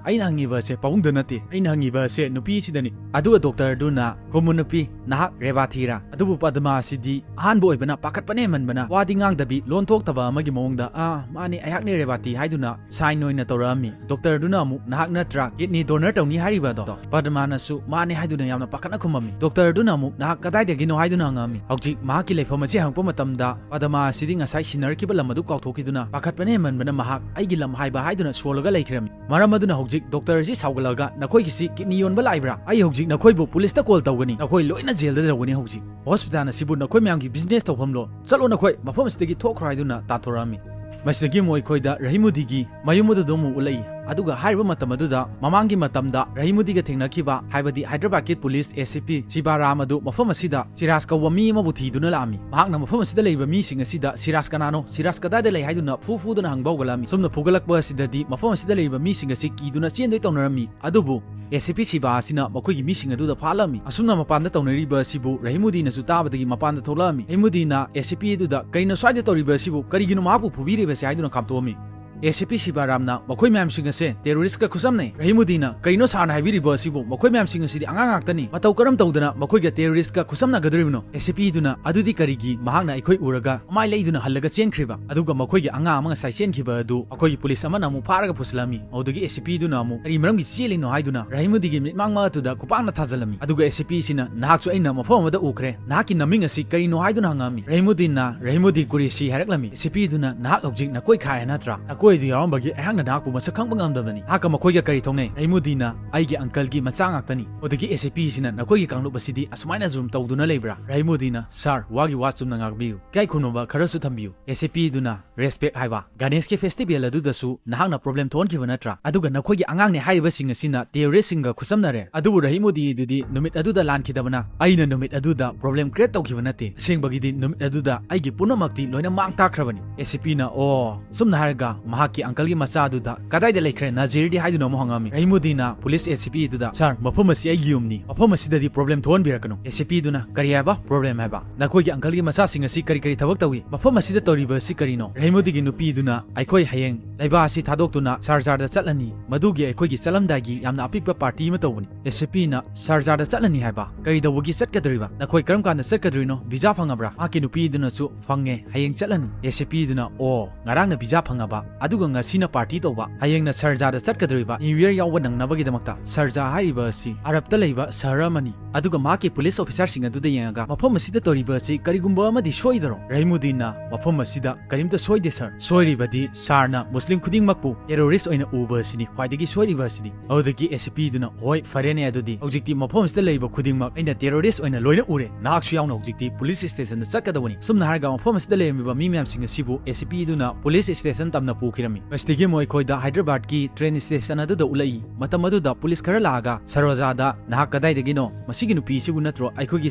ꯑꯩꯅ ꯍꯪꯉꯤꯕ ꯑꯁꯦ ꯄꯥꯕꯨꯡꯗ ꯅꯠꯇꯦ꯫ ꯑꯩꯅ ꯍꯪꯉꯤꯕ ꯑꯁꯦ ꯅꯨꯄꯤꯁꯤꯗꯅꯤ꯫" ꯑꯗꯨꯒ ꯗꯣꯛꯇꯔ ꯑꯗꯨꯅ, "ꯈꯨꯝꯃꯨ ꯅꯨꯄꯤ, ꯅꯍꯥꯛ ꯔꯦꯕꯥꯊꯤꯔꯥ?" ꯑꯗꯨꯕꯨ ꯄꯗꯃꯥ ꯑꯁꯤꯗꯤ ꯑꯍꯥꯟꯕ ꯑꯣꯏꯕꯅ ꯄꯥꯈꯠꯄꯅ ꯍꯦꯟꯃꯟꯕꯅ ꯋꯥꯗꯤ ꯉꯥꯡꯗꯕꯤ ꯂꯣꯟ ꯊꯣꯛꯇꯕ ꯑꯃꯒꯤ ꯃꯑꯣꯡꯗ, "ꯑꯥ, ꯃꯥꯅꯦ, ꯑꯩꯍꯥꯛꯅꯦ ꯔꯦꯕꯥꯊꯤ" ꯍꯥꯏꯗꯨꯅ ꯁꯥꯏꯟ ꯑꯣꯏꯅ ꯇꯧꯔꯛꯑꯝꯃꯤ꯫ ꯗꯣꯛꯇꯔ ꯑꯗꯨꯅ ꯑꯃꯨꯛ, "ꯅꯍꯥꯛ ꯅꯠꯇ꯭ꯔꯥ ꯀꯤꯗꯅꯤ ꯗꯣꯅꯔ ꯇꯧꯅꯤ ꯍꯥꯏꯔꯤꯕ ꯑꯗꯣ?" ꯄꯗꯃꯥꯅꯁꯨ "ꯃꯥꯅꯦ" ꯍꯥꯏꯗꯨꯅ ꯌꯥꯝꯅ ꯄꯥꯈꯠꯅ ꯈꯨꯝꯃꯝꯃꯤ꯫ ꯗꯣꯛꯇꯔ ꯑꯗꯨꯅ ꯑꯃꯨꯛ, "ꯅꯍꯥꯛ ꯀꯗꯥꯏꯗꯒꯤꯅꯣ?" ꯍꯥꯏꯗꯨꯅ ꯍꯪꯉꯛꯑꯝꯃꯤ꯫ ꯍꯧꯖꯤꯛ ꯃꯍꯥꯛꯀꯤ ꯂꯩꯐꯝ ꯑꯁꯤ ꯍꯪꯉꯛꯄ ꯃꯇꯝꯗ ꯄꯗꯃꯥ ꯑꯁꯤꯗꯤ ꯉꯁꯥꯏ ꯁꯤꯟꯅꯔꯛꯈꯤꯕ ꯂꯝ ꯑꯗꯨ ꯀꯥꯎꯊꯣꯛꯈꯤꯗꯨꯅ ꯄꯥꯈꯠꯄꯅ ꯍꯦꯟꯃꯟꯕꯅ ꯃꯍꯥꯛ "ꯑꯩꯒꯤ ꯂꯝ" ꯍꯥꯏꯕ ꯍꯥꯏꯗꯨꯅ ꯁꯣꯜꯂꯒ ꯂꯩꯈ꯭ꯔꯝꯃꯤ꯫ ꯃꯔꯝ ꯑꯗꯨꯅ ꯍꯧꯖꯤꯛ ꯗꯣꯛꯇꯔ ꯑꯁꯤ ꯁꯥꯎꯒꯠꯂꯒ, "ꯅꯈꯣꯏꯒꯤꯁꯤ ꯀꯤꯗꯅꯤ ꯌꯣꯟꯕ ꯂꯥꯛꯏꯕ꯭ꯔꯥ? ꯑꯩ ꯍꯧꯖꯤꯛ ꯅꯈꯣꯏꯕꯨ ꯄꯨꯂꯤꯁꯇ ꯀꯣꯜ ꯇꯧꯒꯅꯤ꯫ ꯅꯈꯣꯏ ꯂꯣꯏꯅ ꯖꯦꯜꯗ ꯌꯧꯒꯅꯤ ꯍꯧꯖꯤꯛ꯫ ꯍꯣꯁꯄꯤꯇꯥꯜ ꯑꯁꯤꯕꯨ ꯅꯈꯣꯏ ꯃꯌꯥꯝꯒꯤ ꯕꯤꯖꯤꯅꯦꯁ ꯇꯧꯐꯝꯂꯣ? ꯆꯠꯂꯣ ꯅꯈꯣꯏ, ꯃꯐꯝ ꯑꯁꯤꯗꯒꯤ ꯊꯣꯛꯈ꯭ꯔꯣ" ꯍꯥꯏꯗꯨꯅ ꯇꯥꯟꯊꯣꯔꯛꯑꯝꯃꯤ꯫ ꯃꯁꯤꯗꯒꯤ ꯑꯃꯨꯛ ꯑꯩꯈꯣꯏꯗ ꯔꯍꯤꯃꯨꯗꯤꯒꯤ ꯃꯌꯨꯝ ꯑꯗꯨꯗ ꯑꯃꯨꯛ ꯎꯠꯂꯛꯏ꯫ ꯑꯗꯨꯒ ꯍꯥꯏꯔꯤꯕ ꯃꯇꯝ ꯑꯗꯨꯗ ꯃꯃꯥꯡꯒꯤ ꯃꯇꯝꯗ ꯔꯍꯤꯃꯨꯗꯤꯒ ꯊꯦꯡꯅꯈꯤꯕ, ꯍꯥꯏꯕꯗꯤ ꯍꯥꯏꯗ꯭ꯔꯕꯥꯗꯀꯤ ꯄꯨꯂꯤꯁ ꯑꯦ ꯁꯤ ꯄꯤ ꯁꯤꯕꯥꯔꯥꯝ ꯑꯗꯨ ꯃꯐꯝ ꯑꯁꯤꯗ ꯁꯤꯔꯥꯖ ꯀꯧꯕ ꯃꯤ ꯑꯃꯕꯨ ꯊꯤꯗꯨꯅ ꯂꯥꯛꯑꯝꯃꯤ꯫ ꯃꯍꯥꯛꯅ ꯃꯐꯝ ꯑꯁꯤꯗ ꯂꯩꯔꯤꯕ ꯃꯤꯁꯤꯡ ꯑꯁꯤꯗ "ꯁꯤꯔꯥꯖ ꯀꯅꯥꯅꯣ? ꯁꯤꯔꯥꯖ ꯀꯗꯥꯏꯗ ꯂꯩ?" ꯍꯥꯏꯗꯨꯅ ꯐꯨ ꯐꯨꯗꯨꯅ ꯍꯪꯕ ꯍꯧꯒꯠꯂꯛꯑꯝꯃꯤ꯫ ꯁꯨꯝꯅ ꯐꯨꯒꯠꯂꯛꯄ ꯑꯁꯤꯗꯗꯤ ꯃꯐꯝ ꯑꯁꯤꯗ ꯂꯩꯔꯤꯕ ꯃꯤꯁꯤꯡ ꯑꯁꯤ ꯀꯤꯗꯨꯅ ꯆꯦꯟꯗꯣꯏ ꯇꯧꯅꯔꯝꯃꯤ꯫ ꯑꯗꯨꯕꯨ ꯑꯦ ꯁꯤ ꯄꯤ ꯁꯤꯕꯥ ꯑꯁꯤꯅ ꯃꯈꯣꯏꯒꯤ ꯃꯤꯁꯤꯡ ꯑꯗꯨꯗ ꯐꯥꯂꯝꯃꯤ꯫ ꯑꯁꯨꯝꯅ ꯃꯄꯥꯟꯗ ꯇꯧꯅꯔꯤꯕ ꯑꯁꯤꯕꯨ ꯔꯍꯤꯃꯨꯗꯤꯅꯁꯨ ꯇꯥꯕꯗꯒꯤ ꯃꯄꯥꯟꯗ ꯊꯣꯛꯂꯛꯑꯝꯃꯤ꯫ ꯔꯍꯤꯃꯨꯗꯤꯅ ꯑꯦ ꯁꯤ ꯄꯤ ꯑꯗꯨꯗ "ꯀꯩꯅꯣ ꯁ꯭ꯋꯥꯏꯗ ꯇꯧꯔꯤꯕ ꯑꯁꯤꯕꯨ? ꯀꯔꯤꯒꯤꯅꯣ ꯃꯍꯥꯛꯄꯨ ꯐꯨꯕꯤꯔꯤꯕꯁꯦ?" ꯍꯥꯏꯗꯨꯅ ꯈꯥꯝꯇꯣꯛꯑꯝꯃꯤ꯫ ꯑꯦ ꯁꯤ ꯄꯤ ꯁꯤꯕꯥꯔꯥꯝꯅ, "ꯃꯈꯣꯏ ꯃꯌꯥꯝꯁꯤꯡ ꯑꯁꯦ ꯇꯦꯔꯣꯔꯤꯁ꯭ꯠꯀ ꯈꯨꯠꯁꯝꯅꯩ꯫" ꯔꯍꯤꯃꯨꯗꯤꯅ, "ꯀꯩꯅꯣ ꯁꯥꯔꯅ ꯍꯥꯏꯕꯤꯔꯤꯕ ꯑꯁꯤꯕꯨ? ꯃꯈꯣꯏ ꯃꯌꯥꯝꯁꯤꯡ ꯑꯁꯤꯗꯤ ꯑꯉꯥꯡ ꯉꯥꯛꯇꯅꯤ꯫ ꯃꯇꯧ ꯀꯔꯝ ꯇꯧꯗꯅ ꯃꯈꯣꯏꯒ ꯇꯦꯔꯣꯔꯤꯁ꯭ꯠꯀ ꯈꯨꯠꯁꯝꯅꯒꯗꯧꯔꯤꯕꯅꯣ?" ꯑꯦ ꯁꯤ ꯄꯤ ꯑꯗꯨꯅ, "ꯑꯗꯨꯗꯤ ꯀꯔꯤꯒꯤ ꯃꯍꯥꯛꯅ ꯑꯩꯈꯣꯏ ꯎꯔꯒ ꯃꯃꯥꯏ ꯂꯩꯗꯨꯅ ꯍꯜꯂꯒ ꯆꯦꯟꯈ꯭ꯔꯤꯕ? ꯑꯗꯨꯒ ꯃꯈꯣꯏꯒꯤ ꯑꯉꯥꯡ ꯑꯃ ꯉꯁꯥꯏ ꯆꯦꯟꯈꯤꯕ ꯑꯗꯨ ꯑꯩꯈꯣꯏꯒꯤ ꯄꯨꯂꯤꯁ ꯑꯃꯅ ꯑꯃꯨꯛ ꯐꯥꯔꯒ ꯄꯨꯁꯤꯜꯂꯝꯃꯤ꯫" ꯑꯗꯨꯗꯒꯤ ꯑꯦ ꯁꯤ ꯄꯤ ꯑꯗꯨꯅ ꯑꯃꯨꯛ, "ꯀꯔꯤ ꯃꯔꯝꯒꯤ ꯆꯦꯜꯂꯤꯅꯣ?" ꯍꯥꯏꯗꯨꯅ ꯔꯍꯤꯃꯨꯗꯤꯒꯤ ꯃꯤꯠꯃꯥꯡ ꯃꯛ ꯑꯗꯨꯗ ꯈꯨꯄꯥꯛꯅ ꯊꯥꯖꯤꯜꯂꯝꯃꯤ꯫ ꯑꯗꯨꯒ ꯑꯦ ꯁꯤ ꯄꯤ ꯁꯤꯅ, "ꯅꯍꯥꯛꯁꯨ ꯑꯩꯅ ꯃꯐꯝ ꯑꯃꯗ ꯎꯈ꯭ꯔꯦ꯫ ꯅꯍꯥꯛꯀꯤ ꯅꯃꯤꯡ ꯑꯁꯤ ꯀꯔꯤꯅꯣ?" ꯍꯥꯏꯗꯨꯅ ꯍꯪꯉꯛꯑꯝꯃꯤ꯫ ꯔꯍꯤꯃꯨꯗꯤꯟꯅ, "ꯔꯍꯤꯃꯨꯗꯤ ꯀꯨꯔꯦꯁꯤ" ꯍꯥꯏꯔꯛꯂꯝꯃꯤ꯫ ꯑꯦ ꯁꯤ ꯄꯤ ꯑꯗꯨꯅ, "ꯅꯍꯥꯛ ꯍꯧꯖꯤꯛ ꯅꯀꯣꯏ ꯈꯥꯏ ꯅꯠꯇ꯭ꯔꯥ? ꯅꯀꯣꯏ ꯑꯗꯨ ꯌꯥꯎꯔꯝꯕꯒꯤ ꯑꯩꯍꯥꯛꯅ ꯅꯍꯥꯛꯄꯨ ꯃꯁꯛ ꯈꯪꯕ ꯉꯝꯗꯕꯅꯤ꯫ ꯅꯍꯥꯛꯀ ꯃꯈꯣꯏꯒ ꯀꯔꯤ ꯊꯣꯛꯅꯩ?" ꯔꯍꯤꯃꯨꯗꯤꯅ, "ꯑꯩꯒꯤ ꯑꯪꯀꯜꯒꯤ ꯃꯆꯥ ꯉꯥꯛꯇꯅꯤ꯫" ꯑꯗꯨꯗꯒꯤ ꯑꯦ ꯁꯤ ꯄꯤ ꯁꯤꯅ, "ꯅꯈꯣꯏꯒꯤ ꯀꯥꯡꯂꯨꯞ ꯑꯁꯤꯗꯤ ꯑꯁꯨꯃꯥꯏꯅ ꯖꯨꯂꯨꯝ ꯇꯧꯗꯨꯅ ꯂꯩꯕ꯭ꯔꯥ?" ꯔꯍꯤꯃꯨꯗꯤꯅ, "ꯁꯥꯔ, ꯋꯥꯒꯤ ꯋꯥ ꯆꯨꯝꯅ ꯉꯥꯡꯕꯤꯌꯨ꯫ ꯏꯀꯥꯏ ꯈꯨꯝꯅꯕ ꯈꯔꯁꯨ ꯊꯝꯕꯤꯌꯨ꯫" ꯑꯦ ꯁꯤ ꯄꯤ ꯑꯗꯨꯅ, "ꯔꯦꯁꯄꯦꯛ ꯍꯥꯏꯕ ꯒꯅꯦꯁꯀꯤ ꯐꯦꯁꯇꯤꯚꯦꯜ ꯑꯗꯨꯗꯁꯨ ꯅꯍꯥꯛꯅ ꯄ꯭ꯔꯣꯕ꯭ꯂꯦꯝ ꯊꯣꯛꯍꯟꯈꯤꯕ ꯅꯠꯇ꯭ꯔꯥ? ꯑꯗꯨꯒ ꯅꯈꯣꯏꯒꯤ ꯑꯉꯥꯡꯅꯦ ꯍꯥꯏꯔꯤꯕꯁꯤꯡ ꯑꯁꯤꯅ ꯇꯦꯔꯣꯔꯤꯁ꯭ꯠꯁꯤꯡꯒ ꯈꯨꯠꯁꯝꯅꯔꯦ꯫" ꯑꯗꯨꯕꯨ ꯔꯍꯤꯃꯨꯗꯤ ꯑꯗꯨꯗꯤ ꯅꯨꯃꯤꯠ ꯑꯗꯨꯗ ꯂꯥꯟꯈꯤꯗꯕꯅ, "ꯑꯩꯅ ꯅꯨꯃꯤꯠ ꯑꯗꯨꯗ ꯄ꯭ꯔꯣꯕ꯭ꯂꯦꯝ ꯀ꯭ꯔꯤꯌꯦꯠ ꯇꯧꯈꯤꯕ ꯅꯠꯇꯦ꯫ ꯑꯁꯦꯡꯕꯒꯤꯗꯤ ꯅꯨꯃꯤꯠ ꯑꯗꯨꯗ ꯑꯩꯒꯤ ꯄꯨꯝꯅꯃꯛꯇꯤ ꯂꯣꯏꯅ ꯃꯥꯡ ꯇꯥꯛꯈ꯭ꯔꯕꯅꯤ꯫" ꯑꯦ ꯁꯤ ꯄꯤꯅ, "ꯑꯣ, ꯑꯁꯨꯝꯅ ꯍꯥꯏꯔꯒ ꯃꯍꯥꯛ ꯃꯍꯥꯛꯀꯤ ꯑꯪꯀꯜꯒꯤ ꯃꯆꯥꯗꯨꯗ "ꯀꯗꯥꯏꯗ ꯂꯩꯈ꯭ꯔꯦ ꯅꯖꯤꯔꯗꯤ?" ꯍꯥꯏꯗꯨꯅ ꯑꯃꯨꯛ ꯍꯪꯉꯝꯃꯤ꯫ ꯔꯍꯤꯃꯨꯗꯤꯟꯅ ꯄꯨꯂꯤꯁ ꯑꯦ ꯁꯤ ꯄꯤꯗꯨꯗ, "ꯁꯥꯔ, ꯃꯐꯝ ꯑꯁꯤ ꯑꯩꯒꯤ ꯌꯨꯝꯅꯤ, ꯃꯐꯝ ꯑꯁꯤꯗꯗꯤ ꯄ꯭ꯔꯣꯕ꯭ꯂꯦꯝ ꯊꯣꯛꯍꯟꯕꯤꯔꯛꯀꯅꯨ"꯫ ꯑꯦ ꯁꯤ ꯄꯤꯗꯨꯅ, "ꯀꯔꯤ ꯍꯥꯏꯕ? ꯄ꯭ꯔꯣꯕ꯭ꯂꯦꯝ ꯍꯥꯏꯕ? ꯅꯈꯣꯏꯒꯤ ꯑꯪꯀꯜꯒꯤ ꯃꯆꯥꯁꯤꯡ ꯑꯁꯤ ꯀꯔꯤ ꯀꯔꯤ ꯊꯕꯛ ꯇꯧꯏ? ꯃꯐꯝ ꯑꯁꯤꯗ ꯇꯧꯔꯤꯕ ꯑꯁꯤ ꯀꯔꯤꯅꯣ?" ꯔꯍꯤꯃꯨꯗꯤꯒꯤ ꯅꯨꯄꯤꯗꯨꯅ, "ꯑꯩꯈꯣꯏ ꯍꯌꯦꯡ ꯂꯩꯕꯥꯛ ꯑꯁꯤ ꯊꯥꯗꯣꯛꯇꯨꯅ ꯁꯥꯔꯖꯥꯗ ꯆꯠꯂꯅꯤ, ꯃꯗꯨꯒꯤ ꯑꯩꯈꯣꯏꯒꯤ ꯆꯠꯂꯝꯗꯥꯏꯒꯤ ꯌꯥꯝꯅ ꯑꯄꯤꯛꯄ ꯄꯥꯔꯇꯤ ꯑꯃ ꯇꯧꯕꯅꯤ"꯫ ꯑꯦ ꯁꯤ ꯄꯤꯅ, "ꯁꯥꯔꯖꯥꯗ ꯆꯠꯂꯅꯤ ꯍꯥꯏꯕ? ꯀꯔꯤ ꯇꯧꯕꯒꯤ ꯆꯠꯀꯗꯧꯔꯤꯕ? ꯅꯈꯣꯏ ꯀꯔꯝ ꯀꯥꯟꯗ ꯆꯠꯀꯗꯧꯔꯤꯅꯣ? ꯚꯤꯖꯥ ꯐꯪꯉꯕ꯭ꯔꯥ?" ꯃꯍꯥꯛꯀꯤ ꯅꯨꯄꯤꯗꯨꯅꯁꯨ, "ꯐꯪꯉꯦ, ꯍꯌꯦꯡ ꯆꯠꯂꯅꯤ"꯫ ꯑꯦ ꯁꯤ ꯄꯤꯗꯨꯅ, "ꯑꯣ, ꯉꯔꯥꯡꯅ ꯚꯤꯖꯥ ꯐꯪꯉꯕ, ꯑꯗꯨꯒ ꯉꯁꯤꯅ ꯄꯥꯔꯇꯤ ꯇꯧꯕ, ꯍꯌꯦꯡꯅ ꯁꯥꯔꯖꯥꯗ ꯆꯠꯀꯗꯧꯔꯤꯕ ꯅ꯭ꯌꯨ ꯌꯔ ꯌꯥꯎꯕ ꯅꯪꯅꯕꯒꯤꯗꯃꯛꯇ"꯫ ꯁꯥꯔꯖꯥ ꯍꯥꯏꯔꯤꯕ ꯑꯁꯤ ꯑꯔꯕꯇ ꯂꯩꯕ ꯁꯍꯔ ꯑꯃꯅꯤ꯫ ꯑꯗꯨꯒ ꯃꯍꯥꯛꯀꯤ ꯄꯨꯂꯤꯁ ꯑꯣꯐꯤꯁꯥꯔꯁꯤꯡ ꯑꯗꯨꯗ ꯌꯦꯡꯉꯒ, "ꯃꯐꯝ ꯑꯁꯤꯗ ꯇꯧꯔꯤꯕ ꯑꯁꯤ ꯀꯔꯤꯒꯨꯝꯕ ꯑꯃꯗꯤ ꯁꯣꯏꯗꯔꯣ?" ꯔꯍꯤꯃꯨꯗꯤꯟꯅ, "ꯃꯐꯝ ꯑꯁꯤꯗ ꯀꯔꯤꯝꯇ ꯁꯣꯏꯗꯦ, ꯁꯥꯔ꯫ ꯁꯣꯏꯔꯤꯕꯗꯤ ꯁꯥꯔꯅ ꯃꯨꯁꯂꯤꯝ ꯈꯨꯗꯤꯡꯃꯛꯄꯨ ꯇꯦꯔꯣꯔꯤꯁ ꯑꯣꯏꯅ ꯎꯕ ꯑꯁꯤꯅꯤ, ꯈ꯭ꯋꯥꯏꯗꯒꯤ ꯁꯣꯏꯔꯤꯕ ꯑꯁꯤꯗꯤ"꯫ ꯑꯗꯨꯗꯒꯤ ꯑꯦ ꯁꯤ ꯄꯤꯗꯨꯅ, "ꯍꯣꯏ, ꯐꯔꯦꯅꯦ, ꯑꯗꯨꯗꯤ ꯍꯧꯖꯤꯛꯇꯤ ꯃꯐꯝ ꯑꯁꯤꯗ ꯂꯩꯔꯤꯕ ꯈꯨꯗꯤꯡꯃꯛ ꯑꯩꯅ ꯇꯦꯔꯣꯔꯤꯁ ꯑꯣꯏꯅ ꯂꯣꯏꯅ ꯎꯔꯦ, ꯅꯍꯥꯛꯁꯨ ꯌꯥꯎꯅ ꯍꯧꯖꯤꯛꯇꯤ ꯄꯨꯂꯤꯁ ꯁ꯭ꯇꯦꯁꯟꯗ ꯆꯠꯀꯗꯧꯕꯅꯤ"꯫ ꯁꯨꯝꯅ ꯍꯥꯏꯔꯒ ꯃꯐꯝ ꯑꯁꯤꯗ ꯂꯩꯔꯝꯃꯤꯕ ꯃꯤ ꯃꯌꯥꯝꯁꯤꯡ ꯑꯁꯤꯕꯨ ꯑꯦ ꯁꯤ ꯄꯤꯗꯨꯅ ꯄꯨꯂꯤꯁ ꯁ꯭ꯇꯦꯁꯟ ꯇꯝꯅ ꯄꯨꯈꯤꯔꯝꯃꯤ꯫ ꯃꯁꯤꯗꯒꯤ ꯑꯃꯨꯛ ꯑꯩꯈꯣꯏꯗ ꯍꯥꯏꯗ꯭ꯔꯕꯥꯗꯀꯤ ꯇ꯭ꯔꯦꯟ ꯁ꯭ꯇꯦꯁꯟ ꯑꯗꯨꯗ ꯎꯠꯂꯛꯏ꯫ ꯃꯇꯝ ꯑꯗꯨꯗ ꯄꯨꯂꯤꯁ ꯈꯔ ꯂꯥꯛꯑꯒ, "ꯁꯔꯣꯖꯥꯗ, ꯅꯍꯥꯛ ꯀꯗꯥꯏꯗꯒꯤꯅꯣ? ꯃꯁꯤꯒꯤ ꯅꯨꯄꯤꯁꯤꯕꯨ ꯅꯠꯇ꯭ꯔꯣ ꯑꯩꯈꯣꯏꯒꯤ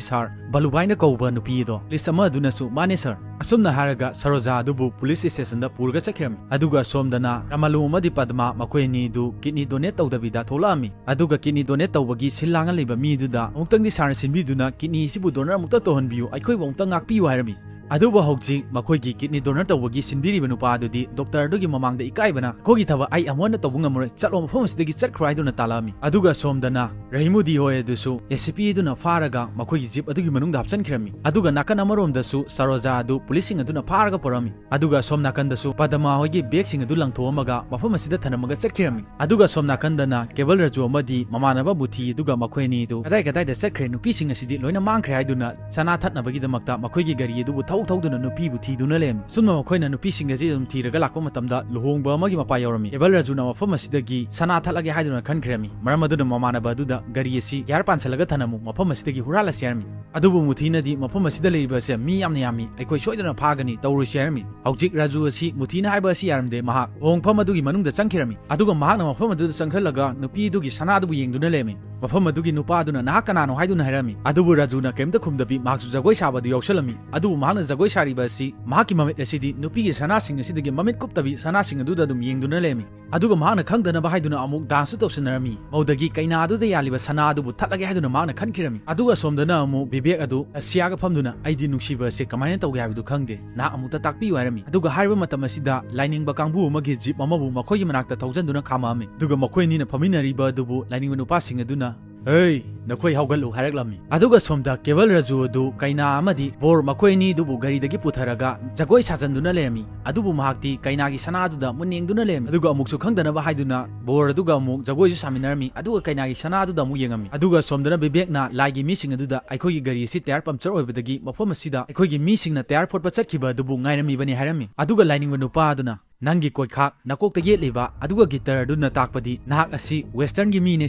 ꯁꯥꯔ ꯕꯂꯨꯚꯥꯏꯅ ꯀꯧꯕ ꯅꯨꯄꯤ ꯑꯗꯣ?" ꯄꯨꯂꯤꯁ ꯑꯃ ꯑꯗꯨꯅꯁꯨ, "ꯃꯥꯅꯦ, ꯁꯥꯔ"꯫ ꯑꯁꯨꯝꯅ ꯍꯥꯏꯔꯒ ꯁꯔꯣꯖꯥ ꯑꯗꯨꯕꯨ ꯄꯨꯂꯤꯁ ꯁ꯭ꯇꯦꯁꯟꯗ ꯄꯨꯔꯒ ꯆꯠꯈꯤꯔꯝꯃꯤ꯫ ꯑꯗꯨꯒ ꯑꯁꯣꯝꯗꯅ ꯔꯥꯃꯥꯂꯨ ꯑꯃꯗꯤ ꯄꯗꯃꯥ, ꯃꯈꯣꯏ ꯑꯅꯤꯗꯨ ꯀꯤꯗꯅꯤ ꯗꯣꯅꯦꯠ ꯇꯧꯗꯕꯤꯗ ꯊꯣꯛꯂꯛꯑꯝꯃꯤ꯫ ꯑꯗꯨꯒ ꯀꯤꯗꯅꯤ ꯗꯣꯅꯦꯠ ꯇꯧꯕꯒꯤ ꯁꯤꯜ ꯂꯥꯡꯉ ꯂꯩꯕ ꯃꯤꯗꯨꯗ, "ꯑꯃꯨꯛꯇꯪꯗꯤ ꯁꯥꯔꯅ ꯁꯤꯟꯕꯤꯗꯨꯅ ꯀꯤꯗꯅꯤ ꯑꯁꯤꯕꯨ ꯗꯣꯅꯔ ꯑꯃꯨꯛꯇ ꯇꯧꯍꯟꯕꯤꯌꯨ, ꯑꯩꯈꯣꯏꯕꯨ ꯑꯃꯨꯛꯇ ꯉꯥꯛꯄꯤꯌꯨ" ꯍꯥꯏꯔꯝꯃꯤ꯫ ꯑꯗꯨꯕꯨ ꯍꯧꯖꯤꯛ ꯃꯈꯣꯏꯒꯤ ꯀꯤꯗꯅꯤ ꯗꯣꯅꯔ ꯇꯧꯕꯒꯤ ꯁꯤꯟꯕꯤꯔꯤꯕ ꯅꯨꯄꯥ ꯑꯗꯨꯗꯤ ꯗꯣꯛꯇꯔ ꯑꯗꯨꯒꯤ ꯃꯃꯥꯡꯗ ꯏꯀꯥꯏꯕꯅ, "ꯑꯩꯈꯣꯏꯒꯤ ꯊꯕꯛ ꯑꯩ ꯑꯃꯨꯛ ꯍꯟꯅ ꯇꯧꯕ ꯉꯝꯃꯔꯣꯏ, ꯆꯠꯂꯣ, ꯃꯐꯝ ꯑꯁꯤꯗꯒꯤ ꯆꯠꯈ꯭ꯔꯣ" ꯍꯥꯏꯗꯨꯅ ꯇꯥꯜꯂꯛꯑꯝꯃꯤ꯫ ꯑꯗꯨꯒ ꯑꯁꯣꯝꯗꯅ ꯔꯍꯤꯃꯨꯗꯤ ꯍꯣꯏ ꯑꯗꯨꯁꯨ ꯑꯦ ꯁꯤ ꯄꯤ ꯑꯗꯨꯅ ꯐꯥꯔꯒ ꯃꯈꯣꯏꯒꯤ ꯖꯤꯞ ꯑꯗꯨꯒꯤ ꯃꯅꯨꯡꯗ ꯍꯥꯞꯆꯤꯟꯈꯤꯔꯝꯃꯤ꯫ ꯑꯗꯨꯒ ꯅꯥꯀꯟ ꯑꯃꯔꯣꯝꯗꯁꯨ ꯁꯔꯣꯖꯥ ꯑꯗꯨ ꯄꯨꯂꯤꯁꯁꯤꯡ ꯑꯗꯨꯅ ꯐꯥꯔꯒ ꯄꯨꯔꯛꯑꯝꯃꯤ꯫ ꯑꯗꯨꯒ ꯑꯁꯣꯝ ꯅꯥꯀꯟꯗꯁꯨ ꯄꯗꯃꯥ ꯍꯣꯏꯒꯤ ꯕꯦꯒꯁꯤꯡ ꯑꯗꯨ ꯂꯪꯊꯣꯛꯑꯝꯃꯒ ꯃꯐꯝ ꯑꯁꯤꯗ ꯊꯅꯝꯃꯒ ꯆꯠꯈꯤꯔꯝꯃꯤ꯫ ꯑꯗꯨꯒ ꯑꯁꯣꯝ ꯅꯥꯀꯟꯗꯅ ꯀꯦꯕꯜ ꯔꯥꯖꯨ ꯑꯃꯗꯤ ꯃꯃꯥꯟꯅꯕ ꯃꯨꯊꯤ ꯑꯗꯨꯒ ꯃꯈꯣꯏ ꯑꯅꯤꯗꯨ ꯀꯗꯥꯏ ꯀꯗꯥꯏꯗ ꯆꯠꯈ꯭ꯔꯦ, ꯅꯨꯄꯤꯁꯤꯡ ꯑꯁꯤꯗꯤ ꯂꯣꯏꯅ ꯃꯥꯡꯈ꯭ꯔꯦ ꯍꯥꯏꯗꯨꯅ ꯁꯅꯥ ꯊꯠꯅꯕꯒꯤꯗꯃꯛꯇ ꯃꯈꯣꯏꯒꯤ ꯒꯥꯔꯤ ꯑꯗꯨꯕꯨ ꯊꯧ ꯊꯧꯗꯨꯅ ꯅꯨꯄꯤꯕꯨ ꯊꯤꯗꯨꯅ ꯂꯩꯔꯝꯃꯤ꯫ ꯁꯨꯝꯅ ꯃꯈꯣꯏꯅ ꯅꯨꯄꯤꯁꯤꯡ ꯑꯁꯤ ꯑꯗꯨꯝ ꯊꯤꯔꯒ ꯂꯥꯛꯄ ꯃꯇꯝꯗ ꯂꯨꯍꯣꯡꯕ ꯑꯃꯒꯤ ꯃꯄꯥ ꯌꯧꯔꯝꯃꯤ꯫ ꯀꯦꯕꯜ ꯔꯥꯖꯨꯅ ꯃꯐꯝ ꯑꯁꯤꯗꯒꯤ ꯁꯅꯥ ꯊꯠꯂꯒꯦ ꯍꯥꯏꯗꯨꯅ ꯈꯟꯈ꯭ꯔꯝꯃꯤ꯫ ꯃꯔꯝ ꯑꯗꯨꯅ ꯃꯃꯥꯟꯅꯕ ꯑꯗꯨꯗ, "ꯒꯥꯔꯤ ꯑꯁꯤ ꯒꯤꯌꯥꯔ ꯄꯥꯟꯁꯤꯜꯂꯒ ꯊꯅꯝꯃꯨ, ꯃꯐꯝ ꯑꯁꯤꯗꯒꯤ ꯍꯨꯔꯥꯜꯂꯁꯤ" ꯍꯥꯏꯔꯝꯃꯤ꯫ ꯑꯗꯨꯕꯨ ꯃꯨꯊꯤꯅꯗꯤ, "ꯃꯐꯝ ꯑꯁꯤꯗ ꯂꯩꯔꯤꯕ ꯑꯁꯦ ꯃꯤ ꯌꯥꯝꯅ ꯌꯥꯝꯃꯤ, ꯑꯩꯈꯣꯏ ꯁꯣꯏꯗꯅ ꯐꯥꯒꯅꯤ, ꯇꯧꯔꯣꯏꯁꯤ" ꯍꯥꯏꯔꯝꯃꯤ꯫ ꯍꯧꯖꯤꯛ ꯔꯥꯖꯨ ꯑꯁꯤ ꯃꯨꯊꯤꯅ ꯍꯥꯏꯕ ꯑꯁꯤ ꯌꯥꯔꯝꯗꯦ꯫ ꯃꯍꯥꯛ ꯂꯨꯍꯣꯡꯐꯝ ꯑꯗꯨꯒꯤ ꯃꯅꯨꯡꯗ ꯆꯪꯈꯤꯔꯝꯃꯤ꯫ ꯑꯗꯨꯒ ꯃꯍꯥꯛꯅ ꯃꯐꯝ ꯑꯗꯨꯗ ꯆꯪꯁꯤꯜꯂꯒ ꯅꯨꯄꯤ ꯑꯗꯨꯒꯤ ꯁꯅꯥꯗꯨꯕꯨ ꯌꯦꯡꯗꯨꯅ ꯂꯩꯔꯝꯃꯤ꯫ ꯃꯐꯝ ꯑꯗꯨꯒꯤ ꯅꯨꯄꯥ ꯑꯗꯨꯅ, "ꯅꯍꯥꯛ ꯀꯅꯥꯅꯣ?" ꯍꯥꯏꯗꯨꯅ ꯍꯥꯏꯔꯝꯃꯤ꯫ ꯑꯗꯨꯕꯨ ꯔꯥꯖꯨꯅ ꯀꯔꯤꯝꯇ ꯈꯨꯝꯗꯕꯤ ꯃꯍꯥꯛꯁꯨ ꯖꯒꯣꯏ ꯁꯥꯕ ꯑꯗꯨ ꯌꯥꯎꯁꯜꯂꯝꯃꯤ꯫ ꯑꯗꯨꯕꯨ ꯃꯍꯥꯛꯅ ꯖꯒꯣꯏ ꯁꯥꯔꯤꯕ ꯑꯁꯤ ꯃꯍꯥꯛꯀꯤ ꯃꯃꯤꯠ ꯑꯁꯤꯗꯤ ꯅꯨꯄꯤꯒꯤ ꯁꯅꯥꯁꯤꯡ ꯑꯁꯤꯗꯒꯤ ꯃꯃꯤꯠ ꯀꯨꯞꯇꯕꯤ ꯁꯅꯥꯁꯤꯡ ꯑꯗꯨꯗ ꯑꯗꯨꯝ ꯌꯦꯡꯗꯨꯅ ꯂꯩꯔꯝꯃꯤ꯫ ꯑꯗꯨꯒ ꯃꯍꯥꯛꯅ ꯈꯪꯗꯅꯕ ꯍꯥꯏꯗꯨꯅ ꯑꯃꯨꯛ ꯗꯥꯟꯁꯁꯨ ꯇꯧꯁꯤꯟꯅꯔꯝꯃꯤ꯫ ꯃꯗꯨꯗꯒꯤ ꯀꯩꯅꯥ ꯑꯗꯨꯗ ꯌꯥꯜꯂꯤꯕ ꯁꯅꯥ ꯑꯗꯨꯕꯨ ꯊꯠꯂꯒꯦ ꯍꯥꯏꯗꯨꯅ ꯃꯍꯥꯛꯅ ꯈꯟꯈꯤꯔꯝꯃꯤ꯫ ꯑꯗꯨꯒ ꯑꯁꯣꯝꯗꯅ ꯑꯃꯨꯛ ꯕꯤꯕꯦꯛ ꯑꯗꯨ ꯂꯁꯤꯌꯥꯒ ꯐꯝꯗꯨꯅ, "ꯑꯩꯗꯤ ꯅꯨꯡꯁꯤꯕ ꯑꯁꯦ ꯀꯃꯥꯏꯅ ꯇꯧꯒꯦ ꯍꯥꯏꯕꯗꯨ ꯈꯪꯗꯦ꯫ ꯅꯍꯥꯛ ꯑꯃꯨꯛꯇ ꯇꯥꯛꯄꯤꯌꯨ" ꯍꯥꯏꯔꯝꯃꯤ꯫ ꯑꯗꯨꯒ ꯍꯥꯏꯔꯤꯕ ꯃꯇꯝ ꯑꯁꯤꯗ ꯂꯥꯏꯅꯤꯡꯕ ꯀꯥꯡꯕꯨ ꯑꯃꯒꯤ ꯖꯤꯞ ꯑꯃꯕꯨ ꯃꯈꯣꯏꯒꯤ ꯃꯅꯥꯛꯇ ꯊꯧꯖꯤꯟꯗꯨꯅ ꯈꯥꯝꯃꯛꯑꯝꯃꯤ꯫ ꯑꯗꯨꯒ ꯃꯈꯣꯏ ꯑꯅꯤꯅ ꯐꯝꯃꯤꯟꯅꯔꯤꯕ ꯑꯗꯨꯕꯨ ꯂꯥꯏꯅꯤꯡꯕ ꯅꯨꯄꯥꯁꯤꯡ ꯑꯗꯨꯅ, "ꯍꯩ, ꯅꯈꯣꯏ ꯍꯧꯒꯠꯂꯨ" ꯍꯥꯏꯔꯛꯂꯝꯃꯤ꯫ ꯑꯗꯨꯒ ꯁꯣꯝꯗ ꯀꯦꯕꯜ ꯔꯥꯖꯨ ꯑꯗꯨ ꯀꯩꯅꯥ ꯑꯃꯗꯤ ꯕꯣꯔ ꯃꯈꯣꯏ ꯑꯅꯤ ꯑꯗꯨꯕꯨ ꯒꯥꯔꯤꯗꯒꯤ ꯄꯨꯊꯔꯒ ꯖꯒꯣꯏ ꯁꯥꯖꯟꯗꯨꯅ ꯂꯩꯔꯝꯃꯤ꯫ ꯑꯗꯨꯕꯨ ꯃꯍꯥꯛꯇꯤ ꯀꯩꯅꯥꯒꯤ ꯁꯅꯥ ꯑꯗꯨꯗ ꯃꯨꯟꯅ ꯌꯦꯡꯗꯨꯅ ꯂꯩꯔꯝꯃꯤ꯫ ꯑꯗꯨꯒ ꯑꯃꯨꯛꯁꯨ ꯈꯪꯗꯅꯕ ꯍꯥꯏꯗꯨꯅ ꯕꯣꯔ ꯑꯗꯨꯒ ꯑꯃꯨꯛ ꯖꯒꯣꯏꯁꯨ ꯁꯥꯃꯤꯟꯅꯔꯝꯃꯤ꯫ ꯑꯗꯨꯒ ꯀꯩꯅꯥꯒꯤ ꯁꯅꯥ ꯑꯗꯨꯗ ꯑꯃꯨꯛ ꯌꯦꯡꯉꯝꯃꯤ꯫ ꯑꯗꯨꯒ ꯁꯣꯝꯗꯅ ꯕꯤꯕꯦꯛꯅ ꯂꯥꯏꯒꯤ ꯃꯤꯁꯤꯡ ꯑꯗꯨꯗ, "ꯑꯩꯈꯣꯏꯒꯤ ꯒꯥꯔꯤ ꯑꯁꯤ ꯇꯌꯥꯔ ꯄꯝꯆꯔ ꯑꯣꯏꯕꯗꯒꯤ ꯃꯐꯝ ꯑꯁꯤꯗ ꯑꯩꯈꯣꯏꯒꯤ ꯃꯤꯁꯤꯡꯅ ꯇꯌꯥꯔ ꯐꯣꯠꯄ ꯆꯠꯈꯤꯕ ꯑꯗꯨꯕꯨ ꯉꯥꯏꯔꯝꯃꯤꯕꯅꯤ" ꯍꯥꯏꯔꯝꯃꯤ꯫ ꯑꯗꯨꯒ ꯂꯥꯏꯅꯤꯡꯕ ꯅꯨꯄꯥ ꯑꯗꯨꯅ, "ꯅꯪꯒꯤ ꯀꯣꯏꯈꯥꯛ ꯅꯀꯣꯛꯇ ꯌꯦꯠꯂꯤꯕ ꯑꯗꯨꯒ ꯒꯤꯇꯔ ꯑꯗꯨꯅ ꯇꯥꯛꯄꯗꯤ ꯅꯍꯥꯛ ꯑꯁꯤ ꯋꯦꯁꯇꯔꯟꯒꯤ ꯃꯤꯅꯦ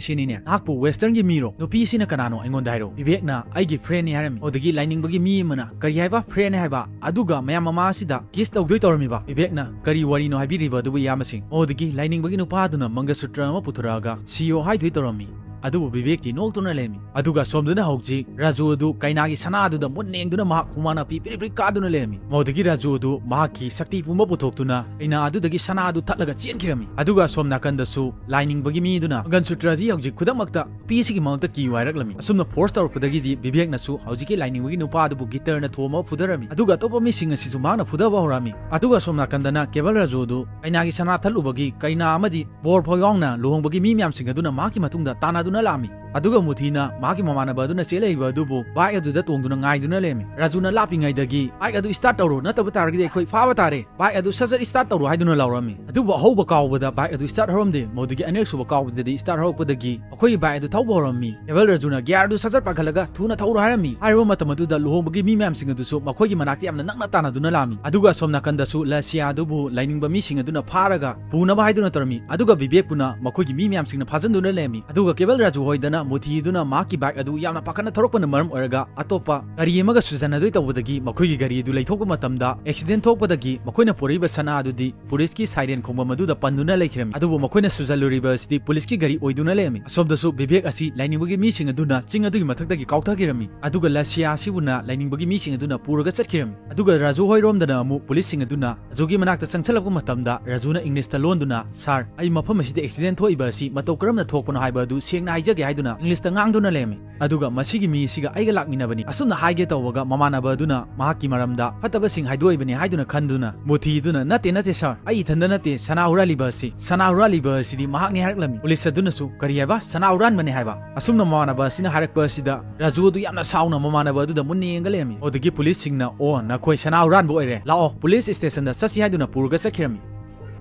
ꯁꯤꯅꯤꯅꯦ꯫ ꯅꯍꯥꯛꯄꯨ ꯋꯦꯁꯇꯔꯟꯒꯤ ꯃꯤꯔꯣ? ꯅꯨꯄꯤꯁꯤꯅ ꯀꯅꯥꯅꯣ ꯑꯩꯉꯣꯟꯗ ꯍꯥꯏꯔꯣ?" ꯕꯤꯕꯦꯛꯅ, "ꯑꯩꯒꯤ ꯐ꯭ꯔꯦꯟꯅꯤ" ꯍꯥꯏꯔꯝꯃꯤ꯫ ꯑꯗꯨꯗꯒꯤ ꯂꯥꯏꯅꯤꯡꯕꯒꯤ ꯃꯤ ꯑꯃꯅ, "ꯀꯔꯤ ꯍꯥꯏꯕ? ꯐ꯭ꯔꯦꯟꯅꯤ ꯍꯥꯏꯕ? ꯑꯗꯨꯒ ꯃꯌꯥꯝ ꯃꯃꯥ ꯑꯁꯤꯗ ꯀꯤꯁ ꯇꯧꯗꯣꯏ ꯇꯧꯔꯝꯃꯤꯕ?" ꯕꯤꯕꯦꯛꯅ, "ꯀꯔꯤ ꯋꯥꯔꯤꯅꯣ ꯍꯥꯏꯕꯤꯔꯤꯕ ꯑꯗꯨꯕꯨ ꯏꯌꯥꯝꯕꯁꯤꯡ?" ꯑꯗꯨꯗꯒꯤ ꯂꯥꯏꯅꯤꯡꯕꯒꯤ ꯅꯨꯄꯥ ꯑꯗꯨꯅ ꯃꯪꯒꯁꯨꯇ꯭ꯔ ꯑꯃ ꯄꯨꯊꯣꯔꯛꯑꯒ, "ꯁꯤꯌꯣ" ꯍꯥꯏꯗꯣꯏ ꯇꯧꯔꯝꯃꯤ꯫ ꯑꯗꯨꯕꯨ ꯕꯤꯕꯦꯛꯇꯤ ꯅꯣꯛꯇꯨꯅ ꯂꯩꯔꯝꯃꯤ꯫ ꯑꯗꯨꯒ ꯁꯣꯝꯗꯅ ꯍꯧꯖꯤꯛ ꯔꯥꯖꯨ ꯑꯗꯨ ꯀꯩꯅꯥꯒꯤ ꯁꯅꯥ ꯑꯗꯨꯗ ꯃꯨꯟꯅ ꯌꯦꯡꯗꯨꯅ ꯃꯍꯥꯛ ꯍꯨꯃꯥꯡ ꯅꯥꯄꯤ ꯄꯤꯔꯤꯛ ꯄꯤꯔꯤꯛ ꯀꯥꯗꯨꯅ ꯂꯩꯔꯝꯃꯤ꯫ ꯃꯗꯨꯗꯒꯤ ꯔꯥꯖꯨ ꯑꯗꯨ ꯃꯍꯥꯛꯀꯤ ꯁꯛꯇꯤ ꯄꯨꯝꯕ ꯄꯨꯊꯣꯛꯇꯨꯅ ꯀꯩꯅꯥ ꯑꯗꯨꯗꯒꯤ ꯁꯅꯥ ꯑꯗꯨ ꯊꯠꯂꯒ ꯆꯦꯟꯈꯤꯔꯝꯃꯤ꯫ ꯑꯗꯨꯒ ꯁꯣꯝ ꯅꯥꯀꯟꯗꯁꯨ ꯂꯥꯏꯅꯤꯡꯕꯒꯤ ꯃꯤ ꯑꯗꯨꯅ ꯃꯪꯒꯟ ꯁꯨꯇ꯭ꯔ ꯑꯁꯤ ꯍꯧꯖꯤꯛ ꯈꯨꯗꯛꯃꯛꯇ ꯅꯨꯄꯤ ꯑꯁꯤꯒꯤ ꯃꯉꯛꯇ ꯀꯤꯌꯨ ꯍꯥꯏꯔꯛꯂꯝꯃꯤ꯫ ꯑꯁꯨꯝꯅ ꯐꯣꯔꯁ ꯇꯧꯔꯛꯄꯗꯒꯤꯗꯤ ꯕꯤꯕꯦꯛꯅꯁꯨ ꯍꯧꯖꯤꯛꯀꯤ ꯂꯥꯏꯅꯤꯡꯕꯒꯤ ꯅꯨꯄꯥ ꯑꯗꯨꯕꯨ ꯒꯤꯇꯔꯅ ꯊꯣꯝꯃꯒ ꯐꯨꯗꯔꯝꯃꯤ꯫ ꯑꯗꯨꯒ ꯑꯇꯣꯞꯄ ꯃꯤꯁꯤꯡ ꯑꯁꯤꯁꯨ ꯃꯍꯥꯛꯅ ꯐꯨꯗꯕ ꯍꯧꯔꯛꯑꯝꯃꯤ꯫ ꯑꯗꯨꯒ ꯁꯣꯝ ꯅꯥꯀꯟꯗꯅ ꯀꯦꯕꯜ ꯔꯥꯖꯨ ꯑꯗꯨ ꯀꯩꯅꯥꯒꯤ ꯁꯅꯥ ꯊꯠꯂꯨꯕꯒꯤ ꯀꯩꯅꯥ ꯑꯃꯗꯤ ꯕꯣꯔ ꯐꯥꯎ ꯌꯥꯎꯅ ꯂꯨꯍꯣꯡꯕꯒꯤ ꯃꯤ ꯃꯌꯥꯝꯁꯤꯡ ꯑꯗꯨꯅ ꯃꯍꯥꯛꯀꯤ ꯃꯇꯨꯡꯗ ꯇꯥꯟꯅꯗꯨꯅ ꯂꯥꯛꯑꯝꯃꯤ꯫ ꯑꯗꯨꯒ ꯃꯨꯊꯤꯅ ꯃꯍꯥꯛꯀꯤ ꯃꯃꯥꯟꯅꯕ ꯑꯗꯨꯅ ꯆꯦꯜꯂꯛꯏꯕ ꯑꯗꯨꯕꯨ ꯕꯥꯏꯛ ꯑꯗꯨꯗ ꯇꯣꯡꯗꯨꯅ ꯉꯥꯏꯗꯨꯅ ꯂꯩꯔꯝꯃꯤ꯫ ꯔꯥꯖꯨꯅ ꯂꯥꯞꯄꯤꯉꯩꯗꯒꯤ, "ꯕꯥꯏꯛ ꯑꯗꯨ ꯁ꯭ꯇꯥꯔꯠ ꯇꯧꯔꯣ, ꯅꯠꯇꯕ ꯇꯥꯔꯒꯗꯤ ꯑꯩꯈꯣꯏ ꯐꯥꯕ ꯇꯥꯔꯦ꯫ ꯕꯥꯏꯛ ꯑꯗꯨ ꯁꯠ ꯁꯠ ꯁ꯭ꯇꯥꯔꯠ ꯇꯧꯔꯣ" ꯍꯥꯏꯗꯨꯅ ꯂꯥꯎꯔꯝꯃꯤ꯫ ꯑꯗꯨꯕꯨ ꯑꯍꯧꯕ ꯀꯥꯎꯕꯗ ꯕꯥꯏꯛ ꯑꯗꯨ ꯁ꯭ꯇꯥꯔꯠ ꯍꯧꯔꯝꯗꯦ꯫ ꯃꯗꯨꯗꯒꯤ ꯑꯅꯤꯔꯛꯁꯨꯕ ꯀꯥꯎꯕꯗꯗꯤ ꯁ꯭ꯇꯥꯔꯠ ꯍꯧꯔꯛꯄꯗꯒꯤ ꯃꯈꯣꯏꯒꯤ ꯕꯥꯏꯛ ꯑꯗꯨ ꯊꯧꯕ ꯍꯧꯔꯝꯃꯤ꯫ ꯀꯦꯕꯜ ꯔꯥꯖꯨꯅ ꯒꯤꯌꯥꯔ ꯑꯗꯨ ꯁꯠ ꯁꯠ ꯄꯥꯏꯈꯠꯂꯒ ꯊꯨꯅ ꯊꯧꯔꯣ ꯍꯥꯏꯔꯝꯃꯤ꯫ ꯍꯥꯏꯔꯤꯕ ꯃꯇꯝ ꯑꯗꯨꯗ ꯂꯨꯍꯣꯡꯕꯒꯤ ꯃꯤ ꯃꯌꯥꯝꯁꯤꯡ ꯑꯗꯨꯁꯨ ꯃꯈꯣꯏꯒꯤ ꯃꯅꯥꯛꯇ ꯌꯥꯝꯅ ꯅꯛꯅ ꯇꯥꯟꯅꯗꯨꯅ ꯂꯥꯛꯑꯝꯃꯤ꯫ ꯑꯗꯨꯒ ꯑꯁꯣꯝ ꯅꯥꯀꯟꯗꯁꯨ ꯂꯁꯤꯌꯥ ꯑꯗꯨꯕꯨ ꯂꯥꯏꯅꯤꯡꯕ ꯃꯤꯁꯤꯡ ꯑꯗꯨꯅ ꯐꯥꯔꯒ ꯄꯨꯅꯕ ꯍꯥꯏꯗꯨꯅ ꯇꯧꯔꯝꯃꯤ꯫ ꯑꯗꯨꯒ ꯕꯤꯕꯦꯛꯄꯨꯅ ꯃꯈꯣꯏꯒꯤ ꯃꯤ ꯃꯌꯥꯝꯁꯤꯡꯅ ꯐꯥꯖꯤꯟꯗꯨꯅ ꯂꯩꯔꯝꯃꯤ꯫ ꯑꯗꯨꯒ ꯀꯦꯕꯜ ꯔꯥꯖꯨ ꯍꯣꯏꯗꯅ ꯃꯨꯊꯤꯗꯨꯅ ꯃꯍꯥꯛꯀꯤ ꯕꯥꯏꯛ ꯑꯗꯨ ꯌꯥꯝꯅ ꯄꯥꯈꯠꯅ ꯊꯧꯔꯛꯄꯅ ꯃꯔꯝ ꯑꯣꯏꯔꯒ ꯑꯇꯣꯞꯄ ꯒꯥꯔꯤ ꯑꯃꯒ ꯁꯨꯖꯟꯅꯗꯣꯏ ꯇꯧꯕꯗꯒꯤ ꯃꯈꯣꯏꯒꯤ ꯒꯥꯔꯤ ꯑꯗꯨ ꯂꯩꯊꯣꯛꯄ ꯃꯇꯝꯗ ꯑꯦꯛꯁꯤꯗꯦꯟ ꯊꯣꯛꯄꯗꯒꯤ ꯃꯈꯣꯏꯅ ꯄꯨꯔꯛꯏꯕ ꯁꯅꯥ ꯑꯗꯨꯗꯤ ꯄꯨꯂꯤꯁꯀꯤ ꯁꯥꯏꯔꯦꯟ ꯈꯣꯡꯕ ꯃꯗꯨꯗ ꯄꯟꯗꯨꯅ ꯂꯩꯈꯤꯔꯝꯃꯤ꯫ ꯑꯗꯨꯕꯨ ꯃꯈꯣꯏꯅ ꯁꯨꯖꯜꯂꯨꯔꯤꯕ ꯑꯁꯤꯗꯤ ꯄꯨꯂꯤꯁꯀꯤ ꯒꯥꯔꯤ ꯑꯣꯏꯗꯨꯅ ꯂꯩꯔꯝꯃꯤ꯫ ꯑꯁꯣꯝꯗꯁꯨ ꯕꯤꯕꯦꯛ ꯑꯁꯤ ꯂꯥꯏꯅꯤꯡꯕꯒꯤ ꯃꯤꯁꯤꯡ ꯑꯗꯨꯅ ꯆꯤꯡ ꯑꯗꯨꯒꯤ ꯃꯊꯛꯇꯒꯤ ꯀꯥꯎꯊꯈꯤꯔꯝꯃꯤ꯫ ꯑꯗꯨꯒ ꯂꯁꯤꯌꯥ ꯑꯁꯤꯕꯨꯅ ꯂꯥꯏꯅꯤꯡꯕꯒꯤ ꯃꯤꯁꯤꯡ ꯑꯗꯨꯅ ꯄꯨꯔꯒ ꯆꯠꯈꯤꯔꯝꯃꯤ꯫ ꯑꯗꯨꯒ ꯔꯥꯖꯨ ꯍꯣꯏꯔꯣꯝꯗꯅ ꯑꯃꯨꯛ ꯄꯨꯂꯤꯁꯁꯤꯡ ꯑꯗꯨꯅ ꯔꯥꯖꯨꯒꯤ ꯃꯅꯥꯛꯇ ꯆꯪꯁꯤꯜꯂꯛꯄ ꯃꯇꯝꯗ ꯔꯥꯖꯨꯅ ꯏꯪꯂꯤꯁꯇ ꯂꯣꯟꯗꯨꯅ, "ꯁꯥꯔ, ꯑꯩ ꯃꯐꯝ ꯑꯁꯤꯗ ꯑꯦꯛꯁꯤꯗꯦꯟ ꯊꯣꯛꯏꯕ ꯑꯁꯤ ꯃꯇꯧ ꯀꯔꯝꯅ ꯊꯣꯛꯄꯅꯣ ꯍꯥꯏꯕ ꯑꯗꯨ ꯁꯦꯡꯅ ꯍꯥꯏꯖꯒꯦ" ꯍꯥꯏꯗꯨꯅ ꯏꯪꯂꯤꯁꯇ ꯉꯥꯡꯗꯨꯅ ꯂꯩꯔꯝꯃꯤ꯫ ꯑꯗꯨꯒ "ꯃꯁꯤꯒꯤ ꯃꯤ ꯑꯁꯤꯒ ꯑꯩꯒ ꯂꯥꯛꯃꯤꯟꯅꯕꯅꯤ" ꯑꯁꯨꯝꯅ ꯍꯥꯏꯒꯦ ꯇꯧꯕꯒ ꯃꯃꯥꯟꯅꯕ ꯑꯗꯨꯅ ꯃꯍꯥꯛꯀꯤ ꯃꯔꯝꯗ ꯐꯠꯇꯕꯁꯤꯡ ꯍꯥꯏꯗꯣꯛꯏꯕꯅꯤ ꯍꯥꯏꯗꯨꯅ ꯈꯟꯗꯨꯅ ꯃꯨꯊꯤꯗꯨꯅ, "ꯅꯠꯇꯦ, ꯅꯠꯇꯦ ꯁꯥꯔ, ꯑꯩ ꯏꯊꯟꯗ ꯅꯠꯇꯦ ꯁꯅꯥ ꯍꯨꯔꯥꯜꯂꯤꯕ ꯑꯁꯤ꯫ ꯁꯅꯥ ꯍꯨꯔꯥꯜꯂꯤꯕ ꯑꯁꯤꯗꯤ ꯃꯍꯥꯛꯅꯤ" ꯍꯥꯏꯔꯛꯂꯝꯃꯤ꯫ ꯄꯨꯂꯤꯁ ꯑꯗꯨꯅꯁꯨ, "ꯀꯔꯤ ꯍꯥꯏꯕ? ꯁꯅꯥ ꯍꯨꯔꯥꯟꯕꯅꯤ ꯍꯥꯏꯕ?" ꯑꯁꯨꯝꯅ ꯃꯃꯥꯟꯅꯕ ꯑꯁꯤꯅ ꯍꯥꯏꯔꯛꯄ ꯑꯁꯤꯗ ꯔꯥꯖꯨ ꯑꯗꯨ ꯌꯥꯝꯅ ꯁꯥꯎꯅ ꯃꯃꯥꯟꯅꯕ ꯑꯗꯨꯗ ꯃꯨꯟꯅ ꯌꯦꯡꯉꯒ ꯂꯩꯔꯝꯃꯤ꯫ ꯑꯗꯨꯗꯒꯤ ꯄꯨꯂꯤꯁꯁꯤꯡꯅ, "ꯑꯣ, ꯅꯈꯣꯏ ꯁꯅꯥ ꯍꯨꯔꯥꯟꯕ ꯑꯣꯏꯔꯦ, ꯂꯥꯛꯑꯣ, ꯄꯨꯂꯤꯁ ꯁ꯭ꯇꯦꯁꯟꯗ ꯆꯠꯁꯤ" ꯍꯥꯏꯗꯨꯅ ꯄꯨꯔꯒ ꯆꯠꯈꯤꯔꯝꯃꯤ꯫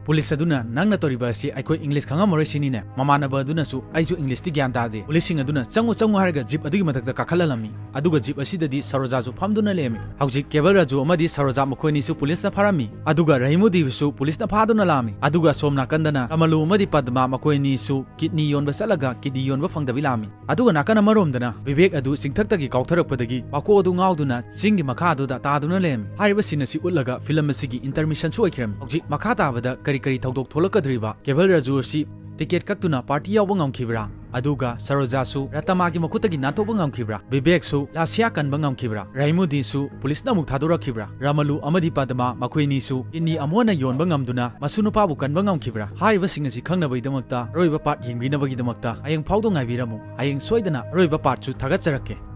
ꯄꯨꯂꯤꯁ ꯑꯗꯨꯅ, "ꯅꯪꯅ ꯇꯧꯔꯤꯕ ꯑꯁꯤ ꯑꯩꯈꯣꯏ ꯏꯪꯂꯤꯁ ꯈꯪꯉꯝꯃꯔꯣꯏ ꯁꯤꯅꯤꯅꯦ?" ꯃꯃꯥꯟꯅꯕ ꯑꯗꯨꯅꯁꯨ, "ꯑꯩꯁꯨ ꯏꯪꯂꯤꯁꯇꯤ ꯒ꯭ꯌꯥꯟ ꯇꯥꯗꯦ"꯫ ꯄꯨꯂꯤꯁꯁꯤꯡ ꯑꯗꯨꯅ, "ꯆꯪꯉꯨ, ꯆꯪꯉꯨ" ꯍꯥꯏꯔꯒ ꯖꯤꯞ ꯑꯗꯨꯒꯤ ꯃꯊꯛꯇ ꯀꯥꯈꯠꯍꯜꯂꯝꯃꯤ꯫ ꯑꯗꯨꯒ ꯖꯤꯞ ꯑꯁꯤꯗꯗꯤ ꯁꯔꯣꯖꯥꯁꯨ ꯐꯝꯗꯨꯅ ꯂꯩꯔꯝꯃꯤ꯫ ꯍꯧꯖꯤꯛ ꯀꯦꯕꯜ ꯔꯥꯖꯨ ꯑꯃꯗꯤ ꯁꯔꯣꯖꯥ ꯃꯈꯣꯏ ꯑꯅꯤꯁꯨ ꯄꯨꯂꯤꯁꯅ ꯐꯥꯔꯝꯃꯤ꯫ ꯑꯗꯨꯒ ꯔꯍꯤꯃꯨꯗꯤꯕꯨꯁꯨ ꯄꯨꯂꯤꯁꯅ ꯐꯥꯗꯨꯅ ꯂꯥꯛꯑꯝꯃꯤ꯫ ꯑꯗꯨꯒ ꯑꯁꯣꯝ ꯅꯥꯀꯟꯗꯅ ꯔꯃꯂꯨ ꯑꯃꯗꯤ ꯄꯗꯃꯥ ꯃꯈꯣꯏ ꯑꯅꯤꯁꯨ ꯀꯤꯗꯅꯤ ꯌꯣꯟꯕ ꯆꯠꯂꯒ ꯀꯤꯗꯅꯤ ꯌꯣꯟꯕ ꯐꯪꯗꯕꯤ ꯂꯥꯛꯑꯝꯃꯤ꯫ ꯑꯗꯨꯒ ꯅꯥꯀꯟ ꯑꯃꯔꯣꯝꯗꯅ ꯕꯤꯕꯦꯛ ꯑꯗꯨ ꯆꯤꯡꯊꯛꯇꯒꯤ ꯀꯥꯎꯊꯔꯛꯄꯗꯒꯤ ꯄꯥꯀꯣ ꯑꯗꯨ ꯉꯥꯎꯗꯨꯅ ꯆꯤꯡꯒꯤ ꯃꯈꯥꯗꯨꯗ ꯇꯥꯗꯨꯅ ꯂꯩꯔꯝꯃꯤ꯫ ꯍꯥꯏꯔꯤꯕ ꯁꯤꯟ ꯑꯁꯤ ꯎꯠꯂꯒ ꯐꯤꯂꯝ ꯑꯁꯤꯒꯤ ꯏꯟꯇꯔꯃꯤꯁꯟꯁꯨ ꯑꯣꯏꯈꯤꯔꯝꯃꯤ꯫ ꯍꯧꯖꯤꯛ ꯃꯈꯥ ꯇꯥꯕꯗ ꯀꯔꯤ ꯀꯔꯤ ꯊꯧꯗꯣꯛ ꯊꯣꯛꯂꯛꯀꯗꯧꯔꯤꯕ? ꯀꯦꯕꯜ ꯔꯥꯖꯨ ꯑꯁꯤ ꯇꯤꯀꯦꯠ ꯀꯛꯇꯨꯅ ꯄꯥꯔꯇꯤ ꯌꯥꯎꯕ ꯉꯝꯈꯤꯕ꯭ꯔꯥ? ꯑꯗꯨꯒ ꯁꯔꯣꯖꯥꯁꯨ ꯔꯇꯃꯥꯒꯤ ꯃꯈꯨꯠꯇꯒꯤ ꯅꯥꯟꯊꯣꯛꯄ ꯉꯝꯈꯤꯕ꯭ꯔꯥ? ꯕꯤꯕꯦꯛꯁꯨ ꯂꯥꯁꯤꯌꯥ ꯀꯟꯕ ꯉꯝꯈꯤꯕ꯭ꯔꯥ? ꯔꯍꯤꯃꯨꯗꯤꯁꯨ ꯄꯨꯂꯤꯁꯅ ꯑꯃꯨꯛ ꯊꯥꯗꯣꯔꯛꯈꯤꯕ꯭ꯔꯥ? ꯔꯃꯂꯨ ꯑꯃꯗꯤ ꯄꯗꯃꯥ ꯃꯈꯣꯏ ꯑꯅꯤꯁꯨ ꯀꯤꯗꯅꯤ ꯑꯃꯨꯛ ꯍꯟꯅ ꯌꯣꯟꯕ ꯉꯝꯗꯨꯅ ꯃꯁꯨ ꯅꯨꯄꯥꯕꯨ ꯀꯟꯕ ꯉꯝꯈꯤꯕ꯭ꯔꯥ? ꯍꯥꯏꯔꯤꯕꯁꯤꯡ ꯑꯁꯤ ꯈꯪꯅꯕꯒꯤꯗꯃꯛꯇ ꯑꯔꯣꯏꯕ ꯄꯥꯔꯠ ꯌꯦꯡꯕꯤꯅꯕꯒꯤꯗꯃꯛꯇ ꯍꯌꯦꯡ ꯐꯥꯎꯗ ꯉꯥꯏꯕꯤꯔꯝꯃꯨ꯫ ꯍꯌꯦꯡ ꯁꯣꯏꯗꯅ ꯑꯔꯣꯏꯕ ꯄꯥꯔꯠꯁꯨ ꯊꯥꯒꯠꯆꯔꯛꯀꯦ꯫